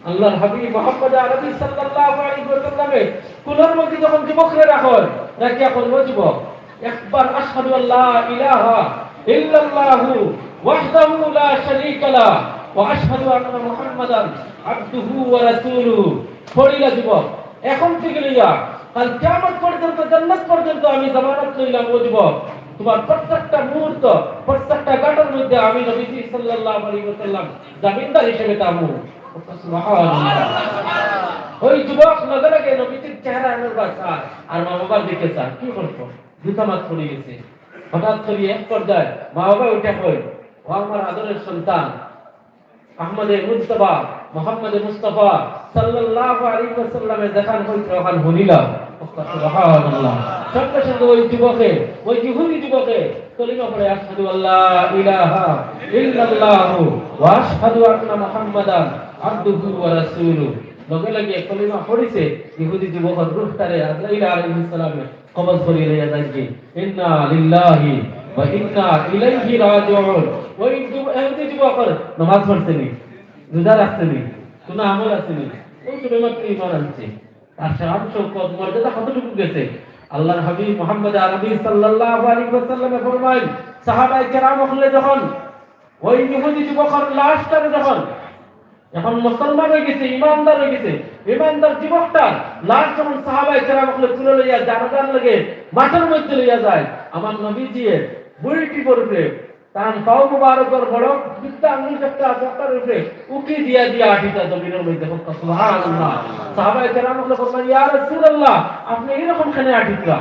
আল্লাহর হাবিব মুহাম্মদ আরবি সাল্লাল্লাহু আলাইহি ওয়াসাল্লামে কুলর মধ্যে যখন যুবকরে রাখেন, রাখিয়া কইন, "ও যুবক, একবার আশহাদু আল্লা ইলাহা ইল্লাল্লাহু ওয়াহদাহু লা শারীকা লাহ ওয়া আশহাদু আন্না মুহাম্মাদান আবদুহু ওয়া রাসূলুহু" পড়িলা যুবক। এখন থেকে লইয়া কাল কিয়ামত পর্যন্ত, জান্নাত পর্যন্ত আমি জামানত লইলাম, ও যুবক, তোমার প্রত্যেকটা মুহূর্ত, প্রত্যেকটা ঘাটর মধ্যে আমি নবীজি সাল্লাল্লাহু আলাইহি ওয়াসাল্লাম জামিনদার হিসেবে থাকমু। সুবহানাল্লাহ। ওই যুবক লগে লগে নবীজির চেহারা আনোর বার চায়, আর মা বাবার দিকে চায়, কি করবো? দুটা মাত পড়ে গেছে। হঠাৎ করে এক পর্যায়ে মা বাবা উঠে কয়, "ও আমার আদরের সন্তান, আহমদে মুজতবা, মোহাম্মদে মুস্তফা সাল্লাল্লাহু আলাইহি ওয়াসাল্লামে যেখান কইছে ওখান হুনিলাম।" সুবহানাল্লাহ। সঙ্গে সঙ্গে ওই যুবকে, ওই ইহুদি যুবকে কলিমা পড়ে, "আশহাদু আল্লা ইলাহা ইল্লাল্লাহু ওয়া আশহাদু আন্না মুহাম্মাদান আবদুহু ওয়া রাসূলুহু।" লগে লগে কলিমা পড়িছে, ইহুদি যুবকর রূহটারে আজরাইল আলাইহিস সালামে কবজ করি লইয়া যাইগি। ইন্না লিল্লাহি ওয়া ইন্না ইলাইহি রাজিউন। ওই যুব-, ইহুদি যুবকর নামাজ পড়ছে নি, রোজা রাখছে নি, কোনো আমল আছে নি, ওই সবে মাত্র ঈমান আনছে। তার শান শৌকত মর্যাদা কতটুকু গেছে? আল্লাহর হাবিব মুহাম্মদ আরবি সাল্লাল্লাহু আলাইহি ওয়াসাল্লামে ফরমাইন, সাহাবায়ে কেরাম অকলে যখন ওই ইহুদি যুবকর লাশটারে যখন, এখন মুসলমান হয়ে গেছে, ইমানদার হয়ে গেছে, ইমানদার যুবকটার লাশ যখন সাহাবায়ে কেরাম অকলে তুলে লইয়া জানাজার লগে মাঠর মধ্যে লইয়া যায়, আমার নবীজিয়ে বুড়িটি করবে, তার পাও মুবারকর বড় বৃদ্ধা আঙ্গুল যেটা আছে, ওটার উপরে উকি দিয়া দিয়া আটিতা জমিনের মধ্যে। সুবহানাল্লাহ। সাহাবায়ে কেরাম অকলে বললেন, "ইয়া রাসূলুল্লাহ, আপনি এরকম কেনে আটিতরা?"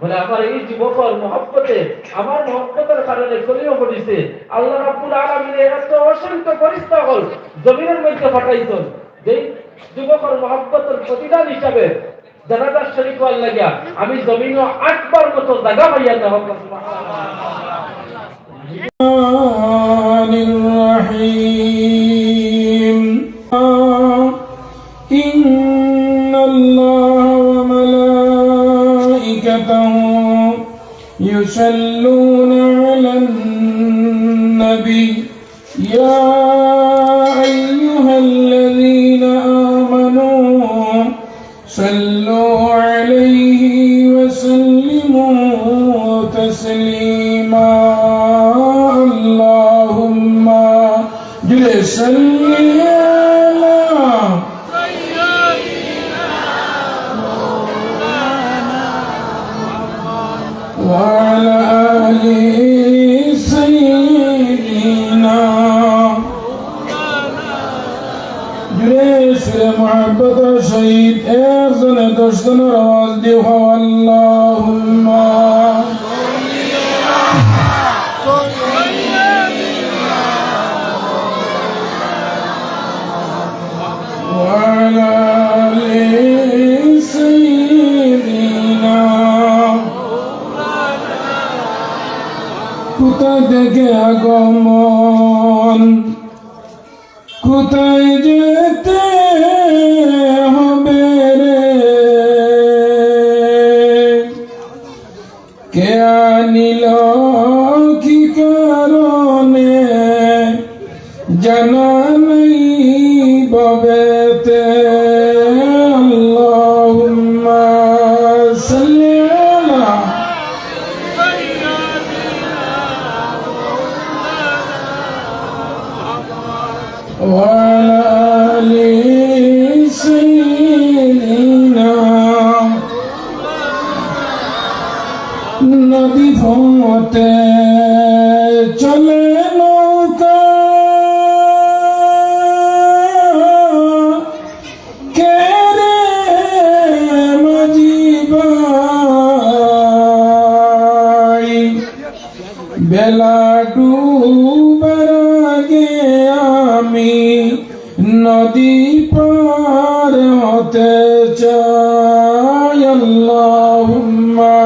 বলে, "আমার এই যুবকর মহব্বতে, আমার মহব্বতের কারণে কলিমা পড়িছে। আল্লাহ রাব্বুল আলামিনে এত অসংখ্য ফেরেশতা অকল জমিনের মধ্যে পাঠাইছইন, যেই যুবকর মহব্বতের প্রতিদান হিসাবে জানাজার শরীক হওয়ার লাগিয়া আমি জমিনও আটবার মতো জায়গা পাইয়া না।" الرحمن الرحيم. إن الله وملائكته يصلون على النبي. يا أيها الذين آمنوا صلوا عليه وسلموا تسليما. اللهم صل على وعلى آل سيدنا. জোরে সুরে মুহাব্বতর সহিত একজনে দশ জনের আওয়াজ দিয়া, আল্লাহুম্মা وعلى آل سيدنا. কোথা থেকে আগমন, কোথায় যেতে হবে রে? কে আনিল কি কারণে? জানা নেই ভবেতে। আল্লাহুম্মা সাল্লি আলা ওয়া আলা আলি সাইয়্যিদিনা। নদী পথে চলে নৌকা, কে রে মাঝি ভাই, বেলা ডুবার আগে আমি নদী পার হতে চাই। আল্লাহুম্মা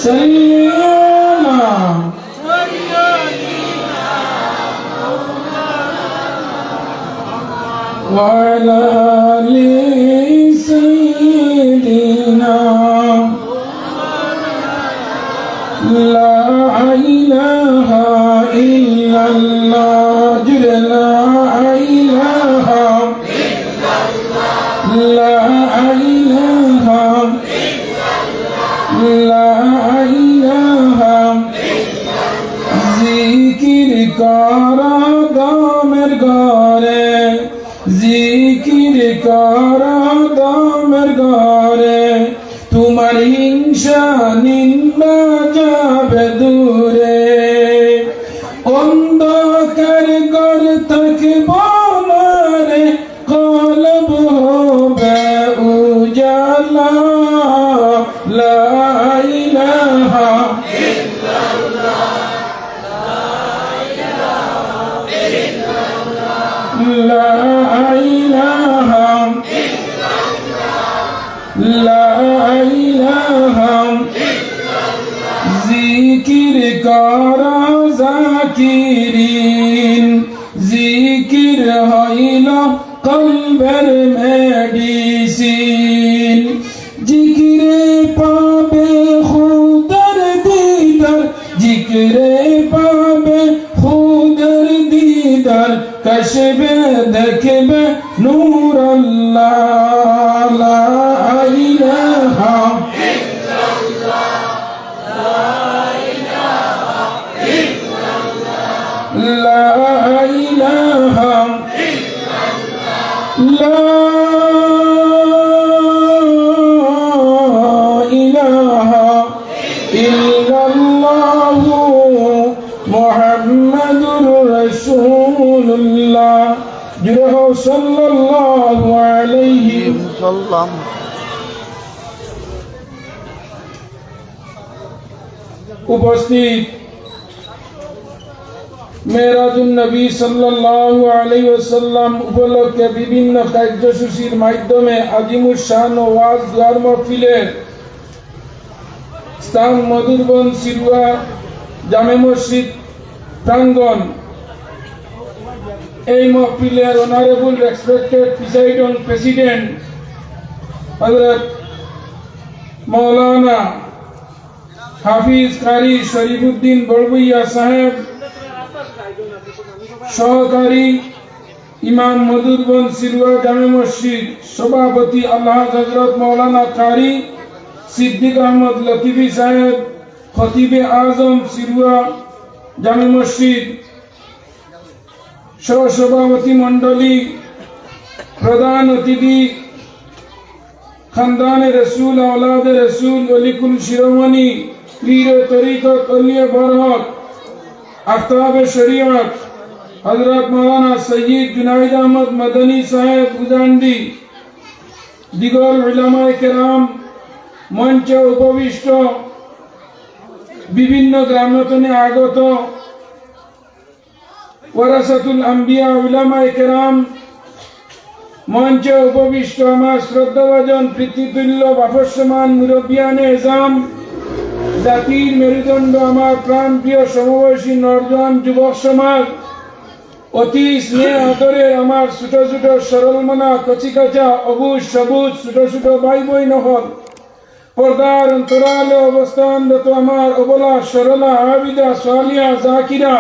সাল্লি আলা ওয়া আলা আলি সাইয়্যিদিনা। লা ইলাহা ইল্লাল্লাহ, জুরে লা ইলাহা, লা ইলাহা, লা ইলাহা। জিকির করা দমের ঘরে, জিকির করা দমের ঘরে, তোমার হিংসা নিন্দা যাবে দূরে। অন্ধকার ঘর থাকব না রে, কলব হবে উজালা। লা ইলাহা লা ইলাহা, লা ইলাহা। জিকির করা জাকিরিন, জিকির হইল কলবের মেডিসিন। জিকিরে পাবে খুদার দিদার, জিকিরে পাবে খুদার দিদার, কশবে দেখবে নূর আল্লাহ। লা ইলাহা, লা ইলাহা, লা ইলাহা ইল্লাল্লাহু মুহাম্মাদুর রাসূলুল্লাহ। জুরে কও, সাল্লাল্লাহু আলাইহি ওয়াসাল্লাম। উপস্থিত মেরাজুন নবী সাল্লাল্লাহু আলাইহি ওয়াসাল্লাম উপলক্ষে বিভিন্ন কার্যসূচির মাধ্যমে আজিমুস শান ওয়াজ দোয়ার মাহফিলের স্থান মধুরবন সিরুয়া জামে মসজিদ প্রাঙ্গণ। এই মাহফিলের honourable respected presiding president Hazrat মাওলানা হাফিজ কারি শরীফুদ্দিন বড়ভুইয়া সাহেব, সহকারী ইমাম মধুরবন সিরুয়া জামে মসজিদ, সভাপতি আলহাজ হযরত মাওলানা কারি সিদ্দিক আহমদ লতিফি সাহেব, খতিবে আজম সিরুয়া জামে মসজিদ, সহসভাপতি মণ্ডলী, প্রধান অতিথি, খানদানে রসুল, আওলাদে রসুল, অলিকুল শিরোমণি, পীরে তরিকত, অলিয়ে বরকত, আফতাবে শরীয়ত, হযরত মাওলানা সৈয়দ জুনাইদ আহমদ মদনী সাহেব উজান্ডি, দিগর উলামায়ে কেরাম, মঞ্চে উপবিষ্ট, বিভিন্ন গ্রাম তনে আগত, ওয়ারাসাতুল আম্বিয়া, উলামায়ে কেরাম, মঞ্চে উপবিষ্ট আমার শ্রদ্ধাভাজন পিতৃতুল্য বাফর সমান মুরব্বিয়ানে এজাম, জাতির মেরুদণ্ড, আমার প্রাণপ্রিয় সমবয়সী নওজোয়ান যুবক সমাজ, অতি স্নেহ আদরে আমার ছোট ছোট সরলমনা কচিকাঁচা অবুঝ সবুজ ছোট ছোট ভাই বইন অকল, পর্দার অন্তরালে অবস্থানরত আমার অবলা, সরলা, আবিদা, সালিয়া, জাকিরা,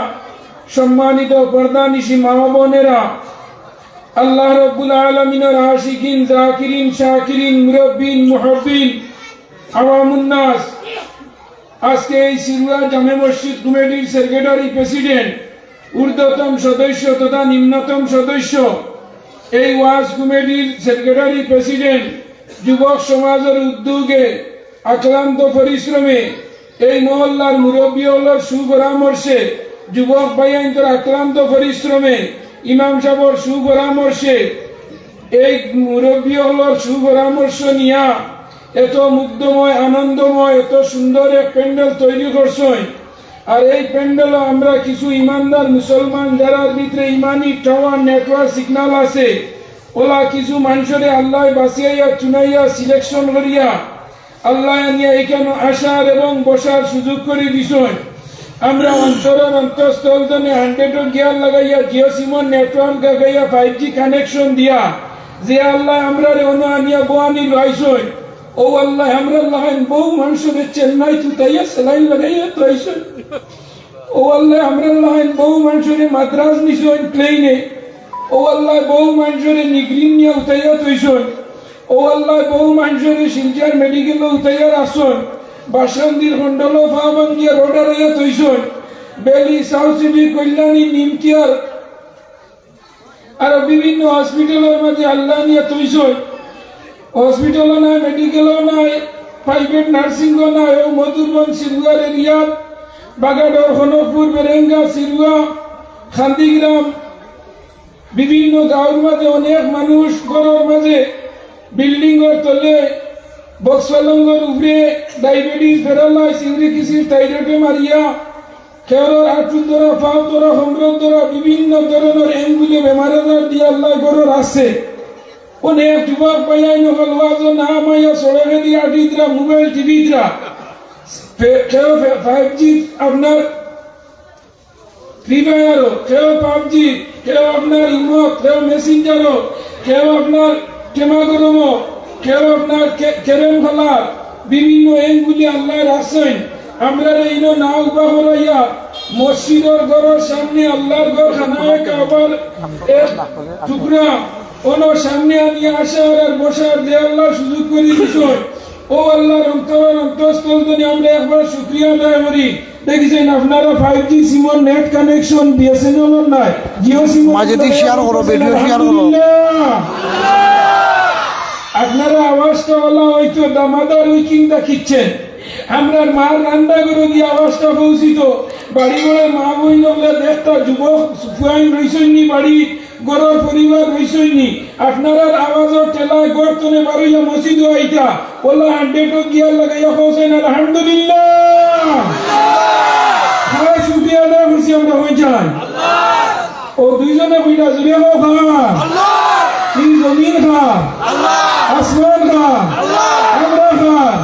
সম্মানিত পর্দানিশি মা ও বোনেরা, আল্লাহ রব্বুল আলামিনের আশিকিন, জাকিরিন, শাকিরিন, মুরব্বিন, মুহব্বিন, আওয়ামুন নাস, আজকে এই সিরুয়া জামে মসজিদ কমিটির সেক্রেটারি প্রেসিডেন্ট, ঊর্ধ্বতম সদস্য তথা নিম্নতম সদস্য, এই ওয়াজ কমিটির সেক্রেটারি প্রেসিডেন্ট, যুবক সমাজের উদ্যোগে, অক্লান্ত পরিশ্রমে, এই মহল্লার মুরব্বী অকলর সুপরামর্শে, যুবক ভাইয়াইন্তর অক্লান্ত পরিশ্রমে, ইমাম সাহেবর সুপরামর্শে, এই মুরব্বী অকলর সুপরামর্শ নিয়া এত মুগ্ধময়, আনন্দময়, এত সুন্দর এক প্যান্ডেল তৈরি করছইন। আর এই প্যান্ডেলও আমরা কিছু ইমানদার মুসলমান, যারার ভিতরে ইমানি টাওয়ার নেটওয়ার্ক সিগন্যাল আছে, ওলা কিছু মানুষরে আল্লাহ বাঁচিয়া চুনাইয়া সিলেকশন করিয়া আল্লাহ আনিয়া এখানে আসার এবং বসার সুযোগ করে দিছইন। আমরা অন্তরের অন্তঃস্থল থেকে হান্ড্রেডো গিয়ার লাগাইয়া, জিও সিমর নেটওয়ার্ক লাগাইয়া, ফাইভ জি কানেকশন দিয়া, যে আল্লাহ আমরারে অনো আনিয়া বওয়ানি লইছইন, ও আল্লাহ, আমরার লাখান বহু মানুষরে চেন্নাই তুতাইয়া সেলাইন লাগাইয়া তো আইছইন। ও আল্লাহ, আমরার লাখান বহু মানুষরে মাদ্রাজ নিছইন প্লেনে। ও আল্লাহ, বহু মানুষরে নিগরিন নিয়া উতাইয়া থইছইন। ও আল্লাহ, বহু মানুষরে শিলচর মেডিকেলো উতাইয়া রাখছইন। বাসন্তীর খন্ডলো পা ভাঙ্গিয়া রোড আড়াইয়া থইছইন। বেলি, সাউথ সিটি, কল্যাণী, নিমতিয়ার, আরো বিভিন্ন হসপিটালর মাঝে আল্লাহ নিয়া থইছইন। হসপিটালও নাই, মেডিকেলও নাই, প্রাইভেট নার্সিংও নাই। ও মধুরবন, সিরুয়ার এরিয়াত, বাগাডর, খনকপুর, বেরেঙ্গা, সিরুয়া, খান্দিগ্রাম, বিভিন্ন গাঁওর মাঝে অনেক মানুষ ঘরর মাঝে, বিল্ডিংর তলে, বক্সলংর উপরে, ডায়াবেটিস, প্যারালাইস, ইউরিক অ্যাসিড, থাইরয়েডে মারিয়া, কেউর আঁটুর ধরা, পাও ধরা, কোমরর ধরা, বিভিন্ন ধরনের এঙ্গুলে বেমার আজার দিয়া আল্লাহ ঘরর আছে। অনেক যুবক ভাইয়াইন অকল ওয়াজও না মাইয়া সড়কেদি আটিতরা, মোবাইল টিপিতরা। ফে-, কেউ ফে-, ফাইভ জি আপনার ফ্রি ফায়ারও, কেউ পাবজি, কেউ আপনার ইমো, কেউ মেসেঞ্জারও, কেউ আপনার টেমা গরমও, কেউ আপনার কে-, ক্যারেম খেলার বিভিন্ন এঙ্গুলি আল্লাহ রাখছইন। আমরারে ইনো না উবা করাইয়া মসজিদর ঘরর সামনে আল্লাহর ঘর খানায়ে কাবার এক টুকরা অনো সামনে আনিয়া আসার আর বসার যে আল্লাহ সুযোগ করি দিছইন। ও আল্লাহর অন্তরের অন্তঃস্থল থেকে আমরা একবার শুকরিয়া আদায় করি। দেখছেন আপনারা five G Simar net connection BSNL নাই, জিও সিম মাঝে দিয়ে শেয়ার করো, ভিডিও শেয়ার করো। আলহামদুলিল্লাহ। আপনারা আওয়াজটা ওলা হয়তো দামাদার ওই কিংটা কিচ্ছেন। আমরার মার রান্না করে দিয়ে আওয়াজটা পৌঁছিত। বাড়ি ঘরে মা বইন অকলে দেখতা যুবক ফুয়াইন রইছইন নি বাড়ি, ঘরর পরিবার রইছইন নি। আপনারার আওয়াজর ঠেলায় ঘর তনে বারইয়া মসজিদো আইতা। ওলা হান্ড্রেডো গিয়ার লাগাইয়া কইছেন আলহামদুলিল্লাহ। খাস শুকরিয়া আদায় করছি আমরা হয়ে যাই। ও দুইজনে কইলা জুড়ে কও কার? ই জমিন কার? আসমান কার? আমরা কার?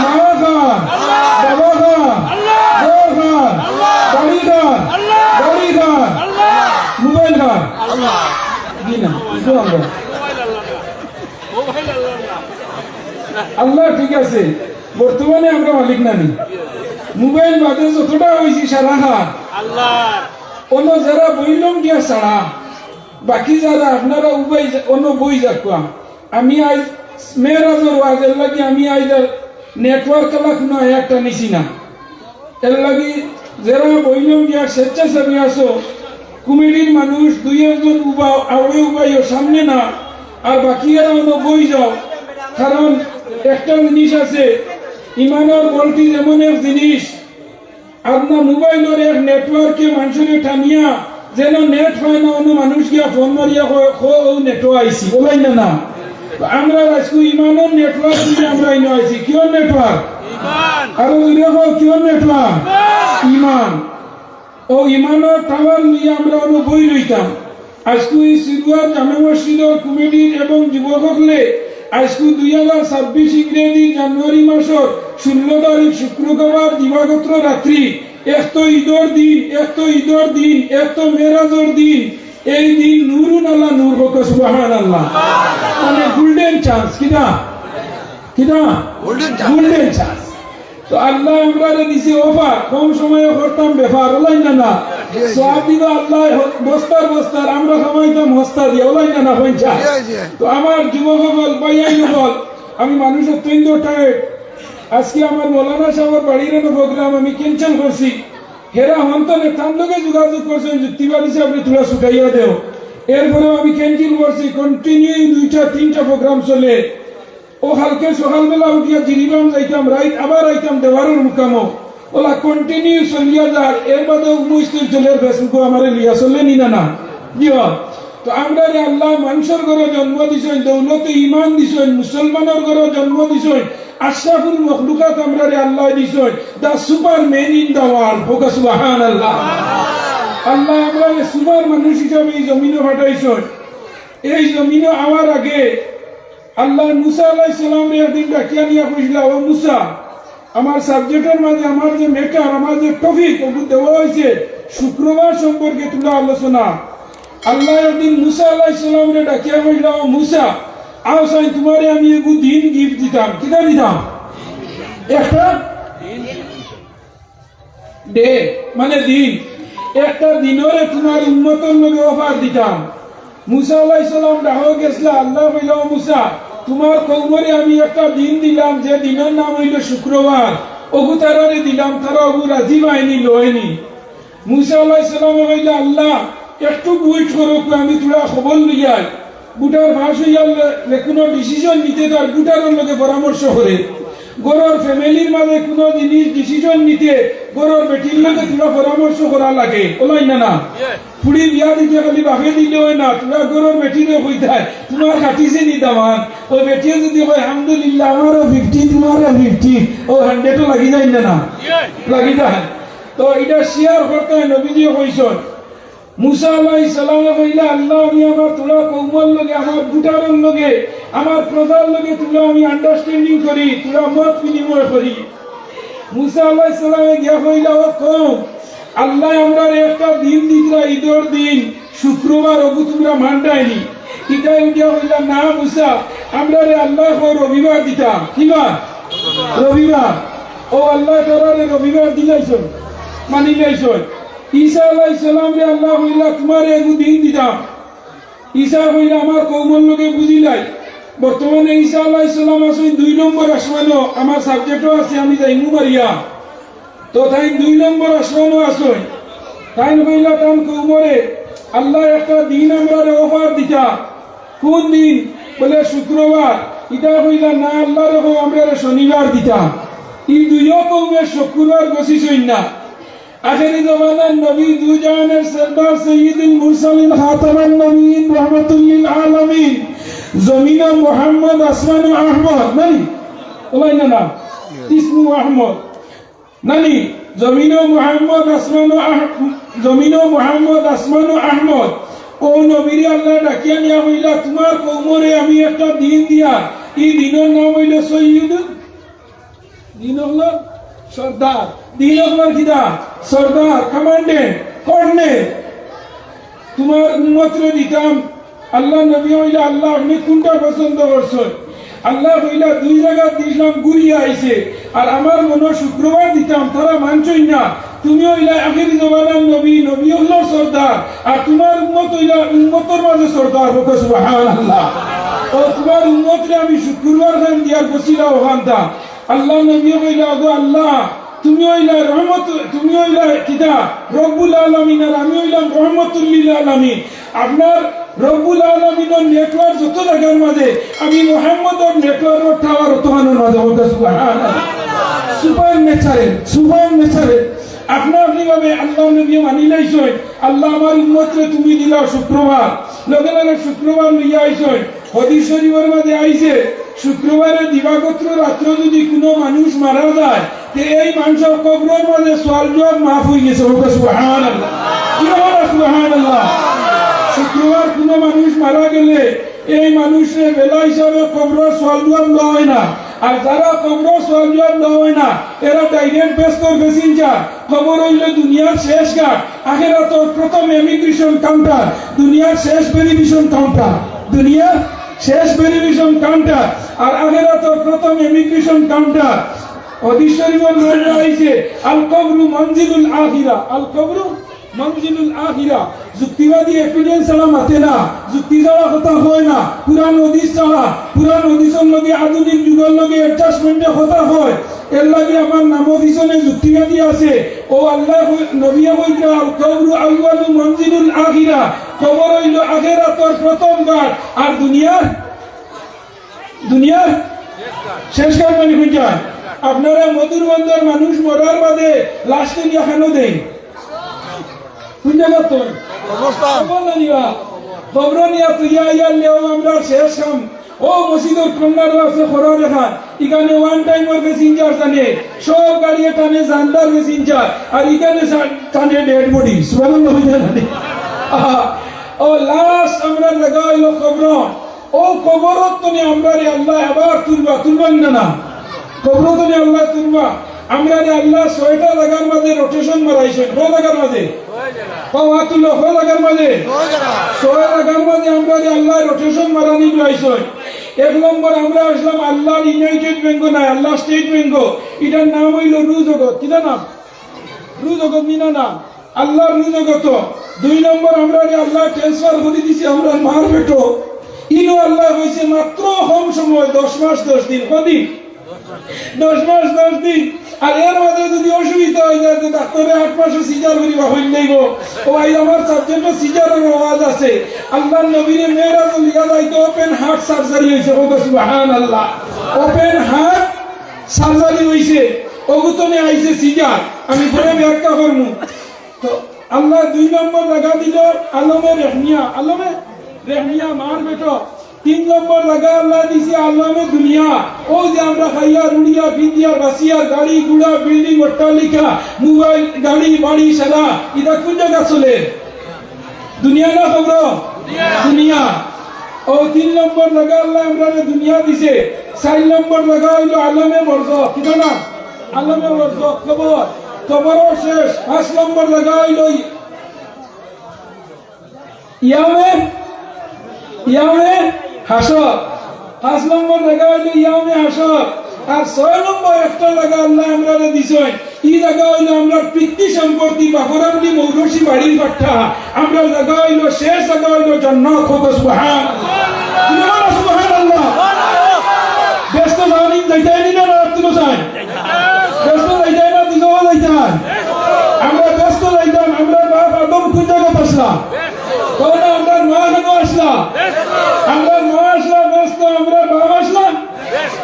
মা কার? বাবা কার? ঘর কার? বাড়ি কার? গাড়ি কার? মোবাইল কার? জি না, একটু আমরা। আল্লাহ ঠিক আছে, বর্তমানে আমরা মালিক নানি। মোবাইল বাদে যতটা হইছি সারা হাত আল্লাহ। অন্য যারা বইলম গিয়া ছাড়া, বাকি যারা আপনারা উবাই যা-, অন্য বই যাকুয়া। আমি আজ মেয়েরাজর ওয়াজের লাগি আমি আজ আর নেটওয়ার্ক খেলা কোনো একটা নিছি না। এর লাগি যারা বইলম গিয়া স্বেচ্ছাসেবী আছো, কমিটির মানুষ দুই একজন উবাও, আওড়ে উবাইও সামনে না, আর বাকি এরা অন্য বই যাও। কারণ একটা জিনিস আছে, ইমানর ভোল্টেজ এমন এক জিনিস, আপনার মোবাইলর এক নেটওয়ার্কে মানুষরে টানিয়া যেন নেট পায় না, অন্য মানুষ গিয়া ফোন মারিয়া কয়, "খো, ও নেটও আইছি", বলাই না, না। তো আমরা আজকে ইমানর নেটওয়ার্ক দিয়ে আমরা ইনো আইছি। কিয়র নেটওয়ার্ক? আরো জুড়ে কও, কিয়র নেটওয়ার্ক? ইমান। ও ইমানর টাওয়ার নিয়ে আমরা অন্য বই রইতাম। আজকে এই সিরুয়ার জামে মসজিদর কমিটির এবং যুবক হকলে আজকে দুই হাজার ছাব্বিশ ইংরেজি জানুয়ারি মাসর ষোলো তারিখ শুক্রবার দিবাগত রাত্রি, এক তো ঈদর দিন, এক তো ঈদর দিন, এক তো মেরাজর দিন, এই দিন নুরুন আলা নূর হোক, সুবহানাল্লাহ। মানে গোল্ডেন চান্স, কিনা? কিনা? Golden chance. Golden chance. তো আল্লায় আমরারে দিছে offer, কম সময়ে করতাম ব্যাপার, অলাইন না না? জি, জি। সওয়াব দিবা আল্লায় হ-, বস্তার বস্তার, আমরা কামাইতাম হস্তা দিয়া, অলাইন না না? কইন চাই। জি, জি। তো আমার যুবক অকল, ভাইয়াইন অকল, আমি মানুষ অত্যন্ত tired। আজকে আমার মৌলানা সাহেবর বাড়ির এনো program আমি cancel করছি। হেরা হন্তনে তান লগে যোগাযোগ করছইন, যুক্তিবাদী সাহেবরে থুড়া ছুটাইয়া দেও। এরপরেও আমি cancel করছি, continue দুইটা তিনটা program চলে। ও কালকে সকালবেলা উঠিয়া জিরিবাম যাইতাম, রাইত আবার আইতাম দেওয়ারর মুকামো। অলা continue চলিয়া যার, এর বাদেও মুশকিল চলের Facebook-ও আমারে লইয়া চলে নি না না? জি অয়। তো আমরারে আল্লায় মানষর ঘরো জন্ম দিছইন, দৌলতে ইমান দিছইন, মুসলমানর ঘরো জন্ম দিছইন, আশরাফুল মখলুকাত আমরারে আল্লায় দিছইন, the superman in the world। কউক্কা সুবহানাল্লাহ। আল্লায় আমরারে super মানুষ হিসাবে এই জমিনো পাঠাইছইন। এই জমিনো আওয়ার আগে আল্লায় মুসা আলাইহিস সালামরে একদিন ডাকিয়া নিয়া কইছিলা, "ও মুসা, আমার subject-র মাঝে আমার যে matter, আমার যে topic, ওগু দেওয়া অইছে শুক্রবার সম্পর্কে থুড়া আলোচনা।" আল্লায় একদিন মুসা আলাইহিস সালামরে ডাকিয়া কইছিলা, "ও মুসা, আও চাইন তুমারে আমি এগু দিন gift দিতাম।" কিতা দিতাম? একটা day, মানে দিন, একটা দিনরে তুমার উম্মতর লগে offer দিতাম। মুসা আলাইহিস সালাম ডাকো গেছলা, আল্লায় কইলা, "ও মুসা, তুমার কওমরে আমি একটা দিন দিলাম, যে দিনর নাম অইলো শুক্রবার, ওগু তারারে দিলাম, তারা ওগু রাজি পায়নি, লয়নি।" মুসা আলাইহিস সালামে কইলা, "আল্লাহ, একটু wait করউক্কা, আমি থুড়া খবর লইয়াই।" ভোটার পাশ অইয়া লে-, যে কুনু decision নিতে তার ভোটারর লগে পরামর্শ করে। ঘরর family-র মাঝে কুনু জিনিস decision নিতে ঘরর বেটির লগে থুড়া পরামর্শ করা লাগে, অলাইন না না? ফুড়ি বিয়া দিতে খালি বাপে দিলে অয় না, থুড়া ঘরর বেটিরেও কইতায়, "তুমার কাটিছে নি দামান?" ওই বেটিয়ে যুদি কয়, "আলহামদুলিল্লাহ, আমারও fifty, তুমারও fifty", ও hundred-ও লাগি যায় না না? লাগি যায়। তো ইটা share করতে অয়, নবীজিয়ে কইছইন। মুসা আলাইহিস সালামে কইলা, "আল্লাহ, আমি আমার থুড়া কওমর লগে, আমার ভোটারর লগে, আমার প্রজার লগে থুড়া আমি understanding করি, থুড়া মত বিনিময় করি।" মুসা আলাইহিস সালামে গিয়া কইলা, "ও কওম, আল্লায় আমরারে একটা দিন দিতরা, ইদর দিন, শুক্রবার, ওগু তুমরা মানরায় নি।" ইতায় উঠিয়া কইলা, "না মুসা, আমরারে আল্লায় কয় রবিবার দিতা।" কিবার? রবিবার। ও আল্লায় তারারে রবিবার দিলাইছইন, মানিলাইছইন। ঈসা আলাইহিস সালামরে আল্লায় কইলা, "তুমারে এগু দিন দিতাম।" ঈসায় কইলা, "আমার কওমর লগে বুঝিলাই।" বর্তমানে ঈসা আলাইহিস সালাম আছইন দুই নম্বর আসমানো, আমার subject-ও আছে, আমি যাইমু বাড়িয়া। তো তাইন দুই নম্বর আসমানো আছইন। তাইন কইলা, তান কওমরে, "আল্লায় একটা দিন আমরারে offer দিতা।" "কুন দিন?" বলে, "শুক্রবার।" ইতায় কইলা, "না, আল্লারে কও আমরারে শনিবার দিতা।" ই দুইও কওমে শুক্রবার গছিছইন না। আখেরি জমানার নবী, দুজাহানের সরদার, সৈয়দুল মুরসালিন, খাতামান নবীন, রহমাতুল লিল আলামিন, জমিনো মুহাম্মদ, আসমানো আহমদ, নানি? অলাইন না না? ইসমু আহমদ, নানি? জমিনো মুহাম্মদ, আসমানো আহ-, জমিনো মুহাম্মদ, আসমানো আহমদ। ও নবীরে আল্লায় ডাকিয়া নিয়া কইলা, "তুমার কওমরে আমি একটা দিন দিয়ার, ই দিনর নাম অইলো সৈয়দুল" দিন অকলর সর্দার, দিন অকলর কিতা? সর্দার, commandant, colonel। তুমার উম্মতরে দিতাম। আল্লার নবী কইলা, "আল্লাহ, আপনে কুনটা পছন্দ করছইন?" আল্লায় কইলা, "দুই জাগাত দিছলাম, ঘুরিয়া আইছে। আর আমার মনো শুক্রবার দিতাম, তারা মানছইন না। তুমি অইলায় আখেরি জমানার নবী, নবী অকলর সর্দার, আর তুমার উম্মত অইলা উম্মতর মাঝে সর্দার।" কউক্কা সুবহানাল্লাহ। ও তুমার উম্মতরে আমি শুক্রবার খান দিয়ার গছিলা অখানতা। আল্লার নবীয়ে কইলা, "ওগো আল্লাহ, তুমি অইলা রহমত, তুমি অইলা কিতা? রব্বুল আলামিন, আর আমি অইলাম রহমতুল লিল আলামিন। আপনার রব্বুল আলামিনর network যত জাগার মাঝে, আমি মুহাম্মদর network-র tower অতখানর মাঝে।" কউক্কা সুবহানাল্লাহ। Supernatural, supernatural। আপনা আপনি ভাবে আল্লার নবীয়ে মানিলাইছইন, "আল্লাহ, আমার উম্মতরে তুমি দিলাও শুক্রবার।" লগে লগে শুক্রবার লইয়া আইছইন। হাদিস শরীফর মাঝে আইছে, শুক্রবারে দিবাগত রাত্র যুদি কুনু মানুষ মারা যায়, তে এই মানষর কবরর মাঝে সওয়াল জওয়াব মাফ অইগেছে। কউক্কা সুবহানাল্লাহ। কি বলো সুবহানাল্লাহ? শুক্রবার কুনু মানুষ মারা গেলে এই মানষরে বেলা হিসাবে কবরর সওয়াল জওয়াব দেওয়া অয় না। আর যারা কবরর সওয়াল জওয়াব দেওয়া অয় না, এরা direct বেহেস্তর passenger। কবর অইলো দুনিয়ার শেষ ঘাট, আখেরাতর প্রথম immigration counter, দুনিয়ার শেষ verification counter, দুনিয়ার শেষ verification counter, আর আখেরাতর প্রথম immigration counter। হাদিস শরীফর মধ্যে আইছে, "আল কবরু মঞ্জিলুল আখিরা, আল কবরু মঞ্জিলুল আখিরা।" যুক্তিবাদী এভিডেন্স ছাড়া মাতে না, যুক্তি ছাড়া কথা কয় না, কুরআন হাদিস ছাড়া, কুরআন হাদিসর লগে আধুনিক যুগর লগে অ্যাডজাস্টমেন্টে কথা কয়। এর লাগি আমার নামর পিছনে যুক্তিবাদী আছে। ও আল্লাহ কই-, নবীয়ে কইতরা, "আল কবরু আউয়ালু মঞ্জিলুল আখিরা।" কবর অইলো আখেরাতর প্রথম ঘাট, আর দুনিয়ার দুনিয়ার শেষ ঘাট মানে কুন জাগা? আপনারা মধুর বন্দর মানুষ মরার বাদে লাশ তো নিয়া খানো দেই। কুন জাগাত তো? কবরস্থান। কবর না নিবা? কবর নিয়া তুইয়া আইয়ার লেও আমরা শেষ কাম। ও মসজিদর কর্নারও আছে খরার রেখা। ইখানে ওয়ান টাইমর প্যাসেঞ্জার টানে, সব গাড়িয়ে টানে জানদার প্যাসেঞ্জার, আর ইখানে সা-, টানে ডেড বডি। সুবহানাল্লাহ হইতে জানি। আহা, ও লাশ আমরা লাগা অইলো কবর। ও কবরত তনে আমরারে আল্লাহ আবার তুলবা, তুলবা না না? কবরত তনে আল্লাহ তুলবা। আমরারে আল্লাহ ছয়টা জাগার মাঝে রোটেশন মারাইছইন। কয় জাগার মাঝে? কও আত তুলো, কয় জাগার মাঝে? ছয় জাগার মাঝে আমরারে আল্লাহ রোটেশন মারানি দিলাইছইন। এক নম্বর আমরা আসলাম আল্লাহর ইউনাইটেড ব্যাংক নায়, আল্লাহর স্টেট ব্যাংক। ইটার নাম অইলো রু জগত। কিতা নাম? রু জগত নি না না? আল্লাহর রু জগত। দুই নম্বর, আমরারে আল্লাহ ট্রান্সফার করি দিছে আমরার মার পেটো। ইনো আল্লাহ কইছে মাত্র কম সময়, দশ মাস দশ দিন। কদিন? দশ মাস দশ দিন। আর এর মাঝে যদি অসুবিধা অই যায়, তো ডাক্তারে আট মাসে সিজার করিবা হইল নেইব। ও ভাই, আমার সাবজেক্টে সিজারের আওয়াজ আছে। আল্লাহর নবীরে মেয়েরাজ লিয়া যাইতে ওপেন হার্ট সার্জারি অইছে। কও সুবহানাল্লাহ। ওপেন হার্ট সার্জারি অইছে। অগুতনে আইছে সিজার। আমি পরে ব্যাখ্যা করমু। তো আল্লাহ দুই নম্বর জাগা দিল আলমে রেহমিয়া, আলমে রেহমিয়া মার পেটো। তিন নম্বর জাগা আল্লাহ দিছে আলমে দুনিয়া। ও যে আমরা খাইয়ার, উড়িয়ার, ফিন্দিয়ার, বাসিয়ার, গাড়ি, ঘোড়া, বিল্ডিং, অট্টালিকা, মোবাইল, গাড়ি, বাড়ি, সারা, ইটা কুন জাগা চলে? দুনিয়া না কবর? দুনিয়া। ও তিন নম্বর জাগা আল্লাহ আমরারে দুনিয়া দিছে। চাইর নম্বর জাগা অইলো আলমে বরজখ। কিতা নাম? আলমে বরজখ, কবর। কবরও শেষ। পাঁচ নম্বর জাগা অইলো ইয়ামে, ইয়ামে হাশর। পাঁচ নম্বর জাগা অইলো ইয়ামে হাশর। আর ছয় নম্বর একটা জাগা আল্লাহ আমরারে দিছইন। ই জাগা অইলো আমরার পিতৃ সম্পত্তি, বাফরামলি মৌরসি বাড়ির পাট্টা। আমরার জাগা অইলো, শেষ জাগা অইলো জান্নাত। কও সুবহান। সুবহানাল্লাহ। বেহেস্তো যাওনি, যাইতায় নি না, না তুলো চাই? বেহেস্তো যাইতায় না, দুজখো যাইতায়? আমরা বেহেস্তো যাইতাম, আমরার বাপ আদম কুন জাগাত আছলা? কও না, আমরার মা কেনে আছলা? আমরার মা আছলা বেহেস্তো, আমরার বাপ আছলা?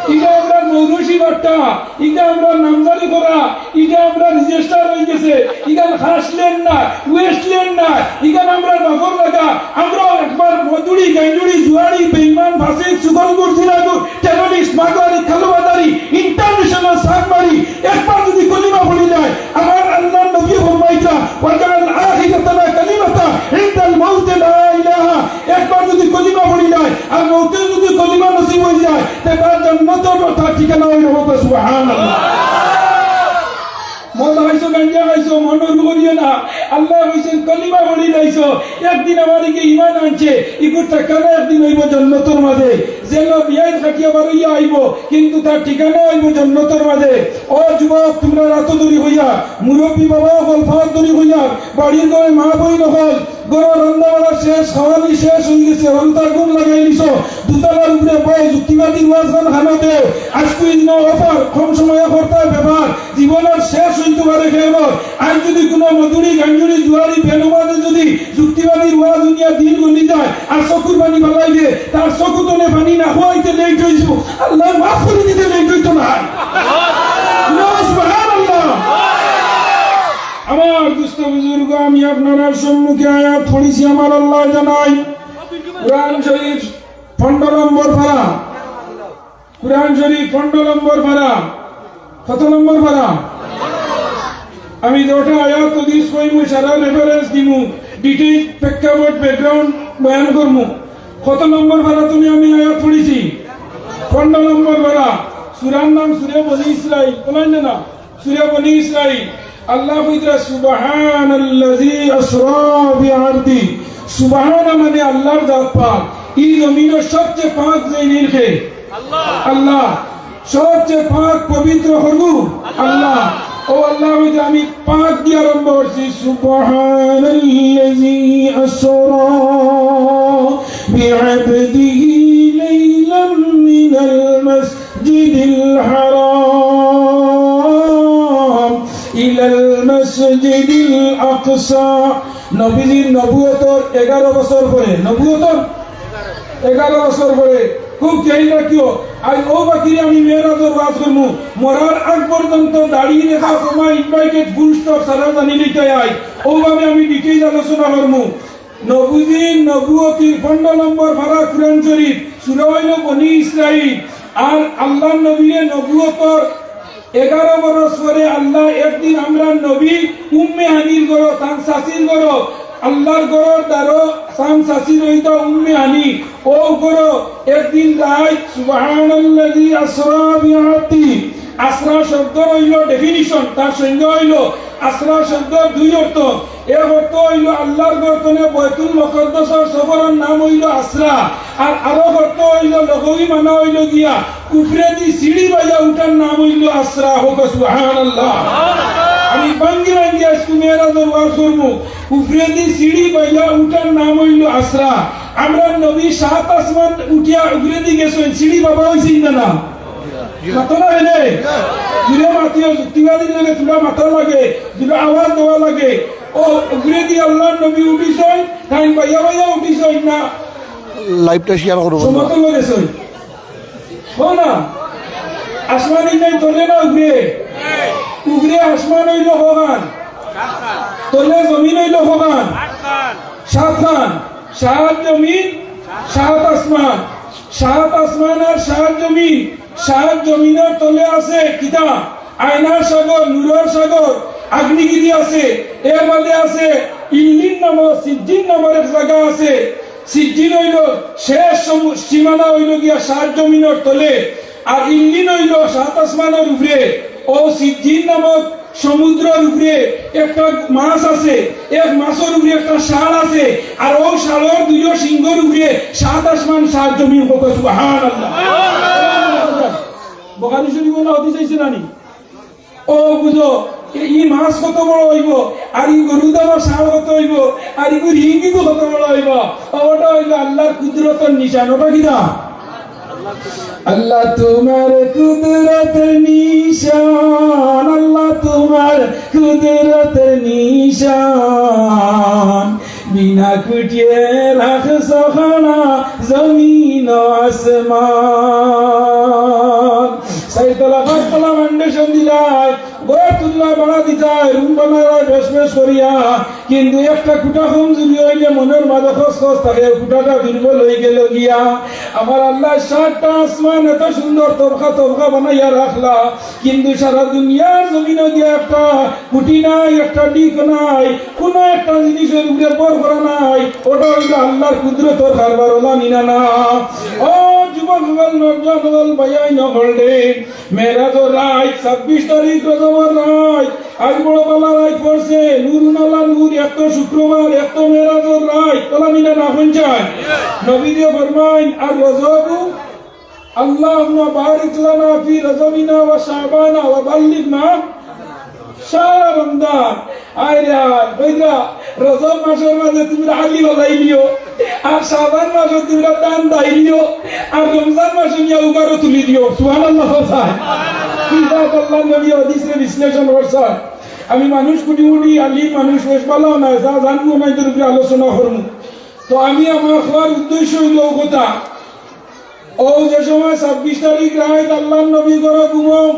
ইটা আমরার মৌরসি পাট্টা, ইটা আমরার নামজারি করা, ইটা আমরার রেজিস্টার অই গেছে, ইখান খাস ল্যান্ড না, ওয়েস্ট ল্যান্ড না, ইখান আমরার বাফর জাগা। আমরাও একবার মদুড়ি, গাঞ্জুড়ি, জুয়াড়ি, বেইমান, ফাসিক, চুগলখুর, জিনাখুর, টেররিস্ট, মাগুয়ারি, কালোবাজারি, ইন্টারন্যাশনাল সাবমারি, একবার যদি কলিমা পড়ি যায়, আমার আল্লাহর নবী ফরমাইতা, "ওয়াজআল আখিরাতানা কালিমাতা ইনদাল মাউতি লা ইলাহা।" একবার যদি কলিমা পড়ি যায়, আর মউতে যদি কলিমা নসিব অই যায়, তে তার জান্নাতর তার ঠিকানা অইলো। সুবহানাল্লাহ। মদ খাইছো, গাঞ্জা খাইছো, মনো করিও না। আল্লায় কইছইন, "কলিমা পড়ি যাইছো।" একদিন আমার ইগে ইমান আনছে, ইগুর ঠিকানা একদিন অইবো জান্নাতর মাঝে। জেলো বিয়াইন খাটিয়া বারইয়া আইবো, কিন্তু তার ঠিকানা অইবো জান্নাতর মাঝে। ও যুবক, তুমরা আতো ধরি কইয়ার, মুরব্বি বাবা অকল পাও ধরি কইয়ার, বাড়ির ঘরর মা বইন অকল, ঘরর রান্দা বাড়া শেষ, খাওয়ানি শেষ অই গেছে, হুরুতার ঘুম লাগাই নিছো, দুতলার উপরে বও, যুক্তিবাদীর ওয়াজ খান কানো দেও। আইজকু ইনো অফার, কম সময়ে করতায় ব্যাপার, জীবনর শেষ অইতো পারে কেউরর। আইজ যদি কুনু মদুড়ি, গাঞ্জুড়ি, জুয়াড়ি, বেনমাজে যদি যুক্তিবাদীর ওয়াজ হুনিয়া দিল গলি যায়, আর চকুর পানি ফালাই দে, তার চকু তনে পানি না অওয়াইতে লেট অইযিবো। আল্লায় মাফ করি দিতে লেট অইতো নায়। সুবহানাল্লাহ। আমার দোস্ত বুজুর্গ, আমি আপনারার সম্মুখে আয়াত পড়ছি, আমার আল্লায় জানাইন, কুরআন শরীফ পনরো নম্বর পারা, কুরআন শরীফ পনরো নম্বর পারা। কত নম্বর পারা? আমি যতটা আয়াত হাদিস কইমু, সারা রেফারেন্স দিমু, ডিটেইল প্রেক্ষাপট, ব্যাকগ্রাউন্ড বয়ান করমু। কত নম্বর পারা তনে আমি আয়াত পড়ছি? পনরো নম্বর পারা। সূরার নাম সূরা বনি ইসরাইল। বলেন না, না? সূরা বনি ইসরাইল। আল্লায় কইতরা, "সুবহানাল্লাযী আসরা বিআবদিহি।" সুবহানা মানে আল্লাহর জাত পাক। ই জমিনর সবচেয়ে পাক যেইন কে? আল্লাহ। আল্লাহ। সবচেয়ে পাক পবিত্র হলো আল্লাহ। ও আল্লাহ, ওই যে আমি পাক দিয়া আরম্ভ করছি, সুবহানাল্লাযী আসরা বিআবদিহি লাইলাম মিনাল মাসজিদিল হারাম ইলাল মাসজিদিল আকসা। নবীজির নবুয়তর এগারো বছর পরে, নবুয়তর এগারো বছর পরে, খুব খেয়াল রাখিও। আর ও বাকিরে আমি মেরাজর ওয়াজ করমু, মরার আগ পর্যন্ত দাড়ি রেখা কমা, ইনভাইটেড, ফুল স্টপ, সারা জানি লিখতে আই। ওভাবে আমি ডিটেইল আলোচনা করমু। নবীজির নবুয়তির পনেরো নম্বর পারা কুরআন শরীফ, সূরা হইল বনি ইসরাইল। আর আল্লাহর নবীরে নবুয়তর এগারো বরস পরে আল্লাহ একদিন আমরার নবী উম্মে হানির ঘরো, তান চাচির ঘরো, আল্লাহর ঘরর দ্বারো তান চাচির হইতা উম্মে হানি। ও ঘরো একদিন রাইত, সুবহানাল্লাযী আসরা বিআবদি। আসরা শব্দ হইল ডেফিনিশন, তার সংজ্ঞা হইল আসরা শব্দ দুই অর্থ। এক অর্থ হইল আল্লাহর ঘর তনে বাইতুল মুকাদ্দাসর সফরর নাম হইল আসরা। আর আরো অর্থ হইল, লুগাবি মানা হইল গিয়া উপরেদি সিঁড়ি বাইয়া উঠার নাম হইল আসরা। হোক সুবহানাল্লাহ। আমি ভাঙ্গি ভাঙ্গি আজকে মেরাজর ওয়াজ করমু। উপরেদি সিঁড়ি বাইয়া উঠার নাম হইল আসরা। আমরার নবী সাত আসমান উঠিয়া উপরেদি গেছইন, সিঁড়ি বাবা হইছইন না, না? মাতো না রে? জুরে মাতিও, যুক্তিবাদীর লগে তুলা মাতা লাগে, তুলা আওয়াজ দেওয়া লাগে। ও উপরেদি আল্লাহর নবী উঠিছইন, তাইন বাইয়া বাইয়া উঠিছইন না? লাইভটা শেয়ার করো বন্ধুরা। সমতল গেছইন। হো না? আসমান ইনাই তলে না উপরে? উপরে আসমান হইল হগান, তলে জমিন হইল হগান। সাতখান। সাত জমিন, সাত আসমান। সাত আসমান আর সাত জমিন। সাত জমিনর তলে আছে কিতা? আয়নার সাগর, নূরর সাগর, আগ্নেয়গিরি আছে। এর বাদে আছে ইল্লিন নামক, সিজ্জিন নামর এক জাগা আছে। সিজ্জিন হইল শেষ সমু-, সীমানা হইল গিয়া সাত জমিনর তলে, আর ইল্লিন হইল সাত আসমানর উপরে। ও সিজ্জিন নামক সমুদ্রর উপরে একটা মাছ আছে, এক মাছর উপরে একটা ষাঁড় আছে, আর ও ষাঁড়র দুইও সিংহর উপরে সাত আসমান সাত জমিন। হোক সুবহানাল্লাহ। বুখারী শরীফ ওলা হাদিস আইছে না নি? ও বুঝো, এ-, ই মাছ কত বড় হইব, আর ই গরু দামর ষাঁড় কত হইব, আর ইগুর হিঙ্গি তো কত বড় হইব। ওটা হইল আল্লাহর কুদরতর নিশান। ওটা কিনা? আল্লাহ তোমার কুদরতর নিশান, আল্লাহ তোমার কুদরতর নিশান, বিনা কুটিয়ে রাখছো খাড়া জমিন ও আসমান। চাইরতলা, পাঁচতলা ফাউন্ডেশন দিলায়, ঘর তুললায়, ভাড়া দিতায়, রুম বানাইলায় বেশ বেশ করিয়া, কিন্তু একটা খুঁটা কমজুরি হইলে মনর মাঝে খসখস থাকে, খুঁটাটা দুর্বল হয়ে গেল গিয়া। আমার আল্লাহ সাতটা আসমান এত সুন্দর তবকা তবকা বানাইয়া রাখলা, কিন্তু সারা দুনিয়ার জমিনো গিয়া একটা খুঁটি নাই, একটা ডিক নাই, কোনো একটা জিনিসর উপরে ভর করা নাই। ওটা হইল আল্লাহর কুদরতর কারবার, ওলা নি না না? ও যুবক হকল, নওজোয়ান হকল, ভাইয়াইন হকল রে, মেরাজর রাইত, ছাব্বিশ তারিখ রজবর রাইত, আজ বড় বালা রাইত পড়ছে, নূরুন আলা নূর, এক তো শুক্রবার, এক তো মেরাজর রাইত, ওলা নি না না? পঞ্চায় নবীজি ফরমাইন, আর রজবু আল্লাহুম্মা বারিক লানা ফি রজবিনা ওয়া শাবানা ওয়া বাল্লিগনা শাহরা রমাদান। আয় রে আয়, বুঝলা? রজব মাসর মাঝে তুমরা আলি বাজাই লিও, আর শাবান মাসে তুমরা ধান দাই লিও, আর রমজান মাসে মিয়া উগারো তুলি দিও। সুবহানাল্লাহ। ইবাদত আল্লাহর নবী হাদিসরে বিশ্লেষণ করছইন। আমি মানুষ কুটি কুটি আলিম মানুষ বেশ ভালা নাই, যা জানবো না এদের উপরে আলোচনা করমু। তো আমি আমার কওয়ার উদ্দেশ্য হইল ও কথা, ও যে সময় ছাব্বিশ তারিখ রাইত আল্লাহর নবী ঘরো ঘুমো,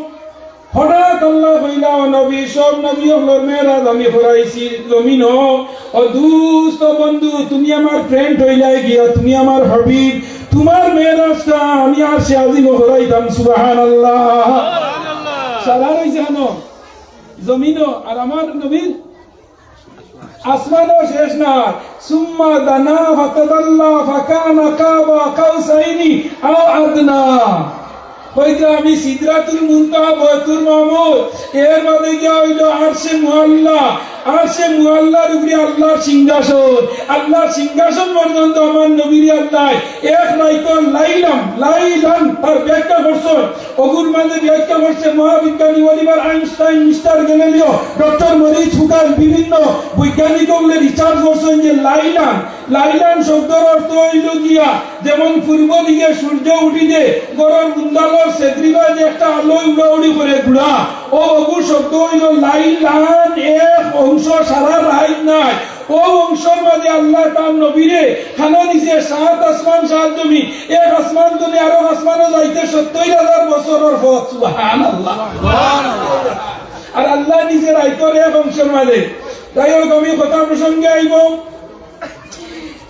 হঠাৎ আল্লায় কইলা, "ও নবী, সব নবী অকলর মেরাজ আমি করাইছি জমিনো। ও দুস্ত বন্ধু, তুমি আমার ফ্রেন্ড হইলায় গিয়া, তুমি আমার হাবিব, তুমার মেরাজটা আমি আরশে আজিমো করাইতাম।" সুবহানাল্লাহ। সারা রইছে হানো জমিনো, আর আমার নবীর আসমানও শেষ নাই। সুম্মা দানা ফাতাদাল্লা ফাকানা কাবা কাউসাইনি আও আদনা। কইতা আমি সিদরাতুল মুনতাহা, বয়তুল মামুর, এর বাদে গিয়া অইলো আরশে মুআল্লা। আরশে মুআল্লার উপরে আল্লাহর সিংহাসন। আল্লাহর সিংহাসন পর্যন্ত আমার নবীরে আল্লায় এক রাইতো লাইলাম, লাইলান তার ব্যাখ্যা করছইন। অগুর মাঝে ব্যাখ্যা করছে মহাবিজ্ঞানী Oliver Einstein, mister Galileo, doctor Morris ফুকান, বিভিন্ন বৈজ্ঞানিক অকলে research করছইন যে লাইলান, লাইলান শব্দর অর্থ অইলো গিয়া যেমন পূর্ব দিকে সূর্য উঠিতে ঘরর উন্দালর ছেত্রীবায় যে একটা আলো উড়াউড়ি করে ঘুরা, অউ অগু শব্দ অইলো লাইলান, এক অংশ, সারা রাইত নায়। অউ অংশর মাঝে আল্লায় তার নবীরে খানো দিছে সাত আসমান, সাত জমিন, এক আসমান তনে আরো আসমানো যাইতে সত্তইর হাজার বছরর পথ। সুবহানাল্লাহ। আর আল্লায় নিজে রাইতর এক অংশর মাঝে। যাই হোক, আমি কথা প্রসঙ্গে আইব।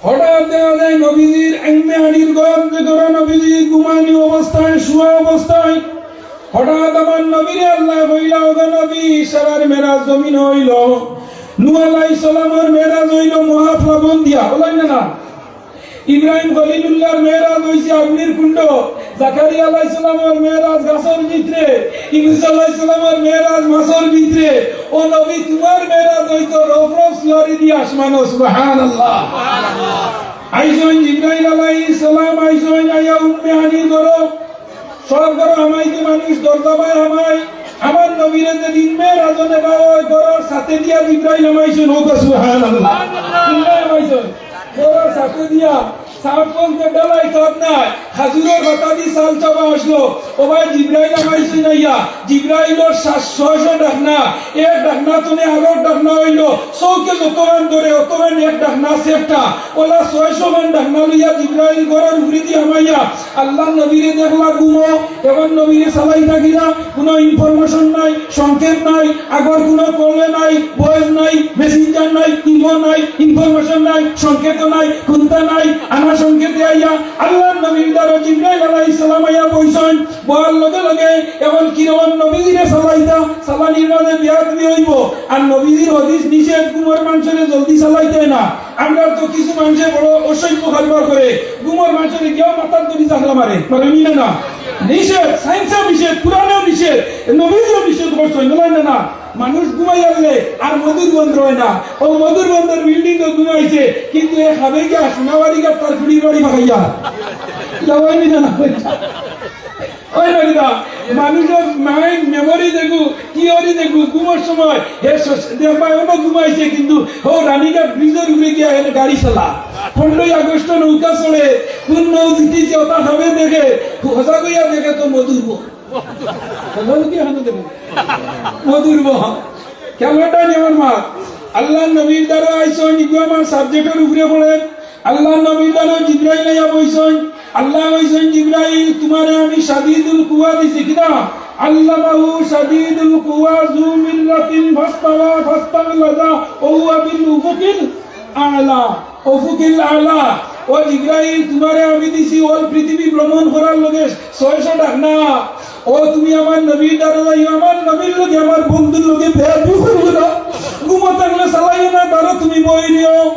হঠাৎ দেখা যায় নবীজির উম্মে হানির ঘর, যে ঘরো নবীজি ঘুমানি অবস্থায়, শুয়া অবস্থায়, হঠাৎ আমার নবীরে আল্লায় কইলা, "ওগো নবী, সারার মেরাজ জমিনো অইলো।" নূহ আলাইহিস সালামর মেরাজ অইলো মহাপ্লাবন দিয়া, বলেন না, না? ইব্রাহিম খলিলুল্লাহর মেরাজ অইছে অগ্নির কুণ্ড, জাকারিয়া আলাইহিস সালামর মেরাজ গাছর ভিতরে, ইউনুস আলাইহিস সালামর মেরাজ মাছর ভিতরে। ও নবী, তুমার মেরাজ অইতো রফরফ সুয়ারি দিয়া আসমানো, সুবহানাল্লাহ। আইছইন জিব্রাইল আলাইহিস সালাম, আইছইন আইয়া উম্মে হানির ঘরো। সব ঘরো হামাইতে মানুষ দরজা বায় হামায়। আমার নবীরে যেদিন মেরাজো নেওয়া অয়, ঘরর ছাতে দিয়া জিব্রাইল হামাইছইন, হউক সুবহানাল্লাহ। জিব্রাইল হামাইছইন, ঘরর ছাতে দিয়া, ছাদ বলতে ঢালাই ছাদ নায়, খাজুরর পাতা দি ছাদ চাপা আসলো। ও ভাই, জিব্রাইল হামাইছইন আইয়া, জিব্রাইলর সা-, ছয়শো ডাকনা, এক ডাকনা তনে আরো ডাকনা অইলো, চউখে যতখান ধরে, অতখান এক ডাকনা সেফটা। ওলা ছয়শো খান ডাকনা লইয়া জিব্রাইল ঘরর উপরেদি হামাইয়া, আল্লার নবীরে দেখলা ঘুমো, এখন নবীরে চালাইতা কিলা, কুনু information নাই, সংকেত নাই, আগর কুনু call নাই, voice নাই, messenger নাই, ইমো নাই, information নাই, সংকেত নাই, কুন্তা নাই, আনা সংকেতে আইয়া আল্লার নবীর দ্বারো জিব্রাইল আলাইহিস সালাম আইয়া বইছইন, বওয়ার লগে লগে এখন কিরকম নবীজিরে চালাইতা, চালানির মাঝে বেয়াদবি অইবো। আর নবীজির হাদিস নিষেধ, ঘুমর মানষরে জলদি চালাইতা না। আমরা তো কিছু মানষে বড় অসভ্য কারবার করে, ঘুমর মানষরে গিয়াও মাথাত ধরি জাখলা মারে, মারে নি না? নিষেধ, science-এও নিষেধ, কোরআনেও নিষেধ, নবীজিও নিষেধ করছইন, বলেন না, না? মানুষ ঘুমাইয়ারলে আর মধুর বন্দর অয় না। ও মধুর বন্দর building-ও ঘুমাইছে, কিন্তু এ খাবে গিয়া সোনাবাড়ি গা তার ফুড়ির বাড়ি ভাগাইয়া। ইলা অয় নি না, না? অয় না কিতা? মানুষর mind memory দেখু, theory দেখু, ঘুমর সময় হে স-, দেখবা অনো ঘুমাইছে, কিন্তু ও রানীঘাট bridge-র উপরে গিয়া এনে গাড়ি চালা, পনেরোই আগস্ট নৌকা চড়ে, কোন নৌ জিতিছে ওটা খাবে দেখে, হজা কইয়া দেখে তো মধুর বন। হজা কি হানো দেখে? মধুর বন। খেলোটা নিয়মর মা। আল্লার নবীর দ্বারো আইছইন, ইগু আমার subject-র উপরে পড়ে। আল্লার নবীর দ্বারো জিব্রাইল আইয়া বইছইন। আল্লায় কইছইন, "জিব্রাইল, তুমারে আমি শাদীদুল কুওয়া দিছি।" কিতা? "আল্লামাহু শাদীদুল কুওয়া যু মিররাতিন ফাস্তাওয়া ফাস্তাগলাজা ওয়া হুয়া বিল উফুকিল আলা।" উফুকিল আলা। ও জিব্রাইল, তুমারে আমি দিছি all পৃথিবী ভ্রমণ করার লগে ছয়শো ডাকনা। ও তুমি আমার নবীর দ্বারো যাইও, আমার নবীর লগে, আমার বন্ধুর লগে বেয়াদবি করিও না। ঘুমো থাকলে চালাইও না, দ্বারো তুমি বই দিও।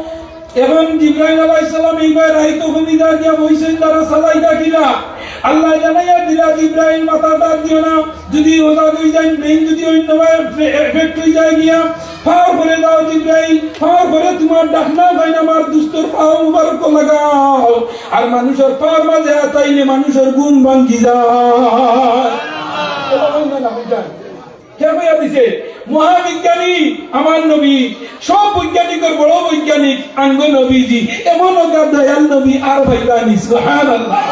এখন জিব্রাইল আলাইহিস সালাম এইবার রাইতো ঘুমিদার দিয়া বইছইন, দ্বারো চালাইতা কিলা? আল্লায় জানাইয়া দিলা, জিব্রাইল মাথাত আত দিও না, যদি ওজা অই যায়, brain যদি অন্যভাবে এফে-, effect অই যায় গিয়া, পাও করে দাও জিব্রাইল, পাও করে তুমার ডাকনা পাইন আমার দুস্তর পাও মুবারক লাগাও। আর মানুষর পাওর মাঝে আত আইলে মানুষর ঘুম ভাঙ্গি যায়। কে কইয়া দিছে? মহাবিজ্ঞানী আমার নবী, সব বৈজ্ঞানিকর বড় বৈজ্ঞানিক আঙ্গ নবীজি। এমন অগাধ দয়াল নবী আর পাইবা নি, সুবহানাল্লাহ।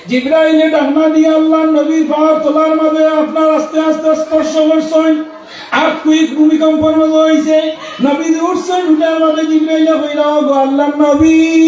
জিব্রাইলে ডাকনা দিয়া আল্লার নবীর পাওর তলার মাঝে আপনার আস্তে আস্তে স্পর্শ করছইন। আর্থকুয়েক, ভূমিকম্পর মতো অইছে। নবীজি উঠছইন, উঠার মাঝে জিব্রাইলে কইলা, "ও গো আল্লার নবী,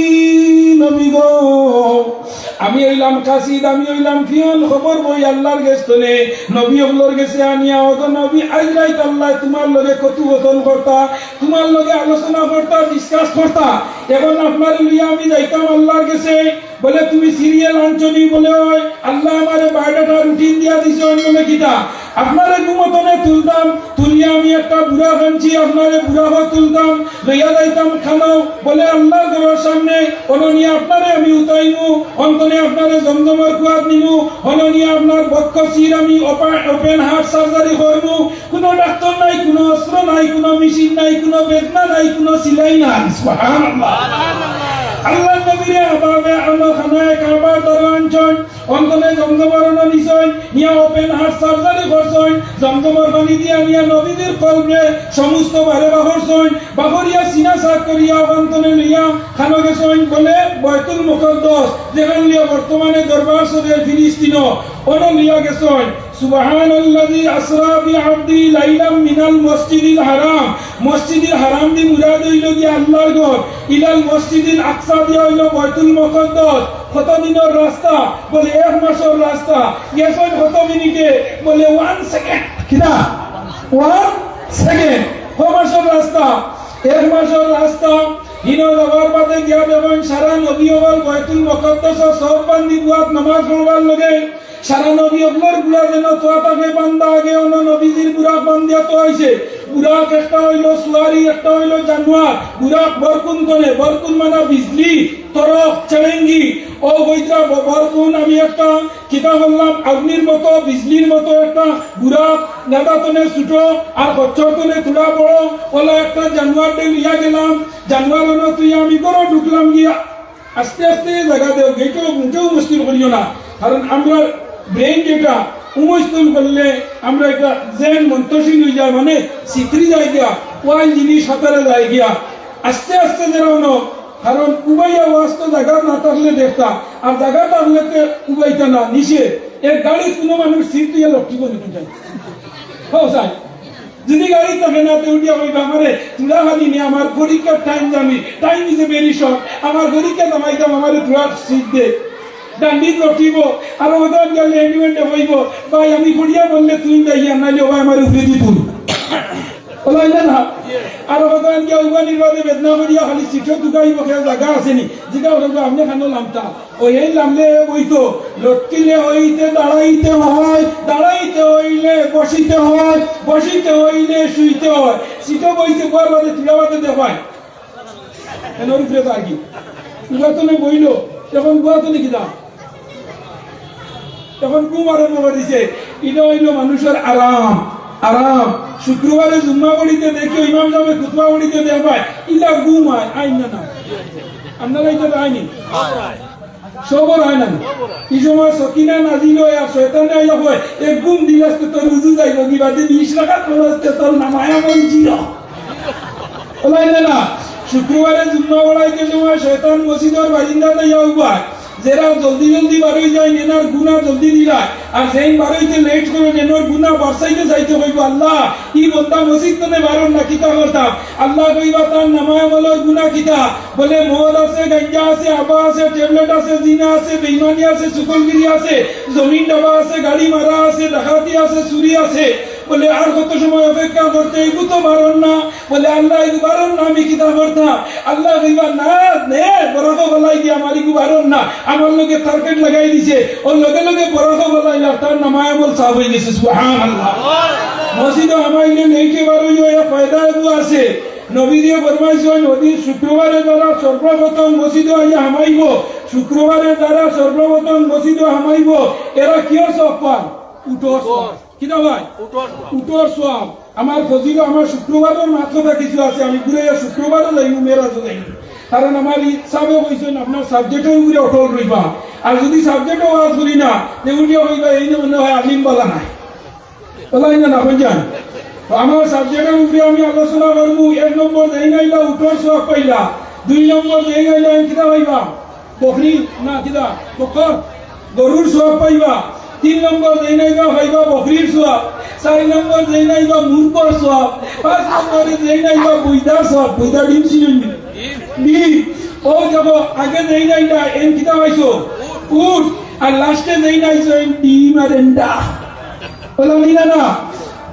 নবী গো, আমি অইলাম কাসিদ, আমি অইলাম পিয়ন, খবর বই আল্লার গেছ তনে নবী অকলর গেছে আনিয়া, ও গো নবী, আইজ রাইত আল্লায় তুমার লগে কথোপকথন করতা, তুমার লগে আলোচনা করতা, discuss করতা। এখন আপনারে লইয়া আমি যাইতাম আল্লার গেছে।" বলে, "তুমি serial আনছো নি?" বলে, "ওই আল্লায় আমারে বায়োডাটা রুটিন দিয়া দিছইন।" বলে, "কিতা?" আপনারে ঘুম অতনে তুলতাম, তুলিয়া আমি একটা বুরাক আনছি, আপনারে বুরাকো তুলতাম, লইয়া যাইতাম খানো, বলে আল্লার ঘরর সামনে, অনো নিয়া আপনারে আমি উঠাইমু, অনতনে আপনারে জমজমর কুয়াত নিমু, অনো নিয়া আপনার বক্ষ চির আমি ওপা-, open heart surgery করমু, কুনু ডাক্তর নাই, কুনু অস্ত্র নাই, কুনু মেশিন নাই, কুনু বেদনা নাই, কুনু সিলাই নাই। সুবহানাল্লাহ। আল্লার নবীরে এভাবে অনো খানায়ে কাবার দ্বারো আনছইন, অনতনে জমজমর অনো নিছইন, নিয়া open heart surgery করছইন, জমজমর পানি দিয়া নিয়া নবীজির কলবরে সমস্ত বারে বাহরছইন, বাহরিয়া সিনা সাফ করিয়া অনতনে লইয়া খানো গেছইন, বলে বয়তুল মুকাদ্দাস, যেখান লিয়া বর্তমানে দরবার শরীফ ফিলিস্তিনো, অনো লইয়া গেছইন। সুবহানাল্লাযী আসরা বিআবদিহি লাইলাম মিনাল মসজিদিল হারাম। মসজিদুল হারাম দি মুরাদ অইলো গিয়া আল্লার ঘর, ইলাল মসজিদিল আকসা দিয়া অইলো বয়তুল মুকাদ্দাস। কত দিনর রাস্তা? বলে এক মাসর রাস্তা। গেছইন কত মিনিটে? বলে one second। কিতা? One second। ক মাসর রাস্তা? এক মাসর রাস্তা। হিনো যাওয়ার বাদে গিয়া দেখইন সারা নবী অকল বয়তুল মুকাদ্দাসো সফ বান্ধি বুয়াত নামাজ পড়বার লগে সারা নবী অকলর ঘুড়া যেন তোয়া থাকে বান্ধা, আগে অনো নবীজির বুরাক বান্ধিয়া তোয়াইছে। বুরাক একটা অইলো সুয়ারি, একটা অইলো জানোয়ার। বুরাক বরকুন তনে, বরকুন মানে বিজলি, তরক, চেরেঙ্গি। অউ কইতরা ব-, বরকুন আমি একটা কিতা করলাম, আগুনির মতো, বিজলির মতো একটা বুরাক, গাদা তনে ছুটো, আর খচ্চর তনে থুড়া বড়, অলা একটা জানোয়াররে লইয়া গেলাম। জানোয়ার অনো তুই আমি ঘরো ঢুকলাম গিয়া। আস্তে আস্তে জাগা দেও, গেইটো মুটেও মুশকিল করিও না, কারণ আমরার brain যেটা, উ মুশকিল করলে আমরা একটা জেন মন্তশীল অই যায়, মানে সিকরি যায় গিয়া, ওয়াইল জিনিস হাতারে যায় গিয়া। আস্তে আস্তে যেরা অনো, কারণ উবাইয়া ওয়াজ তো জাগা না থাকলে দেখতা, আর জাগা থাকলে তে উবাইতা না, নিষেধ। এক গাড়িত কুনু মানুষ সিট দিয়া লটকিবো নি কুনটাই? হো সাই। যদি গাড়ি থাকে না, তে উঠিয়া কইবা, "আমারে থুড়া খালি নে, আমার পরীক্ষার time জানি, time is a very short, আমার পরীক্ষা জমাইতাম, আমারে থুড়া সিট দে।" ডান্ডিত লটিব, আর ওখান গেলে এন্ডুমেন্টে কইব, "ভাই, আমি পড়িয়া বললে তুই যাইয়া, নাইলে ও ভাই আমার উপরে দি তুই।" বলাই না না? আর ওখান গিয়া উবানির বাদে বেদনা করিয়া খালি সিটও দুগাইব, কেউ জাগা আছে নি? জিগা হলো, "আপনি খানো লামতা?" ওই এই লামলে বইতো, লটকিলে হইতে দাঁড়াইতে হয়, দাঁড়াইতে হইলে বসিতে হয়, বসিতে হইলে শুইতে হয়। সিটে বইছে, বুয়ার বাদে তুলা বাদে দেখায়। এনর উপরে তো আর কি। বুয়াতনে বইল, এখন বুয়াতনে কিতা? এখন ঘুম আরম্ভ করে দিছে। এটা হইল মানুষের আরাম, আরাম। শুক্রবারে জুম্মা পড়িতে দেখি, ইমাম সাহেব খুতবা পড়িতে দেখবায়, ইলা ঘুম আয়, আইন না না। আপনারা এটা আইনি? সবর হয় না। এই সময় সকিনা নাজিল হয় আর শয়তানে আইয়া কয়, "এক ঘুম দিলাস তো তোর উজু যাইব কি বাদে বিশ রাকাত পড়াস তো তোর নামায় আমল জিরো।" বলাই না না, শুক্রবারে জুম্মা পড়াইতে সময় শয়তান মসজিদর বারিন্দাত আইয়া উবায়। যেরা জলদি জলদি বারই যায়, নেনার গুনা জলদি দিলায়। আর যেইন বারইতে লেট করে, নেনর গুনা বারসাইতে চাইতে কইব, "আল্লাহ, ই বন্দা মসজিদ তনে বারর না, কিতা করতাম?" আল্লাহ কইবা, "তার নামায় আমলর গুনা কিতা?" বলে, "মদ আছে, গাঞ্জা আছে, আবা আছে, ট্যাবলেট আছে, জিনা আছে, বেইমানি আছে, চুগলগিরি আছে, জমিন ডাবা আছে, গাড়ি মারা আছে, ডাকাতি আছে, চুরি আছে।" বলে, "আর কত সময় অপেক্ষা করতে? এগু তো বারর না।" বলে, "আল্লাহ, এগু বারর না, আমি কিতা করতাম?" আল্লাহ কইবা, "না, নে, বরাকো গলাই দিয়া আমার এগু বারর না, আমার লগে টার্গেট লাগাই দিছে।" ওর লগে লগে বরাকো গলাইলা, তার নামায় আমল সাফ হয়ে গেছে। সুবহানাল্লাহ। মসজিদো হামাইলে লেটে বারইও, এর ফায়দা এগু আছে। নবীজিয়ে ফরমাইছইন, ওদিন শুক্রবারে যারা সর্বপ্রথম মসজিদো আইয়া হামাইব, শুক্রবারে যারা সর্বপ্রথম মসজিদো হামাইব, এরা কিয়র সওয়াব পান? উটর সওয়াব। কিতা ভাই? উটর সওয়াব। উটর সওয়াব। আমার ফজিলত, আমার শুক্রবারর মাত্র কিছু আছে, আমি ঘুরাইয়া শুক্রবারও যাইমু, মেরাজও যাইমু। কারণ আমার ই সাবে কইছইন, "আপনার সাবজেক্টর উপরে অটল রইবা।" আর যদি সাবজেক্টও ওয়াজ করি না, তে উঠিয়া কইবা, "এই যে মনে হয় আলিম বালা নাই।" বলাই না, না, বুঝছেন? তো আমার সাবজেক্টর উপরে আমি আলোচনা করমু। এক নম্বর যেইন আইলা উটর সওয়াব পাইলা, দুই নম্বর যেইন আইলা কিতা পাইবা? বকরি, না, কিতা? বকর, গরুর সওয়াব পাইবা। তিন নম্বর যেইন আইবা পাইবা বকরির সওয়াব। চার নম্বর যেইন আইবা মুরগর সওয়াব। পাঁচ নম্বরে যেইন আইবা বুইদার সওয়াব। বুইদা ডিম ছিল নি? ডিম। ও দেখো, আগে যেইন আইলা, এইন কিতা পাইছো? উট। আর লাস্টে যেইন আইছো, এইন ডিম আর এন্ডা। বললাম, "ই না, না।"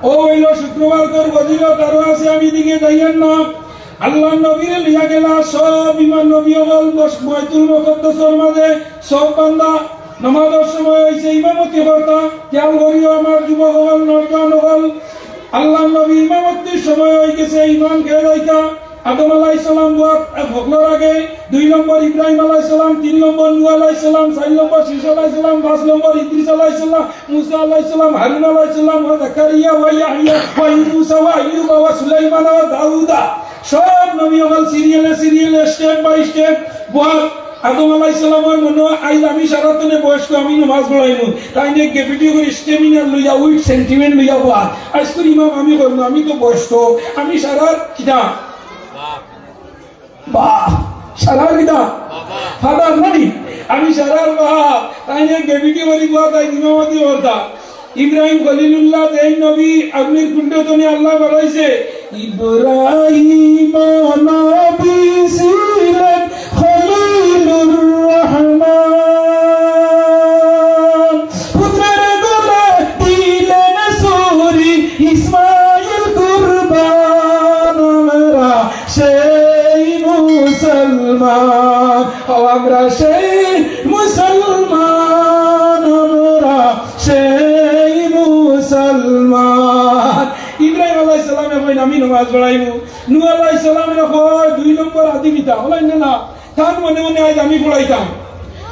ও হইল শুক্রবার তোর ফজিলত আরো আছে, আমি দিকে যাইয়ের না। আল্লাহর নবীরে লইয়া গেলা সব ইমান নবী অকল বস-, বাইতুল মুকাদ্দাসর মাঝে সব বান্দা। নমাজর সময় অইছে, ইমামতি করতা। খেয়াল করিও আমার যুবক অকল, নওজোয়ান অকল, আল্লাহর নবী ইমামতির সময় অই গেছে, ইমাম কে যাইতা? আদম আলাইহিস সালাম বওয়াত, এ, হকলর আগে, দুই নম্বর ইব্রাহিম আলাইহিস সালাম, তিন নম্বর নূহ আলাইহিস সালাম, চাইর নম্বর শীষ আলাইহিস সালাম, পাঁচ নম্বর ইদ্রিস আলাইহিস সালাম, মুসা আলাইহিস সালাম, হারুন আলাইহিস সালাম, ওয়া জাকারিয়া, ওয়া ইয়াহইয়া, ওয়া ইউনুসা, ওয়া আইয়ুবা, ওয়া সুলাইমানা, ওয়া দাউদা। সব নবী অকল serial এ serial এ, step by step বওয়াত। আদম আলাইহিস সালামর মনো অয়, আইজ আমি সারার তনে বয়স্ক, আমি নমাজ পড়াইমু। তাইন এক গেপিটি করি stamina লইয়া, weak sentiment লইয়া বওয়াত। আইজকুর ইমাম আমি করমু, আমি তো বয়স্ক, আমি সারার কিতা? বাপ। সারার কিতা? ফাদার নানি? আমি সারার বাপ। তাইন এক গেপিটি করি বওয়াত, তাইন ইমামতি করতা। ইব্রাহিম খলিলুল্লাহ যেইন নবী, অগ্নির কুণ্ড তনে আল্লায় বানাইছে। ইব্রাহিম নবী ছিলেন খলিলুর রহমান। পুত্রের গলায় দিলেন ছুরি, ইসমাইল কুরবান। আমরা সেই মুসলমান, ও আমরা সেই মুসলমান, আমরা সেই মুসলমান। ইব্রাহিম আলাইহিস সালামে কইন, "আমি নমাজ পড়াইমু।" নূহ আলাইহিস সালামে কয়, "দুই নম্বর আদি পিতা।" বলে, "না, না, তান মনে মনে আইজ আমি পড়াইতাম।"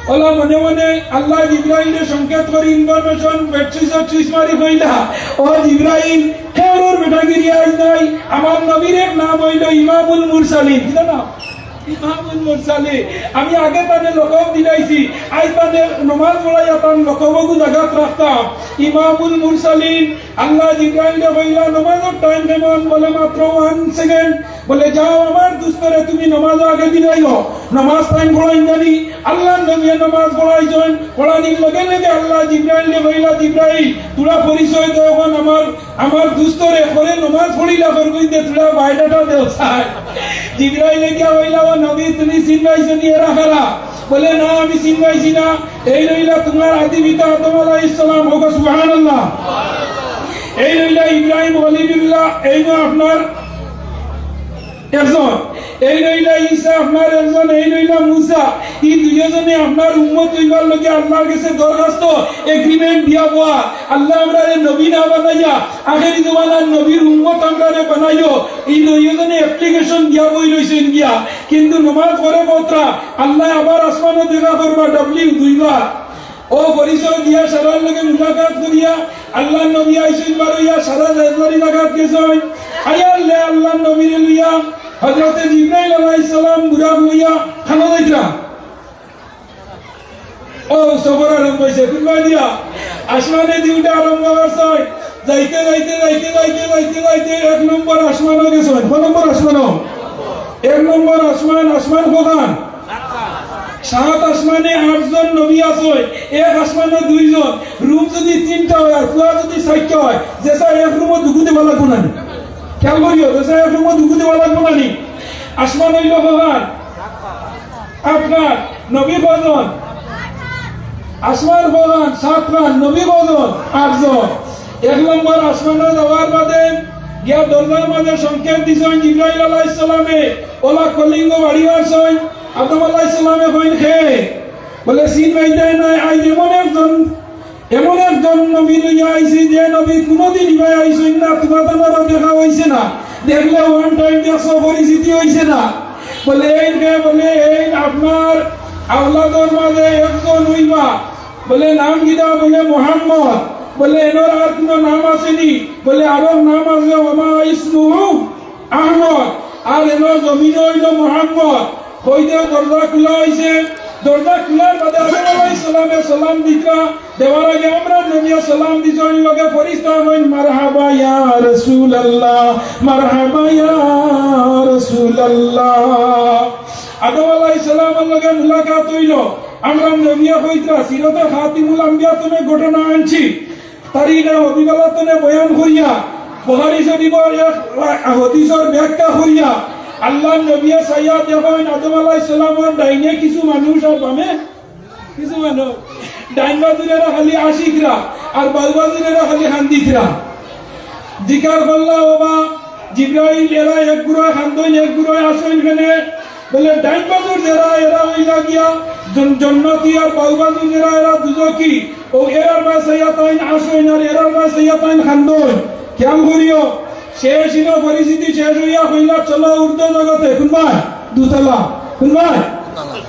ওলা মনে মনে আল্লায় জিব্রাইলরে সংকেত করি, information, বেটসুইচ সুইচ মারি কইলা, "ও জিব্রাইল, কেউরর বেটাগিরি আইজ নাই। আমার নবীর এক নাম অইলো ইমামুল মুরসালিন।" কিতা নাম? ইমামুল মুরসালিন। আমি আগে তানে লকব দিলাইছি, আইজ তানে নমাজ পড়াইয়া তান লকবগু জাগাত রাখতাম। ইমামুল মুরসালিন। আল্লায় জিব্রাইলরে কইলা, "নমাজর time কেমন?" বলে, "মাত্র one second।" বলে, "যাও, আমার দুস্তরে তুমি নমাজ আগে দিলাইও, নমাজ time পড়াইন জানি।" আল্লাহর নবীয়ে নমাজ পড়াইছইন, পড়ানির লগে লগে আল্লায় জিব্রাইলরে কইলা, "জিব্রাইল, তুরা পরিচয় দেও অখন আমার, আমার দুস্তরে, করে নমাজ পড়িলা করবইন দে, তুরা বায়োডাটা দেও চাই।" জিব্রাইলে গিয়া কইলা, "ও নবী, তুমি চিনবাইছো নি এরা কারা?" বলে, "না, আমি চিনবাইছি না।" "এইন অইলা তুমার আদি পিতা আদম আলাইহিস সালাম।" কউক্কা সুবহানাল্লাহ। "এইন অইলা ইব্রাহিম খলিলুল্লাহ, এইন আপনার একজন, এইন অইলা ঈসা আপনার একজন, এইন অইলা মুসা। ই দুইওজনে আপনার উম্মত অইবার লাগি আল্লাহর গেছে দরখাস্ত, agreement দিয়া বওয়া, আল্লাহ আমরারে নবী না বানাইয়া আখেরি জমানার নবীর উম্মত আমরারে বানাইও।" ই দুইওজনে application দিয়া বই রইছইন গিয়া, কিন্তু নমাজ পড়ে কতরা, আল্লায় আবার আসমানো দেখা করবা, ডাবলিউ দুইবার। অউ পরিচয় দিয়া সারার লগে মুলাকাত করিয়া আল্লাহর নবী আইছইন বারইয়া, সারা রেজবাড়ি জাগাত গেছইন। আইয়ার লে আল্লাহর নবীরে লইয়া হযরতে জিব্রাইল আলাইহিস সালাম বুরাক লইয়া কানো যাইতরা। অউ সফর আরম্ভ অইছে, কুনবা দিয়া? আসমানেদি উঠা আরম্ভ করছইন। যাইতে যাইতে যাইতে যাইতে যাইতে যাইতে এক নম্বর আসমানো গেছইন। কয় নম্বর আসমানো? এক নম্বর আসমান, আসমান কয়খান? সাত আসমানে আটজন নবী আছইন, এক আসমানো দুইজন। রুম যুদি তিনটা অয় আর কুয়া যুদি চাইরটা অয়, যেছা এক রুমো দুগু দিবা লাগবো না নি? খেয়াল করিও, যেছা এক রুমো দুগু দিবা লাগবো না নি? আসমান অইলো কয়খান? আটখান। নবী কয়জন? আসমান কয়খান? সাতখান। নবী কয়জন? আটজন। এক নম্বর আসমানো যাওয়ার বাদে গিয়া দরজার মাঝে সংকেত দিছইন জিব্রাইল আলাইহিস সালামে, অলা কলিংগো বাড়ি মারছইন। আদম আলাইহিস সালামে কইন, "কে?" বলে, "চিনবায় নায়, আইজ এমন একজন, এমন একজন নবী লইয়া আইছি, যে নবী কুনুদিন ইবায় আইছইন না, তুমার তানরে দেখা অইছে না, দেখলে one time দেখছো, পরিচিতি অইছে না।" বলে, "এইন কে?" বলে, "এইন আপনার আওলাদর মাঝে একজন অইবা।" বলে, "নাম কিতা?" বলে, "মোহাম্মদ।" বলে, "এনর আর কুনু নাম আছে নি?" বলে, "আরক নাম আছে, ওমা ইসমুহু আহমদ।" আর এনর জমিনো অইলো মোহাম্মদ। কইতে দরজা খুলা অইছে। দরজা খুলার বাদে আদম আলাইহিস সালামে সালাম দিতরা, দেওয়ার আগে আমরার নবীয়ে সালাম দিছইন, লগে ফিরিস্তা কইন, "মারহাবা ইয়া রাসূলুল্লাহ, মারহাবা ইয়া রাসূলুল্লাহ।" আদম আলাইহিস সালামর লগে মুলাকাত অইলো। আমরার নবীয়ে কইতরা, সিরতে খাতিমুল আম্বিয়া তনে ঘটনা আনছি। তারিখে হবিবালা তনে বয়ান করিয়া, বুখারী শরীফর এক হাদিসর ব্যাখ্যা করিয়া, আল্লাহর নবীয়ে চাইয়া দেখইন আদম আলাইহিস সালামর ডাইনে কিছু মানুষ আর বামে কিছু মানুষ। ডাইন বাজুর এরা খালি আশিকরা, আর বাউ বাজুর এরা খালি কান্দিতরা। জিকার করলা, "ওবা জিব্রাইল, এরা এক গুড়ায় কান্দইন, এক গুড়ায় আসইন কেনে?" বলে, "ডাইন বাজুর যেরা, এরা অইলা গিয়া জন-, জন্নতি আর বাউবাজু যেরা, এরা দুজখি। অউ এরার বায় চাইয়া তাইন হাসইন আর এরার বায় চাইয়া তাইন কান্দইন। খেয়াল করিও, শেষ ইনো পরিস্থিতি শেষ অইয়া কইলা, "চলো ঊর্ধ্ব জগতে।" কুনবায়? দুতলা। কুনবায়?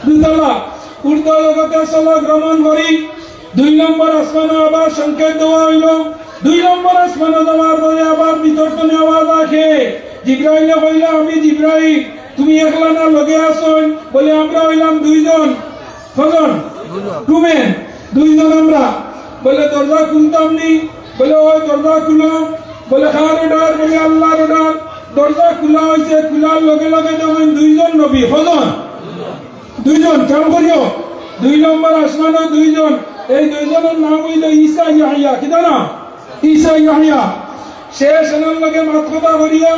দুতলা। ঊর্ধ্ব জগতে চলো, গমন করি। দুই নম্বর আসমানো আবার সংকেত দেওয়া অইলো। দুই নম্বর আসমানো যাওয়ার পরে আবার ভিতর তনে আওয়াজ আহে। জিব্রাইলে কইলা, "আমি জিব্রাইল, তুমি একলা না, লগে আছইন?" বলে, "আমরা অইলাম দুইজন।" কয়জন? Two man। দুইজন আমরা। বলে, "দরজা খুলতাম নি?" বলে, "ওই দরজা খুলো।" বলে, "কার order?" বলে, "আল্লাহর order।" দরজা খুলা অইছে, খুলার লগে লগে দেখইন দুইজন নবী। কয়জন? দুইজন। খেয়াল করিও, দুই নম্বর আসমানো দুইজন। এই দুইজনর নাম অইলো ঈসা, ইয়াহইয়া। কিতা নাম? ঈসা, ইয়াহইয়া। শেষ অনর লগে মাত কথা করিয়া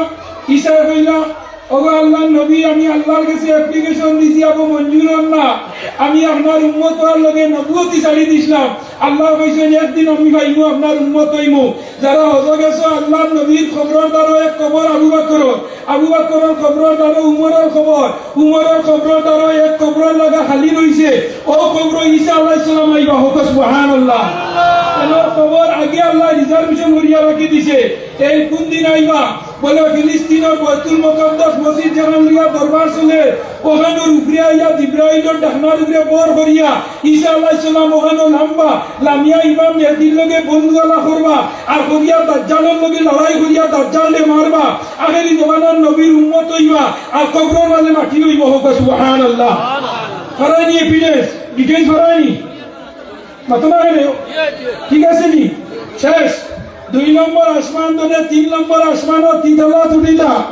ঈসায় কইলা, "ওগো আল্লাহর নবী, আমি আল্লাহর গেছে application দিছি, আবু মঞ্জুর অর না। আমি আপনার উম্মত অওয়ার লগে নবুয়তি ছাড়ি দিছলাম। আল্লায় কইছইন, একদিন আমি পাইমু, আপনার উম্মত অইমু।" যারা হজো গেছো, আল্লাহর নবীর কবরর দ্বারো এক কবর আবু বকরর, আবু বকরর কবরর দ্বারো উমরর কবর, উমরর কবরর দ্বারো এক কবরর লাগা খালি রইছে। অউ কবরো ঈসা আলাইহিস সালাম আইবা। কউক্কা সুবহানাল্লাহ। এনর কবর আগে আল্লায় reservation করিয়া রাখি দিছে। এই কুনদিন আইবা? বলে, ফিলিস্তিনর বাইতুল মুকাদ্দাস মসজিদ যেখান লইয়া দরবার চলে, অখানর উপরে আইয়া জিব্রাইলর ডাকনার উপরে ভর করিয়া ঈসা আলাইহিস সালাম অখানো লামবা, লামিয়া ইমাম মেহেদির লগে বন্দুক আলা করবা, আর করিয়া দাজ্জালর লগে লড়াই করিয়া দাজ্জালরে মারবা। আখেরি জমানার নবীর উম্মত অইবা, আর কবরর মাঝে মাটি অইবো। কউক্কা সুবহানাল্লাহ। ফারাইনি evidence, details ফারাইনি। মাতো না কেনে? ঠিক আছে নি? শেষ। দুই নম্বর আসমান তনে তিন নম্বর আসমানো তিতলা তুটিলা।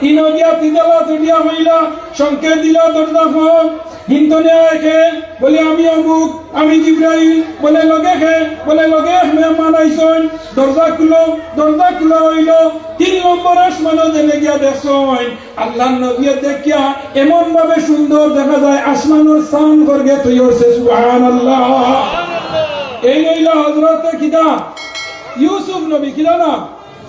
ইনো গিয়া তিতলা তুটিয়া কইলা, সংকেত দিলা, "দরজা খোল।" হিনতনে আইকে, বলে, "আমি অমুক, আমি জিব্রাইল।" বলে, "লগে খে?" বলে, "লগে এক মেহমান আইছইন।" দরজা খুলো, দরজা খুলা অইলো। তিন নম্বর আসমানো যেনে গিয়া দেখছইন, আল্লাহর নবীয়ে দেখিয়া এমন ভাবে সুন্দর দেখা যায়, আসমানর চান করগে তৈরি অইছে। সুবহানাল্লাহ। এই অইলা হযরতে কিতা? ইউসুফ নবী, কিতা না?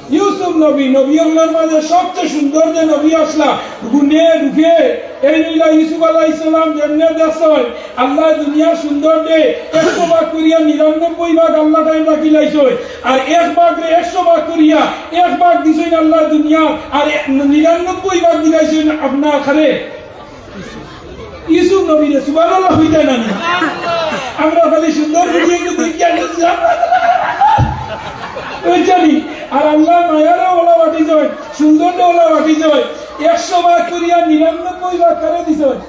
ইউসুফ নবী, নবী অকলর মাঝে সবচেয়ে সুন্দর যে নবী আছলা, গুণে রূপে। এই অইলা ইউসুফ আলাইহিস সালাম যেমনে দেখছইন, আল্লায় দুনিয়া সুন্দর দে, একশো ভাগ করিয়া নিরানব্বই ভাগ আল্লায় তাইন রাখিলাইছইন। আর এক ভাগরে একশো ভাগ করিয়া এক ভাগ দিছইন আল্লায় দুনিয়া, আর এ-, নিরানব্বই ভাগ দিলাইছইন আপনার কারে, ইউসুফ নবীরে। সুবহানাল্লাহ কইতা না নি? আমরা খালি সুন্দর video গুলো দেখিয়া বুঝছইন নি? আর আল্লায় মায়ারে অলা বাটিছইন, সুন্দররে অলা বাটিছইন, একশো ভাগ করিয়া নিরানব্বই ভাগ কারে দিছইন?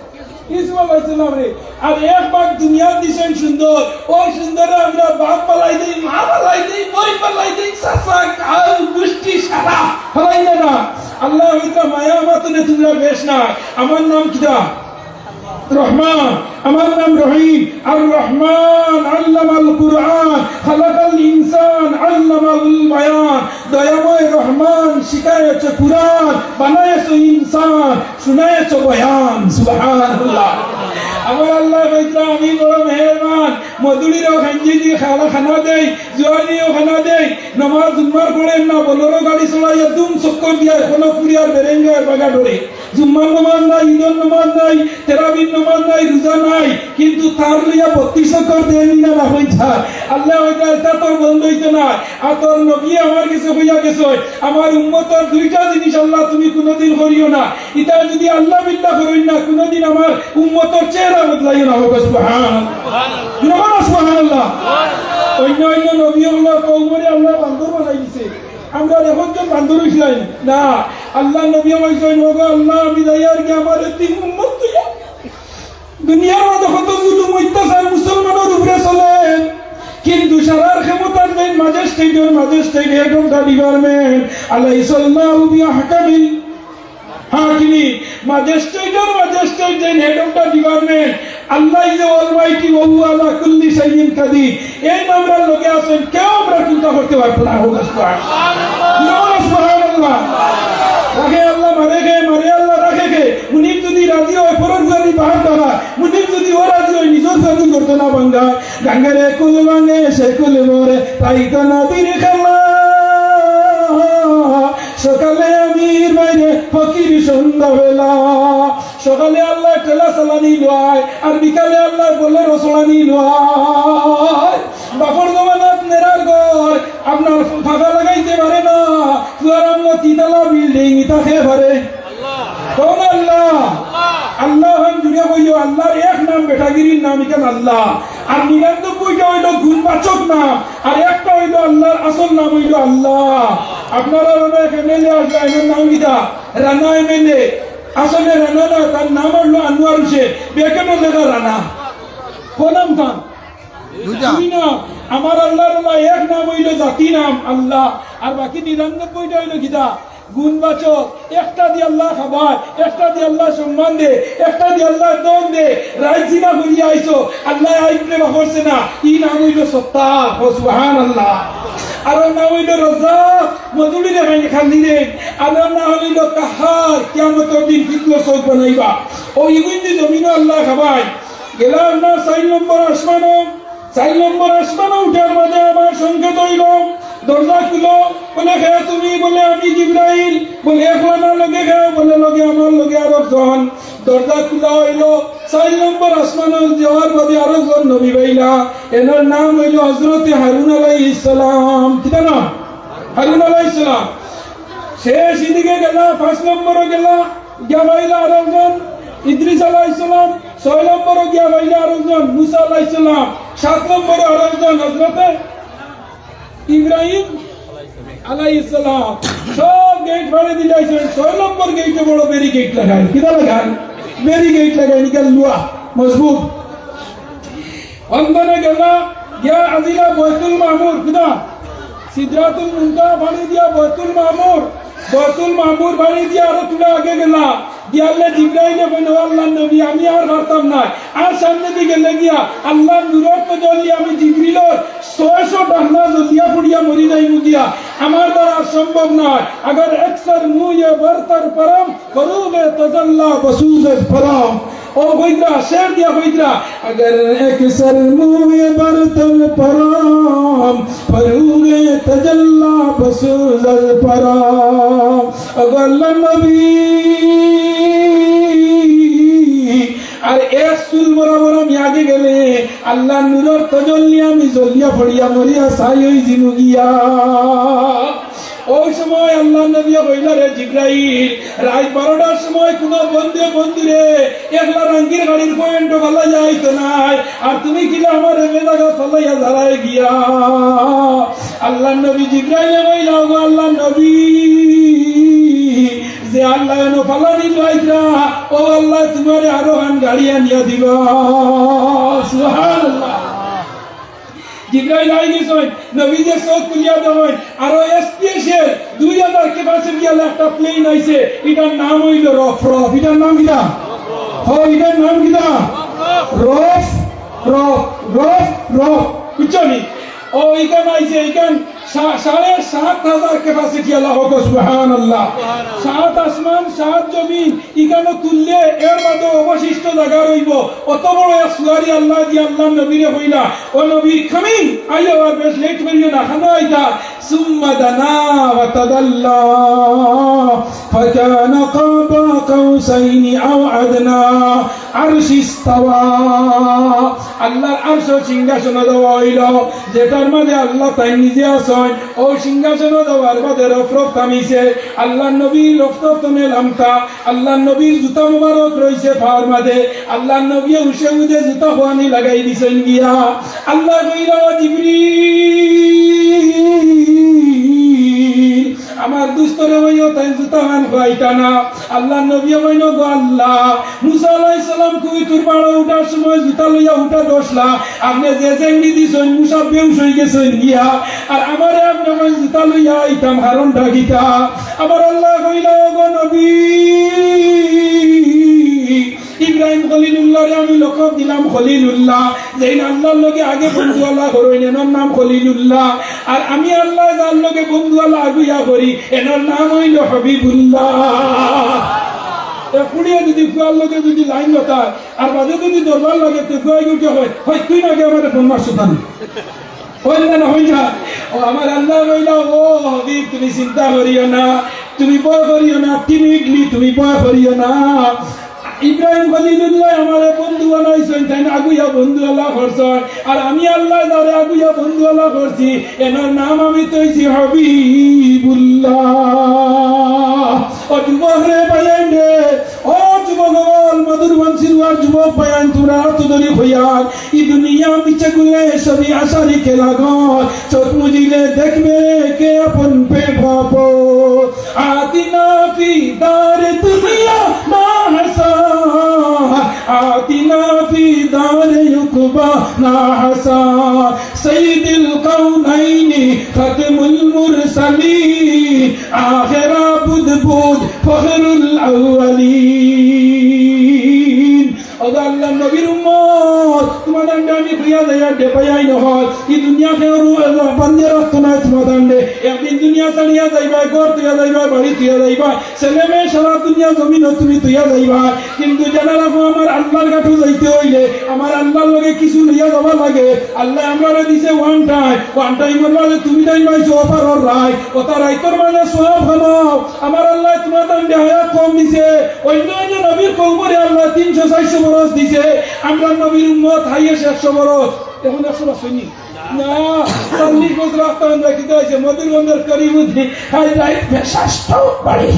ইউসুফ আলাইহিস সালামরে। আর এক ভাগ দুনিয়াত দিছইন সুন্দর, অউ সুন্দররে আমরা বাপ ফালাই দেই, মা ফালাই দেই, বইন ফালাই দেই, চাচা, খাল, গুষ্টি সারা ফালাই দেই না। আল্লায় কইতা, "মায়া আমার তনে তুমরা বেশ না, আমার নাম কিতা? রহমান, আমার নাম রহিম।" আর রহমান আল্লামাল কুরআন, খালাকাল ইনসান, আল্লামাহুল বায়ান। দয়াময় রহমান শিখায়েছে কুরআন, বানায়েছে ইনসান, শুনায়েছে বয়ান। সুবহানাল্লাহ। আমার আল্লায় কইতা, "আমি বড় মেহেরবান, মদুড়িরেও খাঞ্জি দি খালা খানা দেই, জোয়ানিরেও খানা দেই, নমাজ জুম্মার পড়ের না, বলরো গাড়ি চড়াইয়া দুম চক্কর দিয়া কোনো পুরিয়ার বেরেঙ্গার বাগা ডরে।" জুম্মার নমাজ নাই, ইদর নমাজ নাই, তেরাবির নমাজ নাই, রুজা নাই, কিন্তু তার লইয়া বত্রিশ চক্কর দেন না, না অইতা। আল্লায় কইতা, "ইতা তোর বন্ধ অইতো না।" আর তোর নবী আমার গেছে কইয়া গেছইন, "আমার উম্মতর দুইটা জিনিস আল্লাহ তুমি কুনুদিন করিও না। ইতা যুদি আল্লাহ বিল্লাহ করইন না, কুনুদিন আমার উম্মতর চেহারা বদলাইও না।" কউক্কা সুবহানাল্লাহ। জোরে কউক্কা সুবহানাল্লাহ। অইন্য অইন্য নবী অকলর কওমরে আল্লায় বান্দর বানাই দিছে। আমরা এখন জন বান্দর অইছিলাম না। আল্লাহর নবী কইছইন, "ওগো আল্লাহ, আমি যাইয়ার গি আমার এতিম উম্মত থইয়া।" দুনিয়ার মাঝে কত জুলুম অত্যাচার মুসলমানর উপরে চলে, কিন্তু সারার ক্ষমতার যেইন magistrate-র magistrate, head of the department, আলাইসাল্লাহু বিআহকামিল হাকিমিন, magistrate-র magistrate যেইন head of the department, আল্লাহ যে Almighty, ওয়া হুয়া আলা কুল্লি শাইইন কাদির, এইন আমরার লগে আছইন, কেউ আমরার কুন্তা করতে পারতো না। হোক সুবহান-, জোরে সুবহানাল্লাহ। রাখে আল্লাহ, মারে খে, মারে আল্লাহ, রাখে খে। মুনিব যুদি রাজি অয়, পরর ফুয়াদি বাহার দাঁড়া। মুনিব যুদি অরাজি অয়, নিজর ফুয়াদি গর্দনা ভাঙ্গা। গাঙ্গেরে কুল ভাঙ্গে, সে কুল ভরে, তাই তো নবীর খেলা। সকালে আমির বাইরে ফকির সন্ধ্যাবেলা। সকালে আল্লায় ঠেলা চালানি লয়, আর বিকালে আল্লায় বলেরো চালানি লয়। বাপর জমানাত নেড়ার ঘর, আপনার ফাঁকা লাগাইতে পারে না। পুয়ার আমলো তিনতলা বিল্ডিং, ইতা কে পারে? কোন আল্লাহ? আল্লাহ খান জুড়ে কইও, আল্লাহর এক নাম বেটাগিরির নাম, ইখান আল্লাহ। আর নিরানব্বইটা অইলো গুণবাচক নাম, আর একটা অইলো আল্লাহর আসল নাম অইলো আল্লাহ। আপনারা অনেক এমএলএ আসলা, এর নাম কিতা? রানা এমএলএ। আসলে রানা না, তার নাম অইলো আনোয়ার হোসেন, বেকেটও লেখা রানা। কোন নাম তার? দুইটা। দুই নাম। আমার আল্লাহর অইলো এক নাম অইলো জাতি নাম আল্লাহ, আর বাকি নিরানব্বইটা অইলো কিতা? গুণবাচক। একটা দি আল্লাহ খাবায়, একটা দি আল্লাহ সম্মান দে, একটা দি আল্লাহ ধন দে। রাইত জিনা করিয়া আইছো, আল্লায় আইবনে বাহরছে না, ই নাম অইলো সত্তার। ও সুবহানাল্লাহ। আর ওর নাম অইলো রাজ্জাক, মজুরিরে খাই খালি রে। আর ওর নাম অইলো কাহার, কিয়ামতর দিন ফিতনা চোখ বানাইবা। ও ইগুইন দি জমিনো আল্লাহ খাবায়। গেলা আপনার চাইর নম্বর আসমানো, চাইর নম্বর আসমানো উঠার বাদে আমার সংকেত অইলো, দরজা খুলো। বলে, "কে তুমি?" বলে, "আমি জিব্রাইল।" বলে, "একলা না, লগে কে?" বলে, "লগে আমার লগে আরো জন।" দরজা খুলা অইলো, চাইর নম্বর আসমানো যাওয়ার বাদে আরো জন নবী পাইলা। এনর নাম অইলো হযরতে হারুন আলাইহিস সালাম। কিতা নাম? হারুন আলাইহিস সালাম। শেষ ইদিকে গেলা, পাঁচ নম্বরও গেলা, গিয়া পাইলা আরো একজন ইদ্রিস আলাইহিস সালাম, ছয় নম্বরও গিয়া পাইলা আরো একজন মুসা আলাইহিস সালাম, সাত নম্বরও আরো একজন হযরতে ইব্রাহিম আলাইহিস সালাম। সব গেট ফাড়ি দিলাইছইন, ছয় নম্বর গেটে বড় ব্যারিকেড লাগাইন। কিতা লাগাইন? ব্যারিকেড লাগাইন, ইখান লুয়া মজবুত। অন্দরে গেলা, গিয়া আজিলা বয়তুল মামুর, কিতা? সিদরাতুল মুনতাহা ফাড়ি দিয়া বয়তুল মামুর, বয়তুল মামুর ফাড়ি দিয়া আরো তুলা আগে গেলা। গিয়ালে জিব্রাইলে কইন, "ও আল্লাহর নবী, আমি আর পারতাম না, আর সামনেদি গেলে গিয়া আল্লাহর নূরর তজল্লি আমি জিব্রিলর ছয়শো ডাকনা জ্বলিয়া পুড়িয়া মরি যাইমু গিয়া, আমার দ্বারা আর সম্ভব নায়। আগর একসর মুয়ে বরতর পরম, ফরুগে তজল্লা বসুজে ফরম।" ও কইতরা, শের দিয়া কইতরা, "আগর একসর মুয়ে বরতর পরম, ফরুগে তজল্লা বসুজে ফরম।" ও আল্লাহর নবী, আর এক চুল বরাবর আমি আগে গেলে আল্লাহর নূরর তজল্লি আমি জ্বলিয়া পুড়িয়া মরিয়া ছাই অইযিমু গিয়া। ওই সময় আল্লাহর নবী কইলা, "রে জিব্রাইল, রাইত বারোটার সময় কুনু বন্দে বন্দিরে একলা রাঙ্গির গাড়ির পয়েন্টো ফালাইয়া আইতো নায়, আর তুমি কিলা আমারে বেজাগা ফালাইয়া দাঁড়ায় গিয়া?" আল্লাহর নবী জিব্রাইলে কইলা, "ও আল্লাহর নবী, যে আল্লায় অনো ফালানি লাইতরা, ও আল্লায় তুমারে আরো খান গাড়ি আনিয়া দিবা।" সুবহানাল্লাহ। জিব্রাইল আই গেছইন, নবীজিয়ে চউখ খুলিয়া দেখইন, আরো স্পেশাল দুই হাজার ক্যাপাসিটি আলা একটা প্লেন আইছে, ইটার নাম অইলো রফরফ। ইটার নাম কিতা? হো, ইটার নাম কিতা? রফ, রফ, রফ, রফ। বুঝছো নি? ও, ইখান আইছে, ইখান সা-, সাড়ে সাত হাজার ক্যাপাসিটি আলা। হকো সুবহানাল্লাহ। সাত আসমান, সাত জমিন, ইখানো তুললে এর বাদে অবশিষ্ট জাগা রইবো। অত বড় এক সুয়ারি আল্লায় দিয়া আল্লাহর নবীরে কইলা, "ও নবী, কামিং, আইও, আর বেশ লেট করিও না, খানো আইতা।" সুম্মা দানা ওয়া তাদাল্লা, ফাকানা কাবা কাউসাইনি আও আদনা। আরশ ইস্তাওয়া, আল্লাহর আরশ সিংহাসন দেওয়া অইলো, যেটার মাঝে আল্লাহ তাইন নিজে আছইন। ও সিংহাসন দেওয়ার বাদে রফরফ থামিছে। আল্লাহর নবী রফরফ তনে লামতা, আল্লাহর নবীর জুতা মুবারক রইছে পাওর মাঝে। আল্লাহর নবীয়ে উশে উদে জুতা খোয়ানি লাগাই দিছইন গিয়া। আল্লায় কইলা, "ও জিব্রিল, আমার দুস্তরে কইও তাইন জুতা খান খোয়াইতা না।" আল্লাহর নবীয়ে কইন, "গো আল্লাহ, মুসা আলাইহিস সালাম কুইতুর পাড়ো উঠার সময় জুতা লইয়া উঠা দশলা, আপনে যে জেংড়ি দিছইন, মুসা বেহুশ অইগেছইন গিয়া, আর আমারে আপনে কইন জুতা লইয়া আইতাম, কারণটা কিতা?" আমার আল্লায় কইলা, "ও গো নবী, ইব্রাহিম খলিলুল্লাহরে আমি লকব দিলাম খলিলুল্লাহ, যেইন আল্লাহর লগে আগে বন্ধুয়ালা করইন, এনর নাম খলিলুল্লাহ। আর আমি আল্লায় যার লগে বন্ধুয়ালা আগুইয়া করি, এনর নাম অইলো হাবিবুল্লাহ।" এ ফুড়িয়ে যদি ফুয়ার লগে যদি লাইন লতায়, আর বাদে যদি দরবার লাগে, তে ফুয়ায় উঠে কয়, "হয় তুই আগে আমারে ফোন মারছো তান।" অয় না, না অয় না? ও আমার আল্লায় কইলা, "ও হাবিব, তুমি চিন্তা করিও না, তুমি ভয় করিও না, টিমিডলি তুমি ভয় করিও না।" ইব্রাহিম খলিলুল্লায় আমারে বন্ধু বানাইছইন, তাইন আগুইয়া বন্ধু আলা করছইন, আর আমি আল্লায় যারে আগুইয়া বন্ধু আলা করছি, এনর নাম আমি থইছি হাবিবুল্লাহ। ও যুবক রে, ভাইয়াইন রে, ও যুবক অকল, মধুর বংশীর আর যুবক ভাইয়াইন, তোমরা আতো ধরি কইয়ার, ই দুনিয়া মিছে গুলে সবই আশারি খেলা ঘর, চোখ মুজিলে দেখবে কে আপন পে বাপ। آتنا في دار دنیا ما حسن، آتنا في دار عقبی ما حسن، سید الکونین ختم المرسلین، আখেরা বুদ বুদ ফখরুল আউয়ালিন। ওগো আল্লার নবীর উম্মত, তুমার দান্ডে আমি কইয়া যাইয়ার রে ভাইয়াইন অকল, ই দুনিয়া কেউর বান্দিয়া রাখতো নায় তুমার দান্ডে। একদিন দুনিয়া ছাড়িয়া যাইবায়, ঘর থইয়া যাইবায়, বাড়ি থইয়া যাইবায়, ছেলে মেয়ে সারা দুনিয়া জমিনো তুমি থইয়া যাইবায়। কিন্তু জানা রাখো, আমার আল্লার ঘাটো যাইতে অইলে আমার আল্লার লগে কিছু লইয়া যাওয়া লাগে। আল্লায় আমরারে দিছে one time, one time-র মাঝে তুমি তাইন পাইছো অফারর রাইত, অতা রাইতর মাঝে সওয়াব কামাও। আমার আল্লায় তুমার দান্ডে হায়াত কম দিছে, অইন্য অইন্য নবীর কওমরে আল্লায় তিনশো চাইরশো বরস দিছে, আমরার নবীর উম্মত হাইয়েস্ট একশো বরস। অখন একশো বরস অয়নি? না, চল্লিশ বছর রাখতাম আমরা। কিতা অইছে? মধুর বন্দর করিমুদ্দিন, হাই রাইট, বেশাস্ত বাড়ি।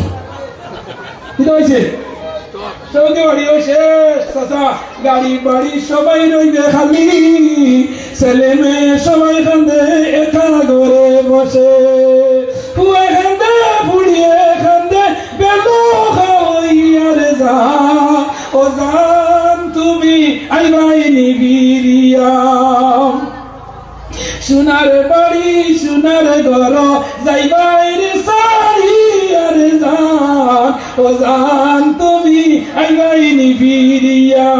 কিতা অইছে? সৌদি বাড়ি অউ শেষ, চাচা। গাড়ি বাড়ি সবাই রইবে খালি, ছেলে মেয়ে সবাই কান্দে একা ঘরে বসে। ফুয়ায় কান্দে, ফুড়িয়ে কান্দে, বেলো খাওয়াইয়ার যা। ও জান, তুমি আইবায়নি ফিরিয়া। সোনার বাড়ি, সোনার ঘর, যাইবায়রে ছাড়িয়ার জান। ও জান, তুমি আইবায়নি ফিরিয়া।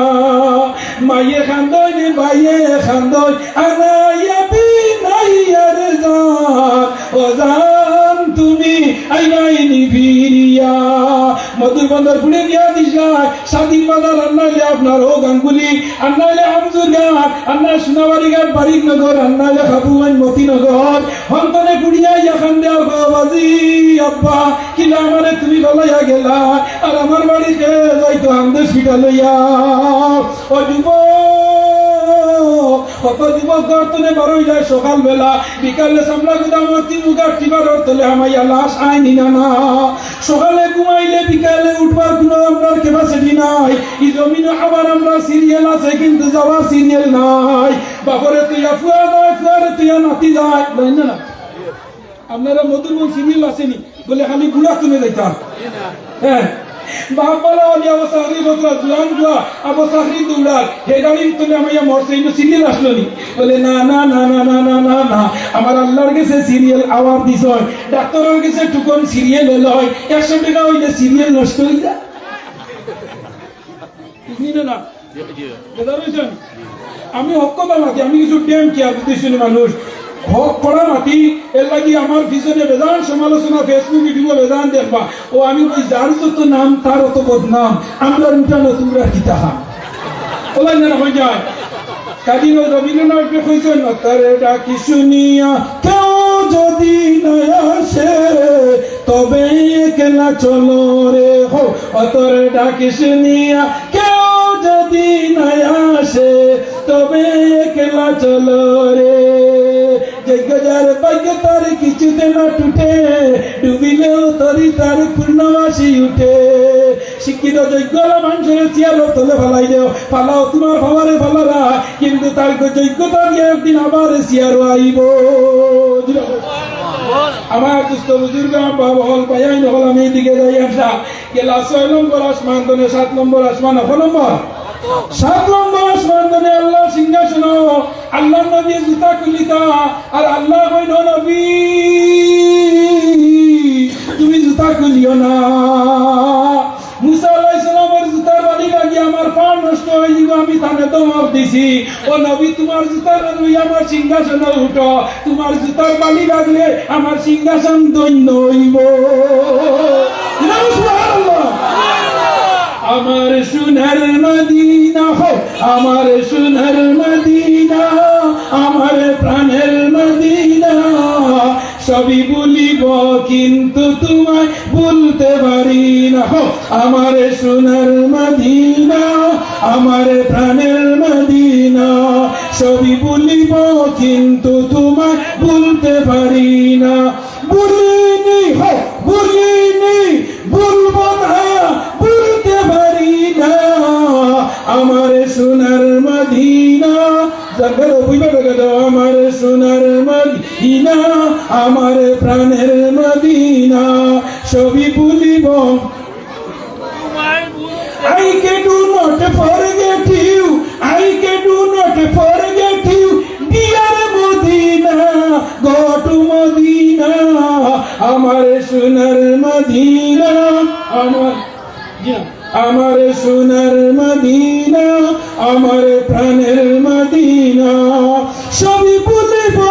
মাইয়ে কান্দইন, ভাইয়ে কান্দইন, আনাইয়া বিনাইয়ার জান। ও জান, তুমি আইবায়নি ফিরিয়া। মধুর বন্দর ফুড়ে বিয়া দিছলায়, স্বাধীন বাজার, আর নাইলে আপনার ও গাঙ্গুলি, আর নাইলে আমজুর ঘাট, আর নাইলে সোনাবাড়ি ঘাট, বারিক নগর, আর নাইলে খাবুগঞ্জ, মতিনগর। হন্তনে ফুড়িয়া ইয়া কান্দে, ও বাবাজি, আব্বা, কিলা আমারে তুমি ফালাইয়া গেলায়, আর আমার বাড়ি কে যাইতো আন্দে পিঠা লইয়া। ও যুবক, কত যুবক ঘর তনে বারইলায় সকালবেলা, বিকালে চামড়া গুদামর তিন উগার টিবারর তলে হামাইয়া লাশ আইনি না না। সকালে ঘুমাইলে বিকালে উঠবার কুনু আমরার capacity নাই। ই জমিনো আবার আমরার serial আছে, কিন্তু যাওয়ার serial নাই। বাপরে থইয়া ফুয়া যায়, ফুয়ারে থইয়া নাতি যায়, যায় না না? আপনারা মধুর বন serial আছেনি? বলে খালি বুড়া তুলে যাইতাম। হ্যাঁ, বাপ বালা অলি আবো চাকরি বতরা জুয়ান জুয়া, আবো চাকরি দৌড়ার, হে গাড়ির তলে হামাইয়া মরছে, ইনো serial আসলো নি? বলে, "না, না, না।" আমার আল্লার গেছে serial আওয়ার দিছইন, ডাক্তারর গেছে টুকন serial লয়, একশো টেকা অইলে serial নষ্ট অই যায়। বুঝলি না? না। জি, জি। বেজার অইছেন? আমি হক কথা মাতি, আমি কিছু ডেম কি আর বুঝতেছি না মানুষ। হক করা মাতি, এর লাগি আমার পিছনে বেজান সমালোচনা, Facebook, YouTube বেজান দেখবা। ও আমি কই, যার যত নাম, তার অত বদনাম। আমরার উঠানো তোমরা কিতা খান? ওলাই না হয়ে যায়। কাজী নজ-, রবীন্দ্রনাথ কইছেন, "অতর ডাক শুনিয়া কেউ যদি না আসে, তবে একলা চলো রে।" হো, "অতর ডাক শুনিয়া কেউ যদি না আসে, তবে একলা চলো রে।" যোগ্য যার ভাগ্য তার কিছুতে না টুটে, ডুবিলেও তরি তার পূর্ণমাসি উঠে। শিক্ষিত যোগ্য অলা মানষরে চেয়ারর তলে ফালাই দেও, ফালাও তুমার পাওয়ারে ফালারা, কিন্তু তার যোগ্যতা দিয়া একদিন আবার চেয়ারো আইবো। আমার দুস্ত বুজুর্গ, আব্বা অকল, ভাইয়াইন অকল, আমি এদিকে যাই একটা। গেলা ছয় নম্বর আসমান তনে সাত নম্বর আসমান, কত নম্বর? সাত নম্বর আসমান তনে আল্লার সিংহাসন, আল্লার নবী জুতা খুলিতা, আর আল্লায় কইন, "ও নবী, তুমি জুতা খুলিও না।" মুসা আলাইহিস সালামর জুতার বালি লাগি আমার পাও নষ্ট অই যিবো, আমি তানে ধমক দিছি, "ও নবী, তুমার জুতা লইয়া আমার সিংহাসনো উঠো, তুমার জুতার বালি লাগলে আমার সিংহাসন ধন্য অইবো।" সুবহানাল্লাহ। আমার সোনার মদিনা হো, আমার সোনার মদিনা, আমার প্রাণের মদিনা, হো, আমার সোনার মদিনা, আমার প্রাণের মদিনা, সবই ভুলিব কিন্তু তোমায় ভুলতে পারি না। ভুলিনি, হো, ভুলিনি, ভুলব না, ভুলতে পারি না। আমার সোনার মদিনা, জানবে তো, বুঝবে তো, আমার সোনার মদিনা, আমার প্রাণের মদিনা, সবই ভুলিব। I can do not forget you, I can do not forget you, dear Medina, go to Medina, আমার সোনার মদিনা, আমার, জি না, আমার সোনার মদিনা, আমার প্রাণের মদিনা, সবই ভুলিব।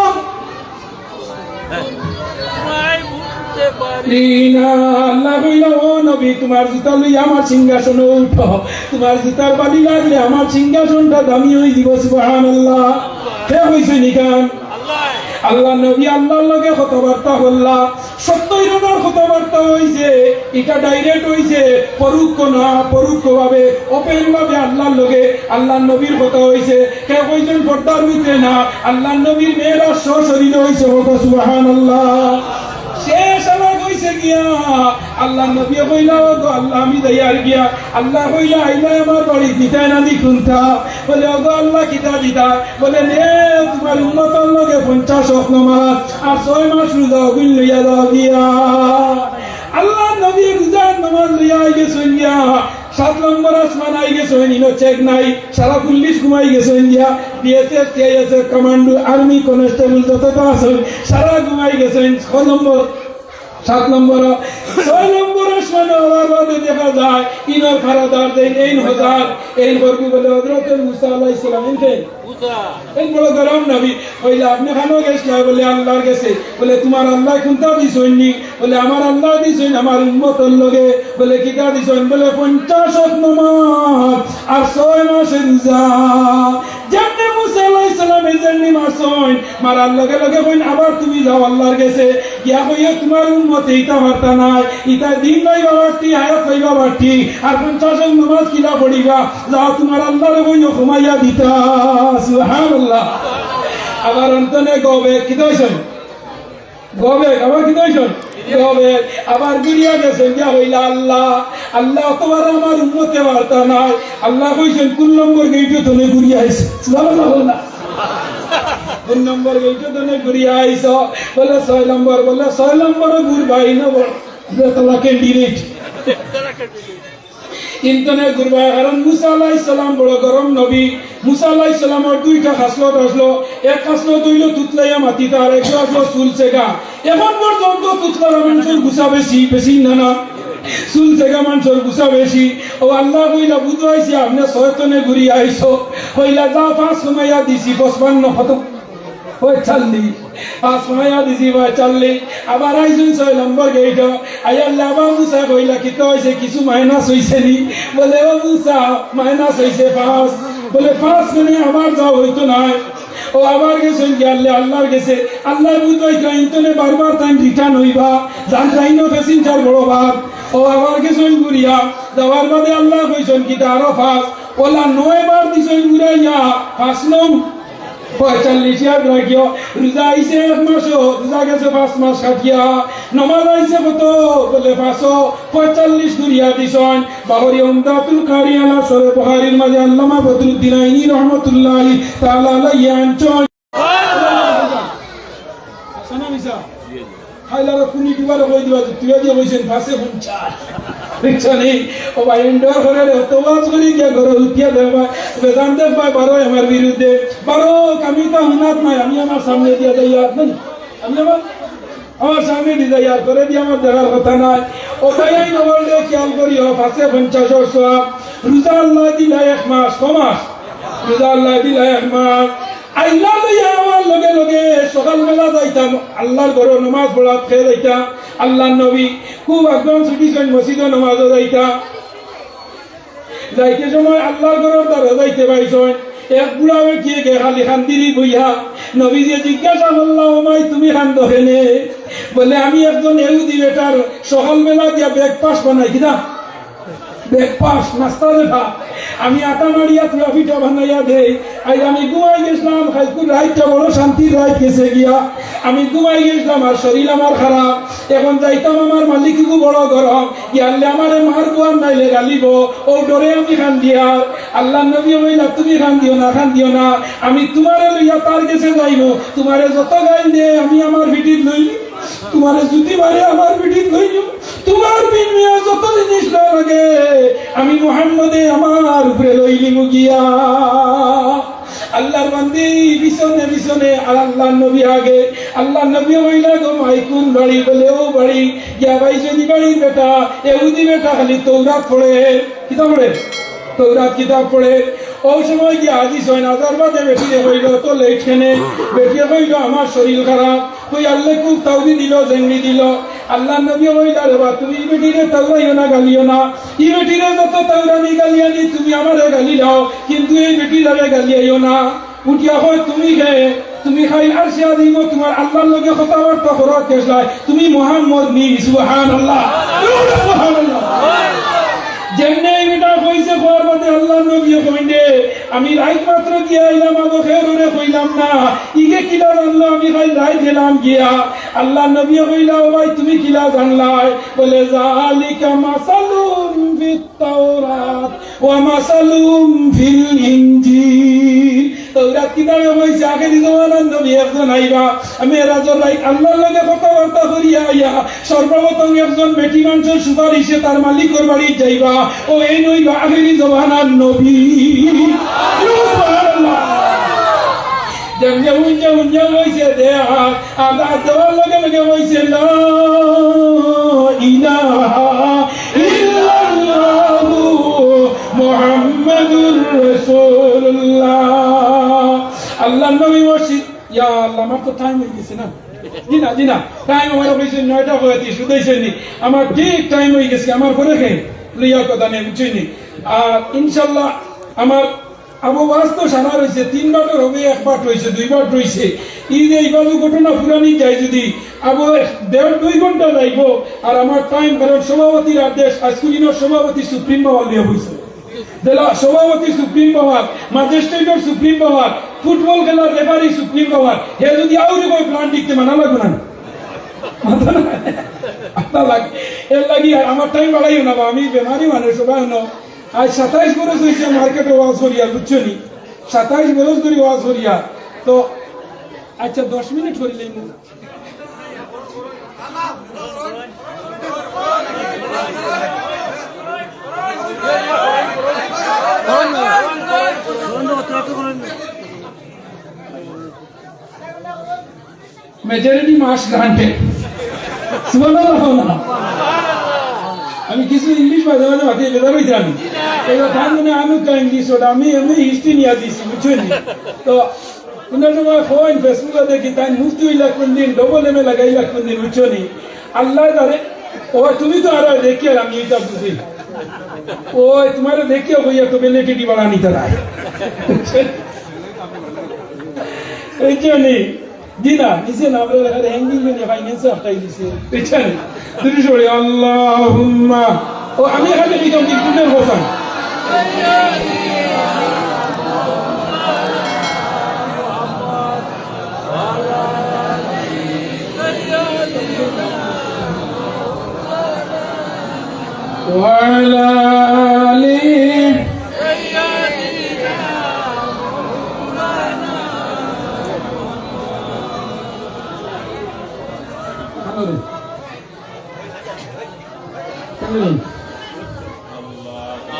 রি না, আল্লায় কইলা, "ও নবী, তুমার জুতা লইয়া আমার সিংহাসনো উঠো, তুমার জুতার বালি লাগলে আমার সিংহাসনটা দামি অইযিবো।" সুবহানাল্লাহ। কে কইছে ইখান? আল্লার নবী আল্লার লগে কথাবার্তা করলা। সত্তইর হাজার কথাবার্তা অইছে, ইটা direct অইছে, পরোক্ষ না, পরোক্ষভাবে, open ভাবে আল্লার লগে, আল্লার নবীর কথা অইছে। কে কইছইন পর্দার ভিতরে না, আল্লার নবীর মেরাজ সশরীরে অইছে, বলো সুবহানাল্লাহ। শেষ আলাপ অইছে গিয়া, আল্লার নবী কইলা, "ও গো আল্লাহ, আমি যাইয়ার গিয়া।" আল্লায় কইলা, "আইলায় আমার বাড়িত, দিতায় না নি কুন্তা?" বলে, "ও গো আল্লাহ, কিতা দিতা?" বলে, "নে, তুমার উম্মতর লগে পঞ্চাশ ওয়াক্ত নমাজ আর ছয় মাস রোজা, অগুইন লইয়া যাও গিয়া।" আল্লার নবী রোজার নমাজ লইয়া আইগেছইন গিয়া, সাত নম্বর আসমান আইগেছইন, ইনো check নাই, সারা পুলিশ ঘুমাই গেছইন গিয়া, BSF, CISF, commando, army, constable যততা আছইন, সারা ঘুমাই গেছইন। ছয় নম্বর, সাত নম্বর, ছয় নম্বর আসমানো আওয়ার বাদে দেখা যায়, ইনোর পাহারাদার যেইন, এইন হজার, এইন করবি বলে হজরতে মুসা আলাইহিস সালাম, এইন কে? মুসা। এইন বড় গরম নবী, কইলা, "আপনে কানো গেছলা?" বলে, "আল্লার গেছে।" বলে, "তুমার আল্লায় কুন্তা দিছইন নি?" বলে, "আমার আল্লায় দিছইন আমার উম্মতর লগে।" বলে, "কিতা দিছইন?" বলে, "পঞ্চাশ ওয়াক্ত নমাজ আর ছয় মাসর রোজা।" যেমনে মুসা আলাইহিস সালামে যেমনে মারছইন, মারার লগে লগে কইন, "আবার তুমি যাও আল্লার গেছে, গিয়া কইও তুমার উম্মতে ইতা পারতা নায়, ইতা দিন পাইবা বাট্টি, হায়াত পাইবা বাট্টি, আর পঞ্চাশ ওয়াক্ত নমাজ কিলা পড়িবা, যাও তুমার আল্লারে কইও কমাইয়া দিতা।" সুবহানাল্লাহ। আবার অন্তনে গবে, কিতা কইছইন? গবে, আবার কিতা কইছইন? গবে, আবার ঘুরিয়া গেছইন, গিয়া কইলা, "আল্লাহ, আল্লাহ, অতবার আমার উম্মতে পারতা নায়।" আল্লায় কইছইন, "কুন নম্বর গেইটো তনে ঘুরিয়া আইছো?" সুবহানাল্লাহ বলো না। "কুন নম্বর গেইটো তনে ঘুরিয়া আইছো?" বলে, "ছয় নম্বর।" বলে, "ছয় নম্বরও ঘুরবায় না, বড় বেতলা candidate।" ইন্তনে ঘুরবায়, কারণ মুসা আলাইহিস সালাম বড় গরম নবী। মুসা আলাইহিস সালামর দুইটা খাসলত আছলো। এক খাসলত অইলো তুতলাইয়া মাতিতা, আর একটা আছলো চুল চেগা। এখন পর্যন্ত তুতলারা মানষর গুছা বেশি, বেশি না, না? চুল চেগা মানষর গুছা বেশি। ও আল্লায় কইলা, "বুঝাইছি, আপনে ছয় তনে ঘুরিয়া আইছো।" কইলা, "যা, পাঁচ কমাইয়া দিছি, পঁচপান্ন, কত?" পঁয়তাল্লিশ। পাঁচ কমাইয়া দিছি, পঁয়তাল্লিশ। আবার আইছইন ছয় নম্বর গেইটো। আইয়া আল্লাহ আবার মুসায় কইলা, "কিতা অইছে, কিছু minus অইছে নি?" বলে, "ও মুসা, minus অইছে পাঁচ।" বলে, "পাঁচ মানে আমার যা অইতো নায়।" ও আবার গেছইন গিয়া আল্লাহ, আল্লার গেছে। আল্লায় বুঝাইতা, ইন্তনে বারবার তাইন return অইবা, যান তাইনও passenger বড় ভাগ। ও আবার গেছইন ঘুরিয়া, যাওয়ার বাদে আল্লায় কইছইন, "কিতা আরো পাঁচ?" ওলা নয় বার দিছইন ঘুরাইয়া, পাঁচ নং পঁয়তাল্লিশ। ইয়াদ রাখিও, রোজা আইছে এক মাসও, রোজা গেছে পাঁচ মাস কাটিয়া। নমাজ আইছে কত? বলে পাঁচও, পঁয়তাল্লিশ ঘুরিয়া দিছইন। বাহরি উমদাতুল কারি আলা শরহ বুখারীর মাঝে আল্লামা বদরুদ্দিন আইনি রহমতুল্লাহি তাআলা আলাইহি আনছইন। হাসান মিসা। খাইলার কুনি দিবার কই দিবা, তুই দিয়া কইছেন পাঁচে পঞ্চাশ। দেখছো নি? ও ভাই, ইনডোর করে রে, তো ওয়াজ করি গিয়া ঘরে উঠিয়া দে ভাই। বেদান্ত ভাই, বারো আমার বিরুদ্ধে। বারো, আমি তো হুনাত নাই, আমি আমার সামনে দিয়া যাই আর নাই। আমি আমার, আমার সামনে দিয়া যাই আর করে দিয়া আমার দেখার কথা নাই। ও ভাই, এই নম্বরটা খেয়াল করিও, পাঁচে পঞ্চাশ ওর সওয়াব। রোজা আল্লায় দিলা এক মাস, ক মাস? রোজা আল্লায় দিলা এক মাস। আইলা লইয়া আমার লগে লগে সকালবেলা যাইতাম, আল্লার ঘরো নমাজ পড়াত খেয়ে যাইতাম। আল্লার নবী খুব আগ্রহ ছুটিছইন, মসজিদো নমাজো যাইতা। যাইতে সময় আল্লার ঘরর দ্বারো যাইতে পাইছইন। এক বুড়া বেটিয়ে গে খালি কান্দিরি বইয়া। নবীজিয়ে জিজ্ঞাসা করলা, "ও মাই, তুমি কান্দো কেনে?" বলে, "আমি একজন এহুদি বেটার সকালবেলা দিয়া ব্রেকফাস্ট বানাই, কিতা? ব্রেকফাস্ট, নাস্তা যেটা। আমি আটা নাড়িয়া থুড়া পিঠা বানাইয়া দেই। আইজ আমি ঘুমাই গেছিলাম, কাইলকুর রাইতটা বড় শান্তির রাইত গেছে গিয়া। আমি ঘুমাই গেছিলাম, আর শরীর আমার খারাপ। এখন যাইতাম, আমার মালিক খুব বড় গরম, ইয়ারলে আমারে মারবো আর নাইলে গালিবো। ও ডরে আমি কান্দিয়ার।" আল্লাহর নবী কইলা, "তুমি কান্দিও না, কান্দিও না, আমি তুমারে লইয়া তার গেছে যাইমু। তুমারে যত গাইল দে, আমি আমার পিঠিত লইমু। তুমারে যুদি মারে, আমার পিঠিত লইমু। তুমার বিনিময়ে যত জিনিস লওয়া লাগে, আমি মুহাম্মদে আমার উপরে লইলিমু গিয়া।" আল্লাহর বান্দি পিছনে পিছনে, আর আল্লাহর নবী আগে। আল্লাহর নবী কইলা, "গো মাই, কুন বাড়ি?" বলে, "অউ বাড়ি।" গিয়া পাইছে নি বাড়ির বেটা, এহুদি বেটা, খালি তৌরাত পড়ে। কিতা পড়ে? তৌরাত কিতাব পড়ে। অউ সময় গিয়া হাদিস অয় না, তার বাদে বেটিরে কইলো, "তো লেট কেনে?" বেটিয়ে কইলো, "আমার শরীর খারাপ।" কই আল্লাহ খুব তাওদি দিল, জেংড়ি দিল। আল্লাহর নবী কইলা, "রে বা, তুমি ই বেটিরে তাওরাইও না, গালিও না। ই বেটিরে যত তাওরানি গালিয়ানি, তুমি আমারে গালি লাও, কিন্তু এই বেটিরে গালিয়াইও না।" উঠিয়া কয়, "তুমি কে? তুমি খাইল আরশে আজিমো তুমার আল্লাহর লগে কথাবার্তা করার কেসলায়, তুমি মুহাম্মদ নি।" সুবহানাল্লাহ। সুবহানাল্লাহ। যেমনে এই বেটা কইছে, কওয়ার বাদে আল্লাহর নবী কইন দে, "আমি রাইত মাত্র গিয়া আইলাম, আবু খেররে কইলাম না, ইগে কিলা জানলো আমি খাইল রাইত গেলাম গিয়া?" আল্লাহর নবী কইলা, "ও ভাই, তুমি কিলা জানলায়?" বলে, "জালিকা মাসালুম ফিত তাওরাত ওয়া মাসালুম ফিল ইনজিল।" তৌরাত কিতাবে কইছে, আখেরি জমানার নবী একজন আইবা, মেরাজর রাইত আল্লাহর লগে কথাবার্তা করিয়া আইয়া সর্বপ্রথম একজন বেটি মানষর সুপারিশে তার মালিকর বাড়িত যাইবা। অউ এইন অইবা আখেরি জমানার নবী। সুবহানাল্লাহ। যেমনে হুনছে, হুনছে কইছে দে, আর আদাত দেওয়ার লগে লগে কইছে, "লা ইলাহা ইল্লাল্লাহু মুহাম্মাদুর রাসূলুল্লাহ।" আল্লাহর নবী মসজিদ, ইয়া আল্লাহ, আমার তো টাইম অই গেছে না। জি না, জি না, টাইম আমার অই গেছে নয়টা পঁয়ত্রিশ, বুঝাইছেন নি? আমার ঠিক টাইম অই গেছে, আমার পরে কে লইয়া কথা নেই, বুঝছেন নি? আর ইনশাআল্লাহ আমার আবু ওয়াজ তো সারা রইছে, তিন বাটর হবে, এক বাট রইছে, দুই বাট রইছে। ই যে ইবাদু ঘটনা ফুরানি যায় যদি আবু দেড় দুই ঘন্টা যাইবো, আর আমার টাইম, কারণ সভাপতির আদেশ, আইজকুর দিনর সভাপতি সুপ্রিম পাওয়ার লইয়া বইছে। জেলা সভাপতি সুপ্রিম পাওয়ার, ম্যাজিস্ট্রেটর সুপ্রিম পাওয়ার, ফুটবল খেলার রেফারি সুপ্রিম পাওয়ার, হে যদি আউরে কয় প্ল্যান লিখতে মানা লাগবো না। মাথা না, আপনার লাগে, এর লাগি আর আমার টাইম বাড়াইও না বা, আমি বেমারি মানুষ, সবাই হনো। আজ সাতাইশ বরস হইছে মার্কেটো ওয়াজ করিয়া, বুঝছো নি? সাতাইশ বরস ধরি ওয়াজ করিয়া। তো আচ্ছা, দশ মিনিট করিলেই না। Majority marks granted. সুবহানাল্লাহ না? আমি কিছু ইংলিশ মাঝে মাঝে মাতিয়ে বেজার হইতে আমি। এবার তার মানে আমি তো ইংলিশ ওটা, আমি এমনি হিস্ট্রি নিয়ে দিছি, বুঝছো নি? তো কোন সময় ফোন Facebook-এ দেখি, তাই মুফতি হইলা কোন দিন, ডবল এম এ লাগাইলা কোন দিন, বুঝছো নি? আল্লাহ জানে। ও তুমি তো আর দেখি আর আমি এটা বুঝি। ও তোমার দেখিয়া বইয়া তো ভ্যালিডিটি বাড়ানি তারা। বুঝছো নি? জি না, নিচে না, আমরা এখানে হ্যাঙ্গিং করে ফাইন্যান্সে আটকাই দিছে। বুঝছেন? দুটি সরে আল্লাহুম্মা। ও, আমি এখানে বিজন দিন, তুমিও বসান। وعلى آله।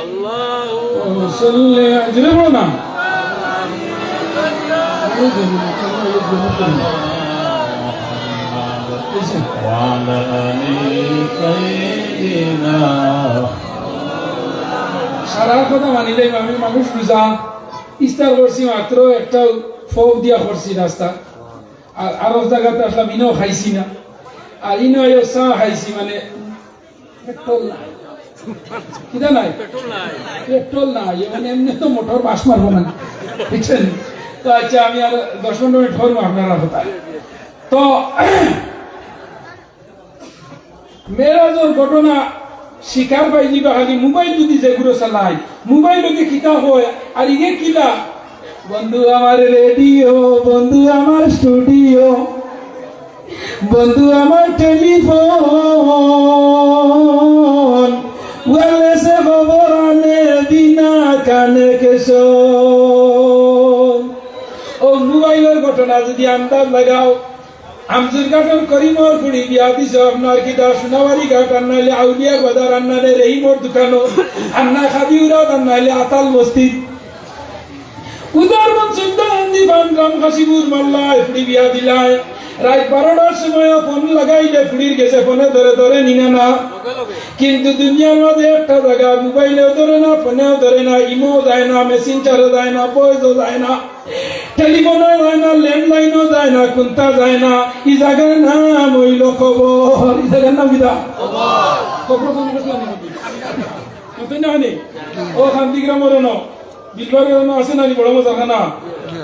اللهم صل، জোরে বলো না। وعلى آل سيدنا। সারা কথা মানিলে আমি মানুষ রোজা ইফতার করছি মাত্র একটা ফোক দিয়া করছি নাস্তা। আর আরব জাগাত আসলাম, ইনো খাইছি না। আর ইনো আইও চা খাইছি, মানে, পেট্রোল নাই। কিতা নাই? পেট্রোল নাই। পেট্রোল নাই, মানে, এমনি তো মোটর বাস মারবো না। বুঝছেন? তো আচ্ছা, আমি আর দশ পনেরো মিনিট করবো আপনারা কথা। তো মেরাজর ঘটনা শিকার পাইলিবা খালি মোবাইল যদি যেগুলো চালায়, মোবাইল যদি কিতা হয়, আর ইয়ে কিলা, বন্ধু আমার রেডিও, বন্ধু আমার স্টুডিও, বন্ধু আমার টেলিফোন, ওয়্যারলেসে খবর আনে বিনা কানেকশন। ও মোবাইলর ঘটনা যদি আন্দাজ লাগাও, আমজুরঘাটর করিমর ফুড়ি বিয়া দিছে আপনার কিতা সোনাবাড়ি ঘাট, আর নাইলে আউলিয়া বাজার, আর নাইলে রহিমর দোকানো, আর না খাদিউরাত, আর নাইলে আতাল মসজিদ। উদারবন সুলতান দিবান রাম খাসিবুর মাল্লায় ফুড়ি বিয়া দিলায়। রাইত বারোটার সময় ফোন লাগাইলে ফুড়ির গেছে, ফোনে ধরে, ধরে নিনা না। কিন্তু দুনিয়ার মাঝে একটা জাগা, মোবাইলেও ধরে না, ফোনেও ধরে না, ইমোও যায় না, মেসেঞ্জারও যায় না, ভয়েসও যায় না, টেলিফোনও যায় না, ল্যান্ডলাইনও যায় না, কুন্তা যায় না। ই জাগার নাম অইলো কবর। ই জাগার নাম কিতা? কবর। কবর কোন জাগাত নাম? কত না নি? ও খান্তি গ্রামর অনো, বিলবার অনো আছে না নি, বড় মজার খানা?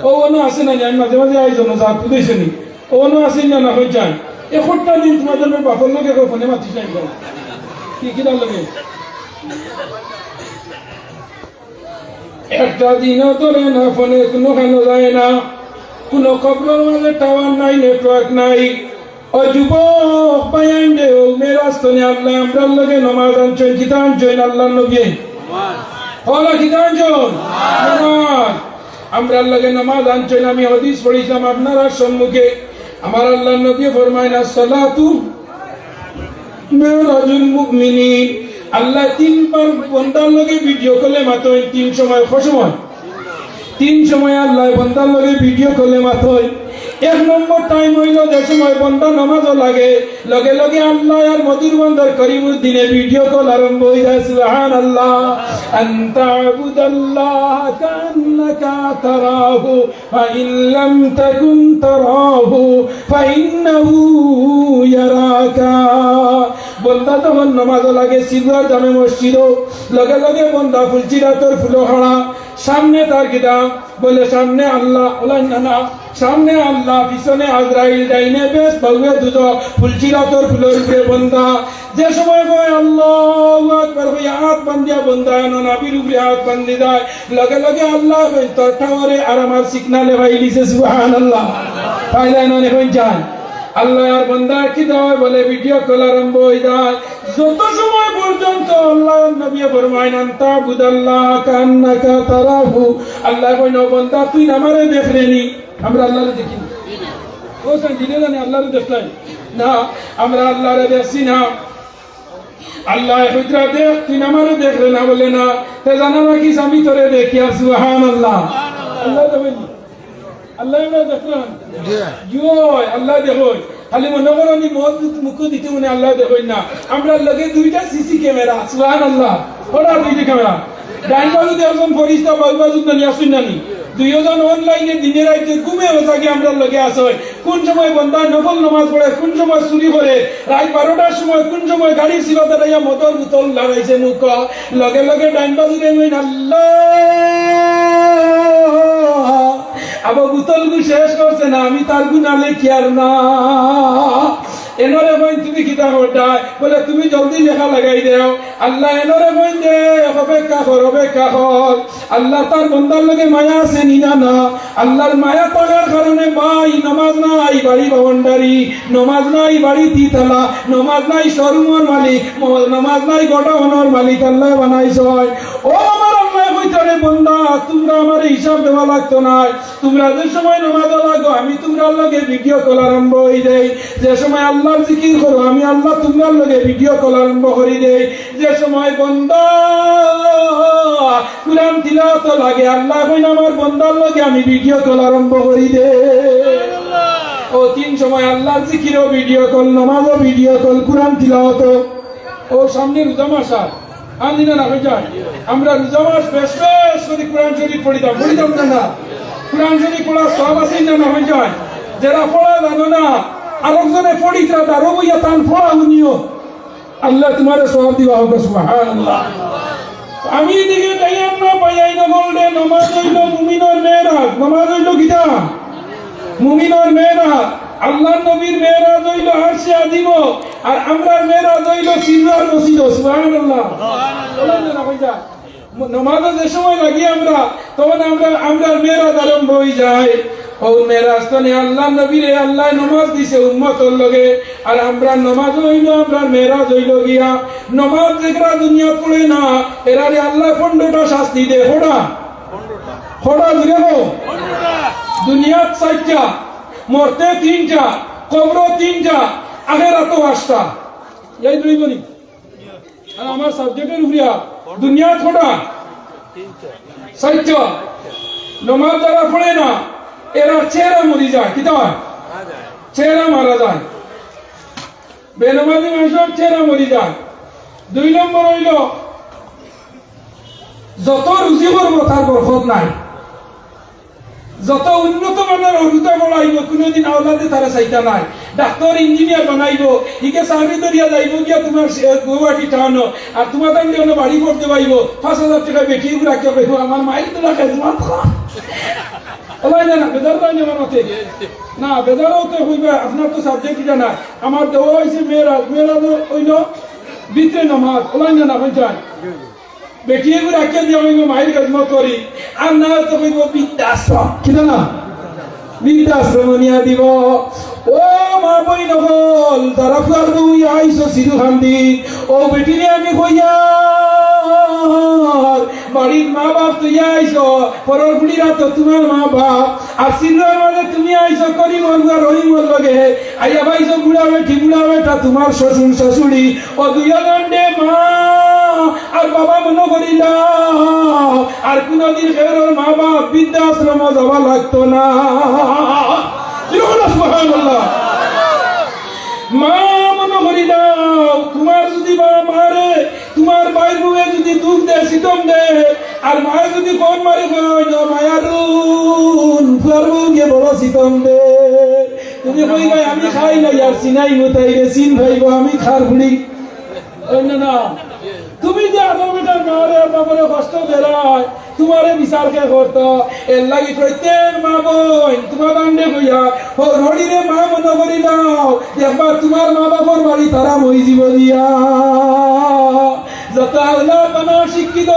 ও অনো আছে না নি? আমি মাঝে মাঝে আই, জনজাত বুঝাইছে নি? ও অনো আছে না, না হয়ে যায়। এ খোট্টা দিন তোমার জন্য বাপর লগে কেউ ফোনে মাতিস নাই কেন? কি, কি তার লগে? একটা দিনও ধরে না, ফোনে কোনো খানো যায় না, কোনো কবরর মাঝে টাওয়ার নাই, নেটওয়ার্ক নাই। ও যুবক ভাইয়াইন রে, ও মেরাজ তনে আল্লাহ আমরার লগে নমাজ আনছইন, কিতা আনছইন আল্লাহর নবী? হলা কিতা আনছইন? নমাজ। আমরার লগে নমাজ আনছইন। আমি হাদিস পড়ছিলাম আপনারার সম্মুখে, আমার আল্লাহর নবী ফরমাইন, "আসসালাতু মেরাজুল মুমিনিন।" আল্লাহ তিনবার বন্দার লগে ভিডিও কলে মাতইন, তিন সময়, ক সময়? তিন সময় আল্লাহ বন্দার লগে ভিডিও কলে মাতইন। এক নম্বর টাইম অইলো যে সময় বন্দা নামাজও লাগে, লগে লগে আল্লাহ আর মধুর বন্দর করিমুর দিনে ভিডিও কল আরম্ভ অই যায়। সুবহানাল্লাহ। আন তা'বুদাল্লাহা কাআন্নাকা তারাহু ফাইন লাম তাকুন তারাহু ফাইন্নাহু ইয়ারাকা। বন্দা তখন নামাজও লাগে, সিলুয়ার জামে মসজিদও, লগে লগে বন্দা ফুলচিরাতর ফুলো খাড়া, সামনে তার কিতা, বলে সামনে আল্লাহ, ওলা না, না, সামনে আল্লাহ, পিছনে আজরাইল, ডাইনে বেহেস্ত, বাউয়ে দুজখ, ফুলচিরাতর ফুলোর উপরে বন্দা। যে সময় কয় আল্লাহু আকবার, কই আত বান্দিয়া বন্দা এনো নাভির উপরে আত বান্দি যায়, লগে লগে আল্লাহ কই, "তোর টাওয়ারে আর আমার সিগনালে পাইলিছে।" সুবহানাল্লাহ। পাইলাই না, এখন যায়। আল্লাহ আর বন্দা কিতা অয় বলে ভিডিও কল আরম্ভ অই যায়। যত সময় পর্যন্ত আল্লাহর নবী ফরমাইন, "আন তা'বুদাল্লাহা কাআন্নাকা তারাহু।" আল্লাহ কইন, "ও বন্দা, তুই আমারে দেখরে নি?" আমরা আল্লাহরে দেখি না। ও সাইন, দিলে জানি আল্লাহরে দেখলাই না, আমরা আল্লাহরে দেখছি না। আল্লাহ হুজরা দেখ, তুই আমারে দেখরে না বলে না, তে জানা রাখিস আমি তোরে দেখি। আর সুবহানাল্লাহ। আল্লাহ দেখইন। আল্লাহ আমরা দেখলাম। জি। জি অয়, আল্লাহ দেখইন। খালি মনে করো নি মত মুখ দিতে মনে আল্লাহ দেখইন না। আমরার লগে দুইটা সিসি ক্যামেরা, সুবহানাল্লাহ। ওরা দুইটা ক্যামেরা। ডাইন বাজুত একজন ফরিস্তা, বাউ বাজুত নানি, আসুন নানি। দুইজন অনলাইনে দিনে রাইতে ঘুমে বসা কি আমরার লগে আছে। কোন সময় বন্দা নফল নামাজ পড়ে, কোন সময় চুরি করে, রাইত বারোটার সময় কোন সময় গাড়ির সিবা দাঁড়াইয়া মদর বোতল লড়াইছে মুখ, লগে লগে ডাইন বাজুরে কইন, "আল্লাহ, আবার বোতলগু শেষ করছে না, আমি তার গুনা লেখিয়ার না।" এনরে কইন, "তুমি কিতা করতায়?" বলে, "তুমি জলদি লেখা লাগাই দেও।" আল্লাহ এনরে কইন দে, "অপেক্ষা কর, অপেক্ষা কর।" আল্লাহ তার বন্দার লগে মায়া আছে নি না? না। আল্লাহর মায়া থাকার কারণে ভাই, নমাজ নাই বাড়ি বাউন্ডারি, নমাজ নাই বাড়ি তিতালা, নমাজ নাই শোরুমর মালিক, ম-, নমাজ নাই গোডাউনর মালিক আল্লাহ বানাইছইন। ও আমার আল্লাহ কইতরে, "বন্দা, তুমরা আমারে হিসাব দেওয়া লাগতো নায়। তুমরা যে সময় নমাজো লাগো, আমি তুমরার লগে ভিডিও কল আরম্ভ অই দেই। যে সময় আল্লাহর জিকির করো, আমি আল্লাহ তুমরার লগে ভিডিও কল আরম্ভ করি দেই।" যে সময় বন্দা কুরআন তিলাওয়াত লাগে, আল্লাহ কইন আমার বন্দার লগে আমি ভিডিও কল আরম্ভ করি দেই। ও তিন সময় আল্লাহর জিকিরও ভিডিও কল, নামাজও ভিডিও কল, কুরআন তিলাওয়াতও। ও সামনে রোজা মাস আর, আর দিনা না অই যায়। আমরা রোজা মাস বেশ বেশ করি কুরআন শরীফ পড়িতাম, পড়িতাম না না? কুরআন শরীফ পড়ার সওয়াব আছে না না অই যায়? যেরা পড়া জানো না, আরকজনে পড়িতরা, তারও বইয়া তান পড়া হুনিও। আল্লাহ তুমারে সওয়াব দিবা অউক, সুবহানাল্লাহ। আমি এদিকে টাইম না পাইয়াই না বললে, নমাজ অইলো মুমিনর মেরাজ। নমাজ অইলো কিতা? মুমিনর মেরাজ। আল্লাহর নবীর মেরাজ অইলো আরশে আজিমো, আর আমরার মেরাজ অইলো সিরুয়ার মসজিদো। সুবহানাল্লাহ। বলেন না, কইতা? নমাজো যে সময় লাগি আমরা, তখন আমরা, আমরার মেরাজ আরম্ভ অইযায়। অউ মেরাজ তনে আল্লাহর নবীরে আল্লায় নমাজ দিছে উম্মতর লগে, আর আমরার নমাজ অইলো, আমরার মেরাজ অইলো গিয়া। নমাজ যেগরা দুনিয়াত পড়ে না, এরারে আল্লায় পনরোটা শাস্তি দে। কয়টা? কয়টা জুরে কও? দুনিয়াত চাইরটা, মরতে তিনটা, কবরো তিনটা, আখেরাতো পাঁচটা। এই দুই বলি। আর আমার সাবজেক্টর উপরে দুনিয়াত কয়টা? চাইরটা। নমাজ যারা পড়ে না, এরার চেহারা মরি যায়। কিতা অয়? চেহারা মারা যায়। বেনমাজি মানুষর চেহারা মরি যায়। দুই নম্বর অইলো, যত রুজি করবো তার বরকত নাই। যত উন্নত মানর অরুতা বড়াইবো, কুনুদিন আওলাদে তারে চাইতা নায়। ডাক্তার, ইঞ্জিনিয়ার বানাইবো, ইগে চাকরি ধরিয়া যাইবো গিয়া তুমার সে গুয়াহাটি টাউনো, আর তুমার তাইন অনো বাড়ি পড়তে পাইবো, পাঁচ হাজার টেকা বেটি এগু রাখিয়া কইবো, "আমার মাইর তুলা খেজমত কর।" ওলাই না, না, বেজার অইন না আমার মতে। না, বেজার অইতে অইবো, আপনার তো সাবজেক্ট ইটা না। আমার দেওয়া অইছে মেরাজ, মেরাজ অইলো ভিতরে নমাজ, ওলাই না, না, অইন যায়। বেটি এগু রাখিয়া দিয়া কইবো, "মাইর খেজমত করি।" আর না অইলে কইবো, "বৃদ্ধাশ্রম।" কিতা না? বৃদ্ধাশ্রম নিয়া দিবো। ও মা বইন অকল, যারা ফুয়ার বউ অইয়া আইছো সিধু খান্দি, ও বেটিরে আমি কইয়ার, বাড়িত মা বাপ থইয়া আইছো, পরর ফুড়িরা তো তুমার মা বাপ, আর সিধুর মাঝে তুমি আইছো করিমর লগে, রহিমর লগে, আইয়া পাইছো বুড়া বেটি, বুড়া বেটা, তুমার শ্বশুর শাশুড়ি, ও দুইও জনরে মা আর বাবা মনো করিলাও, আর কুনুদিন কেউরর মা বাপ বৃদ্ধাশ্রমো যাওয়া লাগতো না। জোরে কও না সুবহানাল্লাহ। মা মনো করিলাও, তুমার যুদি বা মারে, তুমার ভাইর বউয়ে যুদি দুখ দে, সিতম দে, আর মায়ে যুদি ফোন মারি কয়, "ও মায়ারুন, ফুয়ার বউয়ে বড় সিতম দে", তুমি কইবায়, "আমি খাই না, ইয়ার সিনাই মুতাইলে সিন ভাইবো, আমি খার ফুড়ি।" অইন্য না। তুমি যে আদর বেটার মারে আর বাবারে কষ্ট দেরায়, তুমারে বিচার কে করতো? এর লাগি প্রত্যেক মা বইন, তুমার বান্দে কইয়া, হড়িরে মা মনো করিলাও, দেখবা তুমার মা বাপর বাড়ি তারা মই জীব দিয়া। যত আল্লাহ বানা শিক্ষিত,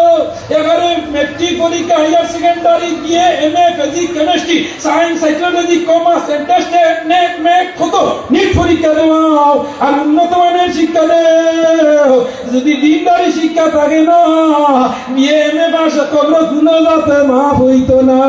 এবারে মেট্রিক পরীক্ষা, higher secondary, BA, MA, physics, chemistry, science, psychology, commerce, entrance test, NET, MET, কত নিট পরীক্ষা দেওয়াও, আর উন্নত মানের শিক্ষা দেও। যুদি দিনদারি শিক্ষা থাকে না, বিএ, এমএ পাস কবরো কুনু জাতে মাফ অইতো না।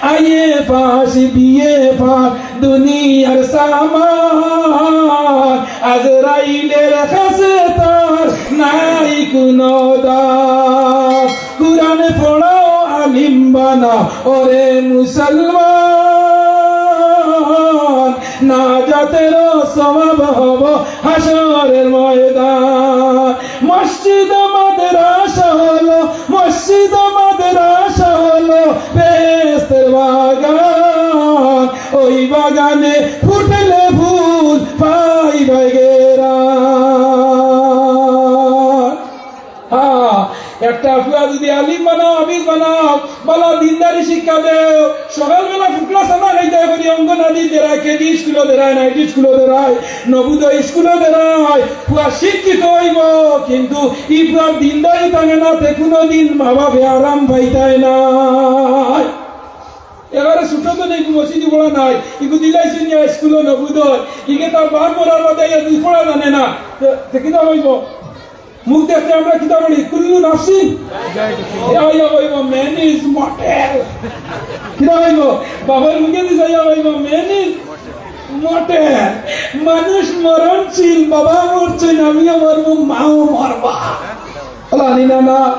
আইএ পাস, বিএ পাস, দুনিয়ার সামান, আজরাইলের কাছে তার নাই কুনু দাম। কুরআন পড়াও, আলিম বানাও, ওরে মুসলমান, নাজাতের সওয়াব হব হাশরের ময়দান। মসজিদ মাদ্রাসা হলো, মসজিদ মাদ্রাসা হলো বেহেশতের বাগান। ওই বাগানে ফুটলে ফুল পাইবায় ঘেরান। হ্যাঁ, একটা ফুয়া যুদি আলিম বানাও, হাফিজ বানাও, ভালা দিনদারি শিক্ষা দেও, সকালবেলা ফুকলা চানা খাইতায় করি অঙ্গনাদি দেরায়, কেজি স্কুলো দেরায়, নাইটি স্কুলো দেরায়, নবোদয় স্কুলো দেরায়, ফুয়া শিক্ষিত অইবো, কিন্তু ই ফুয়ার দিনদারি থাকে না, তে কুনুদিন মা বাপে আরাম পাইতায় নায়। এবারে ছুটো তো নেই, মসজিদি পড়া নাই, ইগু দিলাইছে নিয়া স্কুলো নবোদয়, ইগে তার বাপ মরার বাদে ইয়া দুই পড়া জানে না, তে, তে কিতা অইবো? মুখ দেখতে আমরা কিতা বলি? কুল্লু নাফসিন। এ আইয়া কইবো, "Man is mortal।" কিতা কইবো? বাবার মুখে দি যাইয়া কইবো, "Man is mortal।" মানুষ মরণশীল, বাবা মরছে, আমিও মরবো, মাও মরবা। আল্লাহ, নি না, না।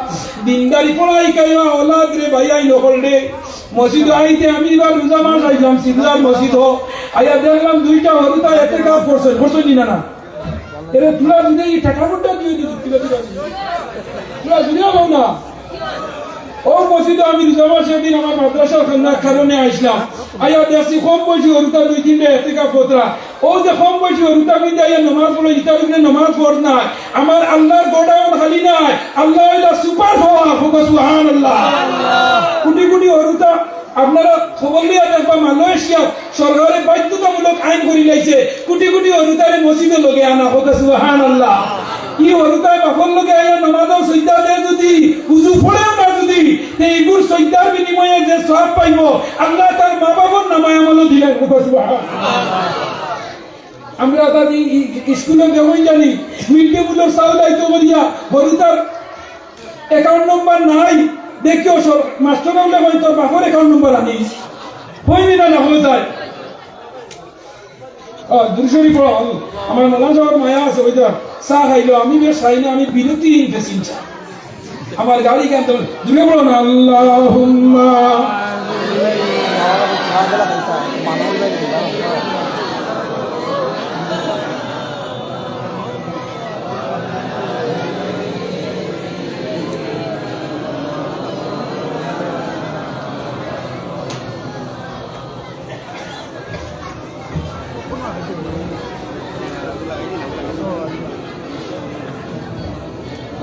দিনদারি পড়াই কাইবা, ওলাদ রে, ভাই, আই নকল রে। মসজিদ আইতে আমি এবার রোজা মাস আইলাম, সিদ্ধার মসজিদ হোক। আইয়া দেখলাম দুইটা হরুতা এতে কাপ করছে, করছে নি না, না। এরে তুলা দিলে এই ঠেকা মুন্ডা দিয়ে দিবি, তুলা দিলে দিবি। তুলা দিলেও হও না। অউ মসজিদো আমি রোজা মাসর দিন আমার মাদ্রাসার কন্যার কারণে আইছলাম। আইয়া দেখছি কম বয়সী হুরুতা দুই তিনটা এতেকাফ কররা। অউ যে কম বয়সী হুরুতা কিন্তু আইয়া নমাজ পড়ে, ইতার উপরে নমাজ পড়ে নায়। আমার আল্লার গোডাউন খালি নায়, আল্লা অইলা সুপার পাওয়ার। কউক্কা সুবহানাল্লাহ। কুটি কুটি হুরুতা আপনারা খবর লইয়া দেখবা, মালয়েশিয়া সরকারে বাধ্যতামূলক আইন করিলাইছে, কুটি কুটি হুরুতারে মসজিদর লগে আনা। কউক্কা সুবহানাল্লাহ। ই হুরুতায় বাপর লগে আইয়া নমাজও সইজদা দেয় যুদি, উজু পড়েও না যুদি, তে ইগুর সইজদার বিনিময়ে যে সওয়াব পাইবো, আল্লায় তার মা-বাপর নামায় আমলও দিলাইন। কউক্কা সুবহানাল্লাহ। আমরা তার ই-, ই-, স্কুলো যেমন জানি, মিড ডে মিলর চাউল আইতো করিয়া, হুরুতার অ্যাকাউন্ট নম্বর নাই, দেখিও সব মাস্টার বলে, "ভাই, তোর বাপর অ্যাকাউন্ট নম্বর আনিস।" কইবি না, না, হয়ে যায়। আ, দুরুদ শরিফ পড়ো। আমার মৌলানা সাহেব মায়া আছে, ওই যে চা খাইলো, আমি বেশ খাই না, আমি বিরতি নিতেছি। আমার গাড়ি কেন তো দূরে পড়ো না। আল্লাহুম্মা।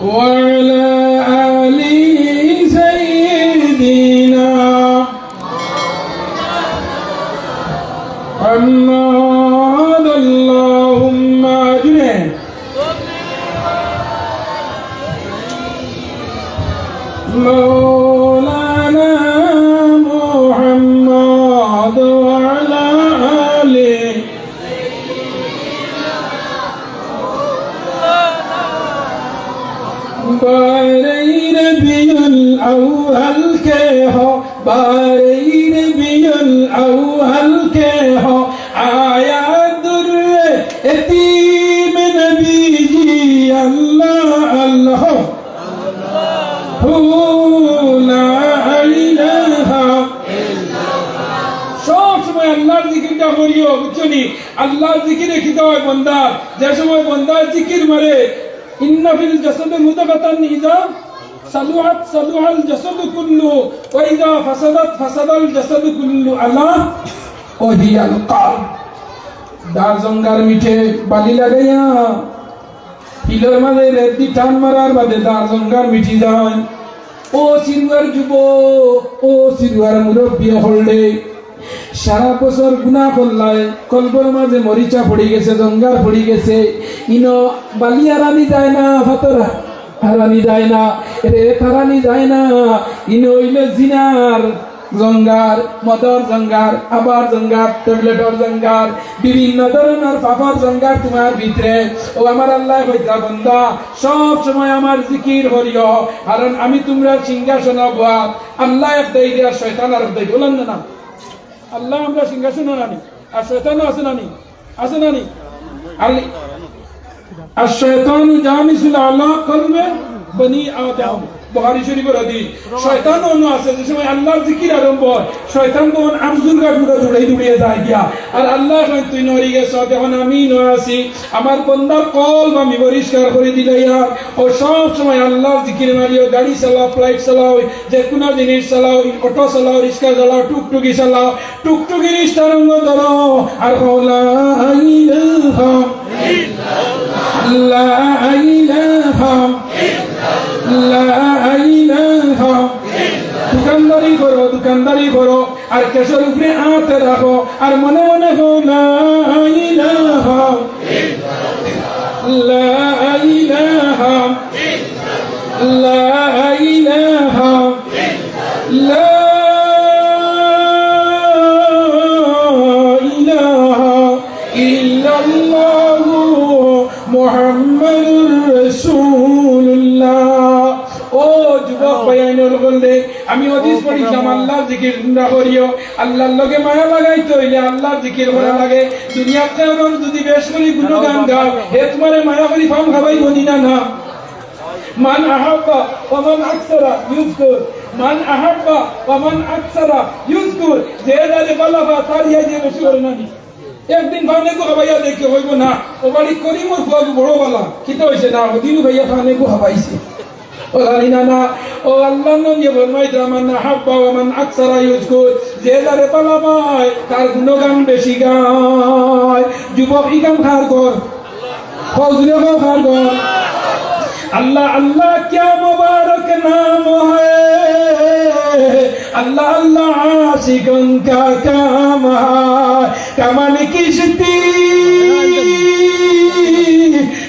وعلى آل سيدنا محمد اللهم أجمعين. مولانا محمد وعلى آله. بارہ ربیع الاول کے ہو، بارہ ربیع الاول کے ہو، آیا در یتیم نبی جی اللہ اللہ۔ لا الہ الا اللہ۔ সব সময় আল্লার জিকিরটা করিও, বুঝছো নি? আল্লার জিকিরে কিতা অয় বন্দার, যে সময় বন্দার জিকির মারে, ইন্না ফিল জাসাদি মুদগাতান ইযা সালুহাত সালুহাল জাসাদু কুল্লু, ওয়া ইযা ফাসাদাত ফাসাদাল জাসাদু কুল্লু, আলা ওয়া হিয়াল কলব। দাড় জঙ্গার মিঠে বালি লাগাইয়া হিলর মাঝে রেত দি টান মারার বাদে দাড় জঙ্গার মিটি যায়। ও সিরুয়ার যুবক, ও সিরুয়ার মুরব্বি অকলরে, সারা বছর গুনা করলায়, কলবর মাঝে মরিচা পড়ি গেছে, জঙ্গার পড়ি গেছে, ইনো বালি আরানি যায় না, ফাতর আরানি যায় না, রেত আরানি যায় না, ইনো অইলো জিনার জঙ্গার, মদর জঙ্গার, আবার জঙ্গার, ট্যাবলেটর জঙ্গার, বিভিন্ন ধরনর পাপর জঙ্গার তুমার ভিতরে। ও আমার আল্লায় কইতরা, বন্দা, সব সময় আমার জিকির করিও, কারণ আমি তুমরার সিংহাসনো বওয়াত। আল্লা এক দায়ী দিয়া শয়তান আর এক দায়ী, বলেন না, না? আল্লা আমরার সিংহাসনো নানি, আর শয়তানও আছে নানি? আছে নানি? আল-, আর শয়তান জালিসুন আলা কলবি বনি আদম। বুখারী শরীফর হাদিস। শয়তান অনো আছে, যে সময় আল্লার জিকির আরম্ভ অয়, শয়তান তখন আরজুর গাছ মুখা দৌড়াই দৌড়িয়া যায় গিয়া। আর আল্লায় কইন, "তুই নড়ি গেছস, অখন আমি ইনো আছি।" আমার বন্দার কলব আমি পরিষ্কার করি দিলাইয়ার। ও সব সময় আল্লার জিকির মারিও, গাড়ি চালাও, ফ্লাইট চালাও, যে কুনু জিনিস চালাও, অটো চালাও, রিক্সা চালাও, টুকটুকি চালাও, টুকটুকি রিক্সা রঙ ধরো, আর কও, "লা ইলাহা, লা ইলাহা, লা ইলাহা।" দোকানদারি করো, দোকানদারি করো, আর ক্যাশর উপরে আত রাখো, আর মনে মনে কও, "লা ইলাহা, লা ইলাহা, লা ইলাহা, লা ইলাহা ইল্লাল্লাহু মুহাম্মাদুর রাসূলুল্লাহ।" ও যুবক ভাইয়াইন অকলরে, আমি হাদিস পড়ছিলাম, আল্লার জিকির তুমরা করিও। আল্লার লগে মায়া লাগাইতে অইলে আল্লার জিকির করা লাগে। দুনিয়াত কেউ যদি বেশ করি গুণগান গাও, হে তুমারে মায়া করি পান খাবাইবো নি না, না? মান আহাব্বা ওয়া মান আকসারা ইউযকুর, মান আহাব্বা ওয়া মান আকসারা ইউযকুর। যে যারে ভালা পায়, তার ইয়া দিয়া বেশি করে না নি? একদিন পান এগু খাবাইয়া দেখে কইবো না, "ও বাড়ি করিমর ফুয়া বড় ভালা, কিতা অইছে না, ওদিনও ভাইয়া পান এগু খাবাইছে।" ও জানি না, না, ও আল্লাহর নবী ফরমাইতরা, "মান আহাব্বা ওয়া মান আকসারা ইয়াজকুর", যে যারে ভালা পায়, তার গুণগান বেশি গায়। যুবক, ইখান কার ঘর? কও জুরে কও, কার ঘর? আল্লাহ, আল্লাহ, ক্যা মুবারক নাম হ্যায়, আল্লাহ, আল্লাহ, আশিকন কা কাম হ্যায়, কামান কিশতি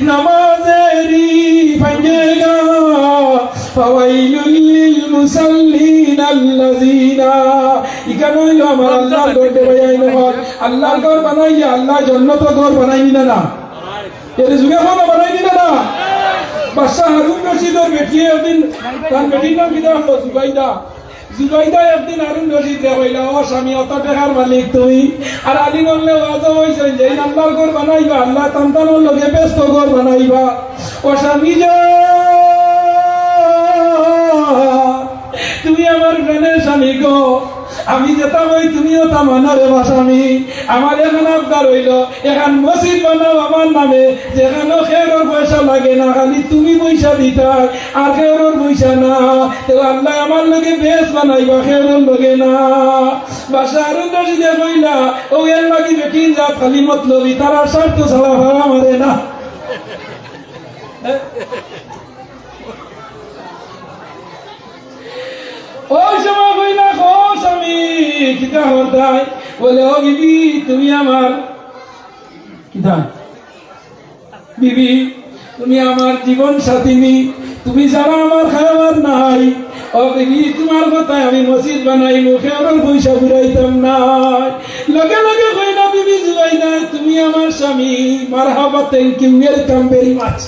নমাজেরি ভাঙ্গেগা, ফাওয়াইলুল লিল মুসাল্লিন আল্লাযিনা। ইখান অইলো আমার আল্লাহর ঘর, দে ভাই, আইন হক। আল্লাহর ঘর বানাইয়া আল্লাহ জন্নতো ঘর বানাইনি না, না? এরে জুরে কও না, বানাইনি না, না? বাদশা হারুন রশিদর বেটিয়ে একদিন, তান বেটির নাম কিতা অইলো? জুবাইদা। জুবাইদা একদিন হারুন রশিদরে কইলা, "ও স্বামী, অত টেকার মালিক তুমি, আর আলিম অকলে ওয়াজো কইছইন যে আল্লাহর ঘর বানাইবা, আল্লাহ তান্তানোর লগে বেহেস্তো ঘর বানাইবা। ও স্বামী যান, তুমি আমার প্রাণের স্বামী গো, আমি যেতা কই তুমিও তা মানো রে বা স্বামী। আমার এখান আবদার অইলো, এখান মসজিদ বানাও আমার নামে, যেখানো কেউরর পয়সা লাগে না, খালি তুমি পয়সা দিতায়, আর কেউরর পয়সা না। তে আল্লাহ আমার লগে বেহেস্ত বানাইবা, কেউরর লগে না।" বাদশা হারুন রশিদে কইলা, "ও এর লাগি বেটিন জাত খালি মতলবি, তারার স্বার্থ ছাড়া ভাড়া মারে না।" ওই সময় কইলা, "ও স্বামী, কিতা করতায়?" বলে, "ও বিবি, তুমি আমার কিতা? বিবি, তুমি আমার জীবন সাথী নি, তুমি ছাড়া আমার খাওয়ার নাই। ও বিবি, তুমার কথায় আমি মসজিদ বানাইমু, কেউরর পয়সা ফুরাইতাম না।" লগে লগে কইলা, "বিবি জুবাইদা, তুমি আমার স্বামী, মারহাবা, thank you, welcome very much।"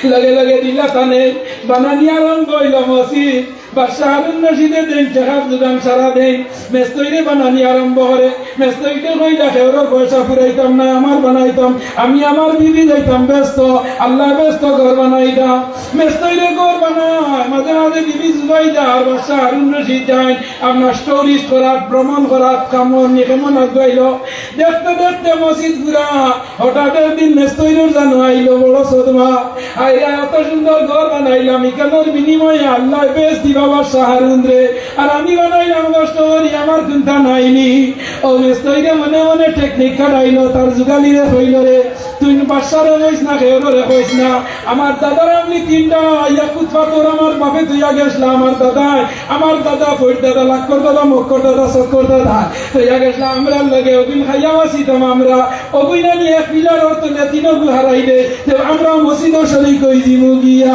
লগে লগে দিলা তানে, বানানি আরম্ভ অইলো মসজিদ। বাদশা হারুন রশিদে দেইন, টেকার জুগান সারা দেইন, মেস্তইরে বানানি আরম্ভ করে। মেস্তইরে কইলা, "কেউরর পয়সা ফুরাইতাম না, আমার বানাইতাম, আমি আমার বিবি যাইতাম বেহেস্তো, আল্লাহ বেহেস্তো ঘর বানাইতা।" মেস্তইরে ঘর বানায়, মাঝে মাঝে বিবি জুবাইদা আর বাদশা হারুন রশিদ যাইন। আপনার tourist করাত, ভ্রমণ করাত, কামর নিকেমন আগুয়াইলো। দেখতে দেখতে মসজিদ ফুরা, হঠাৎ একদিন মেস্তইরর জানো আইলো বড় সদমা। আইয়া, "অত সুন্দর ঘর বানাইলাম, ইখানর বিনিময়ে আল্লাহ বেহেস্ত দিবা বাদশা হারুনরে, আর আমি বানাইলাম কষ্ট করি, আমার কুন্তা নাইনি।" ও মেস্তইরে মনে মনে technique খাটাইলো, তার জুগালিরে কইলো, "রে, তুই বাদশারে কইস না, কেউররে কইস না। আমার দাদার আমলি তিনটা ইয়াকুত পাথর আমার বাপে থইয়া গেছলা, আমার দাদায়, আমার দাদা, ফইর দাদা, লাক্কর দাদা, মক্কর দাদা, চক্কর দাদা থইয়া গেছলা, আমরার লগে অগুইন খাইয়া আছিতাম আমরা।" অগুইন আনি এক পিলারর তলে তিনগু হারাইলে, তে আমরা মসজিদো শরিক অইযিমু গিয়া।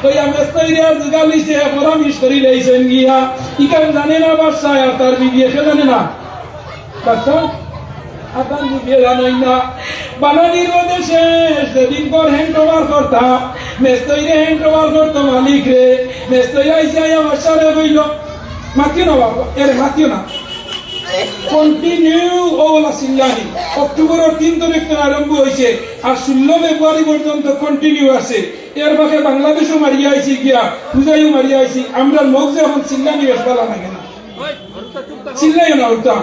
কইয়া মেস্তইরে আর জুগালিছে, পরামিশ করিলাইছইন গিয়া। ইখান জানে না বাদশা আর তার বিবিয়ে, কে জানে না? বাদশা আর তার বিবিয়ে জানইন না। বানানির মধ্যে শেষ, যেদিন পর hand over করতা, মেস্তইরে hand over করতো মালিকরে, মেস্তই আইছে আইয়া বাদশারে কইলো, "মাতিও না বাবা, এরে মাতিও না।" Continue অউ অলা চিল্লানি। অক্টোবরর তিন তারিখ থনে আরম্ভ অইছে, আর ষোলো ফেব্রুয়ারি পর্যন্ত continue আছে। এর বাদে বাংলাদেশও মারিয়া আইছি গিয়া, পূজাইও মারিয়া আইছি। আমরার মগজে অখন চিল্লানি বেশ ভালা লাগে না। চিল্লাইও না উল্টা।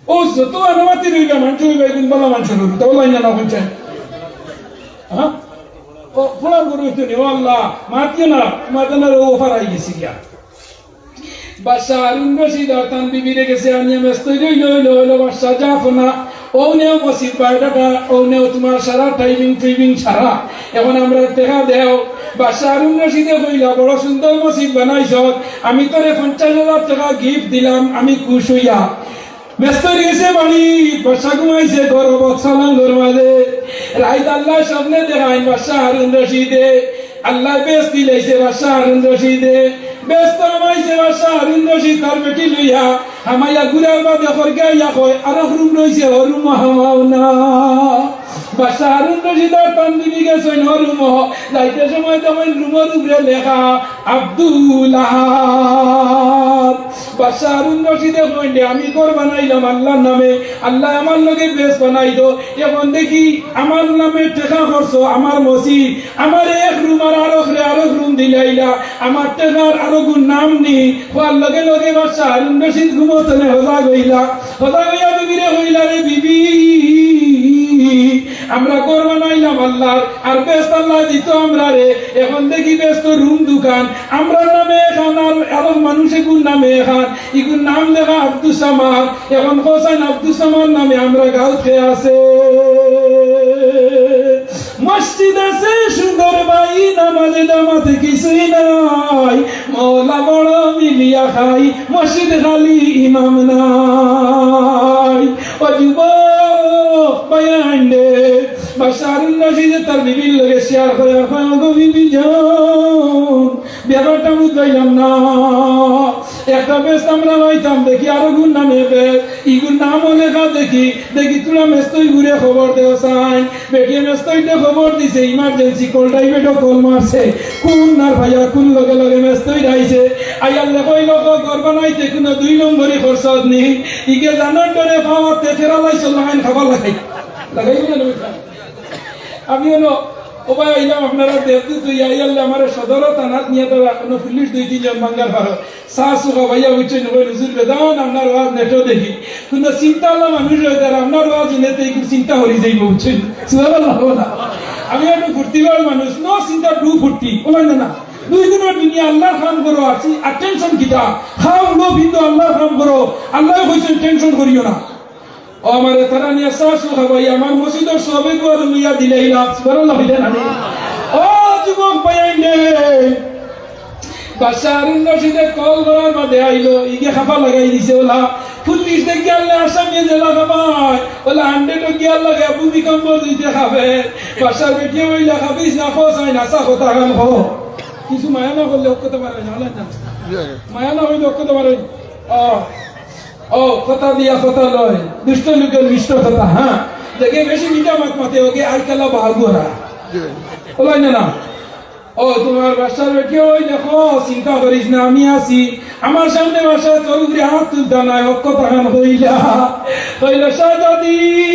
অউ যত আনামাতি রইবা, মানষে কইবা, "এগুন ভালা মানষে রইবা, তাও লাইন না, না পঞ্চায়েত।" হ্যাঁ? ও, ফুলার গরু হইতো নি, ও আল্লাহ, মাতিও না, মাতানোর ও অফার আই গেছে গিয়া। বাদশা হারুন রশিদ আর তান বিবিরে গেছে আনিয়া মেস্তই লইল, লইল, লইল, বাদশা যা ফোনা, অউ নেও মসজিদ বায়োডাটা, অউ নেও তুমার সারা টাইমিং টুইমিং সারা। অখন আমরারে টেকা দেও। বাদশা হারুন রশিদে কইলা, "বড় সুন্দর মসজিদ বানাইছস, আমি তোরে পঞ্চাশ হাজার টেকা gift দিলাম, আমি খুশ অইয়া।" মেস্তই গেছে বাড়ি, বাদশা ঘুমাইছে ঘর বক্সালাঙ্গর মাঝে। রাইত আল্লায় স্বপ্নে দেখাইন বাদশা হারুন রশিদে, আল্লায় বেহেস্ত দিলাইছে বাদশা হারুন রশিদে। বেহেস্ত হামাইছে বাদশা হারুন রশিদ তার বেটি লইয়া। হামাইয়া ঘুরার বাদে খরকে আইয়া কয়, "আরক রুম রইছে, অউ রুমো হামাও না।" বাদশা হারুন রশিদ আর তান বিবি গেছইন অউ রুমো। যাইতে সময় দেখইন রুমর উপরে লেখা, "আব্দুল আহাদ।" বাদশা হারুন রশিদে কইন, "আমি ঘর বানাইলাম আল্লার নামে, আল্লায় আমার লগে বেহেস্ত বানাইতো। অখন দেখি আমার নামে টেকা খরচ, আমার মসজিদ, আমার এক রুম আর আরকরে আরক রুম দিলাইলা, আমার টেকার আরকগুর নাম নি।" কওয়ার লগে লগে বাদশা হারুন রশিদ ঘুমো থনে হজাগ অইলা। হজাগ অইয়া বিবিরে কইলা, "রে বিবি, আমরা ঘর বানাইলাম আল্লাহর, আর বেহেস্ত আল্লায় দিতো আমরারে। এখন দেখি বেহেস্ত রুম দুখান, আমরার নামে এখান, আর আরো মানুষ এগুর নামে এখান। ইগুর নাম লেখা আব্দুস সামাদ। এখন হোসেন আব্দুস সামাদ নামে আমরা গাঁওত কে আছে। মসজিদ আছে সুন্দর ভাই, নামাজে জামাতে কিছুই নাই। মওলা বড় মিলিয়া খাই, মসজিদ খালি ইমাম নাই। ও যুবক ভাইয়াইন রে, বাদশা হারুন রশিদে তার বিবির লগে শেয়ার করে, কয়, "ওগো বিবি যান, ব্যাপারটা বুঝাইলাম না। একটা বেহেস্ত আমরা পাইতাম, দেখি আরোগুর নামে বেহেস্ত, ইগুর নামও লেখা দেখি, দেখি তোরা মেস্তই ঘুরে খবর দেও চাইন।" বেটিয়ে মেস্তইতে খবর দিছে, ইমার্জেন্সি কল, প্রাইভেটও কল মারছে। কোন নার ভাইয়া, কোন লগে লগে মেস্তই আইছে। আইয়ার লেখা অইল, "ক-, ঘর বানাইতে কোনো দুই নম্বরি খরচত নি।" ইগে জানার ডরে পাওয়াতে ফেরা লাইছে, লাইন খাবার লাগাই। লাগাই বলে না বেটা? আমি হলো, "ও ভাই, আইলাম আপনারা দেখতে, তুই আইয়ারলে আমার সদর থানাত নিয়ে তারা কোনো পুলিশ দুই তিনজন বাঙ্গার পারো।" চা চুখা ভাইয়া বুঝছেন, কইন, "হুজুর বেদান, আপনার ওয়াজ নেটো দেখি। কিন্তু চিন্তা আলা মানুষ অইলে আপনার ওয়াজ হুনলে তো একটু চিন্তা করি যাইব, বুঝছেন?" সুবহানাল্লাহ, না? আমি একটু ফুর্তিবাজ মানুষ, no চিন্তা, do ফুর্তি, বলেন না, না। দুই দিনের দুনিয়া আল্লাহর কাম করো, আর চি-, আর টেনশন কিতা? খাও, উড়ো, ফিন্দো, আল্লাহর কাম করো। আল্লাহ কইছেন, "টেনশন করিও না।" ও আমারে তারা নিয়া চা চুখা ভাই, আমার মসজিদর সবে কুয়ার লইয়া দিলাইলা। সুবহানাল্লাহ, হইলে না নি? ও যুবক ভাইয়াইন রে, বাদশা হারুন রশিদে কল করার বাদে আইলো, ইগে খাপা লাগাই দিছে ওলা। পুলিশ দেখিয়ারলে আসামি জেলা খাপায়, ওলা হান্ড্রেডও গিয়ার লাগে ভূমিকম্প দিতে খাবে। বাদশার বেটিয়ে বইলা, "খাবিস না, খোঁজ হয় না, চা কথা খান খো।" কিছু মায়া না করলে অক্ষত পারে না, হলেন না? মায়া না হইলে অক্ষত পারে। ও, ও, কথা দিয়া কথা লয়, দুষ্ট লোকের মিষ্ট কথা, হ্যাঁ। দেখে বেশি মিঠা মাত মাতে, ওকে আইকালা বাহাগুয়ারা। বলাই না, না। ও, তোমার বাদশার বেটি, ওই দেখো, চিন্তা করিস না, আমি আছি। আমার সামনে বাদশা তোর উপরে হাত তুলতা নাই, অক্ষ তাহান হইলা। হইল, "শাহজাদি,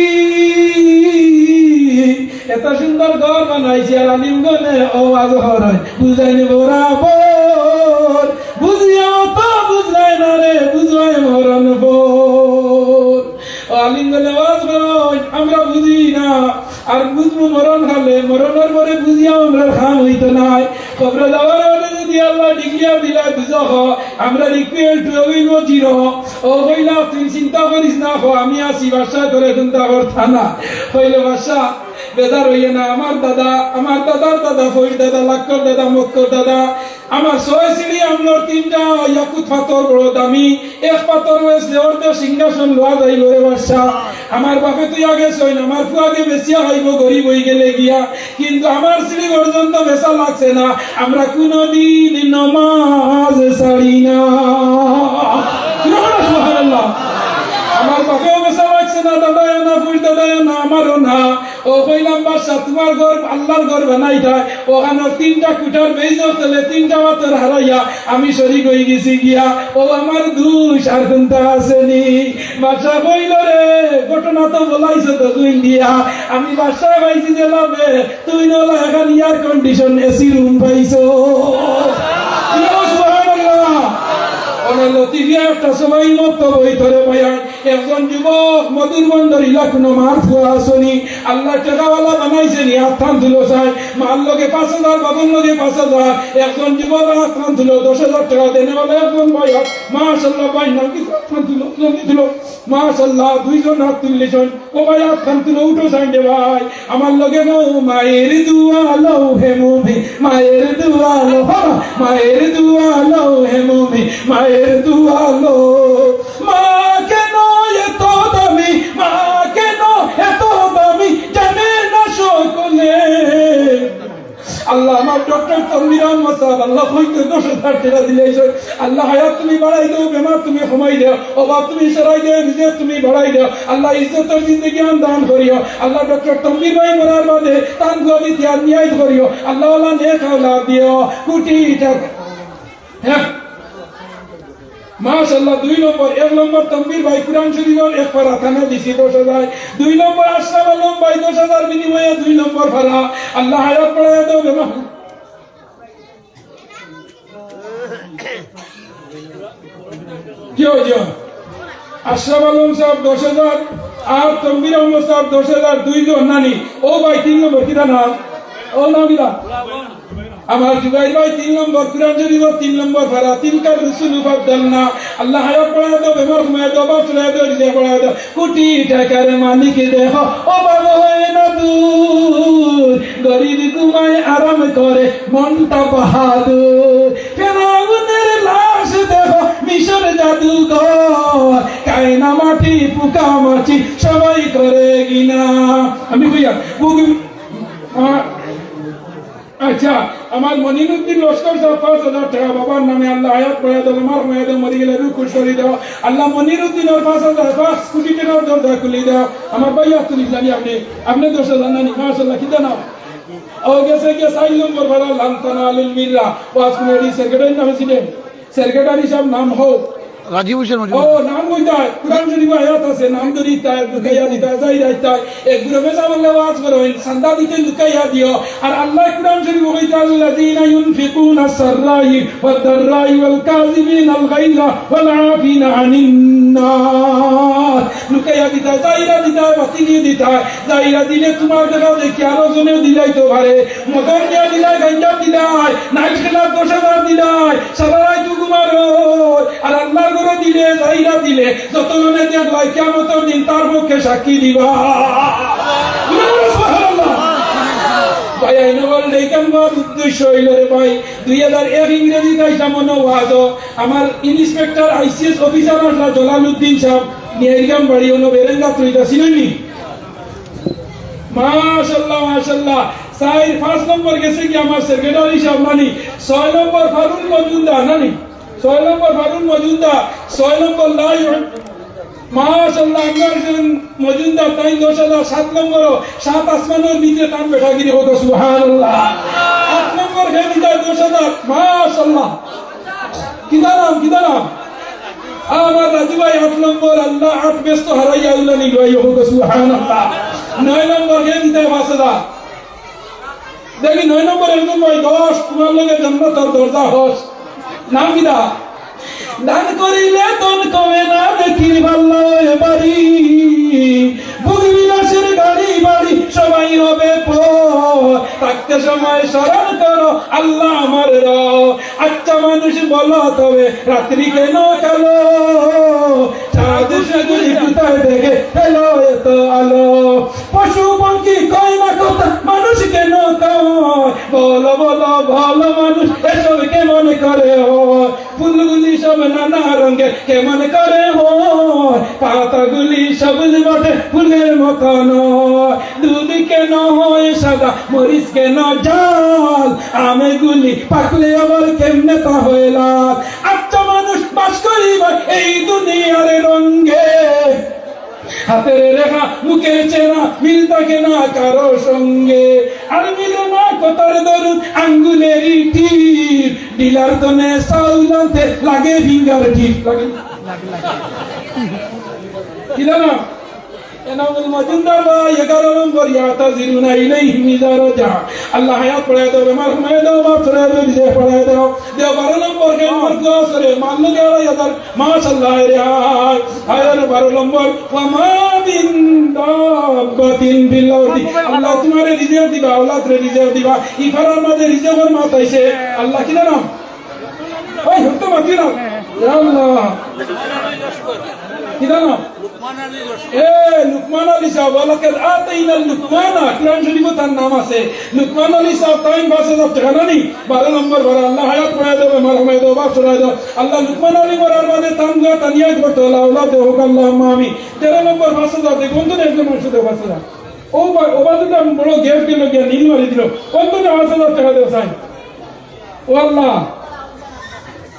এত সুন্দর ঘর বানাইছি, আর আলিমগণে ওয়াজ হরয়, বুঝাইনি বরাবর, বুঝিয়াও তো বুঝলাই না রে, বুঝাই মরণ পর।" ও আলিমগণে ওয়াজ হরয়, আমরা বুঝি না, আর বুঝবো মরণ কালে, মরণর পরে বুঝিয়াও আমরার কাম হইতো নায়। কবরে যাওয়ার আগে যদি আল্লাহ ডিগ্রিয়া দিলা দুজখ, আমরা ইকুয়াল টু হইব জিরো। ও কইলা, "তুই চিন্তা করিস না, খো, আমি আছি, বাদশা তোরে চিন্তা করতা না।" কইল, "বাদশা, বেজার হইয়ে না, আমার দাদা, আমার দাদার দাদা, ফইর দাদা, লাক্কর দাদা, মক্কর দাদা, আমার ছয় সিঁড়ি আমলর তিনটা ইয়াকুত পাথর বড় দামি, এক পাথর হয়েছে অর্ধেক সিংহাসন লওয়া যাইব রে বাদশা। আমার বাপে তুই আগে ছয় না, আমার ফুয়াগে বেচিয়া খাইব গরিব হই গেলে গিয়া, কিন্তু আমার সিঁড়ি পর্যন্ত বেচা লাগছে না, আমরা কোনোদিন নমাজ ছাড়ি না।" সুবহানাল্লাহ। আমার বাপেও বেচা লাগছে না, দাদায়ও না, ফুইর দাদায়ও না, আমারও না। ও কইলাম, "বাদশা, তোমার ঘর, আল্লাহর ঘর বানাইতায়, ওখানো তিনটা কুঠার বেইজর তলে তিনটা পাথর হারাইয়া আমি শরিক হই গেছি গিয়া, ও আমার দুষ আর কুনটা আছে নি?" বাদশা কইল, "রে, ঘটনা তো বলাইছো তো তুই দিয়া, আমি বাদশা পাইছি যে লাভে, তুই নলা এখন এয়ার কন্ডিশন এসি রুম পাইছো।" ইয়া সুবহানাল্লাহ। ওনে লতিফিয়া একটা সময় মত বই ধরে বয়ান একজন যুবক মধুর বন্দর ইলা কুনো মার ফুয়া আছনি, আল্লাহ টেকাওয়ালা বানাইছে নি, আত্মান তুলো চাই, মার লগে পাঁচ হাজার, বাবার লগে পাঁচ হাজার, একজন যুবক আত্মান তুলো, দশ হাজার টেকা দেনেওয়ালা একজন ভাই, মাশাআল্লাহ ভাই, নাকি আত্মান তুলো, জলদি তুলো, মাশাআল্লাহ, দুইজন হাত তুললে জন, ও ভাই আত্মান তুলো, উঠো চাই দে ভাই, আমার লগে গো, মায়ের দুয়া লও হে মুমিন, মায়ের দুয়া লও, হ্যাঁ, মায়ের দুয়া লও হে মুমিন, মায়ের দুয়া লও। মা কেন এত দামি, মা কেন এত দামি, জানে না সকলে। আল্লাহ, আমার ডক্টর তনবীর আহমদ সাহেব, আল্লাহ, হয়তো দশ হাজার টেকা দিলে এই যে, আল্লাহ, হায়াত তুমি বাড়াই দেও, বেমার তুমি কমাই দেও, অভাব তুমি সরাই দেও, রিজিক তুমি বাড়াই দেও। আল্লাহ, ইজ্জতর জিন্দেগি আন দান করিও। আল্লাহ, ডক্টর তনবীর ভাই মরার বাদে তান দুয়াবি তিয়ার নিয়াজ করিও। আল্লাহ, আল্লাহ, নেক আওলাদ দিও, কোটি টাকা। হ্যাঁ। মাশাআল্লাহ, দুই নম্বর, এক নম্বর তনবীর ভাই কুরআন শরীফর এক পারা থানা দিছি দশ হাজার, দুই নম্বর আশরাফ আলম ভাই দশ হাজার বিনিময়ে দুই নম্বর পারা। আল্লাহ হায়াত বাড়াইয়া দেও, বেমা-, জি অয়, জি অয়। আশরাফ আলম সাহেব দশ হাজার, আর তনবীর আহমদ সাব দশ হাজার দুইজন নানি। ও ভাই, তিন নম্বর কিতা নাম? ও নাম কিতা? আমার জুবাইর ভাই তিন নম্বর, কুরআন শরীফর তিন নম্বর পারা, তিলকার রুসুলু ফাদ্দালনা। আল্লাহ হায়াত বাড়ায় দেও, বেমার কমায় দেও, বাপ চলে দেও, রিজিক বাড়ায় দেও। কোটি টাকার মালিক দেখো, অভাব হয় না দূর। গরিব ঘুমায় আরাম করে, মনটা বাহাদুর। ফেরাউনের লাশ দেখো, মিশর জাদুঘর। কায়না মাটি, পোকা মাছি, সবাই করে ঘৃণা। আমি কইয়া, বুক, আ-, আচ্ছা, আমার মনিরুদ্দিন লস্কর সাব পাঁচ হাজার টাকা বাবার নামে, আল্লাহ হায়াত বাড়ায় দেও, বেমার কমায় দেও, মরি গেলে রুহ খুশ করি দেও। আল্লাহ মনিরুদ্দিনর পাঁচ হাজার, পাঁচ কোটি টাকার দরজা খুলি দেও। আমার ভাই আব্দুল ইসলামী, আপনে, আপনে দশ হাজার নানি, মাশাআল্লাহ, কিতা নাম? ও গেছে গিয়া চাইর নম্বর পারা লান তানালুল বিররা। ওয়াজ কমিটির সেক্রেটারির নামে ছিলেন। সেক্রেটারি সাব নাম হোক। রাজীব হোসেন মজুমদার। ও, নাম কইতায়। কুরআন শরীফো আয়াত আছে, নাম ধরি তাই, লুকাইয়া দিতায়, যাইরা দিতায়। এক গ্রুপে যাবার ওয়াজ করইন, চান্দা দিতে লুকাইয়া দিও। আর আল্লাহ কুরআন শরীফো কইতা, "আল্লাযীনা ইউনফিকুনা সাররাই ওয়াদ দাররাই ওয়াল কাযিমিনাল গাইযা ওয়াল আফিনা আনিন নাস।" লুকাইয়া দিতায়, যাইরা দিতায়, বাতিলি দিতায়। যাইরা দিলে তুমার দেখা দেখি আরো জনে দিলাইতো পারে। মদর দিয়া দিলায়, গাঞ্জা দিলায়, নাইট খেলার দশ হাজার দিলায়, সারা রাইত ঘুমারো। আর আল্লাহর ঘরো দিলে, যাইরা দিলে, যত জনে দেখলায়, কিয়ামতর দিন তার পক্ষে সাক্ষী দিবা। সুবহানাল্লাহ। ভাই, আইন ওয়ার্ল্ড এইখান আমার উদ্দেশ্য অইলো রে ভাই, দুই হাজার এক ইংরেজিত আইছলাম অনো ওয়াজো, আমার ইন্সপেক্টর আইসিএস অফিসার আছলা জলালউদ্দিন সাব, নিয়াইরগাম বাড়ি, অনো বেরেঙ্গা তুইতা চিনইন নি? মাশাআল্লাহ, মাশাআল্লাহ। চাইর, পাঁচ নম্বর গেছে গিয়া আমার সেক্রেটারি সাব নানি, ছয় নম্বর ফারুক মজুমদার নানি, ছয় নম্বর ফারুক মজুমদার, ছয় নম্বর লাই, মাশাআল্লাহ, আমরা একজন মজুমদার, তাইন দশ হাজার, সাত নম্বর, সাত আসমানর নিচে তান বেটাগিরি, কউক্কা সুবহানাল্লাহ। আট নম্বর গেছে গিয়া দশ হাজার, মাশাআল্লাহ। কিতা নাম, কিতা নাম? আমার রাজু ভাই আট নম্বর, আল্লাহ আট বেস্ত হারাইয়া উল্লা নিল, এই হোক সুবহানাল্লাহ। নয় নম্বর গেছে গিয়া পাঁচ হাজার। দেখি নয় নম্বর একজন ভাই দশ, তুমার লগে জান্নাতর দরজা হস। নাম কিতা? দান করিলে ধন কমে না, নেকির পাল্লা অয় ভারী। ভোগ বিলাসের গাড়ি বাড়ি সবাই হবে পর। থাকতে সময় স্মরণ করো আল্লাহ আমার রব। আচ্ছা মানুষ বলো তবে রাত্রি কেন কালো? চাঁদ শুধু কোথায় দেখে এলো এত আলো? পশু পঙ্খী কয় না কথা, মানুষ কেন কয়? বলো, বলো, বলো মানুষ এসব কেমন করে হয়? ফুলগুলি সব নানা রঙের কেমন করে হয়? পাতাগুলি সবুজ বটে, ফুলের মতো নয়। দুধ কেন হয় সাদা, মরিচ কেন ঝাল? আমগুলি পাকলে আবার কেমনে তা হয় লাল? আচ্ছা মানুষ বাস করিবার এই দুনিয়ার রঙে, হাতের রেখা, মুখের চেনা, মিল থাকে না কারো সঙ্গে। আর মিলে না কথার দরুন আঙ্গুলেরই টিপ। ডিলার দোনে চাউল আনতে লাগে ফিঙ্গার টিপ। লাগে? কি জানো? এনামুল মজুমদার ভাই, এগারো নম্বর, ইয়াতাজিরুনা ইলাইহিম ইযা রাজা। আল্লাহ হায়াত বাড়ায় দেও, বেমার কমায় দেও, বাপ চলে দেও, রিজিক বাড়ায় দেও। দেও বারো নম্বর, কে নম্বর দোয়া করে, মাল্লু কে আড়াই হাজার, মাশাআল্লাহ, রে হায়, হায় রে বারো নম্বর, ওয়া মা মিন দাব্বাতিন ফিল আরদি। আল্লাহ তুমারে রিজিক দিবা, আওলাদরে রিজিক দিবা। ই পাড়ার মাঝে রিজিকর মাত আইছে। আল্লাহ কি নাম? ওই হুকুম মাতি না। ইয়া আল্লাহ। কি নাম? এ, লুকমান আলী সাহেব, ওয়ালাকাদ আতাইনা লুকমানা, কুরআন শরীফো তান নাম আছে। লুকমান আলী সাহেব, তাইন পাঁচ হাজার টাকা নানি, বারো নম্বর বারো, আল্লাহ হায়াত বাড়ায় দেও, বেমার কমায় দেও, বাপ চলে দেও। আল্লাহ লুকমান আলী মরার বাদে তান দোয়া তানিয়া করতে হলো, আল্লাহ দেও হোক, আল্লাহুম্মা আমিন। তেরো নম্বর পাঁচ হাজার, দেখুন তো একজন মানুষ দেও পাঁচ হাজার। ও বা-, ও বাজুটা বড় গেট গেল গিয়া নীল মারি দিল। কত না পাঁচ হাজার টাকা দেও চাই। ও আল্লাহ।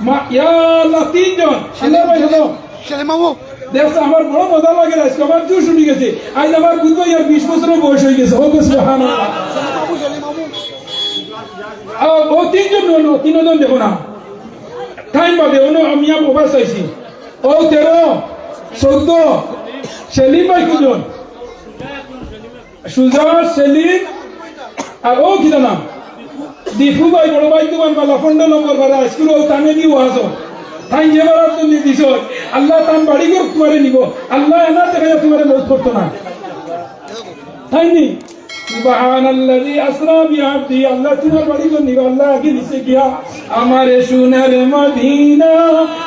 মা-, ইয়া আল্লাহ, তিনজন। আল্লাহ ভাই, হলো। সেলিম মামু। দেখছো, আমার বড় মজা লাগে আজকে, আমার জোশ উঠি গেছে। আজ আমার বুঝবো ইয়ার বিশ বছরের বয়স হয়ে গেছে। ও সুবহানাল্লাহ। আ, ও তিনজন হলো, তিনজন দেখো না। টাইম বাদে, অন্য আমি আর ওভার চাইছি। ও তেরো, চৌদ্দ, সেলিম ভাই কুজন? সুজা, সেলিম, আর ও কিতা নাম? দীপু ভাই, বড় ভাই, তোমার মালা পনেরো নম্বর বারা স্কুল, ও তানে দি ওয়াজ। তাইন যে বরাদ্দ নি দিছইন, আল্লায় তান বাড়ি ঘর তুমারে নিবো, আল্লায় এনা দেখাইয়া তুমারে মউত করতো না। তাইন নি? সুবহানাল্লাযী আসরা বিআবদিহি, আল্লায় তুমার বাড়ি ঘর নিবো, আল্লায় আগে নিছে গিয়া। আমার সোনার মদিনা,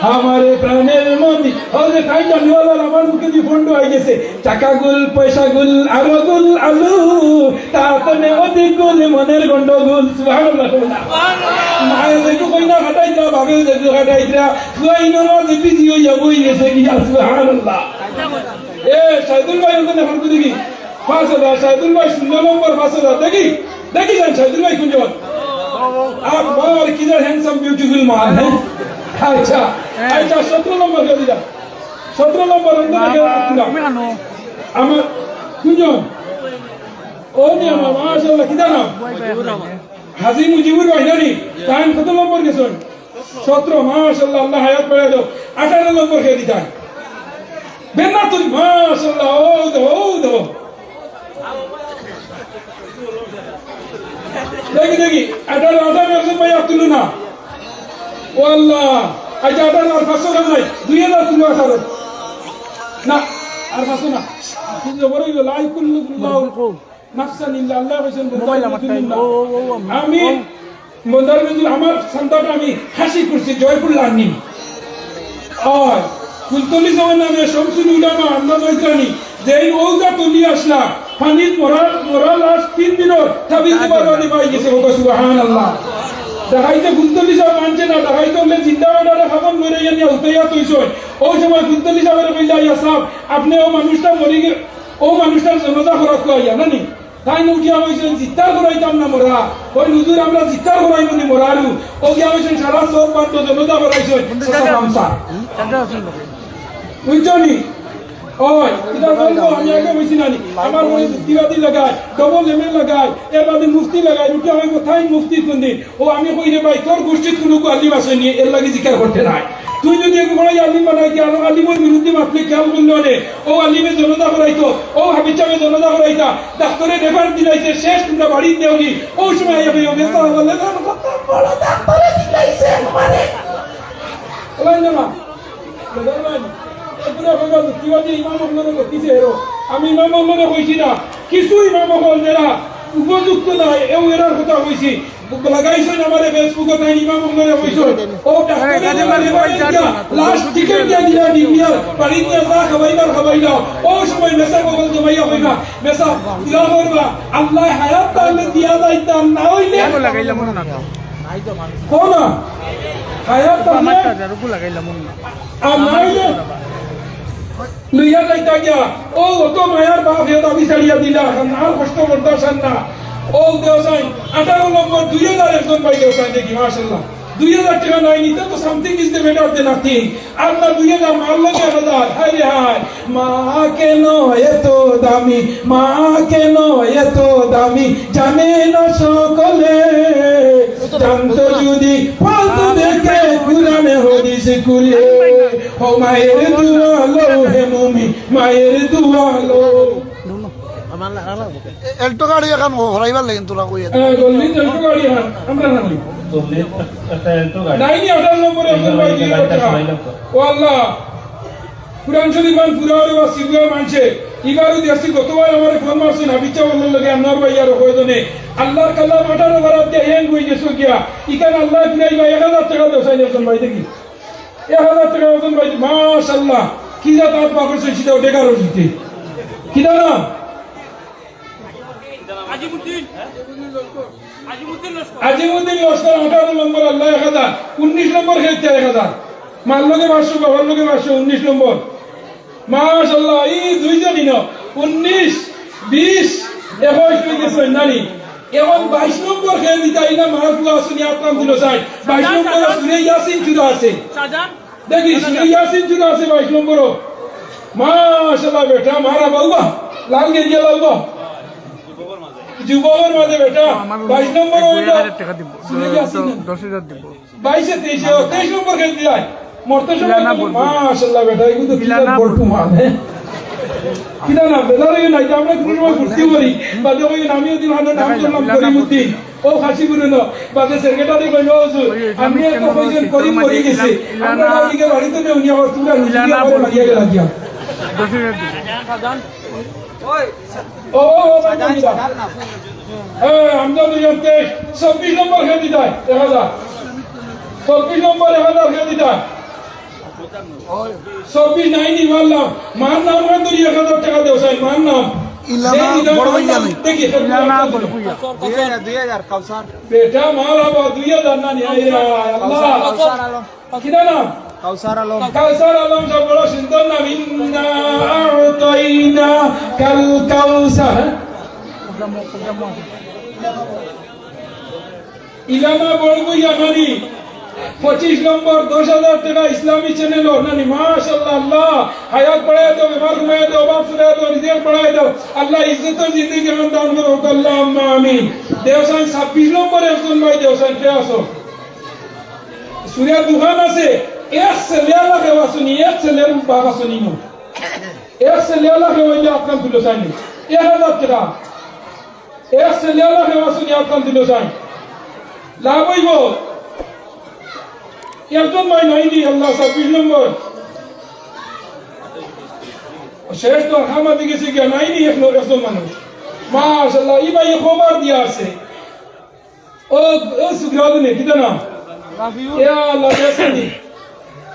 আমার প্রাণের মদিনা। অউ যে তাইন জানিওয়ালা আমার মুখে দি ফন্ড আই গেছে। টাকা গুল, পয়সা গুল, আরো গুল আলু, তা তো নে অধিক গুল মনের গন্ডগোল। সুবহানাল্লাহ। মায়ে যেগু কইনা খাটাইতরা, বাপে যেগু খাটাইতরা, ফুয়া ইনোর মাঝে বিজি অইয়া বই গেছে গিয়া। সুবহানাল্লাহ। এ, শাহিদুল ভাই, ওখানে ফোন করি কি? পাঁচ হাজার, শাহিদুল ভাই, শূন্য নম্বর, পাঁচ হাজার। দেখি, দেখি যান, শাহিদুল ভাই, কোনজন? আর বাবার কি যে handsome, beautiful মান, হ্যাঁ? আচ্ছা, আচ্ছা, সতেরো নম্বর কে দিলাম। সতেরো নম্বর, অন্য না, দেখে না, না। তুমি আনো। আমার, কোনজন? ও নি আমার, মাশাআল্লাহ, কিতা নাম? হাজী মুজিবুর ভাই, না নি? তাইন কত নম্বর গেছইন? সতেরো, মাশাআল্লাহ, আল্লায় হায়াত বাড়াই দেও। আঠারো নম্বর কে দিতাম। বেন্না তুই, মাশাআল্লাহ, ও দেখো, ও দেখো। দেখি, দেখি, আঠারো, আঠারো একজন ভাই হাত তুলো না। ও আল্লাহ, আচ্ছা, আঠারো আর পাঁচশো কেমন নাই? দুই হাজার তুলো আঠারো। না, আর পাঁচশো না। কিন্তু বড় হইল, লা ইকুল্লিফুল্লাহু নাফসান ইল্লা, আল্লায় কইছইন, মোবাইল আমার টাইম। ও, ও, ও, আমি, আমি ও। বন্দার মঞ্জুর, আমার সন্তানটা আমি হাসি করছি, জয়ফুল লার্নিং। আর ফুলতলি যাওয়ার নামে শামসুল উলামা, আমরা নয়তানি, যেই ঔজা তুলি আসলা, পানিত মরা, মরা লাশ তিন দিনর, তাবিজ দিবার বাদে পাই গেছে, বলো সুবহানাল্লাহ। দেখাইতে ফুলতলি যাওয়া মানছে না, দেখাইতে হলে জিন্দা বেটারে খাবার লড়ে গিয়ে নিয়ে উঠাইয়া তৈছয়। ওই সময় ফুলতলি যাওয়ার কইলা, ইয়া সাহেব, আপনি ও মানুষটা মরে গেল, ও মানুষটার জানাজা করা খুয়াইয়া, না নি? তাইন উঠিয়া কইছইন, "জিত্তার করাইতাম না মরা।" ওই হুজুর, আমরা জিত্তার করাইমু নি মরারু। ও গিয়া কইছইন, "সারা সব বান্ধব জানাজা করাইছইন।" বুঝছো নি? ওই, এটা বলবো, আমি আগে কইছি না নি? আমার ওই যুক্তিবাদী লাগায়, ডবল এম এ লাগায়, এর বাদে মুফতি লাগায়, উঠিয়া কইবো, "তাইন মুফতি কোন দিন?" ও আমি কই, "রে ভাই, তোর গোষ্ঠীত কুনু আলিম আছে নি, এর লাগি জিকার করতে নাই। তুই যদি এক বড় আলিম বানাইতে, আরো আলিমর বিরুদ্ধে মাতলে খেয়াল করলে অনে, ও আলিমে জানাজা করাইতো, ও হাফিজ সাহেবে জানাজা করাইতা, ডাক্তারে রেফার দিলাইছে, শেষ তোমরা বাড়িত দেওগি।" ও সময় আইয়া কইও, "মেসা বলে, বড় ডাক্তারে দিলাইছে আমারে।" ওলাই না, না। বুঝলেন না? এরপরে কইবা, "যুক্তিবাদী ইমাম অকলরে গতিছে এরো।" আমি ইমাম অকলরে কইছি না, কিছু ইমাম অকল যেরা উপযুক্ত নায়, এও এরার কথা কইছি। লাগাইছইন আমারে Facebook-ও, তাইন ইমাম অকলরে কইছইন। ও ডাক্তারে হ্যাঁ, এখানে বলে, বাড়ি এবার বাড়ি যান না, তো লাস্ট বলছি টিকিট যে দিয়া দিলা, দিন দিয়া, বাড়ি দিয়া যা খাবাইবার খাবাইলাও। ও সময় মেসা বগল জমাইয়া কইবা, "মেসা, দোয়া করবা, আল্লায় হায়াত তাহলে দিয়া যাইতাম, না হইলে।" কেন লাগাইলাম না? কও না, হায়াত তাহলে আমার কাছে আর ওগু লাগাইলাম না। আর না হইলে লইয়া যাইতা গিয়া, ও অত মায়ার বাপ হে দাবি ছাড়িয়া দিলা, আর না কষ্ট বরদাস্ত আর না। ও দেও চাই, আঠারো নম্বর দুই হাজার একজন ভাই দেও চাই দেখি, মাশাআল্লাহ। দুই হাজার টেকা নাই নিতে তো something is the better than nothing। আর না দুই হাজার মার লগে এক হাজার, হায় রে হায়। মা কেন এত দামি, মা কেন এত দামি, জানে না সকলে। জানতো যদি ফলতো দেখে কুরআনে হাদিস খুলে। ও মায়ের দোয়া লও হে মুমিন, মায়ের দোয়া লও। এ-, এল্টো গাড়ি এখন হরাইবার লাগি তোরা কইয়া দে। হ্যাঁ, গল্লি তো এল্টো গাড়ি, হ্যাঁ, আমরা না। গল্লি একটা এল্টো গাড়ি। নাইনি আঠারো নম্বরে একজন ভাই দিয়ে গাড়িটা রাখা। সরাই রাখো। ও আল্লাহ, কুরআন শরীফ আন পুরা ওরে বা সিগুয়া মানছে। ইবারও দেখছি গতবার আমারে ফোন মারছইন, হাফিজ সাহেব অকলর লগে আনোয়ার ভাই আর কয়জনে। আল্লাহর কালাম আঠারো বার আত দিয়া হ্যাং হই গেছে গিয়া। ইখান আল্লাহ ফিরাইবা এক হাজার টেকা দেও চাইন একজন ভাই দেখি। এক হাজার টেকা ওজন ভাই, মাশাআল্লাহ। কি জাত আত বার করছে, সেটা ওটা কারো জিতে। কি জানো? আজিমুদ্দিন। আজিমুদ্দিন লস্কর। আজিমুদ্দিন লস্কর, আঠারো নম্বর, আল্লাহ এক হাজার। উনিশ নম্বর খেলতে এক হাজার। মার লগে পাঁচশো, বাবার লগে পাঁচশো, উনিশ নম্বর। মাশাআল্লাহ, এই দুইজনই না। উনিশ, বিশ, একুশ হয়ে গেছে, নানি? এখন বাইশ নম্বর খেয়ে দিতা, এই না মার ফুয়া আসুনি, আপনার দিল চাই। বাইশ নম্বর সুরে ইয়াসিন চূড়া আছে। দেখি, সুরে ইয়াসিন চূড়া আছে বাইশ নম্বরও। মাশাআল্লাহ বেটা, মারা বাবা, লাল গেঞ্জিয়া লাল বা। যুবকর মাঝে বেটা, আমার বাইশ নম্বর এক হইল। হাজার টাকা দিব, সুরে ইয়াসিন। দশ হাজার দিব। বাইশে তেইশে, তেইশ নম্বর খেয়ে দিলাই। মরতে সময় ইলানা বলবো। মাশাআল্লাহ বেটা, এগুলো তো কি ইলানা বলবো। বলটু মান, হ্যাঁ? কিতা নাম? বেজার অইও না, ইটা আমরা কুনু সময় ফুর্তি করি। বাদে কইন, "আমি ওদিন হানো নাম করলাম করিমউদ্দিন।" ও খাসি গুরু ন, বাদে সেক্রেটারি কইল, "ও হুজুর, আপনে তো কইছইন করিম মরি গেছে।" আমরা ওদিকে বাড়িত নে উনি আবার তোমরা হুজুরি আবার মারিয়া গেলা গিয়া। ও, ও, ও, ভাই, ভাই, ভাই। হ্যাঁ, হামজা দুই হাজার তেইশ, চব্বিশ নম্বর কে দিতায়, এক হাজার। চব্বিশ নম্বর এক হাজার কে দিতায়। চব্বিশ নাইনি মারলাম। মার নাম রে ধরি এক হাজার টেকা দেও, সাই, মার নাম। ইলানা দেখি, দেখি, বড় ভাই জানি। দেখি, ইলানা বড় ভাই। দুই হাজার, দুই হাজার, কাউসার। বেটা, মার আবার দুই হাজার না নিয়া, আয় রে, আয়, আল্লাহ। কাউসার, কাউসার আলম। কিতা নাম? কাউসার আলম। কাউসার আলম, সব বড় সুন্দর নাম। ইন্না আ'তাইনা কাল কাউসার। ইলানা বড় ভাই জানি। পঁচিশ নম্বর, দশ হাজার টেকা ইসলামী চ্যানেল, নানি, মাশাআল্লাহ, আল্লাহ, হায়াত বাড়াইয়া দেও, বেমার কমাইয়া দেও, অভাব ফুরাইয়া দেও, রিজিক বাড়াইয়া দেও, আল্লাহ, ইজ্জতর জিন্দেগি দান করো, আল্লাহুম্মা আমিন। দেও সাইন ছাব্বিশ নম্বর একজন ভাই, দেও সাইন, কে আছো? সুরিয়া দোকান আছে, এক ছেলে আলা কেউ আছনি, এক ছেলের বাপ আছনি নু। এক ছেলে আলা কেউ অইলে আপনার তুলো সাইন, এক হাজার টেকা। এক ছেলে আলা কেউ আছনি, আপনার তুলো সাইন। লাভ অইবো। একজন ভাই নাইনি, আল্লাহ, ছাব্বিশ নম্বর। শেষ তো হামাদি গেছে গিয়া, নাইনি এক ন-, একজন মানুষ। মাশাআল্লাহ, ই ভাই খবর দিয়া আছে। ও, ও সুগ্রাদ নে, কিতা নাম? রাফিউল। ইয়া আল্লাহ, দেখছনি?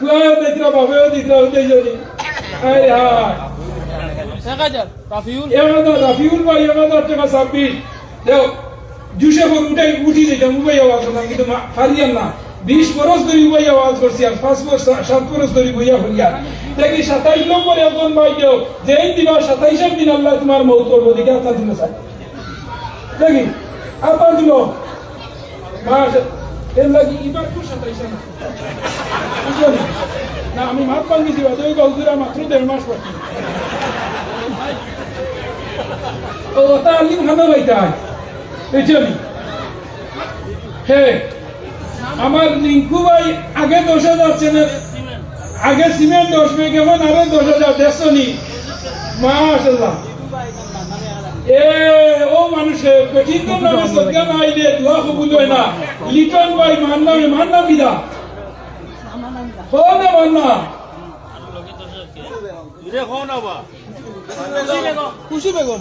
পুয়াও দেখরা, বাপেও দেখরা, ওটাই জানি। আরে হায়। এক হাজার, রাফিউল। এক হাজার, রাফিউল ভাই, এক হাজার টেকা ছাব্বিশ। দেও, জুশে করে উঠাই, উঠি যাইতাম, উবাই আওয়াজ করতাম, কিন্তু মা-, পারিয়ার না। বিশ বরস ধরি উবাই আওয়াজ করছি, আর পাঁচ বরস, সা-, সাত বরস ধরি বইয়া হইয়া। দেখি সাতাইশ নম্বর একজন ভাই দেও, যেই দিবা সাতাইশের দিন আল্লাহ তোমার মৌত করবো, দেখি আপনার দিন স্যার। দেখি, আপনার দিন। মাস, এর লাগি এবার তো সাতাইশে না। বুঝলেন? না, আমি মাত ভাঙিছি, বাদে ওই বাউজুরা মাত্র দেড় মাস বাকি। ও, ওটা আলিম খানা ভাইটা। বুঝলেন? হে, আমার রিঙ্কু ভাই আগে দশ হাজার চ্যানেল, আগে সিমেন্ট দশ ব্যাগ, এখন আরো দশ হাজার, দেখছো নি? মাশাআল্লাহ। এ, ও মানুষে, কঠিন নামে সজ্ঞা না আইলে দোয়া কবুল হয় না। লিটন ভাই, মার নামে, মার নাম কিতা? কও না, মার নাম। খুশি বেগম। খুশি বেগম।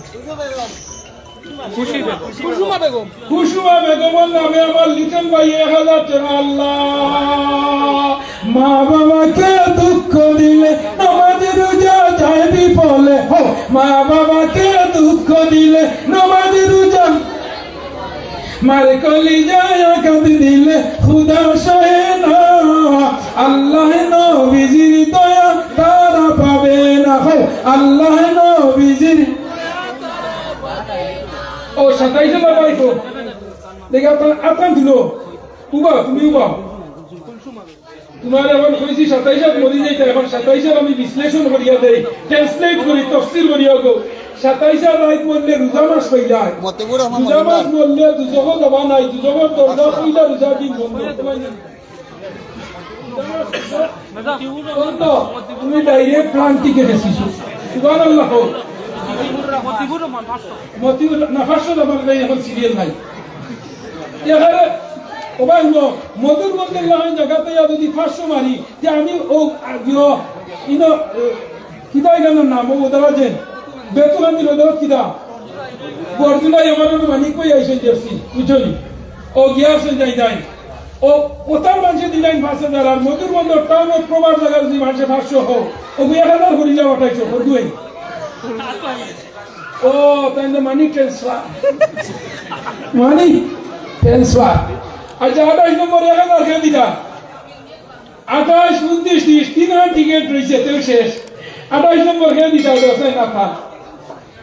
খুশি বেগম। কুসুমা বেগম। কুসুমা বেগমর নামে আমার লিটন ভাই এক হাজার টাকা। আল্লাহ, মা বাবাকে দুঃখ দিলে নামাজ রোজা যায় বিফলে। হো, মা বাবাকে দুঃখ দিলে নামাজ রোজা, মার কলিজায় আঘাত দিলে খুদা সহে না। আল্লাহ নবীজির দয়া তারা পাবে না। হো, আল্লাহ নবীজির ও সাতাইশে না বাইশো। দেখি আপনার, আপনার দিল। উবা, তুমি উবা। তোমার এখন কইছি সাতাইশে মরি যাইতে, এখন সাতাইশে আমি বিশ্লেষণ করিয়া দেই, ট্রান্সলেট করি, তফসির করিয়া গো। সাতাইশে রাইত মরলে রোজা মাস পাইলায়। মতিউর রহমান রোজা মাস মজুমদার। মরলে দুজখো যাবা নাই, দুজখর দরজা পইলা রোজা দিন বন্ধ। অন্ত, তুমি ডাইরেক্ট প্লান টিকে গেছিস। সুবহানাল্লাহ। মতিউর রহমান, পাঁচশো। মতিউর, না, পাঁচশো না, আমার কাছে এখন সিরিয়াল নাই। এখানে, ও ভাই, হুনো, মধুর মধ্যে লাইন জায়গাতে যদি পাঁচশো মারি, যে আমি ও, ইয়ো, ইনো, এ, কিতা এখানে নাম, ও ওদারা যে, বেতুল আমি রোদরত কিতা? বরজুলাই আমার ওটা মানিক কই আইসেন দেখছি, বুঝলি? ও গিয়া আছেন যাই যাই। ও, ওটার মাঝে দিলেন পাঁচ হাজার, আর মধুর বন্দর টাউন অফ প্রভার জায়গার যদি মাঝে পাঁচশো হোক, ও গিয়া এক হাজার করি যাওয়া পাঠাইছো, ও দুই। ও, তাই তো মানি ট্রান্সফার। Money transfer. আচ্ছা, আঠাশ নম্বর এক হাজার কে দিতা? আঠাশ, ঊনত্রিশ, ত্রিশ, তিন হাজার টিকিট রয়েছে, তেও শেষ। আঠাশ নম্বর কে দিতা? হোসেন আফা।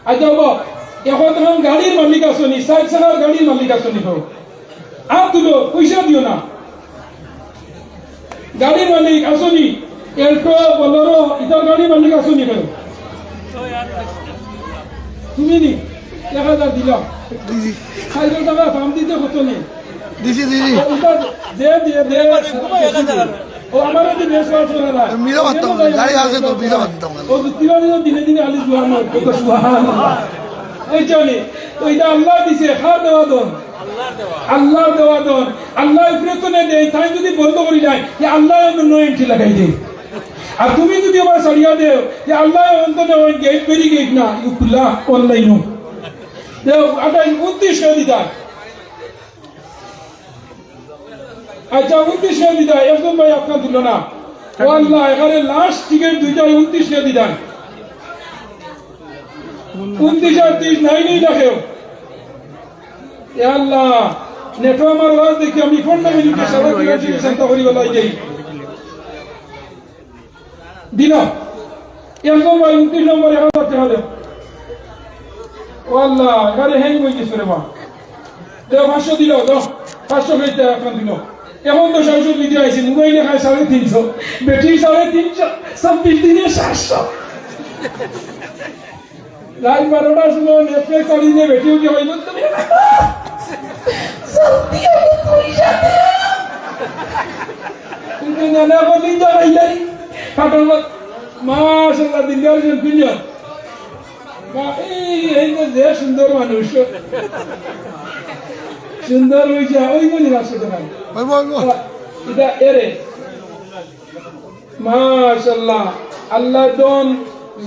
আচ্ছা, বাবা, এখন তখন গাড়ির মালিক আছনি, সাইড চাকার গাড়ির মালিক আছনি হোক। আর তুলো, পয়সা দিও না। গাড়ির মালিক আছনি, এল্টো, বোলেরো, ইতার গাড়ির মালিক আছনি কেন? তুমি নি, এক হাজার দিলাম। দিদি। সাইকেল টাকা দাম দিতে হতো নি। দিছি, দিছি। আর ইতার যে, যে, যে, ও আমার যে বেশ আছে না। মিলে মারতাম না, গাড়ি আছে তো, মিলে মারতাম না। ও যুক্তিবাদী তো দিনে দিনে খালি জুয়ান মার, কত সুবহানাল্লাহ। এই জানি, তো এটা আল্লাহ দিছে, কার দেওয়া ধন? আল্লাহর দেওয়া ধন। আল্লাহ উপরে তো নেই দেয়, তাই যদি বন্ধ করি যায়, যে আল্লাহ অন্য নয় এন্ট্রি লাগাই দেয়। আর তুমি যদি আবার ছাড়িয়া দেও, যে আল্লাহ অন্ত নেই, গেট বেরি গেট না, ইউ খোলা, অনলাইনও। দেও, আটাই ঊনত্রিশ করে দিতা। আচ্ছা, ঊনত্রিশ করে দিতা, একজন ভাই আপনার দিল না। ও আল্লাহ, এখানে লাস্ট টিকিট দুইটা, ঊনত্রিশ করে দিতা। ঊনত্রিশ আর ত্রিশ নাই, নেই দেখেও। এ আল্লাহ, নেটো আমার ওয়াজ দেখি আমি পনেরো মিনিটে সারা দিন চিন্তা করি বেলাই যাই। দিলাম। একজন ভাই ঊনত্রিশ নম্বর এক হাজার টাকা দেন। ও আল্লাহ, এখানে হ্যাং হয়ে গেছে রে বা। দেও, পাঁচশো দিল, দেও। পাঁচশো হইতে এখন দিল। এখন তো সাড়ে সাত মিনিটে আইছি, মোবাইলে খায় সাড়ে তিনশো, ব্যাটারি সাড়ে তিনশো, ছাব্বিশ দিনে সাতশো। রাত বারোটার সময় নেট প্যাক চালিয়ে দিয়ে বেটি উঠে হইব, তুমি সত্যি আমি পয়সা দেও। কিন্তু না, না, বলি তো ভাই, এই ফাটার মত, মাশাআল্লাহ, দিনদার জন দুনিয়া। মা, এই, এই তো যে সুন্দর মানুষ। সুন্দর হইছে, ওই মনি রাখছে তো ভাই। ওই, ওই, ওই। এটা এরে। মাশাআল্লাহ। আল্লাহ দন,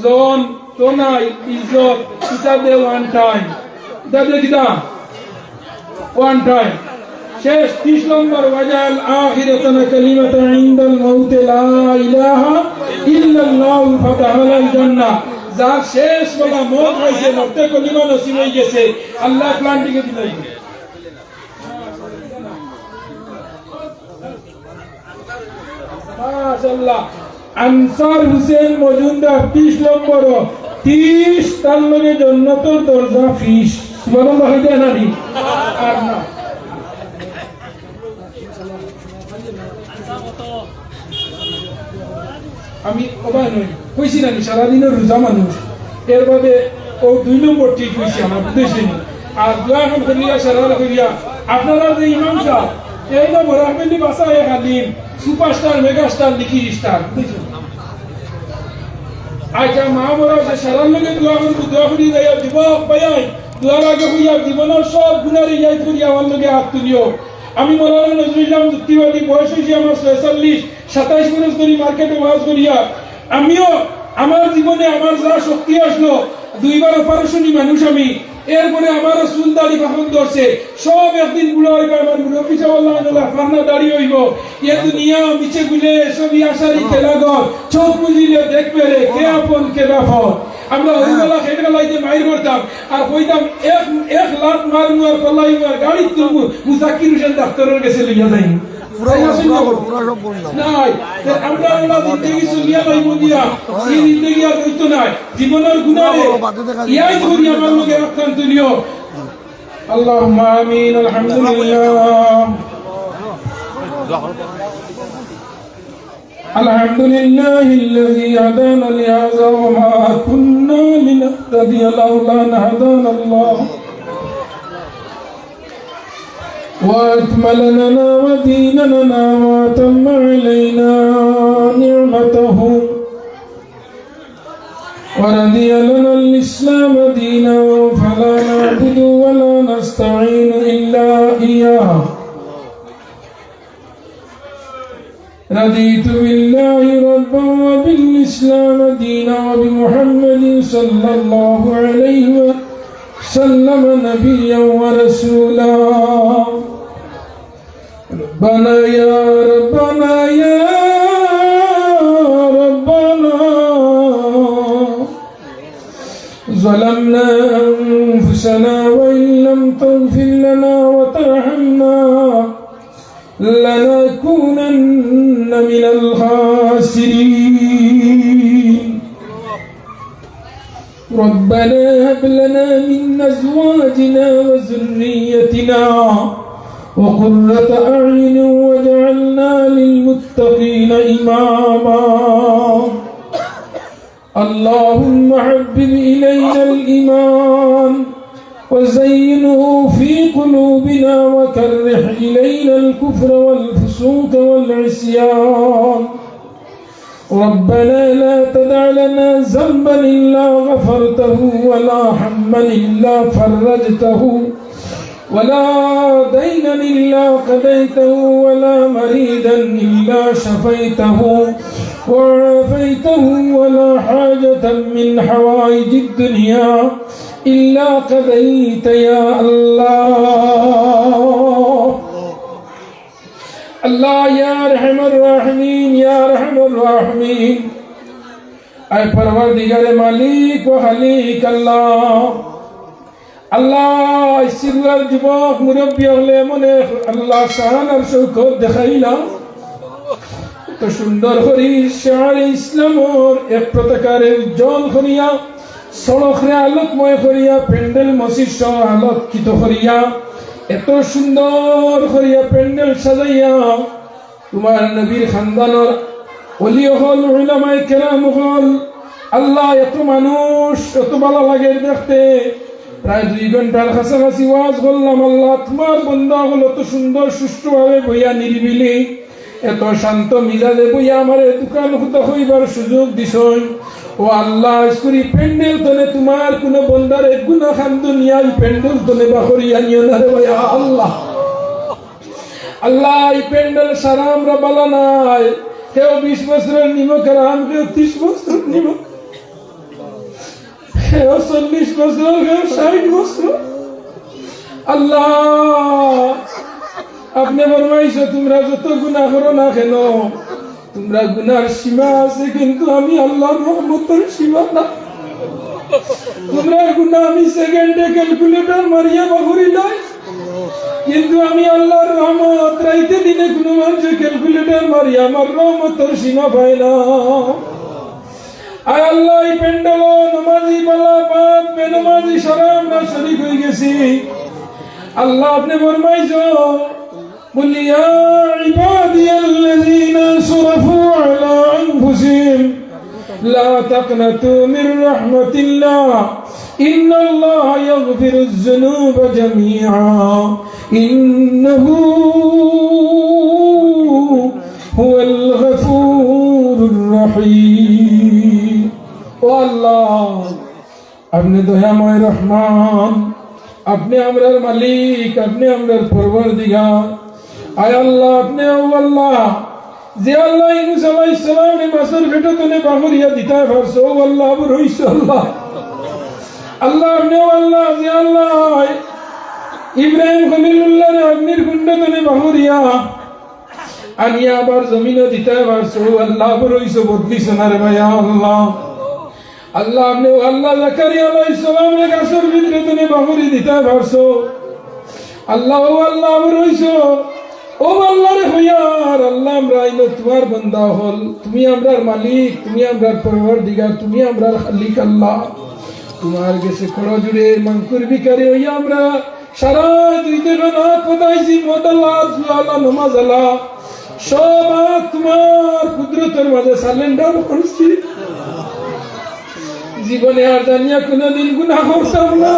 জন, তোনাই, ইজ্জত, ইতা দে one time। ইতা দে কিতা? One time। শেষ ত্রিশ নম্বর, "ওয়াজআল আখিরাতানা কালিমাতান ইনদাল মাউতি লা ইলাহা ইল্লাল্লাহু ফাদাখালাল জান্নাহ।" যার শেষ বেলা মউত অইছে, মরতে কলিমা নসিব অই গেছে, আল্লাহ প্ল্যান দিকে দিলাই। মাশাআল্লাহ। আনসার হোসেন মজুমদার ত্রিশ নম্বর, ত্রিশ তার লগে জন্নতর দরজা ফিস। সুবহানাল্লাহ, হইতে না নি? আর না। আমি অবাক নই, কইছি না নি, সারাদিনের রোজা মানুষ। এর বাদে ও দুই নম্বর ঠিক হইছে আমার উদ্দেশ্যে নি। আর দোয়া এখন করিয়া, সারা করিয়া, আপনারা যে ইমাম সাহেব, এই না বড় আহমেদি বাসা, এক আলিম, সুপারস্টার, মেগাস্টার, লিখি স্টার, বুঝছেন? আচ্ছা, মা বড় আছে, সারার লগে দোয়া করি, দোয়া করি যাইয়া দিব, ভাই, দোয়ার আগে হইয়া জীবনের সব গুণারে ইয়াদ করি আমার লগে হাত তুলিও। আমি মৌলানা নজরুল ইসলাম যুক্তিবাদী, বয়স হইছে আমার ছয়চল্লিশ, সাতাইশ বছর ধরি মার্কেটে ওয়াজ করিয়া। আমিও আমার জীবনে আমার যা শক্তি আসলো, দুইবার অপারেশনি মানুষ আমি, এরপরে আমারও চুল দাড়ি পাকন ধরছে, সব একদিন বুড়া হইবে। আমার মুরব্বী সাহেব আল্লাহ আল্লাহ ফান্না দাড়ি হইব। এ দুনিয়া মিছে গুলে সবই আশারি খেলাঘর, চোখ বুঝিলে দেখবে রে কে আপন কে বেপর। আমরা ওইবেলা খেটে লাইতে মাইর করতাম, আর কইতাম, "এক, এক লাত মারমু আর পাল্লাই মার, গাড়িত তুলমু, মুজাক্কির হোসেন ডাক্তারের গেছে লইয়া যাইমু।" পুরা, তাই না, পুরা, শুনবো? পুরা সব বললাম। নাই, তে আমরা, আমরা জিন্দেগি চলিয়া যাইব দিয়া, এই জিন্দেগি আর রইতো নাই। জীবনের গুণারে বাবা, বাদে দেখা যাবে। ইয়াই ধরি আমার লগে আক্রান্ত নিও। اللهم آمين. الحمد لله. الحمد لله الذي هدانا لهذا وما كنا لنهتدي لولا أن هدانا الله وأكمل لنا وديننا وأتم علينا نعمته ورضي لنا الإسلام دينا فلا نعبد ولا نستعين إلا إياه. رضيت بالله ربا وبالإسلام دينا وبمحمد صلى الله عليه وسلم نبيا ورسولا. ربنا يا ربنا يا ربنا ظلمنا أنفسنا وإن لم تغفر لنا وترحمنا لنكونن من الخاسرين. ربنا هب لنا من أزواجنا وذريتنا وقرة أعين واجعلنا للمتقين إماما. اللهم حبب إلينا الإيمان وزينه في قلوبنا وكره إلينا الكفر والفسوق والعصيان العصيان. ربنا لا تدع لنا ذنبا إلا غفرته ولا هما إلا فرجته ولا دينا إلا قضيته ولا مريضا إلا شفيته وعافيته ولا حاجة من حوائج الدنيا إلا قضيت يا الله. আল্লাহ, ইয়া আরহামার রাহিমিন, ইয়া আরহামার রাহিমিন। আয় পরওয়ারদিগারে মালিক ও খালিক আল্লাহ। আল্লাহ, আইজ সিরুয়ার যুবক মুরব্বি অকলে মনে আল্লাহ শান আর শৌকত দেখাইলা। তো সুন্দর করি শাআরে ইসলামর এক পতাকারে উজ্জ্বল করিয়া, সড়করে আলোকময় করিয়া, প্যান্ডেল মসজিদ সহ আলোকিত করিয়া, এত সুন্দর করিয়া প্যান্ডেল সাজাইয়া, তুমার নবীর খানদানর অলি অকল, উলামায়ে কেরাম অকল, আল্লাহ, এত মানুষ, এত ভালা লাগের দেখতে। প্রায় দুই ঘন্টার কাছাকাছি ওয়াজ করলাম। আল্লাহ, তুমার বন্দা অকল অত সুন্দর সুষ্ঠুভাবে বইয়া নিরিবিলি, এত শান্ত মিজাজে বইয়া আমারে দুখান কথা কইবার সুযোগ দিছইন। ও আল্লাহ, আইজ করি প্যান্ডেল তনে তুমার কুনু বন্দার এক গুনা খান দুনিয়ার প্যান্ডেল তনে বাখরিয়া নিও না রে ভাই আল্লাহ। আল্লাহ, ই প্যান্ডেল সারা আমরা বালা নাই। কেউ বিশ বছরর নিমক হারাম, কেউ ত্রিশ বছরর নিমক, কেউ চল্লিশ বছর, কেউ ষাইট বছর। আল্লাহ, আপনে ফরমাইছো, তুমরা যত গুনা করো না কেন, তুমরার গুনার সীমা আছে, কিন্তু আমি আল্লাহর রহমতর সীমা না। তুমরার গুনা আমি সেকেন্ডে ক্যালকুলেটর মারিয়া বাখরিলাই, কিন্তু আমি আল্লাহর রহমত রাইতে দিনে কুনু মানষে ক্যালকুলেটর মারিয়া আমার রহমতর সীমা পায় না। আয় আল্লাহ, ই প্যান্ডেলো নমাজি বালা বাদ বেনমাজি সারা আমরা শরিক অইগেছি। আল্লাহ, আপনে ফরমাইছো, قل يا عبادي الذين أسرفوا على أنفسهم لا تقنطوا من رحمة الله إن الله يغفر الذنوب جميعا إنه هو الغفور الرحيم. ও আল্লাহ, আপনে দয়াময় রহমান, আপনে আমরার মালিক, আপনে আমরার পরওয়ারদিগার। আয় আল্লাহ, আপনে, ও আল্লাহ, যে আল্লাহ ইউনুস আলাইহিস সালামরে মাছর পেটো তনে বাখরিয়া দিতায় পারছো, ও আল্লাহ, আবুর অইছো আল্লাহ। আল্লাহ, আপনে, ও আল্লাহ, যে আল্লাহ ইব্রাহিম খলিলুল্লাহরে অগ্নির কুণ্ড তনে বাখরিয়া আনিয়া আবার জমিনো দিতায় পারছো, ও আল্লাহ, আবুর অইছো, বদলিছো না রে ভাই আল্লাহ। আল্লাহ, আপনে, ও আল্লাহ, জাকারিয়া আলাইহিস সালামরে গাছর ভিতরে তনে বাখরি দিতায় পারছো। আল্লাহ, ও আল্লাহ, আবুর অইছো, ও আল্লাহ রে হইয়ার, আল্লাহ, আমরা আইনো তুমার বন্দা অকল, তুমি আমরার মালিক, তুমি আমরার পরওয়ারদিগার, তুমি আমরার খালিক আল্লাহ। তুমার গেছে করজুড়ে মাংকুর ভিখারি অইয়া আমরা সারা দুই দিন রাত পদাইছি, মদ আলা, জুয়া আলা, নমাজ আলা, সব আত তুমার কুদরতর মাঝে surrender করছি। জীবনে আর জানিয়া কুনুদিন গুনা করতাম না,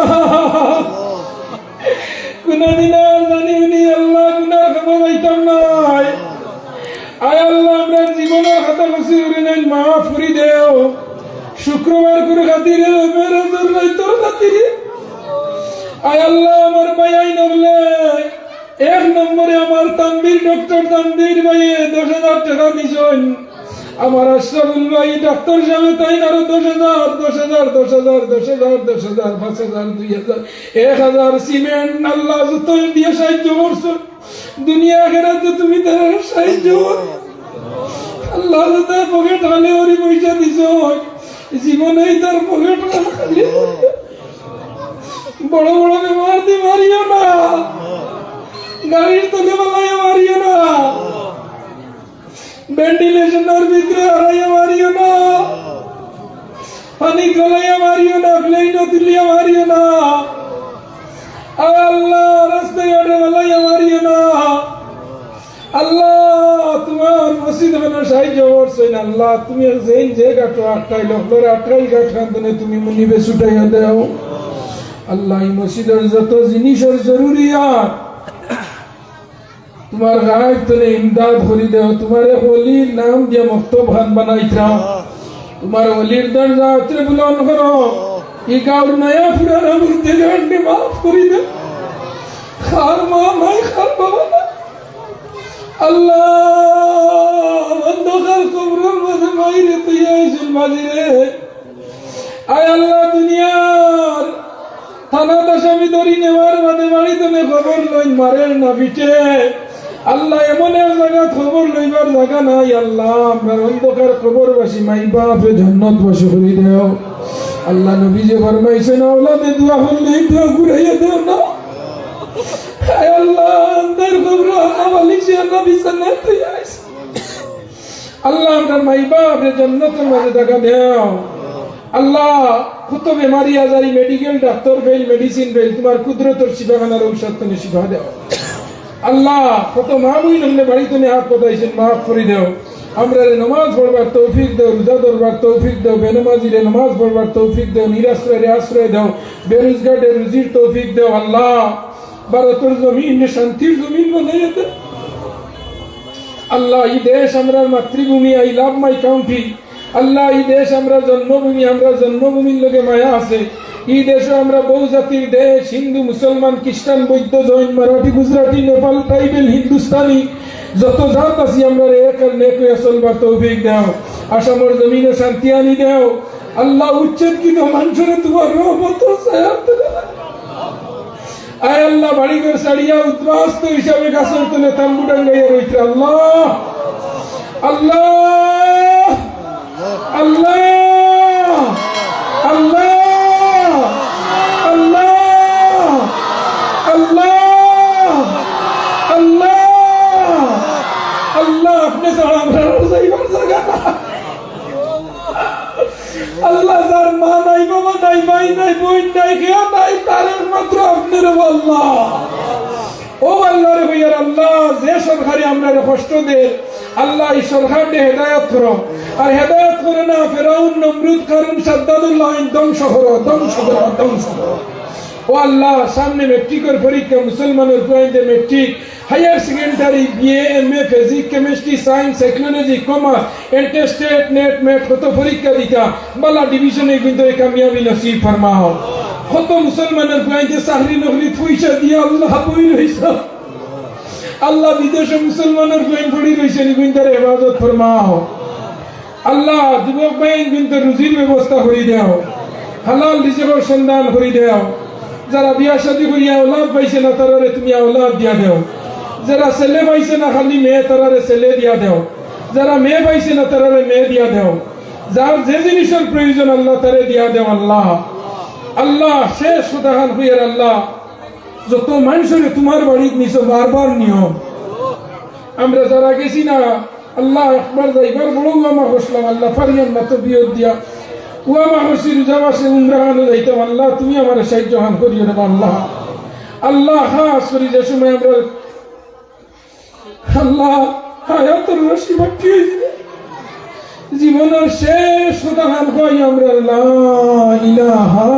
কুনুদিন আর জানি হুনি আল্লাহ গুনার খাতা পাইতাম না। আয় আল্লাহ, আমরার জীবনর খাতা কসুর গুনাইন মাফ করি দেও। শুক্রবার কুর খাতিরে, মেরাজর রাইতর খাতিরে। আয় আল্লাহ, আমার ভাইয়াইন অকলে, এক নম্বরে আমার তানভীর, ডক্টর তানভীর ভাইয়ে দশ হাজার টেকা দিছইন। আমার আশরাফুল ভাই, ডাক্তার সাবে, তাইন আরো দশ হাজার, দশ হাজার, দশ হাজার, দশ হাজার, দশ হাজার, পাঁচ হাজার, দুই হাজার, এক হাজার সিমেন্ট, আল্লাহ যত দিয়া সাহায্য করছো, দুনিয়া আখেরাতে তুমি তারারে সাহায্য করো। আল্লাহ যত পকেট খালি করি পয়সা দিছো, জীবনে তার পকেট খালি করি। বড় বড় বেমার দি মারিও না, গাড়ির তলে ফালাইয়া মারিও না। ভেন্টিলেশনর ভিতরে হারাইয়া মারিও না, পানি গলাইয়া মারিও না, প্লেনো তুলিয়া মারিও না। আয় আল্লাহ, রাস্তাঘাটে ফালাইয়া মারিও না। আল্লাহ, তুমার মসজিদ খানো সাহায্য করছইন। আল্লাহ, তুমি যেইন যে ঘাটো আটকাইল, অকলরে আটকাইল ঘাট খান তনে তুমি মুনিবে ছুটাইয়া দেও। আল্লাহ, ই মসজিদর যত জিনিসর জরুরিয়াত, তুমার গায়েব তনে ইমদাদ করি দেও, তুমার এক ওলির নাম দিয়া মক্তব খান বানাইতরা। তুমার ওলির দরজা আত্রে বুলন্দ করো। ই গাউর নয়া পুরানা মুর্দেগানরে মাফ করি দেও। কার মা নাই, কার বাবা নাই। আল্লাহ, অন্ধকার কবরর মাঝে মাইরে তুই আইছইন বাজিরে। আয় আল্লাহ, দুনিয়ার থানাত আসামি ধরি নেওয়ার বাদে বাড়ি তনে খবর লইন, মারের না পিটে। আল্লাহ, এমন এক জাগাত খবর লইবার জাগা নাই। আল্লাহ, আমরার অন্ধকার কবরবাসী মাই বাপরে জান্নাতবাসী করি দেও। আল্লাহ, নবীজি ফরমাইছইন, আওলাদে দোয়া করলে দোয়া ঘুরাইয়া দেও না। আয় আল্লাহ, আন্ধার কবর আনা বালিশে আনা বিছানাত তুই আইস। আল্লাহ, আমরার মাই বাপরে জান্নাতর মাঝে জাগা দেও। আল্লাহ, কত বেমারি Azhari, medical doctor fail, medicine fail, তুমার কুদরতর শিফাখানার ঔষধ তনে শিফা দেও। আল্লাহ, কত মা বইন অকলে বাড়ি তনে হাত পাতাইছইন, মাফ করি দেও। আমরারে নমাজ পড়বার তৌফিক দেও, রোজা ধরবার তৌফিক দেও, বেনমাজিরে নমাজ পড়বার তৌফিক দেও, নিরাশ্রয়রে আশ্রয় দেও, বেরোজগাররে রুজির তৌফিক দেও। আল্লাহ, ভারতর জমিন শান্তির জমিন বানাইয়া দেও। আল্লাহ, ই দেশ আমরার মাতৃভূমি, I love my country। আল্লাহ, ই দেশ আমরার জন্মভূমি, আমরার জন্মভূমির লগে মায়া আছে। ই দেশো আমরা বহু জাতির দেশ, হিন্দু, মুসলমান, খ্রিস্টান, বৌদ্ধ, জৈন, মারাঠি, গুজরাটি, নেপাল, ট্রাইবেল, হিন্দুস্তানি, যত জাত আছি আমরারে এক আর নেক অইয়া চলবার তৌফিক দেও। আসামর জমিনো শান্তি আনি দেও। আল্লাহ, উচ্ছেদকৃত মানষরে তুমার রহমতর ছায়ার তলে রাখো। আয় আল্লাহ, বাড়িঘর ছাড়িয়া উদ্বাস্তু হিসাবে গাছর তলে তাম্বু টাঙ্গাইয়া রইছে। আল্লাহ, আল্লাহ, আল্লাহ, আল্লাহ, আল্লাহ, আল্লাহ, আল্লাহ, আল্লাহ, আপনে ছাড়া আমরার আর যাইবার জাগা নাই। আল্লাহ, যার মা নাই, বাবা নাই, ভাই নাই, বইন নাই, কেউ নাই, তার একমাত্র আপনে রে আল্লাহ। ও আল্লাহ রে ভাইয়ার আল্লাহ, যে সরকারে আমরারে কষ্ট দের, আল্লাহ, ই সরকাররে হেদায়ত করো। আর হেদায়ত করো না ফেরাউন, নমরুদ, কারুন, সাদ্দাদুল্লাহ, ধ্বংস করো, ধ্বংস করো, ধ্বংস করো। ও আল্লাহ, সামনে মেট্রিকর পরীক্ষা, মুসলমানর পুয়াইন্তে matric, higher secondary, BA, MA, physics, chemistry, science, technology, commerce, inter state, NET, MET, কত পরীক্ষা দিতা, বালা ডিভিশনে কিন্তু এই কামিয়াবি নসিব ফরমাও। কত মুসলমানর পুয়াইন্তে চাকরি নকরি পয়সা দিয়া আল্লাহ বই রইছে। আল্লাহ, বিদেশো মুসলমানর পুয়াইন পড়ি রইছে, নি কিন্তু হেফাজত ফরমাও। আল্লাহ, যুবক ভাইয়াইন কিন্তু রুজির ব্যবস্থা করি দেও, হালাল রিজিকর সন্ধান করি দেও। যারা বিয়া শাদী করিয়া আওলাদ পাইছে না, তারারে তুমি আওলাদ দিয়া দেও। যারা ছেলে পাইছে না, খালি মেয়ে, তারারে ছেলে দিয়া দেও। যারা মেয়ে পাইছে না, তারারে মেয়ে দিয়া দেও। যার যে জিনিসর প্রয়োজন, আল্লাহ, তারে দিয়া দেও। আল্লাহ, আল্লাহ, শেষ কথাখান কইয়ার আল্লাহ, যত মানষরে তুমার বাড়িত নিছো, বারবার নিও। আমরা যারা গেছি না, আল্লাহ, একবার যাইবার বড় ওয়ামা করছিলাম, আল্লাহ, পারিয়ার না তবিয়ত দিয়া। ওয়ামা করছি রোজা মাসে উমরা খানো যাইতাম, আল্লাহ, তুমি আমারে সাহায্য খান করিও রে আল্লাহ। আল্লাহ, খাস করি যে সময় আমরা, আল্লাহ, হায়াতর রশি বাকি অইছে, জীবনর শেষ কথাখান কই আমরা, লা ইলাহা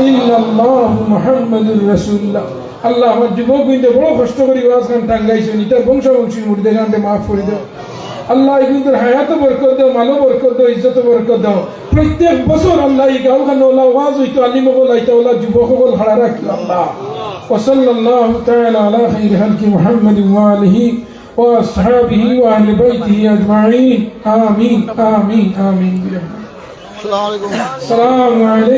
ইল্লাল্লাহু মুহাম্মাদুর রাসূলুল্লাহ। আল্লাহ, আমার যুবক বৃন্দে বড় কষ্ট করি ওয়াজখান টাঙ্গাইছইন, ইতার বংশাবংশীর মুর্দেগানরে মাফ করি দেও। আল্লাহ, ই বৃন্দর হায়াতো বরকত দেও, মালো বরকত দেও, ইজ্জতো বরকত দেও। প্রত্যেক বছর আল্লাহ, ই গাঁওখানো অলা ওয়াজ অইতো, আলিম অকল আইতা, অলা যুবক অকল খাড়া রাখিও আল্লাহ। وصلى الله تعالى على خير خلقه محمد وآله وأصحابه وأهل بيته أجمعين. آمين، آمين، آمين. السلام عليكم. السلام عليكم.